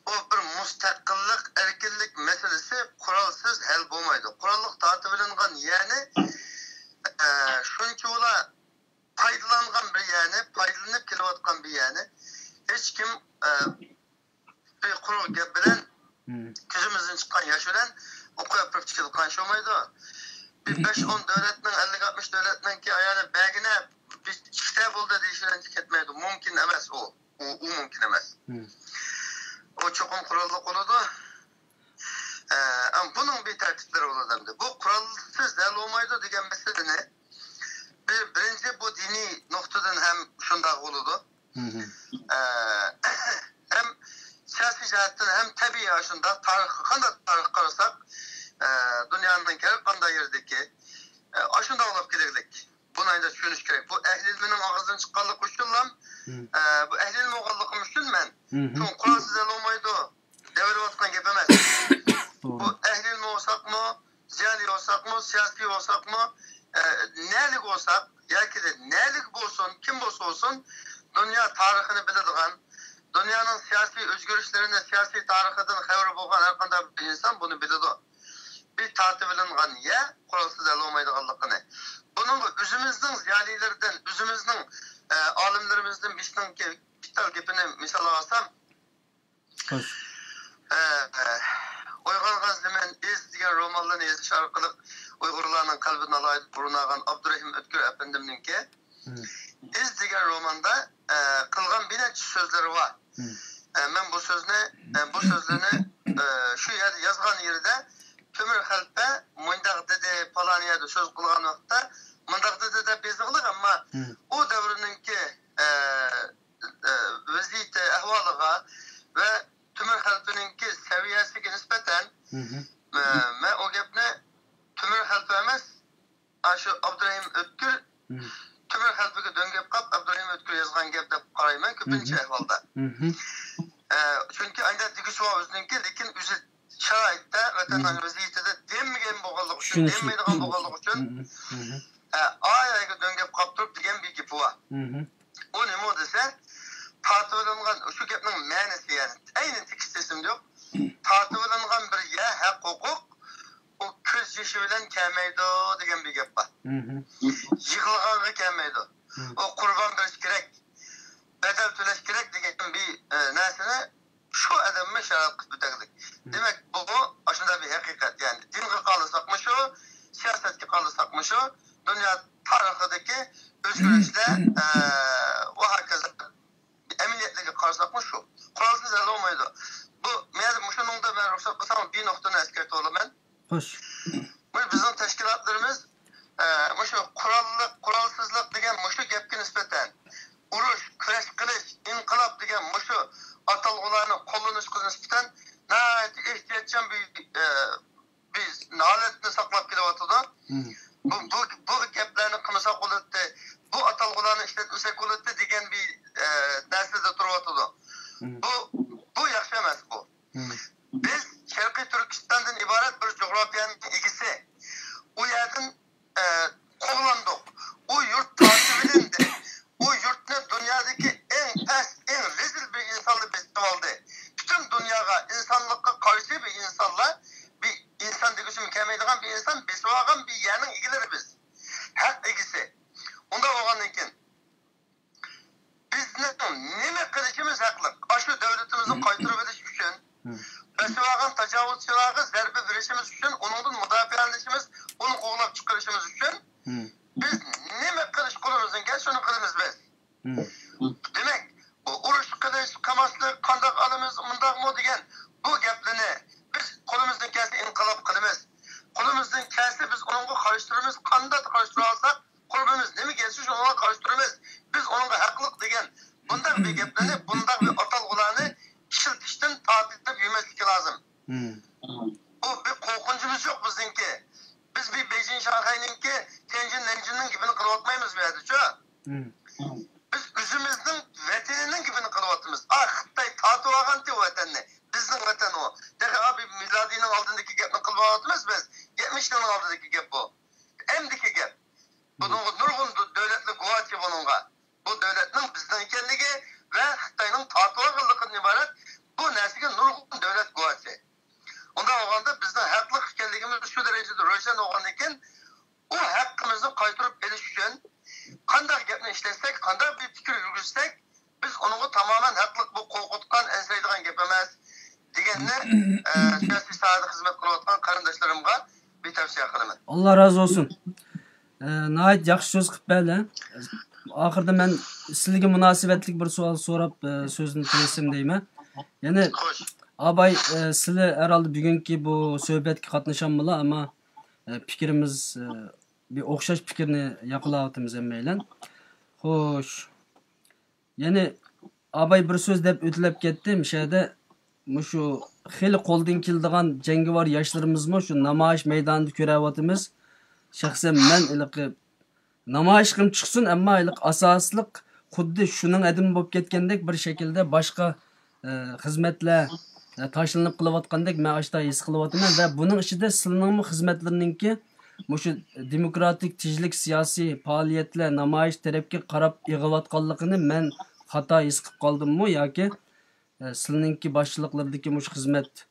ئۇ بىر مۇستەقىللىق، ئەركىنلىك مەسىلىسى قورالسىز ھەل بولمايدۇ. قوراللىق تارتىۋېلىنغان يەرنى، ئە، شۇنچىۋالا پايدىلانغان بىر يەرنى، پايدىلىنىپ كېلىۋاتقان بىر يەرنى ھېچكىم، ئە، بىر قۇرۇق گەپ بىلەن مم. كۆزىمىزدىن چىققان ياش بىلەن ئوقۇپ ئېلىپ چىقىدىغان ئىش بولمايدۇ. بىر بەش ئون دۆلەتنىڭ، ئەللىك ئاتمىش دۆلەتنىڭكى ئايالى بەرگىنە بىر ئىككىتە بولدى دېيىش بىلەن كەتمەيدۇ. مۇمكىن ئەمەس ئۇ. ئۇ، ئۇ مۇمكىن ئەمەس. مم. ئۇ چوقۇم قوراللىق بولىدۇ. ئە، ئەم، بۇنىڭ بىر تەرتىپلىرى بولىدۇ ئەمدى. بۇ قورالسىز ھەل بولمايدۇ دېگەن مەسىلىنى بىر، بىرىنچى، بۇ دىنىي نۇقتىدىن ھەم شۇنداق بولىدۇ. مم. ئە، ھەم سىياسىي جەھەتتىن ھەم تەبىئىي ئاشۇنداق تارىخقا، قانداق تارىخقا قارىساق، ئە، دۇنيانىڭ ھەر قانداق يېرىدىكى، ئە، ئاشۇنداق بولۇپ كېلىگلىك. بۇنى ئايدا چۈشىنىش كېرەك. بۇ ئەھلى ئىلمىنىڭ ئاغزىدىن چىققانلىقى ئۈچۈنلا، مم. ئە، بۇ ئەھلى ئىلمى بولغانلىقىم ئۈچۈن مەن، مم. شۇڭا قورالسىز ھەل بولمايدۇ دەۋېلىۋاتقان گەپ ئەمەس. توغرا. بۇ ئەھلى ئىلمى بولساقمۇ، زىيالىي بولساقمۇ، سىياسىي بولساقمۇ، ئە، نەلىك بولساق، ياكى نەلىك بولسۇن، كىم بولسا بولسۇن، دۇنيا تارىخىنى بىلىدىغان، دۇنيانىڭ سىياسىي ئۆزگىرىشلىرىنى، سىياسىي تارىخىدىن خەۋىرى بولغان ھەر قانداق بىر ئىنسان بۇنى بىلىدۇ. بىر تارتىۋېلىنغان يەر قورالسىز ھەل بولمايدىغانلىقىنى. بۇنىڭغا ئۆزىمىزنىڭ زىيالىيلىرىدىن، ئۆزىمىزنىڭ، ئە، ئالىملىرىمىزدىن بىرسىنىڭ كى-، كىتاب گېپىنى مىسال ئالسام، خوش. ئە، ئە، ئويغانغان زېمىن ئىز دېگەن رومانلارنى يېزىش ئارقىلىق ئۇيغۇرلارنىڭ قەلبىدىن ئالاھىدە بىر ئابدۇرېھىم ئۆتكۈر ئەپەندىمنىڭكى. ئىز دېگەن روماندا، ئە، قىلغان بىر نەچچە سۆزلىرى بار. ئە، مەن بۇ سۆزنى، ئە، بۇ سۆزلىرىنى، ئە، شۇ يەردە يازغان يېرىدە تۆمۈر خەلپە مۇنداق دېدى، پالان يەردە سۆز قىلغان ۋاقىتتا مۇنداق دېدى دەپ يېزىقلىق، ئەمما ئۇ دەۋرنىڭكى، ئە، ئە، ۋەزىيىتى، ئەھۋالىغا ۋە تۆمۈر خەلپىنىڭكى سەۋىيەسىگە نىسبەتەن، ئە، مەن ئۇ گەپنى تۆمۈر خەلپە ئەمەس، ئاشۇ ئابدۇرېھىم ئۆتكۈر تۆمۈر خەلپىگە دۆڭگەپ قاپ، ئابدۇرېھىم ئۆتكۈر يازغان گەپ دەپ قارايمەن كۆپىنچە ئەھۋالدا. ئە، چۈنكى ئايدا دېگۈسى بار ئۆزىنىڭكى، لېكىن ئۆزى شارائىتتا، ۋەتەننىڭ ۋەزىيىتىدە دېمىگەن بولغانلىقى ئۈچۈن، دېمەيدىغان بولغانلىقى ئۈچۈن، ئە، ئايايغا دۆڭگەپ قاپ تۇرۇپ دېگەن بىر گېپى بار. ئۇ نېمە دېسە، تارتىۋېلىنغان، شۇ گەپنىڭ مەنىسى، يەنى ئەينى تېكىست ئېسىمدە يوق. تارتىۋېلىنغان بىر يەر ھەق ھوقۇق، ئۇ كۆز يېشى بىلەن كەلمەيدۇ دېگەن بىر گەپ بار. يىغلىغانغا كەلمەيدۇ. ئۇ قۇربان بېرىش كېرەك، بەدەل تۆلەش كېرەك دېگەن بىر، ئە، نەرسىنى شۇ ئادەممۇ شارائەت قىلىپ ئۆتەگلىك. دېمەك، بۇمۇ ئاشۇنداق بىر ھەقىقەت. يەنى دىنغا قارىساقمۇ شۇ، سىياسەتكە قارىساقمۇ شۇ، دۇنيا تارىخىدىكى ئۆزگىرىشلەر، ئە، ۋە ھاكازا ئەمەلىيەتلىرىگە قارىساقمۇ شۇ. قورالسىز ھەل بولمايدۇ. بۇ، مەن مۇشۇنىڭدا مەن رۇخسەت قىلساڭ بىر نۇقتىنى ئەسكەرتىۋالىمەن. خوش. بۇ بىزنىڭ تەشكىلاتلىرىمىز، ئە، مۇشۇ قوراللىق، قورالسىزلىق دېگەن مۇشۇ گەپكە نىسبەتەن، ئۇرۇش، كۈرەش قىلىش، ئىنقىلاب دېگەن مۇشۇ ئاتالغۇلارنى قوللىنىشقا نىسبەتەن ناھايىتى ئېھتىياتچان بىر، ئە، بىر ھالەتنى ساقلاپ كېلىۋاتىدۇ. بۇ، بۇ، بۇ گەپلەرنى قىلمىساق بولاتتى، بۇ ئاتالغۇلارنى ئىشلەتمىسەك بولاتتى دېگەن بىر، ئە، نەرسىدە تۇرۇۋاتىدۇ. بۇ، بۇ ياخشى ئەمەس بۇ. بىز شەرقىي تۈركىستاندىن ئىبارەت بىر جۇغراپىيەنىڭ ئىگىسى. ئۇ يەردىن، ئە، قوغلاندۇق. ئۇ يۇرت تارتىۋېلىندى. ئۇ يۇرتنى دۇنيادىكى ئەڭ پەس، ئەڭ رەزىل بىر ئىنسانلار بېسىۋالدى. پۈتۈن دۇنياغا، ئىنسانلىققا قارشى بىر ئىنسانلار، بىر ئىنسان دېگۈسىمۇ كەلمەيدىغان بىر ئىنسان بېسىۋالغان بىر يەرنىڭ ئىگىلىرى بىز. ھەق ئىگىسى. ئۇنداق بولغاندىن كېيىن، بىزنىڭ نېمە قىلىشىمىز ھەقلىق؟ ئاشۇ دۆلىتىمىزنى قايتۇرۇۋېلىش ئۈچۈن، بېسىۋالغان تاجاۋۇزچىلارغا زەربە بېرىشىمىز ئۈچۈن، ئۇنىڭدىن مۇداپىئەلىنىشىمىز، ئۇنى قوغلاپ چىقىرىشىمىز ئۈچۈن، بىز نېمە قىلىش قولىمىزدىن كەلسە، شۇنى قىلىمىز بىز. دېمەك، بۇ ئۇرۇش قىلىش، قىلماسلىق، قانداق ئالىمىز، مۇنداقمۇ دېگەن بۇ گەپلىرىنى بىز قولىمىزدىن كەلسە ئىنقىلاب قىلىمىز. قولىمىزدىن كەلسە بىز ئۇنىڭغا قارشى تۇرىمىز. قانداق قارشى تۇرالىساق، قۇربىمىز نېمە كەلسە شۇنىڭغا قارشى تۇرىمىز. بىز ئۇنىڭغا ھەقلىق دېگەن بۇنداق بىر گەپلەرنى، بۇنداق بىر ئاتالغۇلارنى ئىشلىتىشتىن تارتىنىپ يۈرمەسلىكى لازىم. بۇ بىر قورقۇنچىمىز يوق بىزنىڭكى. بىز بىر بېيجىڭ، شاڭخەينىڭكى، تيەنجىن، نەنجىننىڭ گېپىنى قىلىۋاتمايمىز بۇ يەردىچۇ. بىز ئۆزىمىزنىڭ ۋەتىنىنىڭ گېپىنى قىلىۋاتىمىز. ئا، خىتاي تارتىۋالغانتى ۋەتەننى. بىزنىڭ ۋەتەن ئۇ. تېخى ئا، بىر مىلادىينىڭ ئالدىدىكى گەپنى قىلىۋاتىمىز بىز. يەتمىش يىلنىڭ ئالدىدىكى گەپ بۇ. ئەمدىكى گەپ. بۇنىڭغا نۇرغۇن دۆ-، دۆلەتلەر گۇۋاھچى بۇنىڭغا. بۇ دۆلەتنىڭ بىزنىڭ ئىكەنلىكى ۋە خىتاينىڭ تارتىۋالغانلىقىدىن ئىبارەت بۇ نەرسىگە نۇرغۇن دۆلەت گۇۋاھچى. ئۇنداق بولغاندا بىزنىڭ ھەقلىق ئىكەنلىكىمىز شۇ دەرىجىدە روشەن بولغاندىن كېيىن، ئۇ ھەققىمىزنى قايتۇرۇپ ئېلىش ئۈچۈن قانداق گەپنى ئىشلەتسەك، قانداق بىر پىكىر يۈرگۈزسەك، بىز ئۇنىڭغا تامامەن ھەقلىق، بۇ قورقۇتقان، ئەنسىرەيدىغان گەپ ئەمەس دېگەننى، ئە، سىياسىي ساھەدە خىزمەت قىلىۋاتقان قېرىنداشلىرىمغا بىر تەۋسىيە قىلىمەن. ئاللا رازى بولسۇن. ئە، ناھايىتى ياخشى سۆز قىلىپ بەردى. ئاخىرىدا مەن سىلىگە مۇناسىۋەتلىك بىر سوئال سوراپ، ئە، سۆزنى تۈگەتسەم دەيمەن. يەنى خوش. ئاباي، ئە، سىلى ھەرھالدا بۈگۈنكى بۇ سۆھبەتكە قاتنىشالمىلا، ئەمما، ئە، پىكرىمىز، ئە، بىر ئوخشاش پىكىرنى ياقلاۋاتىمىز ھەممەيلەن. خوش. يەنى ئاباي بىر سۆز دەپ ئۆتۈلەپ كەتتى. مۇشۇ يەردە مۇشۇ خېلى قولدىن كېلىدىغان جەڭگىۋار ياشلىرىمىزمۇ شۇ نامايىش مەيدانىدا كۆرەۋاتىمىز. شەخسەن مەن ھېلىقى نامايىشقىم چىقسۇن، ئەمما ھېلىقى ئاساسلىق خۇددى شۇنىڭ ئادىمى بولۇپ كەتكەندەك بىر شەكىلدە باشقا، ئە، خىزمەتلەر، ئە، تاشلىنىپ قېلىۋاتقاندەك مەن ئاشۇنداق ھېس قىلىۋاتىمەن ۋە بۇنىڭ ئىچىدە سىلىنىڭمۇ خىزمەتلىرىنىڭكى مۇشۇ دېموكراتىك، تىنچلىق سىياسىي پائالىيەتلەر، نامايىش تەرەپكە قاراپ ئېغىۋاتقانلىقىنى مەن خاتا ھېس قىلىپ قالدىممۇ ياكى، ئە، سىلىنىڭكى باشچىلىقلىرىدىكى مۇشۇ خىزمەت،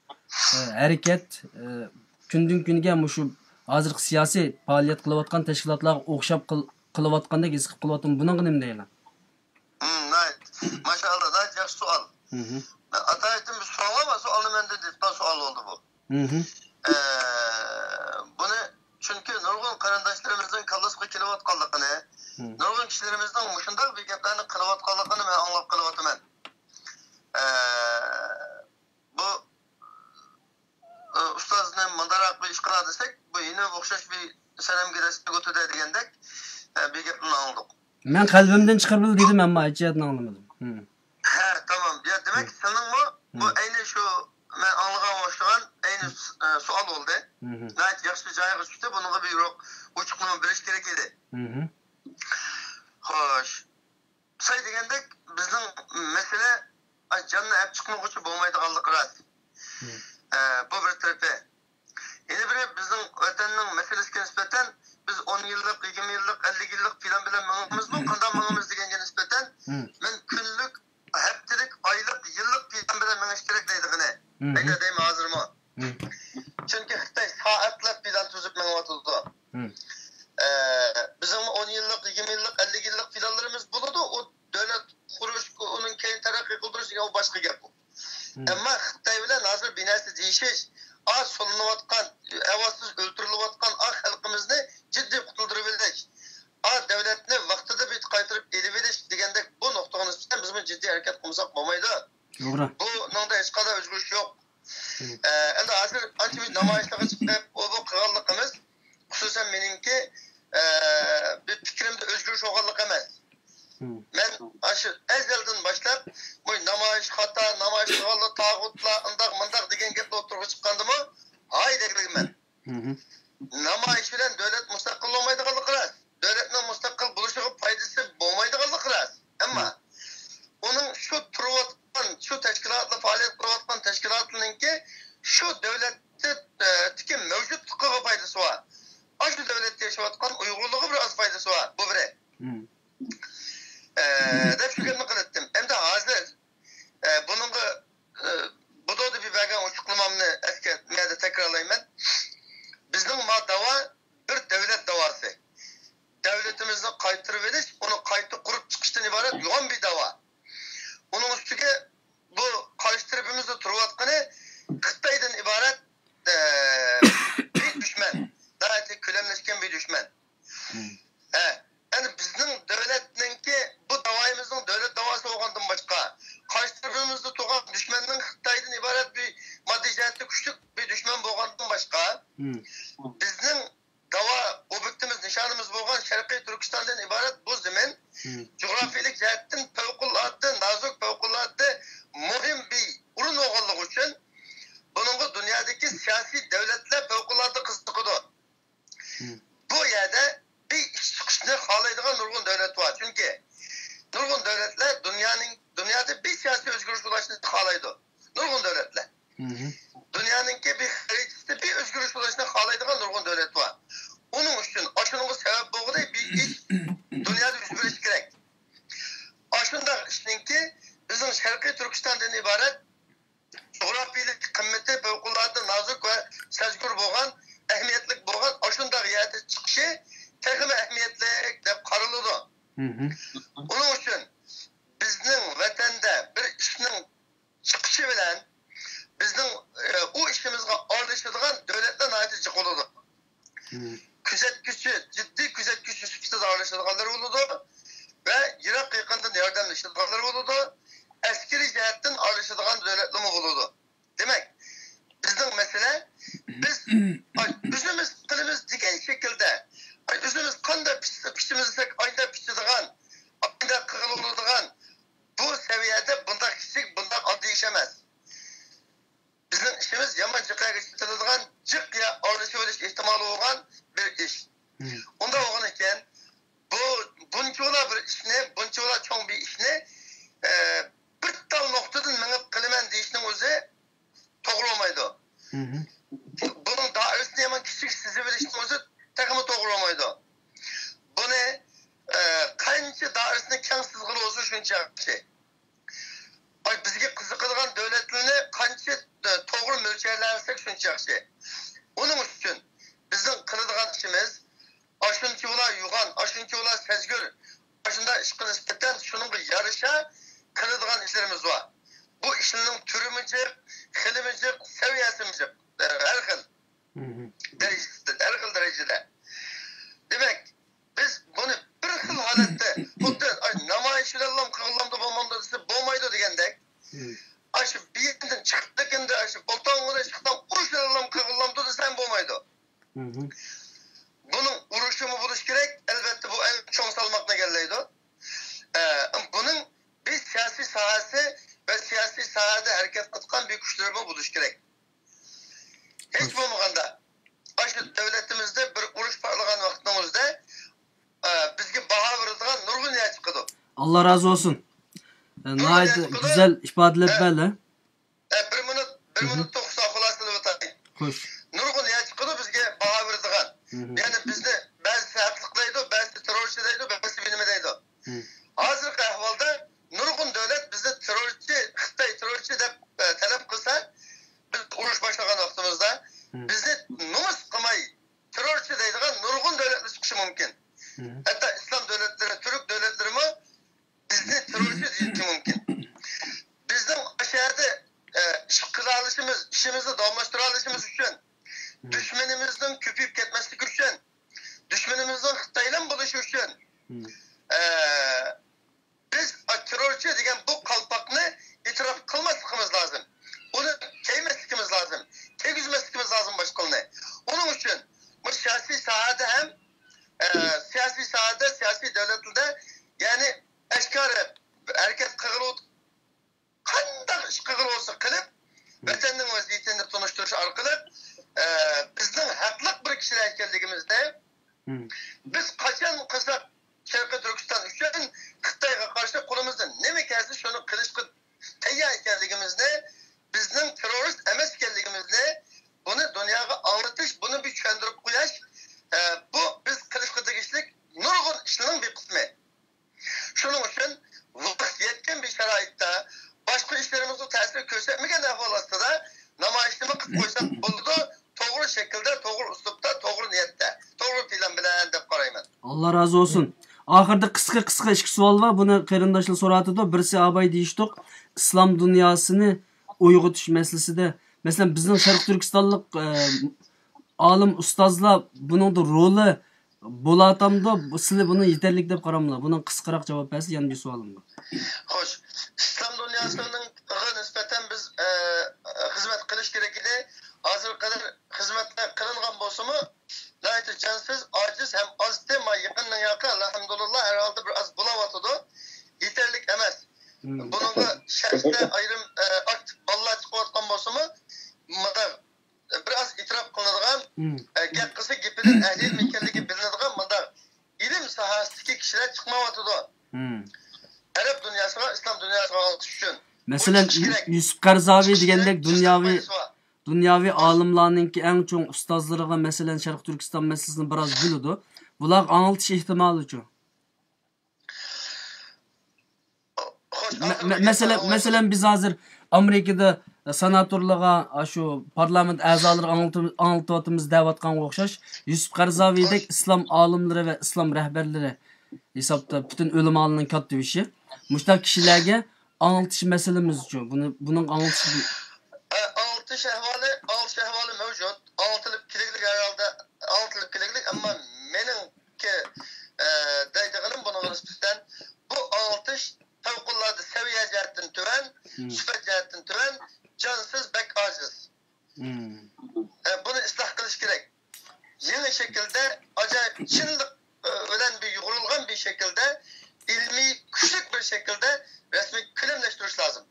ئە، ھەرىكەت، ئە، كۈندىن كۈنگە مۇشۇ ھازىرقى سىياسىي پائالىيەت قىلىۋاتقان تەشكىلاتلارغا ئوخشاپ قىل-، قىلىۋاتقاندەك ھېس قىلىپ قېلىۋاتىممۇ؟ بۇنىڭغا نېمە دەيلا؟ مم، ناھايىتى. ماشائاللا، ناھايىتى ياخشى سوئال. ئاتايىتىم بىر سوئال بار، سوئالنى مەندىن دېيىشقان سوئال بولدى بۇ. ئە، بۇنى چۈنكى نۇرغۇن قېرىنداشلىرىمىزنىڭ كاللىسىغا كېلىپ قىلىۋاتقانلىقىنى، نۇرغۇن كىشىلىرىمىزنىڭ مۇشۇنداق بىر گەپلەرنى قىلىۋاتقانلىقىنى مەن ئاڭلاپ قېلىۋاتىمەن. ئە، بۇ، ئە، ئۇستازنى مۇنداقراق بىر ئىش قىلا دېسەك، بۇ يەنە ئوخشاش بىر سەنەمگە دەسسەپ ئۆتىدۇ دېگەندەك، ئە، بىر گەپنى ئاڭلىدۇق. مەن قەلبىمدىن چىقىرىۋىل دېدىم، ئەمما ھېچ يەردىن ئاڭلىمىدىم. ھە، تامام. يا، دېمەك، سېنىڭمۇ بۇ ئەينى شۇ مەن ئاڭلىغانغا ئوخشىغان ئەينى س-، ئە، سوئال بولدى. ناھايىتى ياخشى جايىغا چۈشتى. بۇنىڭغا بىر يورۇق ئوچۇقلىما بېرىش كېرەك ئىدى. خوش. ساي دېگەندەك، بىزنىڭ مەسىلە، ئاي، جاننى ئەپ چىقمىغۇچە بولمايدىغانلىقى راست. ئە، بۇ بىر تەرىپى. يەنە بىرى، بىزنىڭ ۋەتەننىڭ مەسىلىسىگە نىسبەتەن، بىز ئون يىللىق، يىگىرمە يىللىق، ئەللىك يىللىق پىلان بىلەن مېڭىمىزمۇ، قانداق مېڭىمىز دېگەنگە نىسبەتەن، مەن كۈنلۈك، ھەپتىلىك، ئايلىق، يىللىق پىلان بىلەن مېڭىش كېرەك دەيدىغىنى. ئەينى دەيمەن ھازىرمۇ. چۈنكى خىتاي سائەتلەپ پىلان تۈزۈپ مېڭىۋاتىدۇ. ئە، بىزنىڭمۇ ئون يىللىق، يىگىرمە يىللىق، ئەللىك يىللىق پىلانلىرىمىز بولىدۇ. ئۇ دۆلەت قۇرۇش، ئۇنىڭ كەينى تەرەققىي قىلدۇرۇش دېگەن ئۇ باشقا گەپ ئۇ. ئەمما خىتاي بىلەن ھازىر بىر نەرسە دېيىشىش، ئا سولىنىۋاتقان، ئاۋازسىز ئۆلتۈرۈلۈۋاتقان ئا خەلقىمىزنى جىددىي قۇتۇلدۇرۇۋېلىش، ئا دۆلەتنى ۋاقتىدا بىر قايتۇرۇپ ئېلىۋېلىش دېگەندەك بۇ نۇقتىغا نىسبەتەن بىزمۇ جىددىي ھەرىكەت قىلمىساق بولمايدۇ. توغرا. بۇنىڭدا ھېچقانداق ئۆزگىرىش يوق. ئە، ئەمدى ھازىر ئانچە مۇنچە نامايىشلارغا چىقىپ، ئۇ بۇ قىلغانلىقىمىز، خۇسۇسەن مېنىڭكى، ئە، بىر پىكرىمدە ئۆزگىرىش بولغانلىقى ئەمەس. مەن ئاشۇ ئەزەلدىن باشلاپ، بۇ نامايىش خاتا، نامايىش قىلغانلار تاغۇتلار، ئۇنداق مۇنداق دېگەن گەپلەر ئوتتۇرىغا چىققاندىمۇ، ھاي دەگلىكمەن. نامايىش بىلەن دۆلەت مۇستەقىل بولمايدىغانلىقى راست. دۆلەتنىڭ مۇستەقىل بولۇشىغا پايدىسى بولمايدىغانلىقى راست. ئەمما ئۇنىڭ شۇ تۇرۇۋاتقان، شۇ تەشكىلاتلار پائالىيەت قىلىۋاتقان تەشكىلاتلىرىنىڭكى شۇ دۆلەتتىكى مەۋجۇتلۇقىغا پايدىسى بار. ئاشۇ دۆلەتتە ياشاۋاتقان ئۇيغۇرلارغا بىر ئاز پايدىسى بار. بۇ بىرى. ئە، دەپ شۇ گەپنى قىلىۋەتتىم. ئەمدى ھازىر، ئە، بۇنىڭغا، ئە، بۇ توغرىدا بىر بەرگەن ئوچۇقلىمامنى ئەسكە-، مەدە تەكرارلايمەن. بىزنىڭ ما داۋا بىر دۆلەت داۋاسى. دۆلىتىمىزنى قايتۇرۇۋېلىش، ئۇنى قايتا قۇرۇپ چىقىشتىن ئىبارەت يوغان بىر داۋا. ئۇنىڭ ئۈستىگە بۇ قارشى تەرىپىمىزدە تۇرۇۋاتقىنى خىتايدىن ئىبارەت، ئە، بىر دۈشمەن. ناھايىتى كۆلەملەشكەن بىر دۈشمەن. ھە، يەنى بىزنىڭ دۆلەتنىڭكى، بۇ داۋايىمىزنىڭ دۆلەت داۋاسى بولغاندىن باشقا، قارشى تەرىپىمىزدە تۇرغان دۈشمەننىڭ خىتايدىن ئىبارەت بىر ماددىي جەھەتتە كۈچلۈك بىر دۈشمەن بولغاندىن باشقا، بىزنىڭ داۋا ئوبيېكتىمىز، نىشانىمىز بولغان شەرقىي تۈركىستاندىن ئىبارەت بۇ زېمىن جۇغراپىيىلىك جەھەتتىن پەۋقۇلئاددە نازۇك، پەۋقۇلئاددە مۇھىم بىر ئورۇن بولغانلىقى ئۈچۈن، بۇنىڭغا دۇنيادىكى سىياسىي دۆلەتلەر پەۋقۇلئاددە قىزىقىدۇ. بۇ يەردە بىر ئىش چىقىشنى خالايدىغان نۇرغۇن دۆلەت بار. چۈنكى نۇرغۇن دۆلەتلەر دۇنيانىڭ، دۇنيادا بىر سىياسىي ئۆزگىرىش بولۇشنى خالايدۇ. نۇرغۇن دۆلەتلەر. دۇنيانىڭكى بىر خەرىتىسىدە بىر ئۆزگىرىش بولۇشنى خالايدىغان نۇرغۇن دۆلەت بار. ئۇنىڭ ئۈچۈن ئاشۇنىڭغا سەۋەب بولغۇدەك بىر ئىش دۇنيادا يۈز بېرىشى كېرەك. ئاشۇنداق ئىشنىڭكى بىزنىڭ شەرقىي تۈركىستاندىن ئىبارەت جۇغراپىيىلىك قىممىتى پەۋقۇلئاددە نازۇك ۋە سەزگۈر بولغان، ئەھمىيەتلىك بولغان ئاشۇنداق يەردە چىقىشى تېخىمۇ ئەھمىيەتلىك دەپ قارىلىدۇ. ئۇنىڭ ئۈچۈن بىزنىڭ ۋەتەندە بىر ئىشنىڭ چىقىشى بىلەن بىزنىڭ، ئە، ئۇ ئىشىمىزغا ئارىلىشىدىغان دۆلەتلەر ناھايىتى جىق بولىدۇ. كۆزەتكۈچى، جىددىي كۆزەتكۈچى سۈپىتىدە ئارىلىشىدىغانلار بولىدۇ ۋە يىراق يېقىندىن ياردەملىشىدىغانلار بولىدۇ. ئەسكىرىي جەھەتتىن ئارىلىشىدىغان دۆلەتلەرمۇ بولىدۇ. دېمەك، بىزنىڭ مەسىلە، بىز، ئاي، ئۆزىمىز قىلىمىز دېگەن شەكىلدە، ئاي، ئۆزىمىز قانداق پىچ-، پىچىمىز دېسەك، ئاينداق پىچىدىغان، ئاينداق قىلغىلى بولىدىغان، بۇ سەۋىيەدە بۇنداق كىچىك، بۇنداق ئاددىي ئىش ئەمەس. بىزنىڭ ئىشىمىز يامان جىق يەرگە چېتىلىدىغان، جىق يەر ئارىلىشىۋېلىش ئېھتىمالى بولغان بىر ئىش. ئۇنداق بولغان ئىكەن، بۇ بۇنچىۋالا بىر ئىشنى، بۇنچىۋالا چوڭ بىر ئىشنى، ئە، بىر تال نۇقتىدىن مېڭىپ قىلىمەن دېيىشنىڭ ئۆزى توغرا بولمايدۇ. بۇنىڭ دائىرىسىنى يامان كىچىك سىزىۋېلىشنىڭ ئۆزى تېخىمۇ توغرا بولمايدۇ. بۇنى، ئە، قانچە دائىرىسىنى كەڭ سىزغىلى بولسا، شۇنچە ياخشى. ئاي، بىزگە قىزىقىدىغان دۆلەتلەرنى قانچە، ئە، توغرا مۆلچەرلەۋەتسەك، شۇنچە ياخشى. ئۇنىڭ ئۈچۈن بىزنىڭ قىلىدىغان ئىشىمىز، ئاشۇنچىۋالا يوغان، ئاشۇنچىۋالا سەزگۈر، ئاشۇنداق ئىشقا نىسبەتەن شۇنىڭغا يارىشا قىلىدىغان ئىشلىرىمىز بار. بۇ ئىشلارنىڭ تۈرىمۇ جىق، خىلىمۇ جىق، سەۋىيەسىمۇ جىق، ھەر خىل دەرىجىدە، ھەر خىل دەرىجىدە. دېمەك، بىز ئاللا رازى بولسۇن. ئە، ناھايىتى گۈزەل ئىپادىلەپ بەردى. ئە، بىر مىنۇت، بىر مىنۇت توختىسا خۇلاسىلىۋېتەي. خوش. نۇرغۇن يەر چىقىدۇ بىزگە باھا بېرىدىغان. يەنى بىزنى بەزىسى ھەقلىق دەيدۇ، بەزىسى تېررورچى دەيدۇ، بەزىسى نېمە دەيدۇ. ھازىرقى ئەھۋالدا نۇرغۇن دۆلەت بىزنى تېررورچى، خىتاي تېررورچى دەپ، ئە، تەلەپ قىلسا، بىز ئۇرۇش باشلىغان ۋاقتىمىزدا بىزنى نومۇس قىلماي تېررورچى دەيدىغان نۇرغۇن دۆلەتلەر چىقىشى مۇمكىن. ھەتتا ئىسلام دۆلەتلىرى، تۈرك دۆلەتلىرىمۇ بىزنى تېررورچى دېيىشى مۇمكىن. بىزنىڭ ئاشۇ يەردە، ئە، ئىش قىلالىشىمىز، ئىشىمىزنى داۋاملاشتۇرالىشىمىز ئۈچۈن، دۈشمىنىمىزنىڭ كۆپىيىپ كەتمەسلىكى ئۈچۈن، دۈشمىنىمىزنىڭ خىتايلام بولۇشى ئۈچۈن، ئە، بىز تېررورچى دېگەن بۇ قالپاقنى ئېتىراپ قىلماسلىقىمىز لازىم. ئۇنى كىيمەسلىكىمىز لازىم. كىيگۈزمەسلىكىمىز لازىم باشقىلارنى. ئۇنىڭ ئۈچۈن بۇ سىياسىي ساھەدە ھەم، ئە، سىياسىي ساھەدە، سىياسىي دۆلەتلەردە، يەنى ئاشكارا ھەرىكەت قىلغىلى، قانداق ئىش قىلغىلى بولسا قىلىپ، ۋەتەننىڭ ۋەزىيىتىنى تونۇشتۇرۇش ئارقىلىق، ئە، بىزنىڭ ھەقلىق بىر كىشىلەر ئىكەنلىكىمىزنى، بىز قاچان قىلساق شەرقىي تۈركىستان ئۈچۈن خىتايغا قارشى قولىمىزدىن نېمە كەلسە شۇنى قىلىشقا تەييار ئىكەنلىكىمىزنى، بىزنىڭ تېررورىست ئەمەس ئىكەنلىكىمىزنى، بۇنى دۇنياغا ئاڭلىتىش، بۇنى بىر چۈشەندۈرۈپ قويۇش، ئە، بۇ بىز قىلىشقا تېگىشلىك نۇرغۇن ئىشنىڭ بىر قىسمى. شۇنىڭ ئۈچۈن ۋاقىت يەتكەن بىر شارائىتتا، باشقا ئىشلىرىمىزغا تەسىر كۆرسەتمىگەن ئەھۋال ئاستىدا نامايىشنىمۇ قىلىپ قويساق بولىدۇ، توغرا شەكىلدە، توغرا ئۇسلۇبتا، توغرا نىيەتتە، توغرا پىلان بىلەن دەپ قارايمەن. ئاللا رازى بولسۇن. ئاخىرىدا قىسقا، قىسقا ئىككى سوئال بار. بۇنى قېرىنداشلار سوراۋاتىدۇ. بىرسى ئاباي دېيىشتۇق، ئىسلام دۇنياسىنى ئويغىتىش مەسىلىسىدە، مەسىلەن، بىزنىڭ شەرقىي تۈركىستانلىق، ئە، ئالىم ئۇستازلار بۇنىڭدا رولى بولاتامدۇ؟ بۇ، سىلى بۇنى يېتەرلىك دەپ قاراملا؟ بۇنىڭ قىسقىراق جاۋاب بەرسە، يەنە بىر سوئالىم بار. خوش، ئىسلام دۇنياسىنىڭغا نىسبەتەن بىز، ئە، خىزمەت قىلىش كېرەك ئىدى. ھازىرغا قەدەر خىزمەتلەر قىلىنغان بولسىمۇ، ناھايىتى جانسىز، ئاجىز ھەم ئازدى. ما يېقىندىن ياقى، ئەلھەمدۇلىللا، ھەر ھالدا بىر ئاز بولاۋاتىدۇ. يېتەرلىك ئەمەس. بۇنىڭغا شەخسلەر ئايرىم، ئە، ئاكتىپ بالىلار چىقىۋاتقان بولسىمۇ، مۇنداق بىر ئاز ئېتىراپ قىلىنىدىغان، ئە، گەپ قىلسا گېپىدىن ئەھلى ئىلىم ئىكەنلىكى بىلىنىدىغان مۇنداق ئىلىم ساھەسىدىكى كىشىلەر چىقمايۋاتىدۇ. ئەرەب دۇنياسىغا، ئىسلام دۇنياسىغا ئاڭلىتىش ئۈچۈن. مەسىلەن، يۈسۈپ قەرزاۋى دېگەندەك دۇنياۋى، دۇنياۋى ئالىملارنىڭكى ئەڭ چوڭ ئۇستازلىرىغا، مەسىلەن، شەرقىي تۈركىستان مەسىلىسىنى بىراز بىلىدۇ. بۇلارغا ئاڭلىتىش ئېھتىمالىچۇ؟ مە-، مە-، مەسىلەن، مەسىلەن، بىز ھازىر ئامېرىكىدا سېناتورلارغا، ئاشۇ پارلامېنت ئەزالىرىغا ئاڭلىتىم-، ئاڭلىتىۋاتىمىز دەۋاتقانغا ئوخشاش، يۈسۈپ قەرزاۋىدەك ئىسلام ئالىملىرى ۋە ئىسلام رەھبەرلىرى ھېسابتا پۈتۈن ئۆلىمالارنىڭ كاتتىبېشى، مۇشۇنداق كىشىلەرگە ئاڭلىتىش مەسىلىمىزچۇ؟ بۇنى، بۇنىڭ ئاڭلىتىشى ئە، ئاڭلىتىش ئەھۋالى، ئاڭلىتىش ئەھۋالى مەۋجۇت. ئاڭلىتىلىپ كېلىگلىك ھەر ھالدا، ئاڭلىتىلىپ كېلىگلىك، ئەمما مېنىڭكى، ئە، دەيدىغىنىم بۇنىڭغا نىسبەتەن، بۇ ئاڭلىتىش پەۋقۇلئاددە سەۋىيە جەھەتتىن تۆۋەن، سۈپەت جەھەتتىن تۆۋەن، جانسىز، بەك ئاجىز. ئە، بۇنى ئىسلاھ قىلىش كېرەك. يېڭى شەكىلدە، ئاجايىپ چىنلىق، ئە، بىلەن بىر يۇغۇرۇلغان بىر شەكىلدە ئىلمىي، كۈچلۈك بىر شەكىلدە رەسمىي كۆلەملەشتۈرۈش لازىم.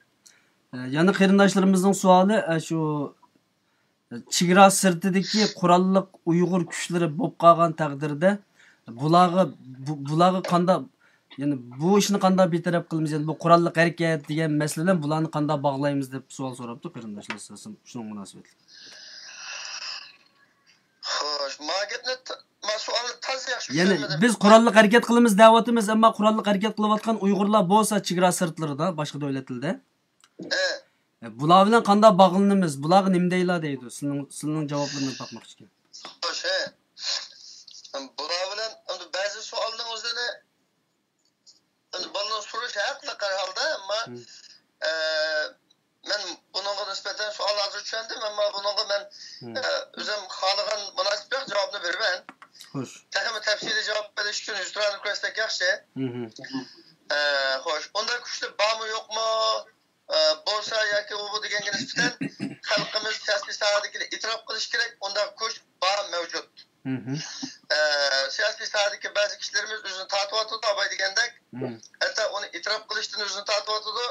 ئە، يەنە قېرىنداشلىرىمىزنىڭ سوئالى، ئە، شۇ، ئە، چېگرا سىرتىدىكى قوراللىق ئۇيغۇر كۈچلىرى بولۇپ قالغان تەقدىردە، بۇلارغا، بۇ-، بۇلارغا قانداق، يەنى بۇ ئىشنى قانداق بىر تەرەپ قىلىمىز؟ يەنى بۇ قوراللىق ھەرىكەت دېگەن مەسىلە بىلەن بۇلارنى قانداق باغلايمىز دەپ سوئال سوراپتۇ قېرىنداشلار سىزدىن شۇنىڭ مۇناسىۋەتلىك. خوش، ما گەپنى ت-، ما سوئالنى تازا ياخشى چۈشەنمىدىم. يەنى بىز قوراللىق ھەرىكەت قىلىمىز دەۋاتىمىز، ئەمما قوراللىق ھەرىكەت قىلىۋاتقان ئۇيغۇرلار بولسا چېگرا سىرتلىرىدا، باشقا دۆلەتلەردە، ئە، بۇلار بىلەن قانداق باغلىنىمىز؟ بۇلارغا نېمە دەيلا دەيدۇ؟ سىلىنىڭ، سىلىنىڭ جاۋابلىرىنى باقماقچىكەن. خوش، ھە. بۇلار بىلەن ئەمدى بەزى سوئالنىڭ ئۆزىنى، ئەمدى بالىنىڭ سورىشى ھەقلىق ھەر ھالدا، ئەمما، ئە، مەن بۇنىڭغا نىسبەتەن سوئال ھازىر چۈشەندىم، ئەمما بۇنىڭغا مەن، ئە، ئۆزۈم خالىغان مۇناسىپ جاۋابنى بېرىمەن. خوش. تېخىمۇ تەپسىلىي جاۋاب بېرىش ئۈچۈن يۈزتۇرانە كۆرسەك ياخشى. ئە، خوش. ئۇنداق كۈچلەر بارمۇ، يوقمۇ؟ ئە، بولسا ياكى ئۇ بۇ دېگەنگە نىسبەتەن خەلقىمىز سىياسىي ساھەدىكىنى ئېتىراپ قىلىشى كېرەك، ئۇنداق كۈچ بار، مەۋجۇت. ئە، سىياسىي ساھەدىكى بەزى كىشىلىرىمىز ئۆزىنى تارتىۋاتىدۇ، ئاباي دېگەندەك. ھەتتا ئۇنى ئېتىراپ قىلىشتىن ئۆزىنى تارتىۋاتىدۇ.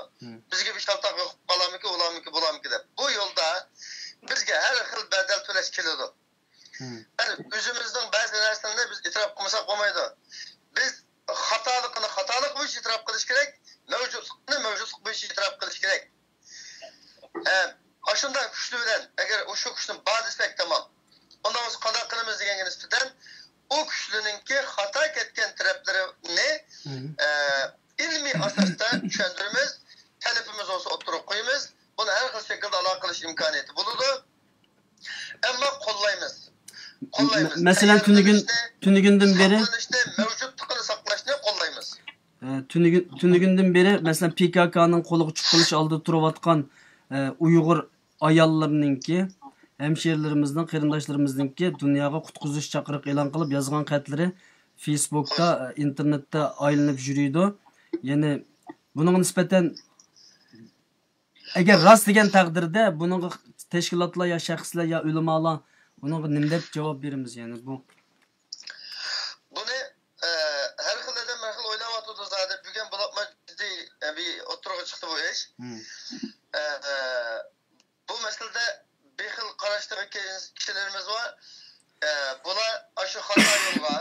بىزگە بىر شالتاق يوقۇپ قالارمىكىن، بولارمىكىن، بولارمىكىن دەپ. بۇ يولدا بىزگە ھەر خىل بەدەل تۆلەش كېلىدۇ. يەنى ئۆزىمىزنىڭ بەزى نەرسىلەرنى بىز ئېتىراپ قىلمىساق بولمايدۇ. بىز خاتالىقىنى خاتالىق بويىچە ئېتىراپ قىلىش كېرەك. سەۋەبلىرىنى، ئە، ئىلمىي ئاساستا چۈشەندۈرىمىز، تەلىپىمىز بولسا ئوتتۇرىغا قويىمىز. بۇنى ھەر خىل شەكىلدە ئالاقە قىلىش ئىمكانىيىتى بولىدۇ. ئەمما قوللايمىز. قوللايمىز. مە-، مەسىلەن، تۈنۈگۈن، تەييارلىنىشنى، تۈنۈگۈندىن بېرى ساقلىنىشنى، مەۋجۇتلۇقىنى ساقلاشنى قوللايمىز. ئە، تۈنۈگۈن، تۈنۈگۈندىن بېرى، مەسىلەن، پى كاكانىڭ قولىغا چۈشۈپ قېلىش ئالدىدا تۇرۇۋاتقان، ئە، ئۇيغۇر ئاياللىرىنىڭكى، ھەمشىرىلىرىمىزنىڭ، قېرىنداشلىرىمىزنىڭكى دۇنياغا قۇتقۇزۇش چاقىرىقى ئېلان قىلىپ يازغان خەتلىرى فېيسبۇكتا، ئىنتېرنېتتا ئايلىنىپ يۈرىدۇ. يەنى بۇنىڭغا نىسبەتەن، ئەگەر راست دېگەن تەقدىردە، بۇنىڭغا تەشكىلاتلار يا شەخسلەر يا ئۆلىمالار بۇنىڭغا نېمە دەپ جاۋاب بېرىمىز؟ يەنى بۇ بۇنى، ئە، ھەر خىل ئادەم ھەر خىل ئويلاۋاتىدۇ زادى. بۈگۈن بولۇپمۇ جىددىي، ئە، بىر ئوتتۇرىغا چىقتى بۇ ئىش. مم. ئە، ئە، بۇ مەسىلىدە بىر خىل قاراشتىكى كىشىلىرىمىز بار. ئە، بۇلار ئاشۇ خاتا يولغا،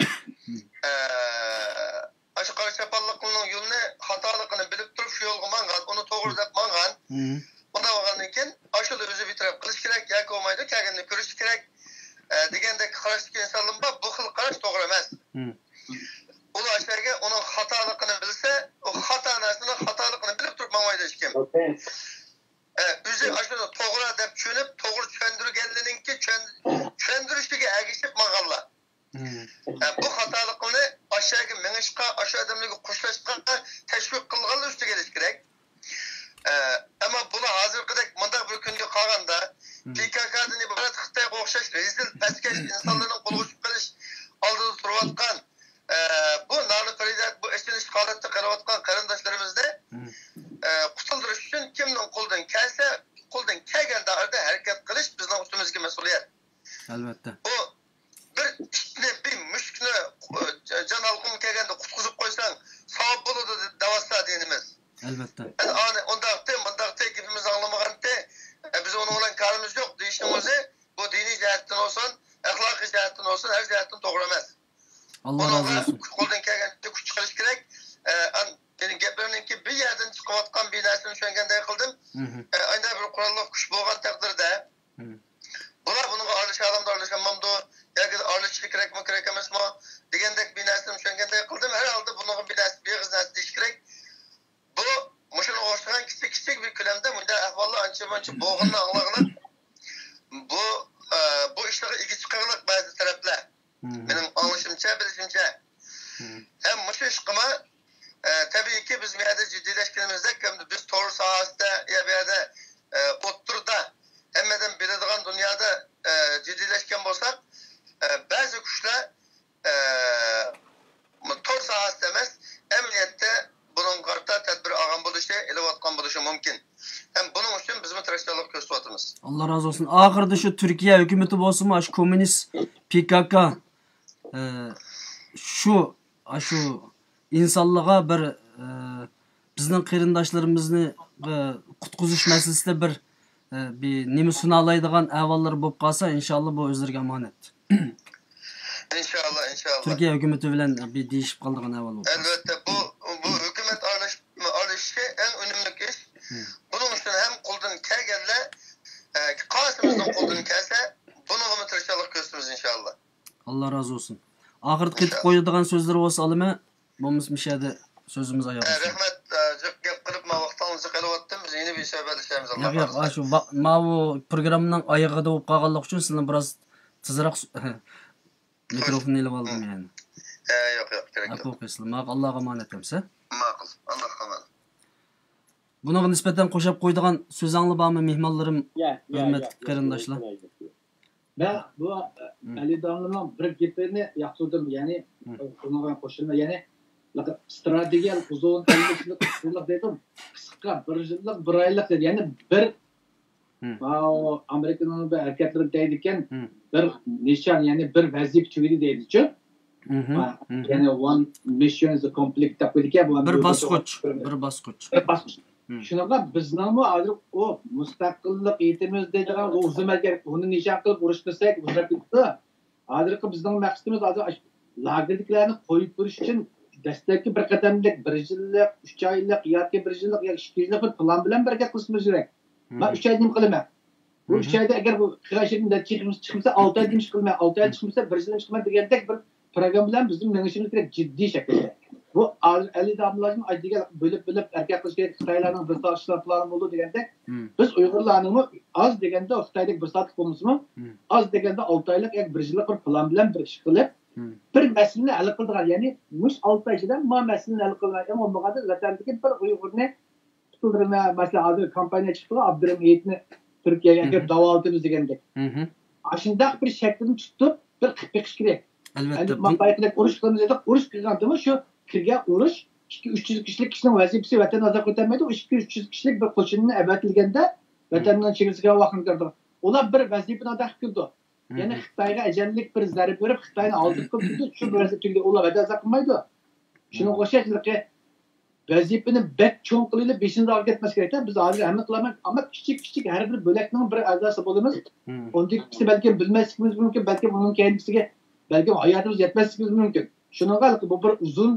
ئە، ئاشۇ قارا چاپانلىقنىڭ يولىنى خاتالىقىنى بىلىپ تۇرۇپ شۇ يولغا ماڭغان، ئۇنى توغرا دەپ ماڭغان. مم. ئۇنداق بولغاندىن كېيىن ئاشۇلا ئۆزى بىر تەرەپ قىلىش كېرەك، ياكى بولمايدۇ، كەلگەندە كۆرۈشۈش كېرەك، ئە، دېگەندەك قاراشتىكى ئىنسانلار بار. بۇ خىل قاراش توغرا ئەمەس. مم. ئۇلار ئاشۇ يەرگە ئۇنىڭ خاتالىقىنى بىلسە، ئۇ خاتا نەرسىنىڭ خاتالىقىنى بىلىپ تۇرۇپ ماڭمايدۇ ھېچكىم. ئە، ئۆزى ئاشۇنى توغرا دەپ چۈشىنىپ، توغرا چۈشەندۈرگەنلىرىنىڭكى چۈشەن-، چۈشەندۈرۈشىگە ئەگىشىپ ماڭغانلار. مم. ئە، بۇ خاتالىقنى ئاشۇ يەرگە مېڭىشقا، ئاشۇ ئادەملەرگە خوشلاشقا تەشۋىق قىلغانلار ئۈستىگە ئېلىش كېرەك. ئە، ئەمما بۇلار ھازىرقىدەك مۇنداق بىر كۈنگە قالغاندا، مم. پى كاكادىن ئىبارەت خىتايغا ئوخشاش رەزىل، پەسكەش ئىنسانلارنىڭ قولىغا چۈشۈپ قېلىش ئالدىدا تۇرۇۋاتقان، ئە، بۇ نالە پەرياد، بۇ ئېچىنىشلىق ھالەتتە قېلىۋاتقان قېرىنداشلىرىمىزنى، مم. ئە، قۇتۇلدۇرۇش ئۈچۈن كىمنىڭ قولىدىن كەلسە، قولىدىن كەلگەن دائىرىدە ھەرىكەت قىلىش بىزنىڭ ئۈستىمىزدىكى مەسئۇلىيەت. ئەلۋەتتە. بۇ بىر ئىتنى، بىر مۈشۈكنى، جان ھالقىمغا كەلگەندە قۇتقۇزۇپ قويساڭ ساۋاب بولىدۇ دەۋاتسا دىنىمىز. ئەلۋەتتە. ئەنە ئانى ئۇنداقتى، مۇنداقتى، گېپىمىزنى ئاڭلىمىغانتى، ئە، بىز ئۇنىڭ بىلەن كارىمىز يوق دېيىشنىڭ ئۆزى بۇ دىنىي جەھەتتىن بولسۇن، ئەخلاقىي جەھەتتىن بولسۇن، ھەر جەھەتتىن توغرا ئەمەس. ئاللا رازى بولسۇن. قولدىن كەلگەنچە كۈچ چىقىرىش كېرەك. ئە، ئان-، مېنىڭ گەپلىرىمنىڭكى بىر يەردىن چىقىۋاتقان بىر نەرسىنى چۈشەنگەندەك قىلدىم. مم. ئە، ئايدا بىر قوراللىق كۈچ بولغان تەقدىردە، مم. بۇلار بۇنىڭغا ئارىلىشالامدۇ، ئارىلىشالمامدۇ، ياكى ئارىلىشىشى كېرەكمۇ، كېرەك ئەمەسمۇ دېگەندەك بىر نەرسىنى چۈشەنگەندەك قىلدىم. ھەر ھالدا بۇنىڭغا بىر نەرسە، بىر ئېغىز نەرسە دېيىش كېرەك. بۇ، مۇشۇنىڭغا ئوخشىغان كىچىك، كىچىك بىر كۆلەمدە مۇنداق ئەھۋاللار ئانچە مۇنچە بولغىنىنى ئاڭلىغىلى، بۇ، ئە، بۇ ئىشلارغا ئىگە چىقىغلىق بەزى تەرەپلەر. مم. مېنىڭ ئاڭلىشىمچە، بىلىشىمچە. مم. ھەم مۇشۇ ئىشقىمۇ، ئە، تەبىئىيكى، بىز بۇ يەردە جىددىيلەشكىنىمىزدەك، ھەم بىز تور ساھەسىدە يا بۇ يەردە، ئە، ئوتتۇرىدا ھەممە ئادەم بىلىدىغان دۇنيادا، ئە، جىددىيلەشكەن بولساق، ئە، بەزى كۈچلەر، ئە، تور ساھەسىدە ئەمەس، ئەمەلىيەتتە بۇنىڭغا قارىتا تەدبىر ئالغان بولۇشى، ئېلىۋاتقان بولۇشى مۇمكىن. ھەم بۇنىڭ ئۈچۈن بىزمۇ تىرىشچانلىق كۆرسىتىۋاتىمىز. ئاللا رازى بولسۇن. ئاخىرىدا شۇ تۈركىيە ھۆكۈمىتى بولسىمۇ، شۇ كوممۇنىست پى كاكا، ئە، شۇ، ئاشۇ ئىنسانلارغا بىر، ئە، بىزنىڭ قېرىنداشلىرىمىزنى، ئە، قۇتقۇزۇش مەسىلىسىدە بىر، ئە، بىر نېمە سۇنالايدىغان ئەھۋاللار بولۇپ قالسا، ئىنشاللا بۇ ئۆزلىرىگە ئامانەت. ئىنشاللا، ئىنشاللا. تۈركىيە ھۆكۈمىتى بىلەن بىر دېيىشىپ قالىدىغان ئەھۋال بولۇپ قالسا. ئەلۋەتتە، بۇ، بۇ ھۆكۈمەت ئارىلىش-، ئارىلىشىشى ئەڭ ئۈنۈملۈك ئىش. مم. بۇنىڭ ئۈچۈن ھەم قولدىن كەلگەنلەر، ئە، قانچىمىزنىڭ قولىدىن كەلسە، بۇنىڭغىمۇ تىرىشچانلىق كۆرسىتىمىز، ئىنشاللا. ئاللا رازى بولسۇن. ئاخىرىدا قېتىپ قويىدىغان سۆزلىرى بولسا ئالىمەن. بولمىسا مۇشۇ يەردە سۆزىمىزنى ئاياغلىسۇن. رەھمەت، ئە، جىق گەپ قىلىپ، ماۋۇ ۋاقتىڭىزنى ئېلىۋەتتىم. بىز يەنە بىر سۆھبەتلىشەرمىز، ئاللا ياق، ياق، خالىسا. ئاشۇ ۋاق-، ماۋۇ پروگراممىنىڭ ئايىغىدا بولۇپ قالغانلىقى ئۈچۈن سىلىنى بىراز تېزراق سۆ-، مىكروفوننى ئېلىپ ئالدىم يەنە. ئە، ياق، ياق، كېرەك ياق. ئەپۇ قىلىسىلەر. ماقۇل، ئاللاغا ئامانەت ئەمسە. ماقۇل، ئاللاغا ئامانەت. بۇنىڭغا نىسبەتەن قوشاپ قويىدىغان سۆزۈڭلار بارمۇ، مېھمانلىرىم، يا، يا، ھۆرمەتلىك يا، قېرىنداشلار؟ يا. مەن بۇ، ئە، مم. ئەلى داموللامنىڭ بىر گېپىنى ياقتۇردۇم، يەنى مم. ئۇنىڭغا قوشۇلما، يەنى ستراتېگىيەلىك ئۇزۇن ئەللىك يىللىق دېدىم، قىسقا بىر يىللىق، بىر ئايلىق دېدى، يەنى بىر، مم. ماۋۇ ئامېرىكىنىڭ بىر ھەرىكەتلىرى دەيدىكەن، مم. بىر نىشان، يەنى بىر ۋەزىپە تۈگىدى دەيدىچۇ. مم. ھە، مم. يەنى one mission is complete دەپ قويدىكەن، بۇ بىر باسقۇچ، بىر باسقۇچ. بىر باسقۇچ. مم. شۇنىڭغا بىزنىڭمۇ ھازىر ئۇ مۇستەقىللىق يېتىمىز دەيدىغان ئۇ ئۇزۇن مەزگىل، ئۇنى نىشان قىلىپ ئۇرۇش قىلساك، ئۇرۇشۇپ كېتىدۇ. ھازىرقى بىزنىڭ مەقسىتىمىز ھازىر ئاشۇ لاگېردىكىلەرنى قويۇپ بېرىش ئۈچۈن دەسلەپكى بىر قەدەملىك بىر يىللىق، ئۈچ ئايلىق ياكى بىر يىللىق ياكى ئىككى يىللىق بىر پىلان بىلەن بىر ھەرىكەت قىلىشىمىز كېرەك. مەن مم. ئۈچ ئايدا نېمە قىلىمەن؟ بۇ مم. ئۈچ ئايدا ئەگەر بۇ قىلىش نەتىجە چىقمىسا، ئالتە ئايدا نېمە ئىش قىلىمەن؟ ئالتە ئايدا مم. چىقمىسا، بىر يىلدا نېمە ئىش قىلىمەن دېگەندەك بىر پروگرامما بىلەن بىزنىڭ مېڭىشىمىز كېرەك جىددىي شەكىلدە. بۇ ئەلى داموللانىڭ ئايتىدىكەن، بۆلۈپ بۆلۈپ ھەرىكەت قىلىش كېرەك، خىتايلارنىڭ بىر ساغىشلار پىلانى بولىدۇ دېگەندەك، بىز ئۇيغۇرلارنىڭمۇ ئاز دېگەندە خىتايدەك بىر سائەتلىك بولمىسىمۇ، ئاز دېگەندە ئالتە ئايلىق ياكى بىر يىللىق بىر پىلان بىلەن بىر ئىش قىلىپ، بىر مەسىلىنى ھەل قىلىدىغان، يەنى مۇشۇ ئالتە ئاي ئىچىدە ما مەسىلىنى ھەل قىلىدىغان، ئەڭ بولمىغاندا ۋەتەندىكى بىر ئۇيغۇرنى، مەسىلەن، ھازىر كامپانىيە چىقتىغۇ، ئابدۇرېھىم ھېيتنى تۈركىيەگە ئەكىرىپ داۋالىتىمىز دېگەندەك. ئاشۇنداق بىر شەكىلنى تۇتۇپ، بىر قىلىپ بېقىش كېرەك. ئەلۋەتتە، ئەمدى بۇ ماڭا بايىقىدەك ئۇرۇش قىلىمىز دېدۇق، ئۇرۇش قىلغاندىمۇ شۇ كىرگەن ئۇرۇش ئىككى، ئۈچ يۈز كىشىلىك كىشىنىڭ ۋەزىپىسى ۋەتەننى ئازاد قىلىۋېتەلمەيدۇ. ئۇ ئىككى، ئۈچ يۈز كىشىلىك بىر قوشۇننى ئەۋەتىلگەندە، ۋەتەننىڭ چېگرىسىگە ۋاقىن كىرىدۇ. ئۇلار بىر ۋەزىپىنى ئادا قىلىپ كېلىدۇ. يەنى خىتايغا ئەجەللىك بىر زەربە بېرىپ، خىتاينى ئالدىرىپ قويۇپ كېتىدۇ، شۇ بىر ۋەزىپە تۈگىدى. ئۇلار ۋەتەن ئازاد قىلمايدۇ. شۇنىڭغا ئوخشاش ھېلىقى ۋەزىپىنى بەك چوڭ قىلىۋېلىپ، بېشىمىزنى ئاغرىپ كەتمەس كېرەك-تە. بىز ھازىر ھەممە قىلالمايمىز، ئەمما كىچىك، كىچىك ھەر بىر بۆلەكنىڭ بىر ئەزاسى بولىمىز. ئۇنىڭدىن كېيىنكىسى بەلكىم بىلمەسلىكىمىز مۇمكىن، بەلكىم ئۇنىڭ كەينىكىسىگە بەلكىم ھاياتىمىز يەتمەسلىكىمىز مۇمكىن. شۇنىڭغا بۇ بىر ئۇزۇن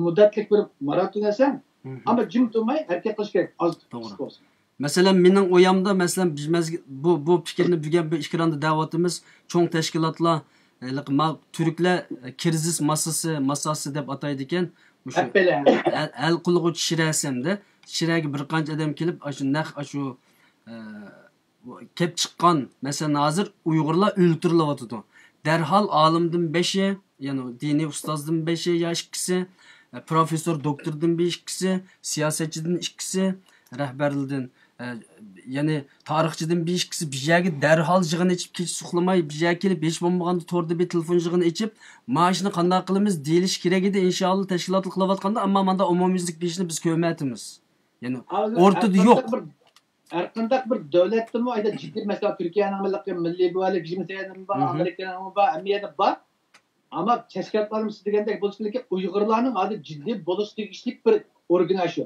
مۇددەتلىك بىر ماراتون ئەسەن. ئەمما جىم تۇرماي ھەرىكەت قىلىش كېرەك، ئاز توغرا. بولسا. مەسىلەن، مېنىڭ ئويامدا، مەسىلەن، بىز مەزگىل-، بۇ، بۇ پىكىرنى بۈگۈن بۇ ئېكراندا دەۋاتىمىز. چوڭ تەشكىلاتلار، ھېلىقى ما-، تۈركلەر، ئە، كىرىزىس ماسىسى، ماساسى دەپ ئاتايدىكەن. مۇشۇ ھەل، ھەل قىلغۇچى شىرەسى ئەمدى. شىرەگە بىر قانچە ئادەم كېلىپ، ئاشۇ نەق، ئاشۇ، ئە، كەپ چىققان، مەسىلەن، ھازىر ئۇيغۇرلار ئۆلتۈرۈلۈۋاتىدۇ. دەرھال ئالىمدىن بېشى، يەنى دىنىي ئۇستازدىن بېشى يا ئىككىسى، پروفېسسور، دوكتوردىن بىر ئىككىسى، سىياسەتچىدىن ئىككىسى، رەھبەرلىدىن، ئە، يەنى تارىخچىدىن بىر ئىككىسى بىر يەرگە دەرھال يىغىن ئېچىپ، كېچە ئۇخلىماي بىر يەرگە كېلىپ، ھېچ بولمىغاندا توردا بىر تېلېفون يىغىنى ئېچىپ، مانا شۇنى قانداق قىلىمىز دېيىلىشى كېرەك ئىدى، ئىنشائاللا، تەشكىلاتلىق قىلىۋاتقاندا، ئەمما ماندا ئومۇميۈزلۈك بېرىشنى بىز كۆرمەيۋاتىمىز. يەنى ھازىر ئورتىدا يوق. ھەرقانداق بىر، ھەرقانداق بىر دۆلەتتىمۇ، ئەگەر جىددىي مەسىلە، تۈركىيەنىڭ مىللىي گۋاردىيە رېژىمى سەۋەبىدىنمۇ بار، ئامېرىكىنىڭمۇ بار، ھەممە يەردە بار. ئەمما تەشكىلاتلارمۇ سىز دېگەندەك بولسا، لېكىن ئۇيغۇرلارنىڭ ھازىر جىددىي بولۇشى تېگىشلىك بىر ئورگان شۇ.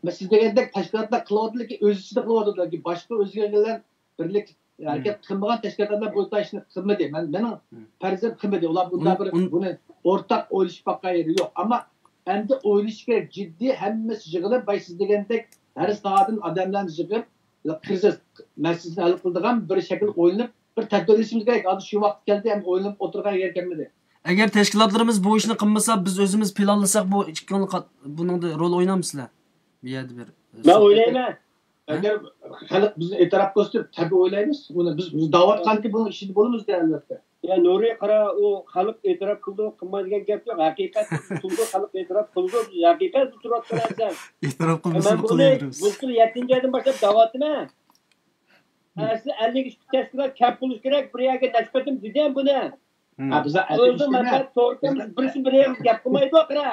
مەن سىز دېگەندەك تەشكىلاتلار قىلىۋاتىدۇ، لېكىن ئۆز ئىچىدە قىلىۋاتىدۇ، لېكىن باشقا ئۆزگە يەرلەر بىرلىك ھەرىكەت قىلمىغان تەشكىلاتلار بۇ ئىشنى قىلمىدى. مەن، مېنىڭ پەرىزىم قىلمىدى. ئۇلار بۇنداق بىر، بۇنى ئورتاق ئويلىشىپ باققان يېرى يوق. ئەمما ئەمدى ئويلىشىش كېرەك، جىددىي ھەممىسى يىغىلىپ، باي سىز دېگەندەك ھەر ساھەدىن ئادەملەرنى يىغىپ، كىرىزىس مەسىلىسىنى ھەل قىلىدىغان بىر شەكىل ئويلىنىپ، بىر تەدبىر ئېلىشىمىز كېرەك. ھازىر شۇ ۋاقىت كەلدى، ئەمدى ئويلىنىپ ئولتۇرغان يەر كەلمىدى. ئەگەر تەشكىلاتلىرىمىز بۇ ئىشنى قىلمىسا، بىز ئۆزىمىز پىلانلىساق، بۇ ئىككى كۈن قات-، بۇنىڭدا رول ئوينامسىلەر؟ بۇ يەردە بىر، مەن ئويلايمەن، ھە؟ ئەگەر خەلق بىزنى ئېتىراپ قىلسا دەپ تەبىئىي ئويلايمىز. بۇنى بىز، بىز دەۋاتقانكى بۇنىڭ ئىچىدە بولىمىز دە، ئەلۋەتتە. يا نۇرى، قارا، ئۇ خەلق ئېتىراپ قىلىدۇ، قىلمايدۇ دېگەن گەپ يوق. ھەقىقەت قىلىدۇ، خەلق ئېتىراپ قىلىدۇ، ھەقىقەت تۇرۇۋاتقان نەرسە. ئېتىراپ قىلمىسا قىلىۋېرىمىز. بۇ يىل يەتتىنچى ئايدىن باشلاپ دەۋاتىمەن. ئەسلى ئەللىك ئىككى تەشكىلات كەپ بولۇش كېرەك، بىر يەرگە نەچچە قېتىم دېدىم بۇنى. ھە، بىز ئەللىك ئىككى ئۆزى مەنپەئەت توغرىسىدا بىرسى بىر يەرگە گەپ قىلمايدۇ، قارا.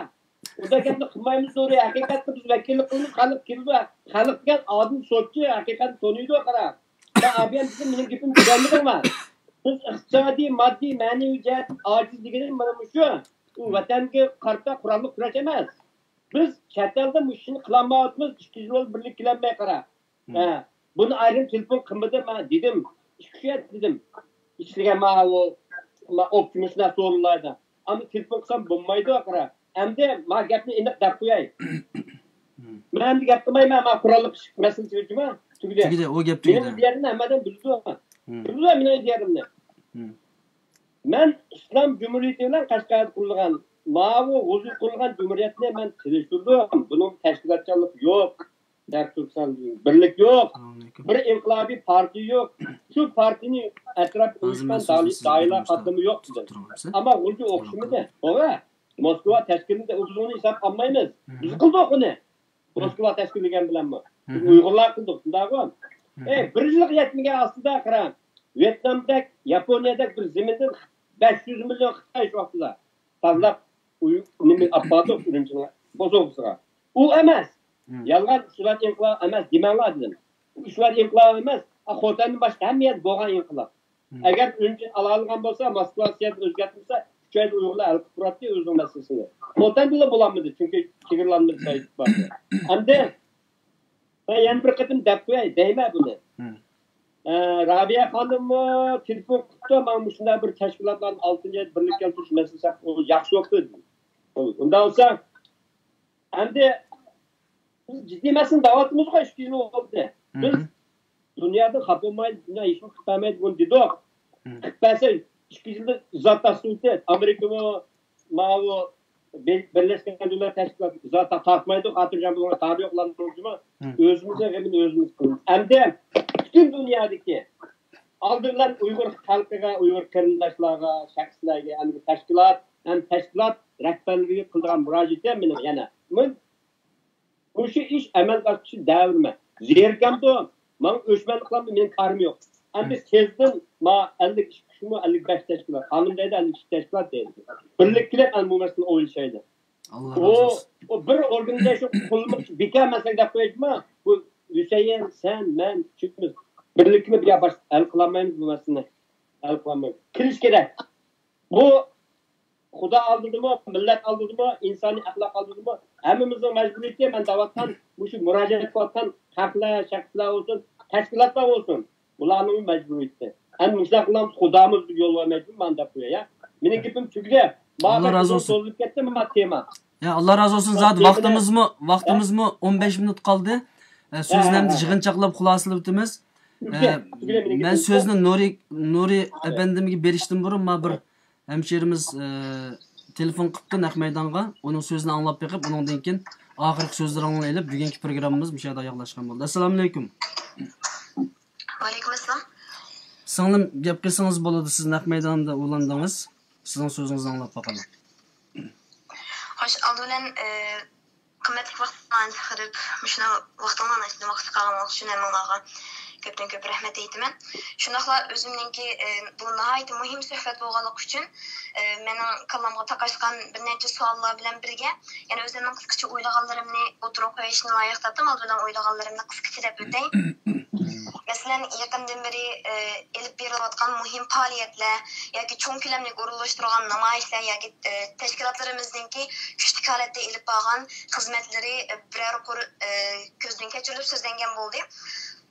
ئۇدا گەپنى قىلمايمىز، دورى ھەقىقەتنى بىز ۋەكىللىك قىلىمىز، خەلق كېلىدۇ، خەلق دېگەن ئادىل سوتچى، ھەقىقەتنى تونۇيدۇ، قارا. ئابىيان بىزنىڭ مېنىڭ گېپىمنى چۈشەنمىدىڭمۇ؟ بىز ئىقتىسادىي، ماددىي، مەنىۋى جەھەتتىن ئاجىز دېگىنىم مانا مۇشۇ. ئۇ ۋەتەنگە قارىتا قوراللىق كۈرەش ئەمەس. بىز چەت ئەلدە مۇشۇ ئىشنى قىلالمايۋاتىمىز، ئىككى يىل بولدى بىرلىككە كېلەلمەي، قارا. ھە، بۇنى ئايرىم تېلېفون قىلمىدىم، مەن دېدىم، ئىككى ئۈچ رەت دېدىم. ئىشلىگەن ماۋۇ، ما-، ئوپتىمىسلار سورۇنلاردا. ئەمدى تېلېفون قىلسام بولمايدۇ، قارا. ئەمدى ما گەپنى ئېنىق دەپ قوياي. مەن ئەمدى گەپ قىلمايمەن، ما قوراللىق ئىش مەسىلىسى بىلەن جۇما تۈگىدى. تۈگىدى، ئۇ گەپ تۈگىدى. مېنىڭ ئىدىيەمنى ھەممە ئادەم بىلىدۇ. بىلىدۇ مېنىڭ ئىدىيەمنى. مەن ئىسلام جۇمھۇرىيىتى بىلەن قەشقەردە قۇرۇلغان، ماۋۇ غۇلجىدا قۇرۇلغان جۇمھۇرىيەتنى مەن سېلىشتۇردۇم. بۇنىڭ تەشكىلاتچانلىقى يوق. شەرقىي تۈركىستان بىرلىك يوق. بىر ئىنقىلابىي پارتىيە يوق. شۇ پارتىيىنى ئەتراپىدا ئۇيۇشقان دائىرە قاتلىمى يوق دېدىم. ئەمما غۇلجا ئوخشىمىدى. توغرا. موسكۋا تەشكىللىدى، بىز ئۇنى ھېسابقا ئالمايمىز. بىز قىلدۇق ئۇنى. موسكۋا تەشكىللىگەن بىلەنمۇ. بىز ئۇيغۇرلار قىلدۇق، شۇنداقغۇ؟ ئەي، بىر يىلغا يەتمىگەن ئاستىدا، قارا، ۋيېتنامدەك، ياپونىيەدەك بىر زېمىندىن بەش يۈز مىليون خىتاي شۇ ۋاقتىدا تازىلاپ، نېمە ئاپاردۇق ئۈرۈمچىنىڭ بوسۇغىسىغا. ئۇ ئەمەس. يالغان، ئۈچ ئايلىق ئىنقىلاب ئەمەس دېمەڭلار دېدىم. ئۇ ئۈچ ئايلىق ئىنقىلاب ئەمەس، خوتەندىن باشقا ھەممە يەردە بولغان ئىنقىلاب. ئەگەر ئۈرۈمچىنى ئالالىغان بولسا، موسكۋا سىياسىتىنى ئۆزگەرتمىسە، ئۈچ ئايدا ئۇيغۇرلار ھەل قىلىپ تۇراتتى ئۆزىنىڭ مەسىلىسىنى. خوتەندىلا بولالمىدى، چۈنكى چېگرىلانما سايت بار. ئەمدى مەن يەنە بىر قېتىم دەپ قوياي، دەيمەن بۇنى. ئە، رابىيە خانىممۇ تېلېفون قىپتۇ، مانا مۇشۇنداق بىر تەشكىلاتلارنى ئالتىنچى ئايدا بىرلىككە كەلتۈرۈش مەسىلىسى ھەققىدە، ئۇ ياخشى بوپتۇ دېدى. ئۇنداق بولسا، ئەمدى بىز جىددىي مەسىلىنى دەۋاتىمىزغۇ، ئىككى يىل بولدى. بىز دۇنيادىن خاپا بولمايلى، دۇنيا ھېچنېمە قىلىپ بەرمەيدۇ، بۇنى دېدۇق. قىلىپ بەرسە، ئىككى يىلدا ئىزاھات تاپسۇن. ئامېرىكىمۇ، ماۋۇ بىر-، بىرلەشكەن دۆلەتلەر تەشكىلاتى ئىزاھات تارتمايدۇ، خاتىرجەم بولۇڭلار، تارى يوقلارنىڭ جۇمۇ. ئۆزىمىزنىڭ غېمىنى ئۆزىمىز قىلىمىز. ئەمدى پۈتۈن دۇنيادىكى، ئالدى بىلەن ئۇيغۇر خەلقىگە، ئۇيغۇر قېرىنداشلارغا، شەخسلەرگە، ئەمدى تەشكىلات ھەم تەشكىلات رەھبەرلىرىگە قىلىدىغان مۇراجىئىتىم مېنىڭ يەنە، مۇشۇ ئىش ئەمەلگە ئاشقۇچە دەۋرىمە زېرىكەمدۇ؟ ماڭا ئۆچمەنلىك قىلامدۇ؟ مېنىڭ كارىم يوق. ئەمدى سېزدىن ما ئەللىك ئىككى كىشىمۇ، ئەللىك بەش تەشكىلات، خانىم دەيدۇ، ئەللىك ئىككى تەشكىلات دەيدۇ. بىرلىككە كېلىپ ئەمدى بۇ مەسىلىنى ئويلىشايلى. ئاللا ئۇ، راز بولسۇن. ئۇ بىر ئورگانىزېيشن قۇرۇلمىسى بىكار مەسىلە دەپ قويايچۇما؟ بۇ ھۈسەيىن، سەن، مەن، ئۈچىمىز بىرلىككىمۇ بىكار باش ھەل قىلالمايمىز بۇ مەسىلىنى. ھەل قىلالمايمىز. كېلىش كېرەك. بۇ خۇدا ئالدىدىمۇ، مىللەت ئالدىدىمۇ، ئىنسانىي ئەخلاق ئالدىدىمۇ، ھەممىمىزنىڭ مەجبۇرىيىتى، مەن دەۋاتقان مۇشۇ مۇراجىئەت قىلىۋاتقان خەقلەر، شەخسلەر بولسۇن، تەشكىلاتلار بولسۇن، بۇلارنىڭ مەجبۇرىيىتى. ئەمدى مۇشۇنداق قىلغان خۇدامىز يول بەرمەيدۇ مانا دەپ قوياي. مېنىڭ گېپىم تۈگىدى. ئاللا رازى بولسۇن. سوزۇلۇپ كەتتى ما تېما. يا، ئاللا رازى بولسۇن، زادى ۋاقتىمىزمۇ، ۋاقتىمىزمۇ ئون بەش مىنۇت قالدى. ئە، سۆزنى ئەمدى يىغىنچاقلاپ خۇلاسىلەپ ئۆتىمىز. ئە، مەن سۆزنى نۇرى، نۇرى ئەپەندىمگە بېرىشتىن بۇرۇن، ما بىر ھەمشىرىمىز، ئە، تېلېفون قىپتۇ نەق مەيدانغا. ئۇنىڭ سۆزىنى ئاڭلاپ بېقىپ، ئۇنىڭدىن كېيىن ئاخىرقى سۆزلىرىڭلارنى ئېلىپ، بۈگۈنكى پروگراممىمىز مۇشۇ يەردە ئاياغلاشقان بولدى. ئەسسالامۇئەلەيكۇم. ۋەئەلەيكۇم ئەسسالام. سىڭلىم، گەپ قىلسىڭىز بولىدۇ، سىز نەق مەيداندا ئۇلاندىڭىز. سىزنىڭ سۆزىڭىزنى ئاڭلاپ باقايلى. خوش، ئالدى بىلەن، ئە، قىممەتلىك ۋاقىتلارنى چىقىرىپ، مۇشۇنداق ۋاقتىڭلارنى ئىچىدە ۋاقىت چىقارغانلىقى ئۈچۈن ھەممىڭلارغا كۆپتىن كۆپ رەھمەت ئېيتىمەن. شۇنداقلا ئۆزۈمنىڭكى، ئە، بۇ ناھايىتى مۇھىم سۆھبەت بولغانلىقى ئۈچۈن، ئە، مېنىڭ كاللامغا تاقاشقان بىر نەچچە سوئاللار بىلەن بىرگە، يەنە ئۆزۈمنىڭ قىسقىچە ئويلىغانلىرىمنى ئوتتۇرىغا قويۇشنى لايىق تاپتىم. ئالدى بىلەن ئويلىغانلىرىمنى قىسقىچە دەپ ئۆتەي. مەسىلەن، يېقىندىن بېرى، ئە، ئېلىپ بېرىلىۋاتقان مۇھىم پائالىيەتلەر ياكى چوڭ كۆلەملىك ئورۇنلاشتۇرغان نامايىشلار ياكى، ئە، تەشكىلاتلىرىمىزنىڭكى كۈچلۈك ھالەتتە ئېلىپ بارغان خىزمەتلىرى، ئە، بىرەر قۇر، ئە، كۆزدىن كەچۈرۈلۈپ سۆزلەنگەن بولدى.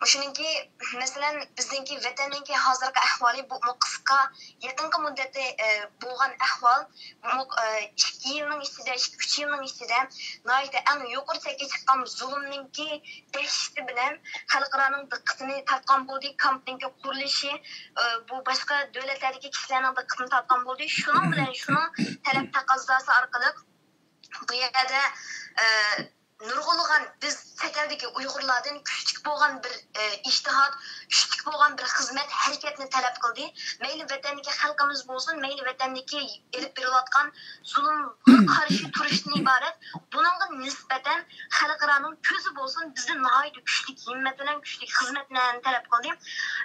مۇشۇنىڭكى، مەسىلەن، بىزنىڭكى ۋەتەننىڭكى ھازىرقى ئەھۋالى، بۇ قىسقا، يېقىنقى مۇددەتتە، ئە، بولغان ئەھۋال، بۇ، ئە، ئىككى يىلنىڭ ئىچىدە، ئىككى، ئۈچ يىلنىڭ ئىچىدە ناھايىتى ئەڭ يۇقىرى چەككە چىققان زۇلۇمنىڭكى دەھشىتى بىلەن خەلقئارانىڭ دىققىتىنى تارتقان بولدى. كامپنىڭكى قۇرۇلۇشى، ئە، بۇ باشقا دۆلەتلەردىكى كىشىلەرنىڭ دىققىتىنى تارتقان بولدى. شۇنىڭ بىلەن شۇنىڭ تەلەپ تەقەززاسى ئارقىلىق بۇ يەردە، ئە، نۇرغۇنلىغان بىز چەت ئەلدىكى ئۇيغۇرلاردىن كۈچلۈك بولغان بىر، ئە، ئىجتىھات، كۈچلۈك بولغان بىر خىزمەت ھەرىكەتنى تەلەپ قىلدى. مەيلى ۋەتەندىكى خەلقىمىز بولسۇن، مەيلى ۋەتەندىكى ئېلىپ بېرىلىۋاتقان زۇلۇمغا قارشى تۇرۇشتىن ئىبارەت. بۇنىڭغا نىسبەتەن خەلقئارانىڭ كۆزى بولسۇن، بىزدىن ناھايىتى كۈچلۈك ھىممەت بىلەن، كۈچلۈك خىزمەت بىلەن تەلەپ قىلدى.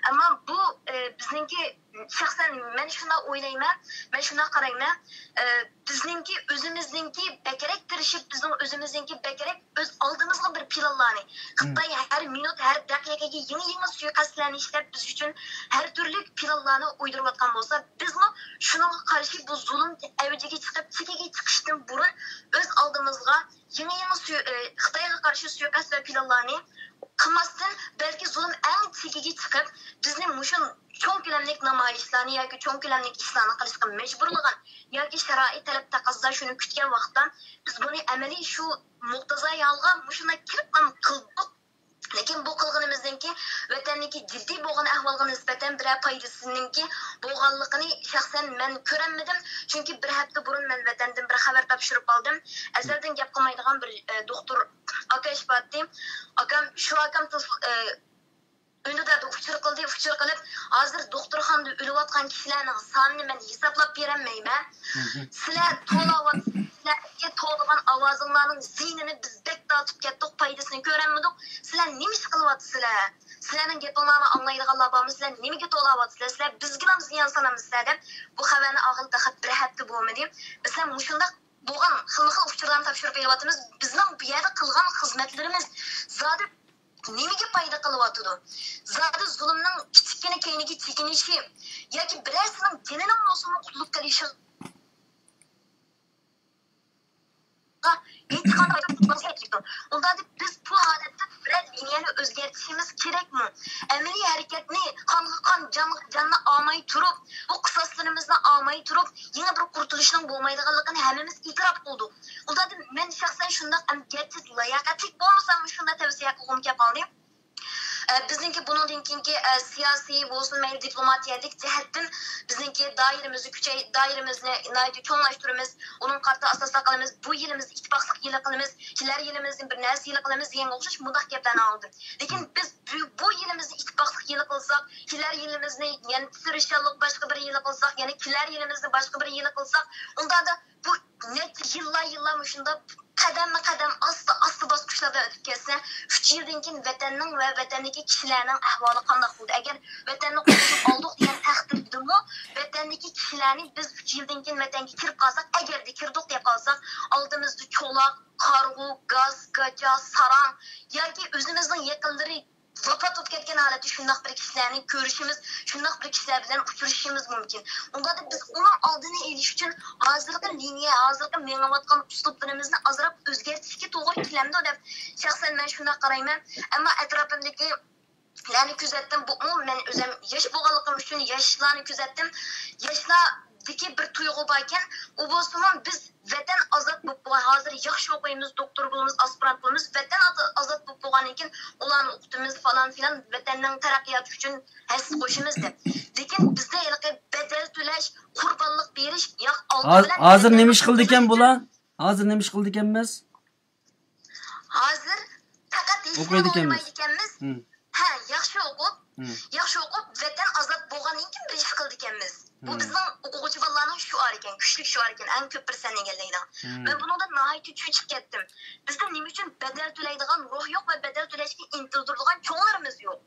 ئەمما بۇ، ئە، بىزنىڭكى، شەخسەن مەن شۇنداق ئويلايمەن، مەن شۇنداق قارايمەن. ئە، بىزنىڭكى ئۆزىمىزنىڭكى بەكرەك تىرىشىپ، بىزنىڭ ئۆزىمىزنىڭكى بەكرەك ئۆز ئالدىمىزغا بىر پىلانلارنى. خىتاي ھەر مىنۇت، ھەر دەقىقىگە يېڭى-يېڭى سۇيىقەستلەرنى ئىشلەپ، بىز ئۈچۈن ھەر تۈرلۈك پىلانلارنى ئويدۇرۇۋاتقان بولسا، بىزمۇ شۇنىڭغا قارشى بۇ زۇلۇم ئەۋجىگە چىقىپ، چېكىگە چىقىشتىن بۇرۇن ئۆز ئالدىمىزغا يېڭى-يېڭى سۇ-، ئى، خىتايغا قارشى سۇيىقەست ۋە پىلانلارنى قىلماستىن، بەلكى زۇلۇم ئەڭ چېكىگە چىقىپ، بىزنى مۇشۇ چوڭ كۆلەملىك نامايىشلارنى ياكى چوڭ كۆلەملىك ئىشلارنى قىلىشقا مەجبۇرلىغان ياكى شارائىت تەلەپ تەقەززا شۇنى كۈتكەن ۋاقىتتا، بىز بۇنى ئەمەلىي شۇ مۇقتەزا ھالغا مۇشۇنداق كېلىپلا قىلدۇق. لېكىن بۇ قىلغىنىمىزنىڭكى ۋەتەندىكى جىددىي بولغان ئەھۋالغا نىسبەتەن بىرەر پايدىسىنىڭكى بولغانلىقىنى شەخسەن مەن كۆرەلمىدىم. چۈنكى بىر ھەپتە بۇرۇن مەن ۋەتەندىن بىر خەۋەر تاپشۇرۇپ ئالدىم. ئەزەلدىن گەپ قىلمايدىغان بىر، ئە، دوختۇر ئاكا ئىش بارتتى. ئاكام، شۇ ئاكام تېلېف-، ئە، ئۈندىداردا ئۇچۇر قىلدى، ئۇچۇر قىلىپ، ھازىر دوختۇرخانىدا ئۆلۈۋاتقان كىشىلەرنىڭ سانىنى مەن ھېسابلاپ بېرەلمەيمەن. سىلەر توۋلاۋاتىسىلەر، سىلەرگە توۋلىغان ئاۋازىڭلارنىڭ زىيىنىنى بىز بەك تارتىپ كەتتۇق، پايدىسىنى كۆرەلمىدۇق. سىلەر نېمە ئىش قىلىۋاتىسىلەر؟ سىلەرنىڭ گېپىڭلارنى ئاڭلايدىغانلار بارمۇ؟ سىلەر نېمىگە توۋلاۋاتىسىلەر؟ سىلەر بىزگىلا زىيان سالامسىلەر دەپ، بۇ خەۋەرنى ئالغىلى تېخى بىر ھەپتە بولمىدى. بىز مۇشۇنداق بولغان خىلمۇ خىل ئۇچۇرلارنى تاپشۇرۇپ بېرىۋاتىمىز. بىزنىڭ بۇ يەردە قىلغان خىزمەتلىرىمىز زادى نېمىگە پايدا قىلىۋاتىدۇ؟ زادى زۇلۇمنىڭ كىچىككىنە كەينىگە چېكىنىشى ياكى بىرەرسىنىڭ جېنىنىڭ بولسىمۇ قۇتۇلۇپ قېلىشىغا ھېچقانداق پايدا قىلماسلىقى كېرەك. ئۇنداق دەپ بىز بۇ ھالەتتە بىرەر لىنىيەنى ئۆزگەرتىشىمىز كېرەكمۇ؟ ئەمەلىي ھەرىكەتنى قانغا قان، جانغا جاننى ئالماي تۇرۇپ، بۇ قىساسلىرىمىزنى ئالماي تۇرۇپ، يېڭى بىر قۇرتۇلۇشنىڭ بولمايدىغانلىقىنى ھەممىمىز ئېتىراپ قىلدۇق. ئۇنداق دەپ مەن شەخسەن شۇنداق، ئەم، گەرچە لاياقەتلىك بولمىساممۇ شۇنداق تەۋسىيە قىلغۇم كەپ قالدى. ئە، بىزنىڭكى بۇنىڭدىن كېيىنكى، ئە، سىياسىي بولسۇن، مەيلى دىپلوماتىيەلىك جەھەتتىن بىزنىڭكى دائىرىمىزنى كۈچەي-، دائىرىمىزنى ناھايىتى چوڭلاشتۇرىمىز. ئۇنىڭغا قارىتا ئاساسلىق قىلىمىز. بۇ يىلىمىزنى ئىتتىپاقلىق يىلى قىلىمىز، كېلەر يىلىمىزنى بىر نەرسە يىلى قىلىمىز دېگەنگە ئوخشاش مۇنداق گەپلەرنى ئاڭلىدىم. لېكىن بىز بۇ، بۇ يىلىمىزنى ئىتتىپاقلىق يىلى قىلساق، كېلەر يىلىمىزنى يەنە تىرىشچانلىق باشقا بىر يىلى قىلساق، يەنە كېلەر يىلىمىزنى باشقا بىر يىلى قىلساق، ئۇنداقتا بۇ نەچچە يىللار، يىللار مۇشۇنداق قەدەممۇ قەدەم، ئاستا، ئاستا باسقۇچلار بىلەن ئۆتۈپ كەتسە، ئۈچ يىلدىن كېيىن ۋەتەننىڭ ۋە ۋەتەندىكى كىشىلەرنىڭ ئەھۋالى قانداق بولدى؟ ئەگەر ۋەتەننى قوغدىنىپ ئالدۇق دېگەن تەقدىردىمۇ، ۋەتەندىكى كىشىلەرنى بىز ئۈچ يىلدىن كېيىن ۋەتەنگە كىرىپ قالساق، ئەگەردە كىردۇق دەپ قالساق، ئالدىمىزدا چولاق، قارىغۇ، گاز، گاچا، ساراڭ ياكى ئۆزىمىزنىڭ يېقىنلىرى ۋاپات بولۇپ كەتكەن ھالەتتە شۇنداق بىر كىشىلەرنى كۆرۈشىمىز، شۇنداق بىر كىشىلەر بىلەن ئۇچرىشىشىمىز مۇمكىن. ئۇنداقتا بىز ئۇنىڭ ئالدىنى ئېلىش ئۈچۈن ھازىرقى لىنىيە، ھازىرقى مېڭىۋاتقان ئۇسلۇبلىرىمىزنى ئازراق ئۆزگەرتىشكە توغرا كېلەمدۇ دەپ شەخسەن مەن شۇنداق قارايمەن. ئەمما ئەتراپىمدىكىلەرنى كۆزەتتىم. بۇمۇ مەن ئۆزۈم ياش بولغانلىقىم ئۈچۈن ياشلارنى كۆزەتتىم. ياشلاردىكى بىر تۇيغۇ باركەن، ئۇ بولسىمۇ بىز ۋەتەن ئازاد بولۇپ بولغان، ھازىر ياخشى ئوقۇيمىز، دوكتور بولىمىز، ئاسپىرانت بولىمىز، ۋەتەن ئاز-، ئازاد بولۇپ بولغاندىن كېيىن ئۇلارنى ئوقۇتىمىز، فالان فىلان، ۋەتەننىڭ تەرەققىياتى ئۈچۈن ھەسسە قوشىمىز دەپ. لېكىن بىزدە ھېلىقى بەدەل تۆلەش، قۇربانلىق بېرىش، ياق، ئالدى ھاز-، بىلەن ھازىر ۋەتەننى نېمە ئىش قىلىدىكەن قوغداش بۇلار؟ ئۈچۈن ھازىر نېمە ئىش قىلىدىكەنمىز؟ ھازىر پەقەت ھېچنېمە ئوقۇيدىكەنمىز. ئويلىمايدىكەنمىز. ھە، ياخشى ئوقۇپ، ياخشى ئوقۇپ، ۋەتەن ئازاد بولغاندىن كېيىن بىر ئىش قىلىدىكەنمىز. بۇ بىزنىڭ ئوقۇغۇچى بالىلارنىڭ شوئارى ئىكەن، كۈچلۈك شوئار ئىكەن، ئەڭ كۆپ پىرسەنت ئىگىلەيدىغان. مەن بۇنىڭدىن ناھايىتى چۆچۈپ كەتتىم. بىزدە نېمە ئۈچۈن بەدەل تۆلەيدىغان روھ يوق ۋە بەدەل تۆلەشكە ئىنتىلدۈرىدىغان چوڭلىرىمىز يوق؟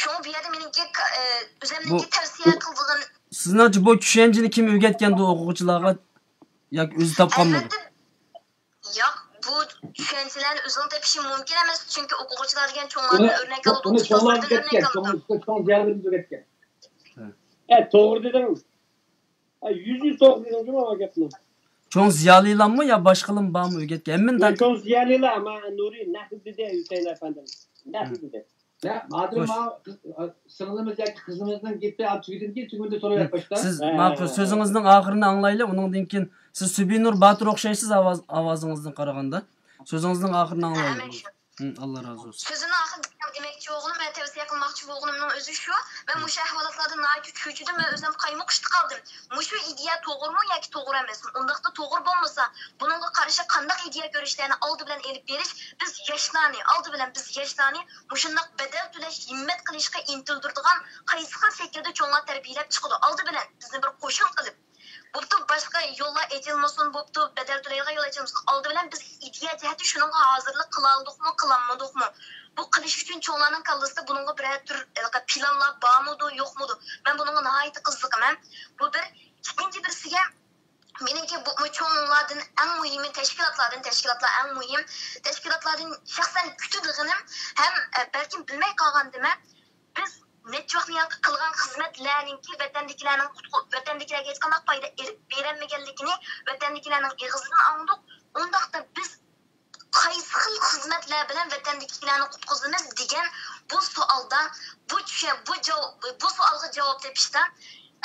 شۇڭا بۇ يەردە مېنىڭكى، ئە، ئۆزۈمنىڭكى بۇ، تەۋسىيە بۇ قىلىدىغان. سىزنىڭچە بۇ چۈشەنچىنى كىم ئۆگەتكەندۇ ئوقۇغۇچىلارغا؟ ياكى ئۆزى تاپقانمىدۇ؟ ئەلۋەتتە، ياق، بۇ چۈشەنچىلەرنى ئۆزىڭ تېپىشى مۇمكىن ئەمەس، چۈنكى ئوقۇغۇچىلار دېگەن چوڭلاردىن ئۆرنەك ئالىدۇ، كىچىكلەردىن ئۆرنەك ئالىدۇ. چوڭ، چوڭ زىيالىيلىرىمىز ئۆگەتكەن. ھە. ھە، توغرا دېدىڭىز. ھە، يۈز يۈز توغرا دېدىڭ جۇمۇ گەپنى. چوڭ زىيالىيلارمۇ يا باشقىلارمۇ بارمۇ ئۆگەتكەن؟ ھەممىنى يا، تارتىپ. چوڭ زىيالىيلار، ئەمما نۇرى نەق دېدى ھۈسەيىن ئەپەندىم. نەق دېدى. يا، ھازىر خوش. ما سىڭلىمىز ياكى قىزىمىزنىڭ گېپى تۈگىدىمىكىن، تۈگىدى سوراپ باشتا. سىز ھە، ماقۇل، ھە، ھە. سۆزىڭىزنىڭ ئاخىرىنى ئاڭلايلى، ئۇنىڭدىن كېيىن سىز سۈبىنۇر باتۇر ئوخشايسىز ئاۋاز، ئاۋازىڭىزدىن قارىغاندا. سۆزىڭىزنىڭ ئاخىرىنى ئاڭلايلى. ھە، مەن شۇ. ھە، ئاللا رازى بولسۇن. سۆزۈمنىڭ ئاخىرىدا دېمەكچى بولغىنىم ۋە تەۋسىيە قىلماقچى بولغىنىمنىڭ ئۆزى شۇ، مەن مۇشۇ ئەھۋالاتلاردىن ناھايىتى چۆچۈدۈم ۋە ئۆزۈم قايمۇقۇشتا قالدىم. مۇشۇ ئىدىيە توغرىمۇ ياكى توغرا ئەمەسمۇ؟ ئۇنداقتا توغرا بولمىسا، بۇنىڭغا قارشى قانداق ئىدىيە كۆرۈشلەرنى ئالدى بىلەن ئېلىپ بېرىش، بىز ياشلارنى، ئالدى بىلەن بىز ياشلارنى مۇشۇنداق بەدەل تۆلەش، ھىممەت قىلىشقا ئىنتىلدۈرىدىغان قايسى خىل شەكىلدە چوڭلار تەربىيەلەپ چىقىدۇ؟ ئالدى بىلەن بىزنى بىر قوشۇن قىلىپ، بوپتۇ، باشقا يوللار ئېچىلمىسۇن، بوپتۇ، بەدەل تۆلەيدىغان يول ئېچىلمىسۇن. ئالدى بىلەن بىز ئىدىيە جەھەتتە شۇنىڭغا ھازىرلىق قىلالىدۇقمۇ، قىلالمىدۇقمۇ؟ بۇ قىلىش ئۈچۈن چوڭلارنىڭ كاللىسىدا بۇنىڭغا بىرەر تۈر، ھېلىقى پىلانلار بارمىدۇ، يوقمىدۇ؟ مەن بۇنىڭغا ناھايىتى قىزىقىمەن. بۇ بىر. ئىككىنچى بىرسىگە، مېنىڭكى بۇ چوڭلاردىن ئەڭ مۇھىمى، تەشكىلاتلاردىن، تەشكىلاتلار ئەڭ مۇھىم. تەشكىلاتلاردىن شەخسەن كۈتىدىغىنىم ھەم، ئە، بەلكىم بىلمەي قالغاندىمەن، بىز نەچچە ۋاقىتتىن يانقى قىلغان خىزمەتلەرنىڭكى ۋەتەندىكىلەرنىڭ قۇتقۇ-، ۋەتەندىكىلەرگە ھېچقانداق پايدا ئېلىپ بېرەلمىگەنلىكىنى ۋەتەندىكىلەرنىڭ ئېغىزىدىن ئاڭلىدۇق. ئۇنداقتا بىز قايسى خىل خىزمەتلەر بىلەن ۋەتەندىكىلەرنى قۇتقۇزىمىز دېگەن بۇ سوئالدا، بۇ چۈشە-، بۇ جاۋاب، بۇ سوئالغا جاۋاب تېپىشتا،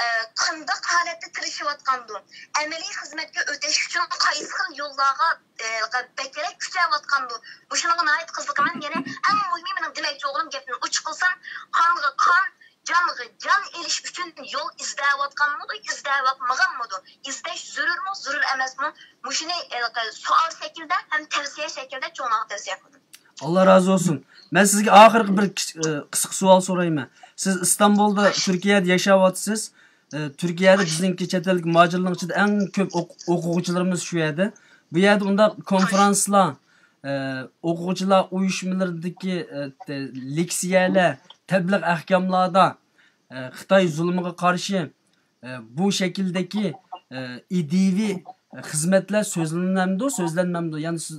ئە، قانداق ھالەتتە تىرىشىۋاتقاندۇ؟ ئەمەلىي خىزمەتكە ئۆتۈش ئۈچۈن قايسى خىل يوللارغا، ئە، بەكرەك كۈچەۋاتقاندۇ؟ مۇشۇنىڭغا ناھايىتى قىزىقىمەن. يەنى ئەڭ مۇھىمى مېنىڭ دېمەكچى بولغىنىم، گەپنى ئوچۇق قىلسام، قانغا قان، جانغا جان ئېلىش ئۈچۈن يول ئىزدەۋاتقانمىدۇ، ئىزدەۋاتمىغانمىدۇ؟ ئىزدەش زۆرۈرمۇ، زۆرۈر ئەمەسمۇ؟ مۇشۇنى، ھېلىقى سوئال شەكلىدە ھەم تەۋسىيە شەكلىدە چوڭلارغا تەۋسىيە قىلدىم. ئاللا رازى بولسۇن. مەن سىزگە ئاخىرقى بىر كىچ-، ئى، قىسقا سوئال سورايمەن. سىز ئىستانبۇلدا، تۈركىيەدە ياشاۋاتىسىز. ئى، تۈركىيەدە بىزنىڭكى چەت ئەلدىكى مۇھاجىرلارنىڭ ئىچىدە ئەڭ كۆپ ئوق-، ئوقۇغۇچىلىرىمىز شۇ يەردە. بۇ يەردە ئۇنداق كونفرانسلار، ئى، ئوقۇغۇچىلار ئۇيۇشمىلىرىدىكى، ئى، تە-، لېكسىيەلەر، تەبلىغ ئەھكاملاردا، ئى، خىتاي زۇلمىغا قارشى ئە، بۇ شەكىلدىكى، ئە، ئىدىيىۋى خىزمەتلەر سۆزلىنەمدۇ، سۆزلەنمەمدۇ؟ يەنى سىز،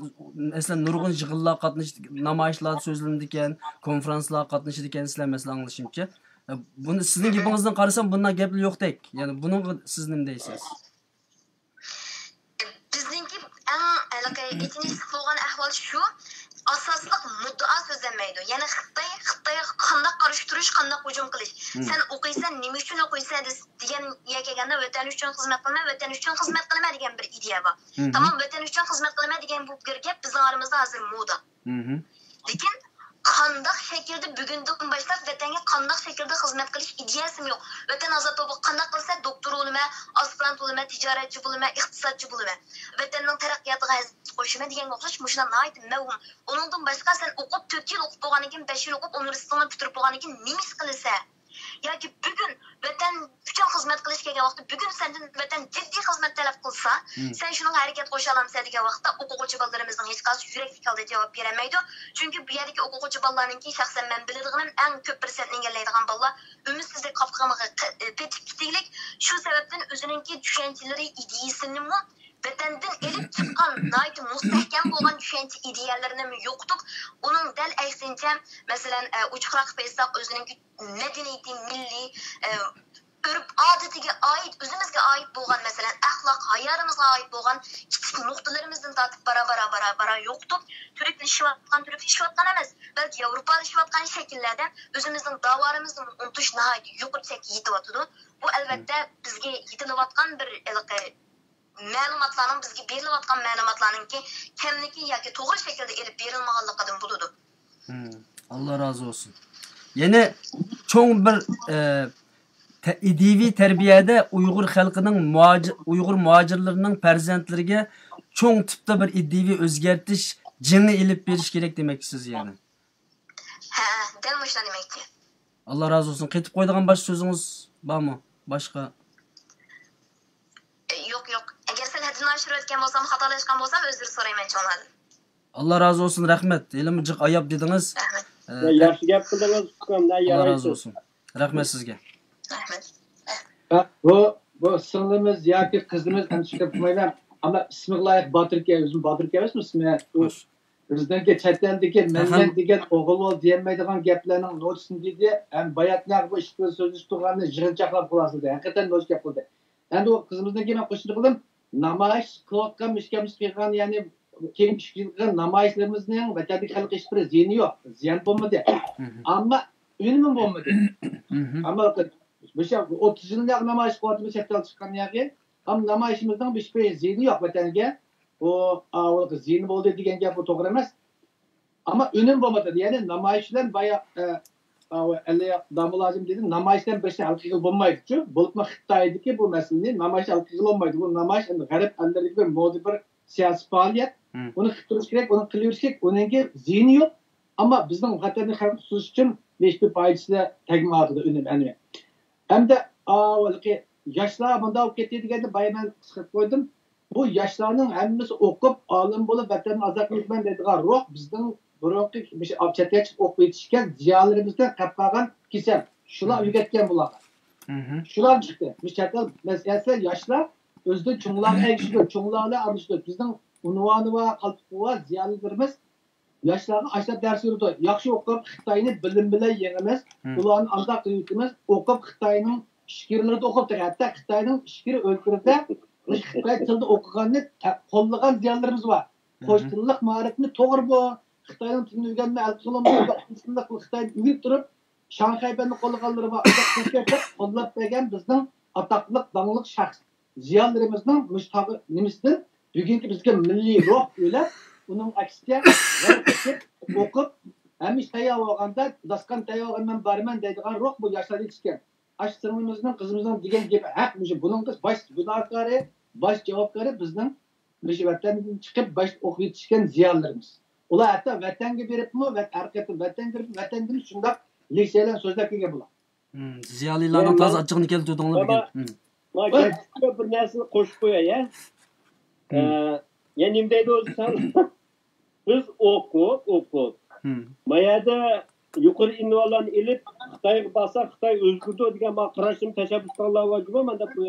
مەسىلەن، نۇرغۇن يىغىنلار قاتنىشىدىكەن، نامايىشلاردا سۆزلىنىدىكەن، كونفرانسلارغا قاتنىشىدىكەنسىلەر، مەسىلەن، ئاڭلىشىمچە. ئە، بۇنى، سىزنىڭ گېپىڭىزدىن قارىسام، بۇنداق گەپلا يوقتەك. يەنى بۇنىڭغا سىز نېمە دەيسىز؟ بىزنىڭكى ئەڭ ھېلىقى ئېچىنىشلىق بولغان ئەھۋال شۇ، ئاساسلىق مۇددىئا سۆزلەنمەيدۇ. يەنى خىتاي، خىتايغا قانداق قارشى تۇرۇش، قانداق ھۇجۇم قىلىش. سەن ئوقۇيسەن، نېمە ئۈچۈن ئوقۇيسەن دېگەنگە كەلگەندە، ۋەتەن ئۈچۈن خىزمەت قىلىمەن، ۋەتەن ئۈچۈن خىزمەت قىلىمەن دېگەن بىر ئىدىيە بار. تامام، ۋەتەن ئۈچۈن خىزمەت قىلىمەن دېگەن بۇ بىر گەپ بىزنىڭ ئارىمىزدا ھازىر مودا. لېكىن قانداق شەكىلدە بۈگۈندىن باشلاپ ۋەتەنگە قانداق شەكىلدە خىزمەت قىلىش ئىدىيەسىمۇ يوق. ۋەتەن ئازاد بولۇپ قانداق قىلسا، دوكتور بولىمەن، ئاسپىرانت بولىمەن، تىجارەتچى بولىمەن، ئىقتىسادچى بولىمەن. ۋەتەننىڭ تەرەققىياتىغا ھەسسە قوشىمەن دېگەنگە ئوخشاش مۇشۇنداق ناھايىتى مەۋھۇم. ئۇنىڭدىن باشقا سەن ئوقۇپ، تۆت يىل ئوقۇپ بولغاندىن كېيىن، بەش يىل ئوقۇپ، ئۇنىۋېرسىتېتنى پۈتتۈرۈپ بولغاندىن كېيىن نېمە ئىش قىلىسەن؟ ياكى بۈگۈن ۋەتەن ئۈچۈن خىزمەت قىلىش كەلگەن ۋاقىتتا، بۈگۈن سەندىن ۋەتەن جىددىي خىزمەت تەلەپ قىلسا، مم، سەن شۇنىڭغا ھەرىكەت قوشالامسەن دېگەن ۋاقىتتا، ئوقۇغۇچى بالىلىرىمىزنىڭ ھېچقايسى يۈرەكلىك ھالدا جاۋاب بېرەلمەيدۇ. چۈنكى بۇ يەردىكى ئوقۇغۇچى بالىلارنىڭكى، شەخسەن مەن بىلىدىغىنىم، ئەڭ كۆپ پىرسەنتنى ئىگىلەيدىغان بالىلار ئۈمىدسىزلىك قاپقىنىغا قې-، پېتىپ كېتىگلىك. شۇ سەۋەبتىن ئۆزىنىڭكى چۈشەنچىلىرى، ئىدىيىسىنىمۇ ۋەتەندىن ئېلىپ چىققان ناھايىتى مۇستەھكەم بولغان چۈشەنچە ئىدىيەلىرىنىمۇ يوقىتىپ، ئۇنىڭ دەل ئەكسىنچە، مەسىلەن، ئە، ئوچۇقراق قىلىپ ئېيتساق، ئۆزىنىڭكى مەدەنىيىتى، مىللىي، ئە، ئۆرپ-ئادىتىگە ئائىت، ئۆزىمىزگە ئائىت بولغان، مەسىلەن، ئەخلاق، ھايالىرىمىزغا ئائىت بولغان كىچىك نۇقتىلىرىمىزدىن تارتىپ بارا، بارا، بارا، بارا يوقىتىپ، تۈركلىشىۋاتقان، تۈركلىشىۋاتقان ئەمەس، بەلكى ياۋروپالىشىۋاتقان شەكىللەردە ئۆزىمىزنىڭ داۋالىرىمىزنى ئۇنتۇش ناھايىتى يۇقىرى چەككە يېتىۋاتىدۇ. بۇ، ئەلۋەتتە، بىزگە يېتىلىۋاتقان بىر ھېلىقى مەلۇماتلارنىڭ، بىزگە بېرىلىۋاتقان مەلۇماتلارنىڭكى كەملىكى ياكى توغرا شەكىلدە ئېلىپ بېرىلمىغانلىقىدىن بولىدۇ. مم. ئاللا رازى بولسۇن. يەنە چوڭ بىر، ئە، تە-، ئىدىيىۋى تەربىيەدە ئۇيغۇر خەلقىنىڭ مۇھاجىر-، ئۇيغۇر مۇھاجىرلىرىنىڭ پەرزەنتلىرىگە چوڭ تىپتا بىر ئىدىيىۋى ئۆزگەرتىش جېڭى ئېلىپ بېرىش كېرەك دېمەكچىسىز يەنى. ھە، دەل مۇشۇنداق دېمەكچى. ئاللا رازى بولسۇن. قېتىپ قويىدىغان باشقا سۆزىڭىز بارمۇ؟ باشقا؟ ئە، يوق، يوق. ئەگەر سەل ھەددىدىن ئاشۇرۇۋەتكەن بولسام، خاتالاشقان بولسام، ئۆزرە سورايمەن چوڭلاردىن. ئاللا رازى بولسۇن، رەھمەت. ھېلىمۇ جىق ئاياپ دېدىڭىز. رەھمەت. ئە، يا، ياخشى گەپ قىلدىڭىز، ئۇكام، دە، ئاللا رازى يارايسىز. بولسۇن. رەھمەت سىزگە. رەھمەت. ھە، بۇ، بۇ سىڭلىمىز ياكى قىزىمىز ئەمدى شۇ گەپ قىلمايلا. ئەمما ئىسمىغا لايىق باتۇركەن، ئۆزىمۇ باتۇركەن ئەمەسمۇ ئىسمى؟ بۇ خوش. بىزنىڭكى چەت ئەلدىكى مەنمەن دېگەن ئوغۇل بول دېيەلمەيدىغان گەپلەرنىڭ نوچىسىنى دېدى. ھەم باياتنىغا بۇ ئىككى سۆزلىشىپ تۇرغاننى يىغىنچاقلاپ خۇلاسىلىدى. ھەقىقەتەن نوچى گەپ قىلدى. ئەمدى ئۇ قىزىمىزنىڭكى مەن قوشۇمچە قىلدىم. نامايىش قىلىۋاتقان، مۇشۇ كەمچىلىك قىلغان، يەنى كېيىنكى ئۈچ يىلقى نامايىشلىرىمىزنىڭ ۋەتەندىكى خەلققە ھېچبىر زىيىنى يوق، زىيان بولمىدى. مم. ئەمما ئۈنۈمى بولمىدى. مم. ئەمما مۇشۇ ئوتتۇز يىلدىن نامايىش قىلىۋاتىمىز، چەت ئەل چىققان يەرگە. ئەمما نامايىشىمىزنىڭ ھېچبىر زىيىنى يوق ۋەتەنگە. ئۇ، ئا، ئۇ زىيىنى بولدى دېگەن گەپ، ئۇ توغرا ئەمەس. ئەمما ئۈنۈم بولمىدى. يەنى نامايىش بىلەن بايا، ئە، ئا، ئەلى داموللاجىم دېدى، نامايىش بىلەن بىر ئىشنى ھەل قىلغىلى بولمايدۇچۇ. بولۇپمۇ خىتايدىكى بۇ مەسىلىنى نامايىش ھەل قىلغىلى بولمايدۇ. بۇ نامايىش ئەمدى غەرب ئەللىرىدىكى بىر مودا، بىر سىياسىي پائالىيەت. مم. ئۇنى قىلىپ تۇرۇش كېرەك، ئۇنى قىلىۋېرىش كېرەك. ئۇنىڭكى زىيىنى يوق. ئەمما بىزنىڭ ۋەتەننى خەلق تۇتۇش ئۈچۈن ھېچبىر پايدىسى تەگمەيۋاتىدۇ، ئۈنۈم ئەنە. ئەمدى ئاۋۋالقى ياشلار مۇنداق بولۇپ كەتتى دېگەندە بايا مەن قىسقىرتىپ قويدۇم. بۇ ياشلارنىڭ ھەممىسى ئوقۇپ، ئالىم بولۇپ، ۋەتەننى ئازاد قىلىمەن دەيدىغان روھ بىزنىڭ بۇرۇنقى مۇشۇ چەت ئەلگە چىقىپ ئوقۇپ يېتىشكەن زىيالىيلىرىمىزدىن قېلىپ قالغان كېسەل. شۇلار مم. ئۆگەتكەن بۇلارغا. مم. شۇلار چىقتى. مۇشۇ چەت ئەل مەسىلىسى ياشلار ئۆزىدىن چوڭلارغا ئەگىشىدۇ، چوڭلار بىلەن ئارىلىشىدۇ. بىزنىڭ ئۇنۋانى بار، قالپىقى بار زىيالىيلىرىمىز ياشلارغا ئاشۇنداق دەرس بېرىدۇ. ياخشى ئوقۇپ، خىتاينى بىلىم بىلەن يېڭىمىز، مم. ئۇلارنى ئانداق قىلىۋېتىمىز، ئوقۇپ، خىتاينىڭ ئىچكىرىلىرىدە ئوقۇپ تۇرۇپ، ھەتتا خىتاينىڭ ئىچكىرى ئۆلكىلىرىدە خىتاي تىلىدا ئوقۇغاننى تە-، قوللىغان زىيالىيلىرىمىز بار. مم. قوش تىللىق مائارىپنى توغرا بۇ، خىتاينىڭ تىلىنى ئۆگەنمەي، ھەل قىلالماي، قوش تىللىق خىتاينى ئۆگىنىپ تۇرۇپ، شاڭخەي بەندىنى قوللىغانلىرى بار. ئۇنداق قىلىپ قوللاپ بەرگەن بىزنىڭ ئاتاقلىق، داڭلىق شەخس. زىيالىيلىرىمىزنىڭ مۇشۇ تاغ-، نېمىسىدىن بۈگۈنكى بىزگە مىللىي روھ ئۆلەپ، ئۇنىڭ ئەكسىچە غەرب كېتىپ، ئوقۇپ، ھەممە ئىش تەييار بولغاندا، داستىخان تەييار بولغاندا مەن بارىمەن دەيدىغان روھ بۇ ياشلاردا يېتىشكەن. ئاشۇ سىڭلىمىزنىڭ، قىزىمىزنىڭ دېگەن گېپى ھەق. مۇشۇ بۇنىڭغا باش گۇناھكارى، باش جاۋابكارى بىزنىڭ مۇشۇ ۋەتەندىن چىقىپ، باش ئوقۇپ يېتىشكەن زىيالىيلىرىمىز. ئۇلار ھەتتا ۋەتەنگە بېرىپمۇ، ۋەت-، ھەر قېتىم ۋەتەنگە بېرىپ، ۋەتەندىن شۇنداق لىسەنلەر سۆزلەپ كەلگەن بۇلار. مم، زىيالىيلارنىڭ يەنى تازا مەن-، ئاچچىقىنى كەلتۈردۈڭلار مانا، بۈگۈن. مم. مانا، ھە؟ كەچۈرۈڭ، بىر نەرسىنى قوشۇپ قوياي، ھە؟ مم. ئە، يەنە نېمە دەيدۇ ئۆزى سەن؟ بىز ئوقۇپ، ئوقۇپ، مم. ما يەردە يۇقىرى ئۇنۋانلارنى ئېلىپ، خىتايغا بارساق، خىتاي ئۆزگىرىدۇ دېگەن ما قاراشنى تەشەببۇس قىلغانلار بار جۇمۇ، مانداق بۇ،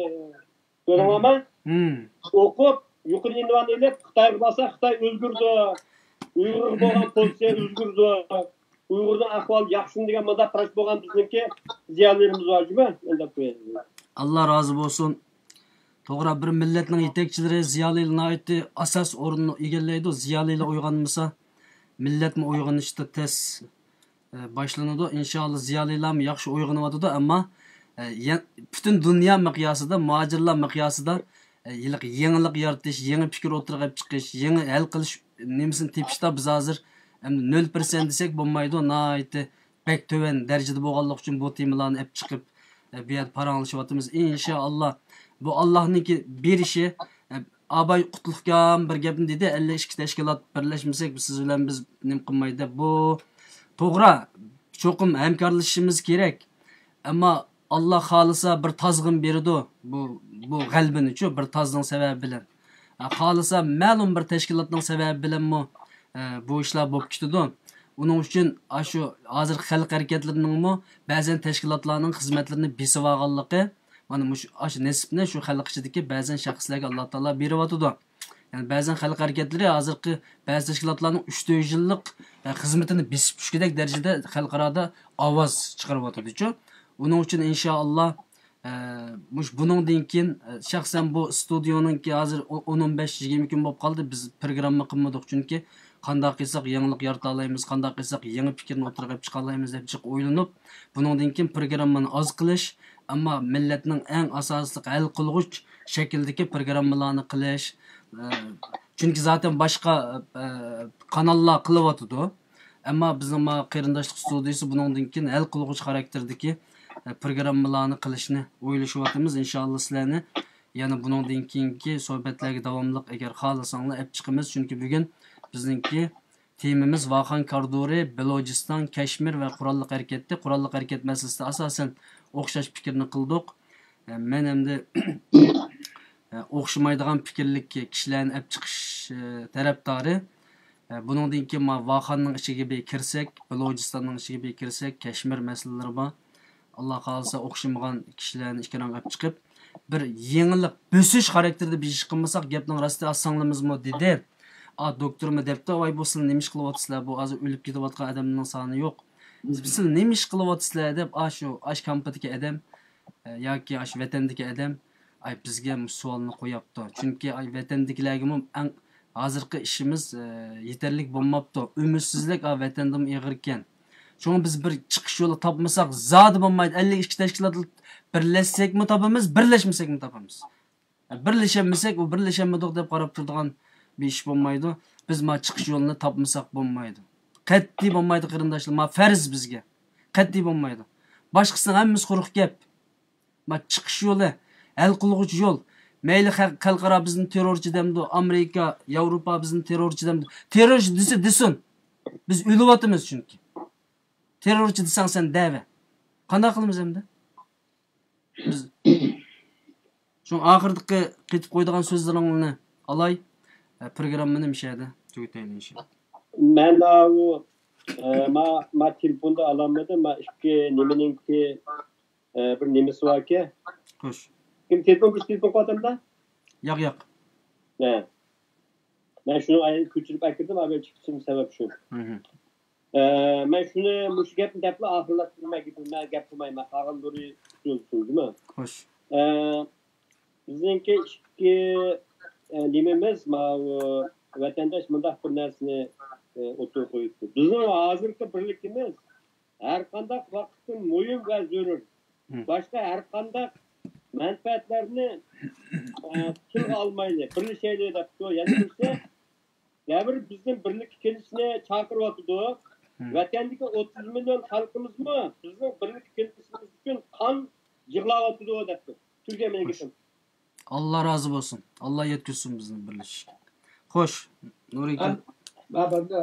كۆردۈڭلارمۇ؟ مم. ئوقۇپ، يۇقىرى ئۇنۋان ئېلىپ، خىتايغا بارسا، خىتاي ئۆزگىرىدۇ. ئۇيغۇرغا بولغان پوزىتسىيە ئۆزگىرىدۇ. ئۇيغۇرنىڭ ئەھۋالى ياخشىمۇ دېگەن مۇنداق قاراش بولغان بىزنىڭكى زىيالىيلىرىمىز بار جۇمۇ. مۇنداق قويايلى. ئاللا رازى بولسۇن. توغرا، بىر مىللەتنىڭ يېتەكچىلىرى، زىيالىيلىرى ناھايىتى ئاساس ئورۇننى ئىگىلەيدۇ. زىيالىيلار ئويغانمىسا، مىللەتمۇ ئويغىنىشتا تەس ئە، باشلىنىدۇ. ئىنشائاللا، زىيالىيلارمۇ ياخشى ئويغىنىۋاتىدۇ، ئەمما، ئە، يە-، پۈتۈن دۇنيا مىقياسىدا، مۇھاجىرلار مىقياسىدا، ئە، ھېلىقى يېڭىلىق يارىتىش، يېڭى پىكىر ئوتتۇرىغا ئېلىپ چىقىش، يېڭى ھەل قىلىش نېمىسىنى تېپىشتا بىز ھازىر، ئەمدى نۆل پىرسەنت دېسەك بولمايدۇ، ناھايىتى بەك تۆۋەن دەرىجىدە بولغانلىقى ئۈچۈن بۇ تېمىلارنى ئەپ چىقىپ، ئە، بۇ يەردە پاراڭلىشىۋاتىمىز. ئىنشائاللا، بۇ ئاللاھنىڭكى بېرىشى. ئە، ئاباي قۇتلۇقكام بىر گەپنى دېدى، ئەللىك ئىككى تەشكىلات بىرلەشمىسەك، بىز سىز بىلەن بىز نېمە قىلمايدۇ دەپ. بۇ توغرا، چوقۇم ھەمكارلىشىشىمىز كېرەك. ئەمما ئاللا خالىسا بىر تازغىن بېرىدۇ بۇ، بۇ غەلىبىنىچۇ، بىر تازنىڭ سەۋەبى بىلەن. ئە، خالىسا مەلۇم بىر تەشكىلاتنىڭ سەۋەبى بىلەنمۇ، ئە، بۇ ئىشلار بولۇپ كېتىدۇ. ئۇنىڭ ئۈچۈن ئاشۇ ھازىرقى خەلق ھەرىكەتلىرىنىڭمۇ بەزەن تەشكىلاتلارنىڭ خىزمەتلىرىنى بېسىۋالغانلىقى، مانا مۇشۇ، ئاشۇ نېسىپنى شۇ خەلق ئىچىدىكى بەزەن شەخسلەرگە ئاللا تائالا بېرىۋاتىدۇ. يەنى بەزەن خەلق ھەرىكەتلىرى ھازىرقى بەزى تەشكىلاتلارنىڭ ئۈچ تۆت يىللىق، ئە، خىزمىتىنى بېسىپ چۈشكۈدەك دەرىجىدە خەلقئارادا ئاۋاز چىقىرىۋاتىدۇچۇ. ئۇنىڭ ئۈچۈن ئىنشائاللا، ئە، مۇش-، بۇنىڭدىن كېيىن، ئە، شەخسەن بۇ ستۇدىيونىڭكى ھازىر ئو-، ئون، ئون بەش، يىگىرمە كۈن بولۇپ قالدى، بىز پروگرامما قىلمىدۇق. چۈنكى قانداق قىلساق يېڭىلىق يارىتالايمىز، قانداق قىلساق يېڭى پىكىرنى ئوتتۇرىغا ئېلىپ چىقالايمىز دەپ جىق ئويلىنىپ، بۇنىڭدىن كېيىن پروگراممىنى ئاز قىلىش، ئەمما مىللەتنىڭ ئەڭ ئاساسلىق ھەل قىلغۇچ شەكىلدىكى پروگراممىلارنى قىلىش. ئە، چۈنكى زاتەن باشقا، ئە، قاناللار قىلىۋاتىدۇ. ئەمما بىزنىڭ ما قېرىنداشلىق ستۇدىيىسى بۇنىڭدىن كېيىن ھەل قىلغۇچ خاراكتېردىكى، ئە، پروگراممىلارنى قىلىشنى ئويلىشىۋاتىمىز. ئىنشائاللا سىلەرنى يەنە بۇنىڭدىن كېيىنكى سۆھبەتلەرگە داۋاملىق ئەگەر خالىساڭلار ئەپ چىقىمىز. چۈنكى بۈگۈن بىزنىڭكى تېمىمىز ۋاخان كارىدورى، بېلوجىستان، كەشمىر ۋە قوراللىق ھەرىكەتتى. قوراللىق ھەرىكەت مەسىلىسىدە ئاساسەن ئوخشاش پىكىرنى قىلدۇق. ئە، مەن ئەمدى، ئە، ئوخشىمايدىغان پىكىرلىك كىشىلەرنى ئەپ چىقىش، ئە، تەرەپدارى. ئە، بۇنىڭدىن كېيىن ما ۋاخاننىڭ ئىچىگە بىر كىرسەك، بېلوجىستاننىڭ ئىچىگە بىر كىرسەك، كەشمىر مەسىلىلىرى بار. ئاللا خالىسا ئوخشىمىغان كىشىلەرنى ئېكرانغا ئەپ چىقىپ، بىر يېڭىلىق، بۆسۈش خاراكتېرىدە بىر ئىش قىلمىساق، گەپنىڭ راستى ئاز ساڭلىمىزمۇ دېدى. ئا، دوكتورمۇ دەپتۇ، ۋاي بۇ سىلەر نېمە ئىش قىلىۋاتىسىلەر، بۇ ھازىر ئۆلۈپ كېتىۋاتقان ئادەمنىڭ سانى يوق. سىلەر نېمە ئىش قىلىۋاتىسىلەر دەپ، ئاشۇ، ئاشۇ كامپىدىكى ئادەم، ئە، ياكى ئاشۇ ۋەتەندىكى ئادەم، ئاي، بىزگە مۇشۇ سوئالنى قوياپتۇ. چۈنكى، ئاي، ۋەتەندىكىلەرگىمۇ ئەڭ ھازىرقى ئىشىمىز، ئە، يېتەرلىك بولماپتۇ. ئۈمىدسىزلىك، ئا، ۋەتەندىمۇ ئېغىركەن. شۇڭا بىز بىر چىقىش يولى تاپمىساق زادى بولمايدۇ. ئەللىك ئىككى تەشكىلات بىرلەشسەكمۇ تاپىمىز، بىرلەشمىسەكمۇ تاپىمىز. بىرلىشەلمىسەك، ئۇ بىرلىشەلمىدۇق دەپ قاراپ تۇرىدىغان بىر ئىش بولمايدۇ. بىز ما چىقىش يولىنى تاپمىساق بولمايدۇ. قەتئىي بولمايدۇ، قېرىنداشلار. ما پەرز بىزگە. قەتئىي بولمايدۇ. باشقىسىنىڭ ھەممىسى قۇرۇق گەپ. ما چىقىش يولى، ھەل قىلغۇچ يول. مەيلى خەق-، خەلقئارا بىزنى تېررورچى دەمدۇ، ئامېرىكا، ياۋروپا بىزنى تېررورچى دەمدۇ. تېررورچى دېسە دېسۇن. بىز ئۆلۈۋاتىمىز چۈنكى. تېررورچى دېسەڭ سەن دەۋە. قانداق قىلىمىز ئەمدى؟ بىز شۇڭا ئاخىرقى قېتىپ قويىدىغان سۆزلىرىڭنى ئالاي. ئە، پروگراممىنى مۇشۇ يەردە تۈگىتەيلى ئىنشاللا. مەن ئاۋۇ، ئە، ما، ما تېلېفوندا ئالالمىدىم. ما ئىككى نېمىنىڭكى، ئە، بىر نېمىسى باركەن. خوش. كىم تېلېفون، بىر تېلېفون قىلىۋاتامدا؟ ياق، ياق. ھە. مەن شۇنى ئايان كۆچۈرۈپ ئەكىردىم، ئابەن چىقىشىم سەۋەب شۇ. مھم. ئە، مەن شۇنى، مۇشۇ گەپنى دەپلا ئاخىرلاشتۇرىمەن گېپىمنى، مەن گەپ قىلمايمەن، قالغانلىرى سۆزلىسۇن، جۇمۇ؟ خوش. ئە، بىزنىڭكى ئىككى، ئە، نېمىمىز، ماۋۇ ۋەتەنداش مۇنداق بىر نەرسىنى، ئە، ئوتتۇرىغا قويۇپتۇ. بىزنىڭ ھازىرقى بىرلىكىمىز ھەرقانداق ۋاقىتتىن مۇھىم ۋە زۆرۈر. مم. باشقا ھەرقانداق مەنپەئەتلەرنى، ئە، تىلغا ئالمايلى، بىرلىشەيلى دەپتۇ. يەنە بىرسى، دەۋر بىزدىن بىرلىككە كېلىشنى چاقىرىۋاتىدۇ. مم. ۋەتەندىكى ئوتتۇز مىليون خەلقىمىزمۇ بىزنىڭ بىرلىككە كېلىشىمىز ئۈچۈن قان يىغلاۋاتىدۇ دەپتۇ. تۈگىگەن مېنىڭ گېپىم. ئاللا رازى بولسۇن. ئاللا يەتكۈزسۇن بىزنى بىرلىشىشكە. خوش، نۇرى ئاكا. ھەم، ھە، بەندە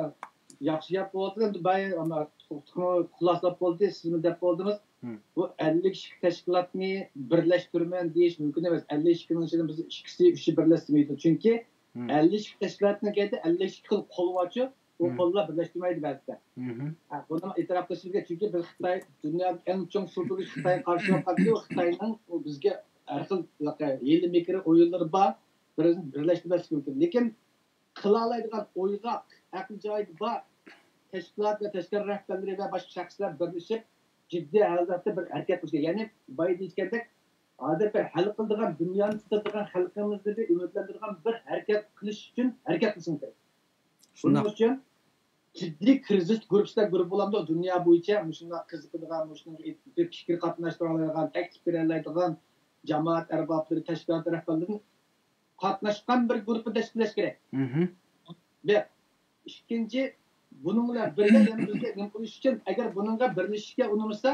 ياخشى گەپ بولدى. ئەمدى باي، ئەمما تۇغۇتنى خۇلاسىلاپ بولدى، سىزمۇ دەپ بولدىڭىز. ھىم. بۇ ئەللىك ئىككى تەشكىلاتنى بىرلەشتۈرىمەن دېيىش مۇمكىن ئەمەس. ئەللىك ئىككىنىڭ ئىچىدىن بىز ئىككىسى، ئۈچى بىرلەشتۈرمەيدۇ. چۈنكى ھىم. ئەللىك ئىككى تەشكىلاتنىڭ كەينىدە ئەللىك ئىككى خىل قول بارچۇ، ئۇ ھىم. قوللار بىرلەشتۈرمەيدۇ بەزىدە. ھىم. ھە، بۇنىمۇ ئېتىراپ قىلىشىمىز كېرەك، چۈنكى بىز خىتاي، دۇنيادىكى ئەڭ چوڭ سۇلتۇرلۇق خىتايغا قارشى تۇرۇۋاتقاندىكىن، خىتاينىڭ ئۇ بىزگە ھەر خىل ھىيلە-مىكىر ئويۇنلىرى بار، بىرىنى بىرلەشتۈرمەسلىكى مۇمكىن. لېكىن قىلالايدىغان ئويغاق، ئەقلى جايىدا بار تەشكىلات ۋە تەشكىلات رەھبەرلىرى ۋە باشقا شەخسلەر بىرلىشىپ، جىددىي ھالەتتە بىر ھەرىكەت قىلىش كېرەك. يەنى بايا دېيىشكەندەك، ھازىر بىر ھەل قىلىدىغان، دۇنيانى تۇتىدىغان، خەلقىمىزنى بىر ئۈمىدلەندۈرىدىغان بىر ھەرىكەت قىلىش ئۈچۈن ھەرىكەت قىلىشىمىز كېرەك. بۇنىڭ شۇنداق. ئۈچۈن جىددىي كىرىزىس گۇرۇپپىسىدا گۇرۇپپا بولامدۇ؟ دۇنيا بويىچە مۇشۇنداق قىزىقىدىغان، مۇشۇنىڭغا بىر پىكىر قاتناشتۇرالايدىغان، تەكلىپ بېرەلەيدىغان جامائەت ئەربابلىرى، تەشكىلات رەھبەرلىرىدىن قاتناشقان بىر گۇرۇپپا تەشكىللەش كېرەك. مھم. بىر. ئىككىنچى، بۇنىڭ بىلەن بىرگە يەنە بىزگە نېمە قىلىش ئۈچۈن، ئەگەر بۇنىڭغا بىرلىشىشكە ئۇنىمىسا،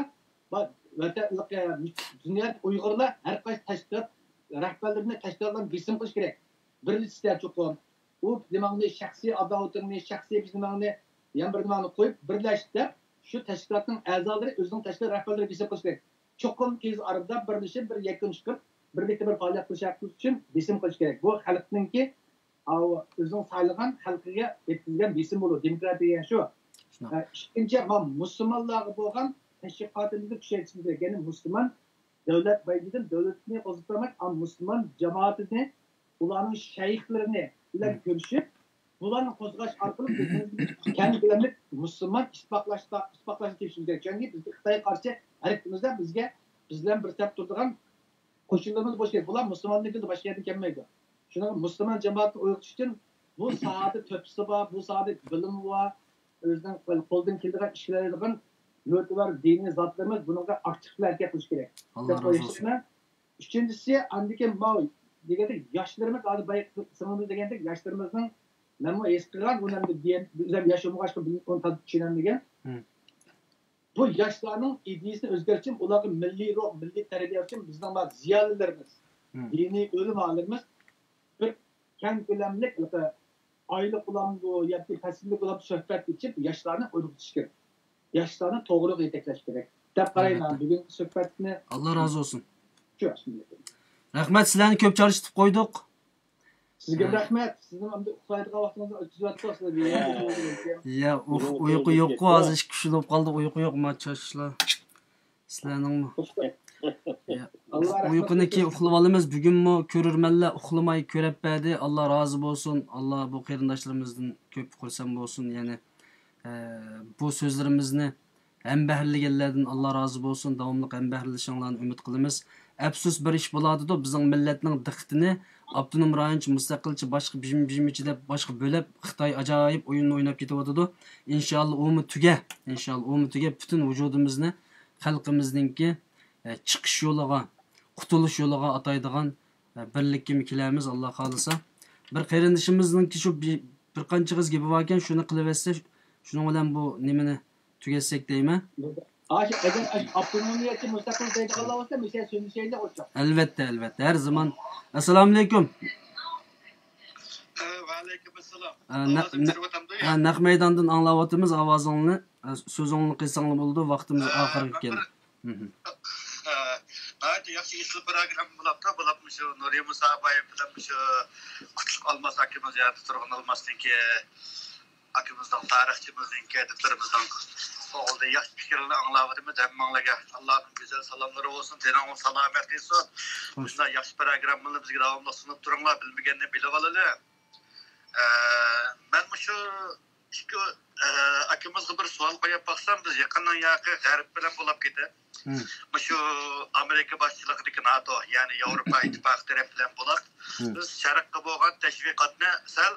با-، ۋەتەن-، دۇنيا ئۇيغۇرلار ھەر قايسى تەشكىلات رەھبەرلىرىنى، تەشكىلاتلارنى بېسىم قىلىش كېرەك. بىرلىشىشتە چوقۇم. ئۇ نېمەڭنى، شەخسىي ئاداۋىتىڭنى، شەخسىي بىز نېمەڭنى، يەنە بىر نېمەڭنى قويۇپ، بىرلەش دەپ، شۇ تەشكىلاتنىڭ ئەزالىرى ئۆزىنىڭ تەشكىلات رەھبەرلىرىگە بېسىم قىلىش كېرەك. چوقۇم تېز ئارىدا بىرلىشىپ، بىر يەكۈن چىقىرىپ، بىرلىكتە بىر پائالىيەت قىلىش ھەققى ئۈچۈن بېسىم قىلىش كېرەك. بۇ خەلقنىڭكى، ئاۋۇ ئۆزىنىڭ سايلىغان خەلقىگە يەتكۈزگەن بېسىم بولىدۇ. دېموكراتىيە دېگەن شۇ. شۇنداق. ئە، ئىككىنچى، ما مۇسۇلمانلارغا بولغان تەشۋىقاتىمىزنى كۈچەيتىشىمىز كېرەك. يەنى مۇسۇلمان دۆلەت بايىقىدىن دۆلىتىنى قوزغىتالماي، ئا، مۇسۇلمان جامائىتىنى، ئۇلارنىڭ شەيخلىرىنى بىلەن كۆرۈشۈپ، بۇلارنى قوزغاش ئارقىلىق بىز كەڭ كۆلەملىك مۇسۇلمان ئىتتىپاقلاشتا-، ئىتتىپاقلاشنى تېپىشىمىز كېرەك. چۈنكى بىزگە خىتايغا قارشى ھەرىكىتىمىزدە بىزگە، بىز بىلەن بىر سەپ تۇرىدىغان قوشۇنلىرىمىز بولۇشى كېرەك. بۇلار مۇسۇلماننىڭ بىللە باشقا يەردىن كەلمەيدۇ. شۇنىڭ مۇسۇلمان جامائەتنى ئويغىتىش ئۈچۈن بۇ ساھەدە تۆھپىسى بار، بۇ ساھەدە بىلىمى بار، ئۆزىنىڭ قولىدىن كېلىدىغان ئىش قىلالايدىغان مۆتىۋەر دىنىي زاتلىرىمىز بۇنىڭغا ئاكتىپ ھەرىكەت قىلىشى كېرەك. ئاللا دەپ رازى بولسۇن. ئويلىشىمەن. ئۈچىنچىسى، ئاندىن كېيىن ماۋۇ دېگەندەك ياشلىرىمىز، ھازىر بايا سىڭلىمىز دېگەندەك ياشلىرىمىزنىڭ، مەنمۇ ھېس قىلغان، ئۇنى ئەمدى دېيەن، ئۆزۈم ياش بولمىغاچقا بىلمەي، ئۇنى تازا چۈشىنەلمىگەن. مم. بۇ ياشلارنىڭ ئىدىيىسىنى ئۆزگەرتىشىم، ئۇلارغا مىللىي روھ، مىللىي تەربىيە ئۈچۈن بىزنىڭ بار زىيالىيلىرىمىز، مم، دىنىي ئۆلىمالىرىمىز بىر كەڭ كۆلەملىك، ھېلىقى ئايلىق بولامدۇ ياكى پەسىللىك بولامدۇ سۆھبەت ئېچىپ، ياشلارنى ئويغىتىش كېرەك. ياشلارنى توغرىلىققا يېتەكلەش كېرەك دەپ قارايمەن. ئەلۋەتتە. بۈگۈنكى سۆھبەتنى. ئاللا رازى بولسۇن. شۇ. رەھمەت، سىلەرنى كۆپ چارچىتىپ قويدۇق. سىزگە ھە. رەھمەت. سىزنىڭ ئەمدى ئۇخلايدىغان ۋاقتىڭىزنى ئۆتكۈزۈۋەتتۇق سىلەرگە. يا، ئۇخ-، ئۇيقۇ يوققۇ، ھازىر ئىككى كىشىلا بولۇپ قالدۇق، ئۇيقۇ يوق، ما چاچلار. سىلەرنىڭمۇ؟ يا. ئۇيقۇنى كېيىن ئۇخلىۋالىمىز. بۈگۈنمۇ كۆرۈرمەنلەر ئۇخلىماي كۆرۈپ بەردى. ئاللا رازى بولسۇن. ئاللا بۇ قېرىنداشلىرىمىزدىن كۆپ خۇرسەن بولسۇن. يەنى، ئە، بۇ سۆزلىرىمىزنى ھەمبەھىرلىگەنلەردىن ئاللا رازى بولسۇن. داۋاملىق ھەمبەھىرلىشىڭلارنى ئۈمىد قىلىمىز. ئەپسۇس، بىر ئىش بولۇۋاتىدۇ. بىزنىڭ مىللەتنىڭ دىققىتىنى ئاپتونوم رايونچە، مۇستەقىلچە، باشقا بىژىم-، بىژىمچە دەپ باشقا بۆلەپ، خىتاي ئاجايىپ ئويۇننى ئويناپ كېتىۋاتىدۇ. ئىنشاللا ئۇمۇ تۈگە. ئىنشاللا ئۇمۇ تۈگەپ، پۈتۈن ۋۇجۇدىمىزنى خەلقىمىزنىڭكى، ئە، چىقىش يولىغا، قۇتۇلۇش يولىغا ئاتايدىغان، ئە، بىرلىككىمۇ كېلەرمىز، ئاللا خالىسا. بىر قېرىندىشىمىزنىڭكى شۇ بى-، بىر قانچە ئېغىز گېپى باركەن، شۇنى قىلىۋەتسە، شۇنىڭ بىلەن بۇ نېمىنى تۈگەتسەك دەيمەن. ئاشۇ، ئەگەر ئاشۇ ئاپتونومىيەتچى مۇستەقىل دەيدىغانلار بولسا، مەسىلەن، سۆزلىشەيلى ئوچۇق. ئەلۋەتتە، ئەلۋەتتە. ھەر زامان. ئەسسالامۇئەلەيكۇم. ۋەئەلەيكۇم ئەسسالام. ئە، نە-، ئاۋازىم نە-، كىرىۋاتامدۇ يا؟ ئە، نەق مەيداندىن ئاڭلاۋاتىمىز ئاۋازىڭنى. ئە، سۆزۈڭنى قىلساڭلا بولىدۇ، ۋاقتىمىز ئە، ئاخىرغا بىر، كەلدى. مھم. ئە، ناھايىتى ياخشى ئېسىل پروگرامما بولۇپتۇ. بولۇپمۇ شۇ نۇرى مۇسابايېۋ بىلەن شۇ قۇتلۇق ئالماس ئاكىمىز يەنە تۇرغۇن ئالماسنىڭكى ئاكىمىزنىڭ، تارىخچىمىزنىڭكى، ئەدىبلىرىمىزنىڭ ئوغلىدا ياخشى پىكىرلەرنى ئاڭلاۋاتىمىز. ھەممىڭلارغا ئاللانىڭ گۈزەل سالاملىرى بولسۇن. تېنىڭلار سالامەت قىلسۇن. خوش. مۇشۇنداق ياخشى پروگراممىلارنى بىزگە داۋاملىق سۇنۇپ تۇرۇڭلار، بىلمىگەننى بىلىۋالايلى. ئە، مەن مۇشۇ ئىككى، ئە، ئاكىمىزغا بىر سوئال قويۇپ باقسام، بىز يېقىننىڭ ياقى غەرب بىلەن بولاپ كېتىپ، مم، مۇشۇ ئامېرىكا باشچىلىقىدىكى ناتو، يەنى ياۋروپا ئىتتىپاقى تەرەپ بىلەن بولاپ، مم، بىز شەرققە بولغان تەشۋىقاتنى سەل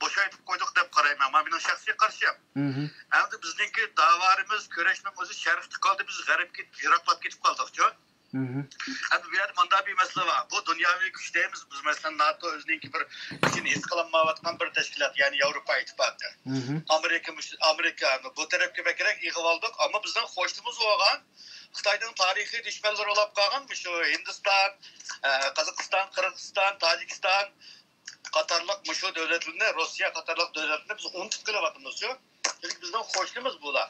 بوشايتىپ قويدۇق دەپ قارايمەن. مانا مېنىڭ شەخسىي قارىشىم. مھم. ئەمدى بىزنىڭكى داۋالىرىمىز، كۈرەشنىڭ ئۆزى شەرقتە قالدى، بىز غەربكە يىراقلاپ كېتىپ قالدۇقچۇ. مھم. ئەمدى بۇ يەردە مۇنداق بىر مەسىلە بار. بۇ دۇنياۋى كۈچ دەيمىز. بىز، مەسىلەن، ناتو ئۆزىنىڭكى بىر كۈچىنى ھېس قىلالمايۋاتقان بىر تەشكىلات، يەنى ياۋروپا ئىتتىپاقى. مھم. ئامېرىكا مۇش-، ئامېرىكا بۇ تەرەپكە بەكرەك ئېغىۋالدۇق، ئەمما بىزنىڭ قوشنىمىز بولغان خىتاينىڭ تارىخىي دۈشمەنلىرى بولاپ قالغان مۇشۇ ھىندىستان، ئە، قازاقىستان، قىرغىزىستان، تاجىكىستان قاتارلىق مۇشۇ دۆلەتلەرنى، روسىيە قاتارلىق دۆلەتلەرنى بىز ئۇنتۇپ قېلىۋاتىمىزچۇ. چۈنكى بىزنىڭ قوشنىمىز بۇلار.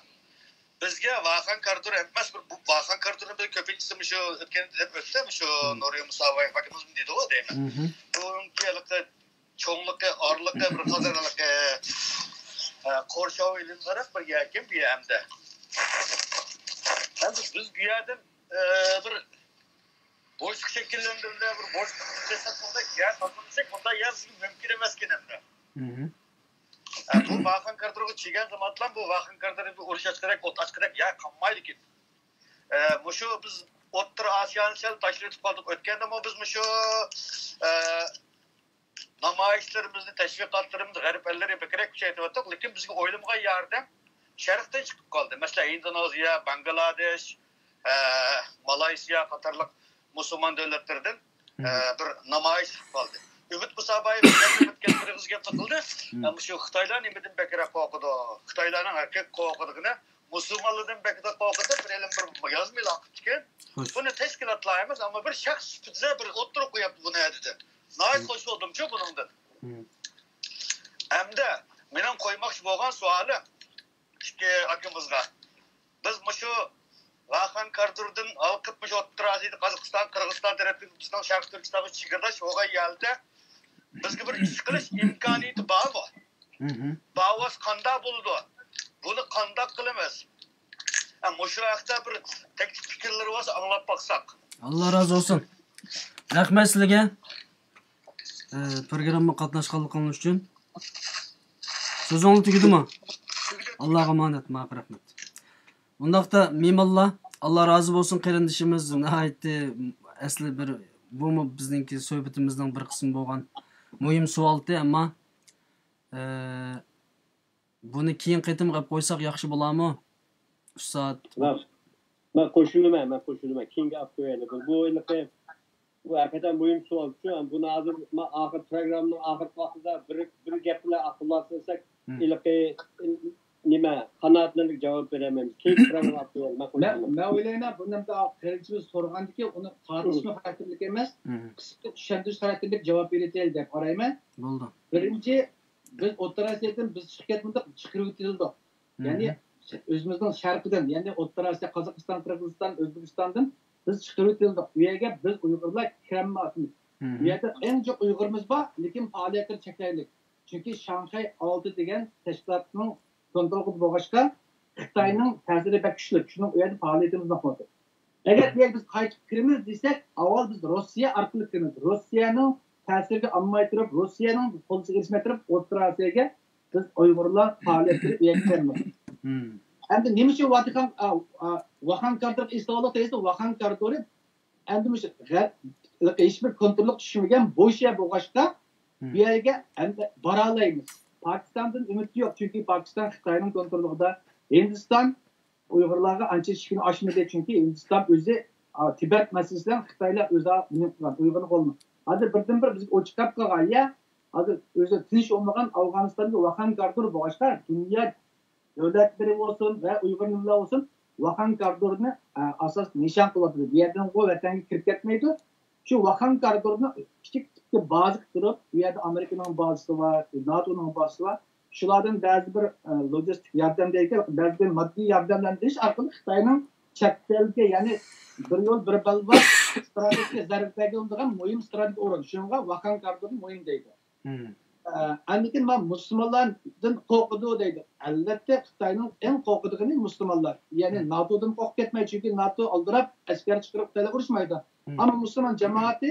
بىزگە ۋاخان كارتور ئەمەس، بىر بۇ ۋاخان كارتورنى بىر كۆپىنچىسى مۇشۇ ئۆتكەندە دەپ ئۆتتى، مۇشۇ مم، نۇرى مۇسابايېۋ ئاكىمىزمۇ دېدىغۇ دەيمەن. مھم. بۇنىڭكى ھېلىقى چوڭلۇقى، ئارىلىقى، بىر قازانلىقى، ئە، قورشاۋ ئېلىنغانراق بىر يەركەن بۇ يەر ئەمدى. ئەمدى بىز بۇ يەردىن، ئە، بىر بوشلۇق شەكىللەندۈرۈلدى، بىر بوشلۇق جەسەت بولدى، يەر تاپالمىساق، بۇنداق يەر بىزگە مۇمكىن ئەمەسكەن ئەمدى. مھم. ئە، بۇ ۋاخان كارتورغا چىگەن زامانلار بۇ ۋاخان كارتوردا بىر ئۇرۇش ئاچقۇدەك، ئوت ئاچقۇدەك يەر قالمايدىكەن. ئە، مۇشۇ بىز ئوتتۇرا ئاسىيانى سەل تاشلىۋېتىپ قالدۇق. ئۆتكەندىمۇ بىز مۇشۇ، ئە، نامايىشلىرىمىزنى، تەشۋىقاتلىرىمىزنى غەرب ئەللىرى بەكرەك كۈچەيتىۋاتتۇق، لېكىن بىزگە ئويلىمىغان ياردەم شەرقتىن چىقىپ قالدى. مەسىلەن، ئىندونېزىيە، باڭگلادېش، ئە، مالايسىيا قاتارلىق مۇسۇلمان دۆلەتلىرىدىن، ئە، مم، بىر نامايىش چىقىپ قالدى. ئۈمىد مۇسابايېۋ ئۈمىد كەلتۈرگۈزگەن قىلدى. ئەمما شۇ خىتايلار نېمىدىن بەكرەك قورقىدۇ؟ خىتايلارنىڭ ھەقىقىي قورقىدىغىنى مۇسۇلمانلاردىن بەكرەك قورقىدۇ. بىر ئىلىم بىر يازما ئېلان قىپتىكەن. بۇنى تەشكىلاتلار ئەمەس، ئەمما بىر شەخس سۈپىتىدە بىر ئوتتۇرىغا قويۇپتۇ بۇنى ھەدىدە. ناھايىتى خوش بولدۇمچۇ بۇنىڭدىن. ھەمدە مېنىڭ قويماقچى بولغان سوئالىم ئىككى ئاكىمىزغا. بىز مۇشۇ ۋاخان كاردۇردىن ھالقىپ مۇشۇ ئوتتۇرا ئاسىيدا قازاقىستان، قىرغىزىستان تەرەپتىن بىزنىڭ شەرقىي تۈركىستانغا چېگرىداش بولغان يەردە بىزگە بىر ئىش قىلىش ئىمكانىيىتى بارمۇ؟ بار بولسا قانداق بولىدۇ؟ بۇنى قانداق قىلىمىز؟ ھە، مۇشۇ ھەقتە بىر تەكلىپ پىكىرلىرى بولسا ئاڭلاپ باقساق. ئاللا رازى بولسۇن. رەھمەت سىلىگە. ئە، پروگرامما قاتناشقانلىقىڭىز ئۈچۈن. سۆزۈڭلار تۈگىدىمۇ؟ ئاللاغا ئامانەت، ماڭا رەھمەت. ئۇنداقتا مېھمانلار، ئاللا رازى بولسۇن قېرىندىشىمىز، ناھايىتى ئەسلى بىر، بۇمۇ بىزنىڭكى سۆھبىتىمىزنىڭ بىر قىسمى بولغان مۇھىم سوئالتى، ئەمما ئە، بۇنى كېيىن قېتىم قىلىپ قويساق ياخشى بولارمۇ؟ ئۈچ سائەت. مەن، مەن قوشۇلىمەن، مەن قوشۇلىمەن. كېيىنگە ئاپ قويايلى. بۇ، بۇ ھېلىقى، بۇ ھەقىقەتەن مۇھىم سوئال. شۇ، بۇنى ھازىر مەن ئاخىر پروگراممىنىڭ ئاخىرقى ۋاقتىدا بىر، بىر گەپ بىلەن ئاخىرلاشتۇرساك، ھېلىقى نېمە، قانائەتلىنىپ جاۋاب بېرەلمەيمىز. كېيىنكى پروگرامما ئاپ قويايلى. مەن قوشۇلىمەن. مەن ئويلايمەن، بۇنى قېرىندىشىمىز سورىغاندىكى ئۇنى تارتىشما خاراكتېرلىك ئەمەس، قىسقىچە چۈشەندۈرۈش خاراكتېرلىك جاۋاب بېرىۋېتەيلى دەپ قارايمەن. بولدى. بىرىنچى، بىز ئوتتۇرا ئاسىيادىن بىز چىقىپ كەتمىدۇق، چىقىرىۋېتىلدۇق. يەنى ئۆزىمىزنىڭ شەرقىدىن، يەنى ئوتتۇرا ئاسىيا، قازاقىستان، قىرغىزىستان، ئۆزبېكىستاندىن بىز چىقىرىۋېتىلدۇق. ئۇ يەرگە بىز ئۇيغۇرلار كىرەلمەيۋاتىمىز. ئۇ يەردە ئەڭ جىق ئۇيغۇرىمىز بار، لېكىن پائالىيەتلىرى چەكلىكلىك. چۈنكى شاڭخەي ئالتە دېگەن تەشكىلاتنىڭ كونترولىدا بولغاچقا، خىتاينىڭ تەسىرى بەك كۈچلۈك. شۇنىڭ ئۇ يەردە پائالىيىتىمىز نوقۇلدى. ئەگەر بۇ يەرگە بىز قايتىپ كىرىمىز دېسەك، ئاۋۋال بىز روسىيە ئارقىلىق كىرىمىز. روسىيەنىڭ تەسىرىگە ئالماي تۇرۇپ، روسىيەنىڭ قولىغا ئېرىشمەي تۇرۇپ، ئوتتۇرا ئاسىياگە بىز ئۇيغۇرلار پائالىيەتلىرى ئۇ يەرگە كىرەلمەيدۇ. ئەمدى نېمە ئۈچۈن ۋاتىكان، ئا، ئا، ۋاخان كاردۇرغا ئېسىلىۋالدۇق دەيسىز، ۋاخان كاردۇرى ئەمدى مۇشۇ غەر-، ھېلىقى ھېچبىر كونتروللۇققا چۈشمىگەن بوش يەر بولغاچقا، بۇ يەرگە ئەمدى بارالايمىز. پاكىستاندىن ئۈمىد يوق، چۈنكى پاكىستان خىتاينىڭ كونتروللۇقىدا. ھىندىستان ئۇيغۇرلارغا ئانچە ئىشىكىنى ئاچمىدى، چۈنكى ھىندىستان ئۆزى، ئا، تىبەت مەسىلىسى بىلەن خىتايلار ئۆزئارا نېمە قىلغان، ئۇيغۇرنى قوللىمىغان. ھازىر بىردىنبىر بىزگە ئوت چىقىرىپ قالغان يەر، ھازىر ئۆزى تىنچ بولمىغان ئافغانىستاندا ۋاخان كاردۇر بولغاچقا، دۇنيا دۆلەتلىرى بولسۇن ۋە ئۇيغۇر نېمىلەر بولسۇن، ۋاخان كاردۇرنى، ئە، ئاساسلىق نىشان قىلىۋاتىدۇ. بۇ يەردىن ئۇ ۋەتەنگە كىرىپ كەتمەيدۇ. شۇ ۋاخان كاردۇرنى كىچىك تىپتە بازا قىلىپ تۇرۇپ، ئۇ يەردە ئامېرىكىنىڭ بازىسى بار، ناتونىڭ بازىسى بار. شۇلاردىن بەزى بىر، ئە، لوجىستىك ياردەم دەيدىكەن، بەزى بىر ماددىي ياردەملەندۈرۈش ئارقىلىق خىتاينىڭ چەت ئەلگە، يەنى بىر يول، بىر بەلباغ ستراتېگىيە زەربە بەرگىلى بولىدىغان مۇھىم ستراتېگىك ئورۇن. شۇنىڭغا ۋاخان كاردۇرنى مۇھىم دەيدۇ. ئە، ئاندىن كېيىن مانا مۇسۇلمانلاردىن قورقىدۇ دەيدۇ. ئەلۋەتتە، خىتاينىڭ ئەڭ قورقىدىغىنى مۇسۇلمانلار. يەنى ناتودىن قورقۇپ كەتمەيدۇ، چۈنكى ناتو ئالدىراپ ئەسكەر چىقىرىپ خىتايلار ئۇرۇشمايدۇ. ئەمما مۇسۇلمان جامائىتى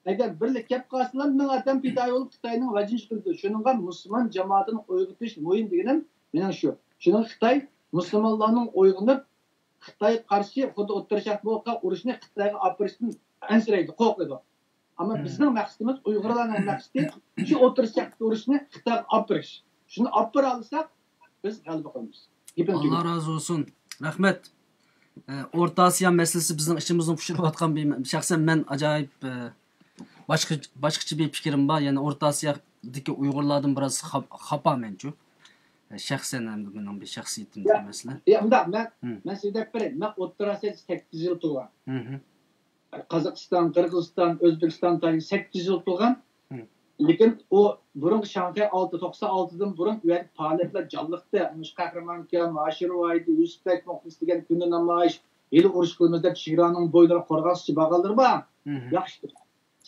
ئەگەر بىرلىككە كەپ قالسىلا، مىڭ ئادەم پىدا بولۇپ خىتاينىڭ ۋەجىنى چىقىرىدۇ. شۇنىڭغا مۇسۇلمان جامائىتىنى ئويغىتىش مۇھىم دېگىنىم مېنىڭ شۇ. شۇنىڭغا خىتاي مۇسۇلمانلارنىڭ ئويغىنىپ، خىتايغا قارشى خۇددى ئوتتۇرا شەرق بولغان ئۇرۇشنى خىتايغا ئاپىرىشتىن ئەنسىرەيدۇ، قورقىدۇ. ئەمما بىزنىڭ مەقسىتىمىز، ئۇيغۇرلارنىڭ مەقسىتى شۇ ئوتتۇرا شەرقتىكى ئۇرۇشنى خىتايغا ئاپىرىش. شۇنى ئاپىرالىساق، بىز غەلىبە قىلىمىز. گېپىمىز تۈگىدى. ئاللا رازى بولسۇن. رەھمەت. ئە، ئورتا ئاسىيا مەسىلىسى بىزنىڭ ئىچىمىزنى پۇشۇرۇۋاتقان بىر مە-، شەخسەن مەن ئاجايىپ، ئە، باشقا، باشقىچە بىر پىكرىم بار. يەنى ئورتا ئاسىيادىكى ئۇيغۇرلاردىن بىراز خاپ-، خاپا مەنچۇ. ئە، شەخسەن ئەمدى مېنىڭ بىر شەخسىيىتىمدىكى مەسىلە. يا، ئۇنداق، مەن، مەن سىزگە دەپ بېرەي. مەن ئوتتۇرا ئاسىيادا سەككىز يىل تۇرغان. قازاقىستان، قىرغىزىستان، ئۆزبېكىستان تاجىكىستان سەككىز يىل تۇرغان. لېكىن ئۇ بۇرۇنقى شاڭخەي ئالتە، توقسان ئالتىدىن بۇرۇن ئۇ يەردە پائالىيەتلەر جانلىقتى. مۇشۇ قەھرىمان ئاكام، ھاشىر ۋاھىدى، يۈسۈپبەك مۇخلىس دېگەن كۈندە نامايىش، ھېلى ئۇرۇش قىلىمىز دەپ چېگرانىڭ بويلىرىغا قورغانسىزچە بارغانلىرى بار. ياخشى.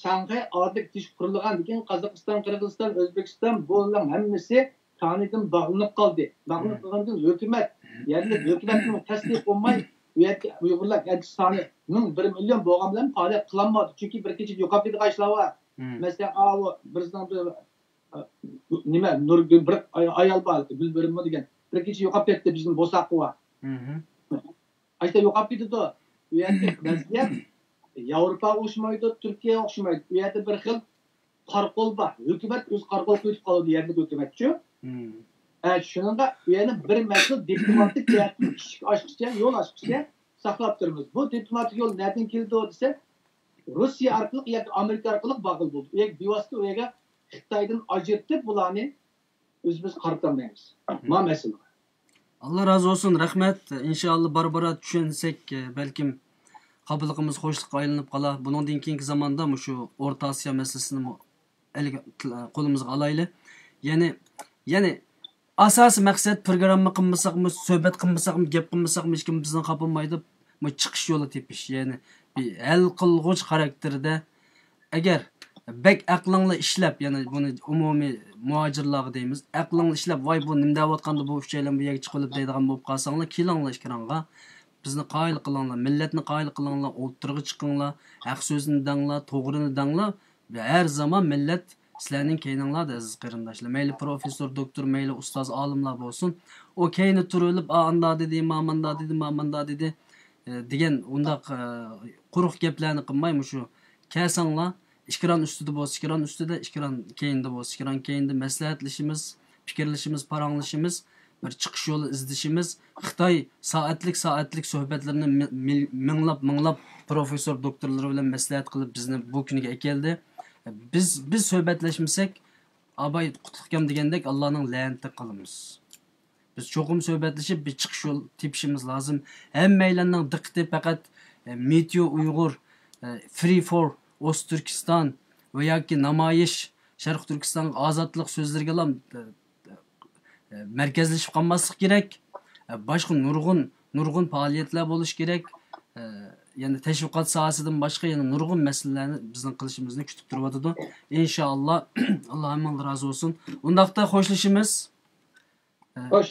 شاڭخەي ئادەتتىكى قۇرۇلغاندىن كېيىن قازاقىستان، قىرغىزىستان، ئۆزبېكىستان بۇلارنىڭ ھەممىسى تانىيدىن باغلىنىپ قالدى. باغلىنىپ قالغاندىن ھۆكۈمەت، يەرلىك ھۆكۈمەتنىڭ تەستىقى بولماي، ئۇ يەردىكى ئۇيغۇرلار ئەنچە سانى مىڭ، بىر مىليون بولغان بىلەن پائالىيەت قىلالمايدۇ. چۈنكى بىر كېچىدە يوقاپ كېتىدىغان ئىشلار بار. مەسىلەن، ئاۋۇ بىزنىڭ بىر، ئە، نېمە، نۇرگۈل بىر ئاي-، ئايال بار، گۈلبىرىنمۇ دېگەن. بىر كېچىدە يوقاپ كەتتى، بىزدىن بوساقى بار. ئاشتا يوقاپ كېتىدۇ. ئۇ يەردىكى ۋەزىيەت ياۋروپاغا ئوخشىمايدۇ، تۈركىيەگە ئوخشىمايدۇ. ئۇ يەردە بىر خىل قارا قول بار. ھۆكۈمەت ئۆزى قارا قول قويۇپ قالىدۇ، يەرلىك ھۆكۈمەتچۇ. ھە، شۇنىڭغا ئۇ يەنە بىر مەزگىل دىپلوماتىك جەھەتتىن ئىشىك ئاچقۇچە، يول ئاچقۇچە ساقلاپ تۇرىمىز. بۇ دىپلوماتىك يول نەدىن كېلىدۇ دېسەك، روسىيە ئارقىلىق ياكى ئامېرىكا ئارقىلىق بارغىلى بولىدۇ. ئۇ يەرگە بىۋاسىتە، ئۇ يەرگە خىتايدىن ئاجرىتىپ بۇلارنى ئۆزىمىز قارىتالمايمىز. ما مەسىلە. ئاللا رازى بولسۇن، رەھمەت. ئىنشائاللا بارا-بارا چۈشەنسەك، بەلكىم خاپىلىقىمىز خوشلۇققا ئايلىنىپ قالار. بۇنىڭدىن كېيىنكى زاماندا مۇشۇ ئورتا ئاسىيا مەسىلىسىنىمۇ ئەلگە، قولىمىزغا ئالايلى. يەنى، يەنى ئاساسىي مەقسەت پروگرامما قىلمىساقمۇ، سۆھبەت قىلمىساقمۇ، گەپ قىلمىساقمۇ، ھېچكىم بىزنى خاپىلىمايدۇ. بۇ چىقىش يولى تېپىش، يەنى بىر ھەل قىلغۇچ خاراكتېرىدە. ئەگەر بەك ئەقلىڭلار ئىشلەپ، يەنى بۇنى ئومۇمىي مۇھاجىرلارغا دەيمىز، ئەقلىڭلار ئىشلەپ، ۋاي، بۇ نېمە دەۋاتقاندۇ، بۇ ئۈچەيلەن بۇ يەرگە چىقىۋېلىپ دەيدىغان بولۇپ قالساڭلار، كېلىڭلار ئېكرانغا. بىزنى قايىل قىلىڭلار، مىللەتنى قايىل قىلىڭلار، ئوتتۇرىغا چىقىڭلار، ھەق سۆزنى دەڭلار، توغرىنى دەڭلار. ھەر زامان مىللەت سىلەرنىڭ كەينىڭلاردا، ئەزىز قېرىنداشلار. مەيلى پروفېسسور، دوكتور، مەيلى ئۇستاز، ئالىملار بولسۇن. ئۇ كەينى تۇرۇۋېلىپ، ئا، ئاندا دېدى، ما ماندا دېدى، ما ماندا دېدى، ئە، دېگەن ئۇنداق، ئە، قۇرۇق گەپلەرنى قىلماي، مۇشۇ كەلسەڭلار، ئېكران ئۈستىدە بولسا ئېكران ئۈستىدە، ئېكران كەينىدە بولسا ئېكران كەينىدە مەسلىھەتلىشىمىز، پىكىرلىشىمىز، پاراڭلىشىمىز، بىر چىقىش يولى ئىزدىشىمىز. خىتاي سائەتلىك، سائەتلىك سۆھبەتلىرىنى مىڭلاپ، مىڭلاپ پروفېسسور، دوكتورلىرى بىلەن مەسلىھەت قىلىپ، بىزنى بۇ كۈنگە ئەكەلدى. بىز، بىز سۆھبەتلەشمىسەك، ئاباي قۇتلۇق ئاكام دېگەندەك، ئاللانىڭ لەنىتىگە قالىمىز. بىز چوقۇم سۆھبەتلىشىپ، بىر چىقىش يول تېپىشىمىز لازىم. ھەممەيلەننىڭ دىققىتى پەقەت، ئە، مېتېئو ئۇيغۇر، ئە، فرى فور ئوست تۈركىستان ۋە ياكى نامايىش، شەرقىي تۈركىستانغا ئازادلىق سۆزلىرىگىلا، ئە، ئە، مەركەزلىشىپ قالماسلىق كېرەك. ئە، باشقا نۇرغۇن، نۇرغۇن پائالىيەتلەر بولۇشى كېرەك. ئە، يەنى تەشۋىقات ساھەسىدىن باشقا يەنە نۇرغۇن مەسىلىلەرنى بىزنىڭ قىلىشىمىزنى كۈتۈپ تۇرۇۋاتىدۇ. ئىنشائاللا، ئاللا ھەممىڭلار رازى بولسۇن. ئۇنداقتا خوشلىشىمىز. ئە، خوش.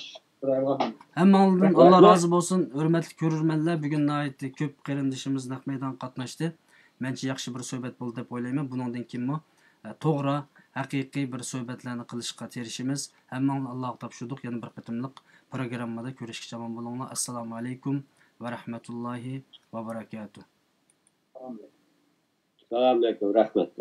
ھەممىڭلاردىن ئاللا رازى بولسۇن، ھۆرمەتلىك كۆرۈرمەنلەر. بۈگۈن ناھايىتى كۆپ قېرىندىشىمىز نەق مەيدانغا قاتناشتى. مەنچە ياخشى بىر سۆھبەت بولدى دەپ ئويلايمەن. بۇنىڭدىن كېيىنمۇ، ئە، توغرا، ھەقىقىي بىر سۆھبەتلەرنى قىلىشقا تىرىشىمىز. ھەممىڭلارنى ئاللاغا تاپشۇردۇق. يەنە بىر قېتىملىق پروگراممىدا كۆرۈشكىچە ئامان بولۇڭلار. ئەسسالامۇ ئەلەيكۇم ۋە رەھمەتۇللاھى ۋە بەرەكاتۇھ. سالام ئەلەيكۇم، رەھمەت.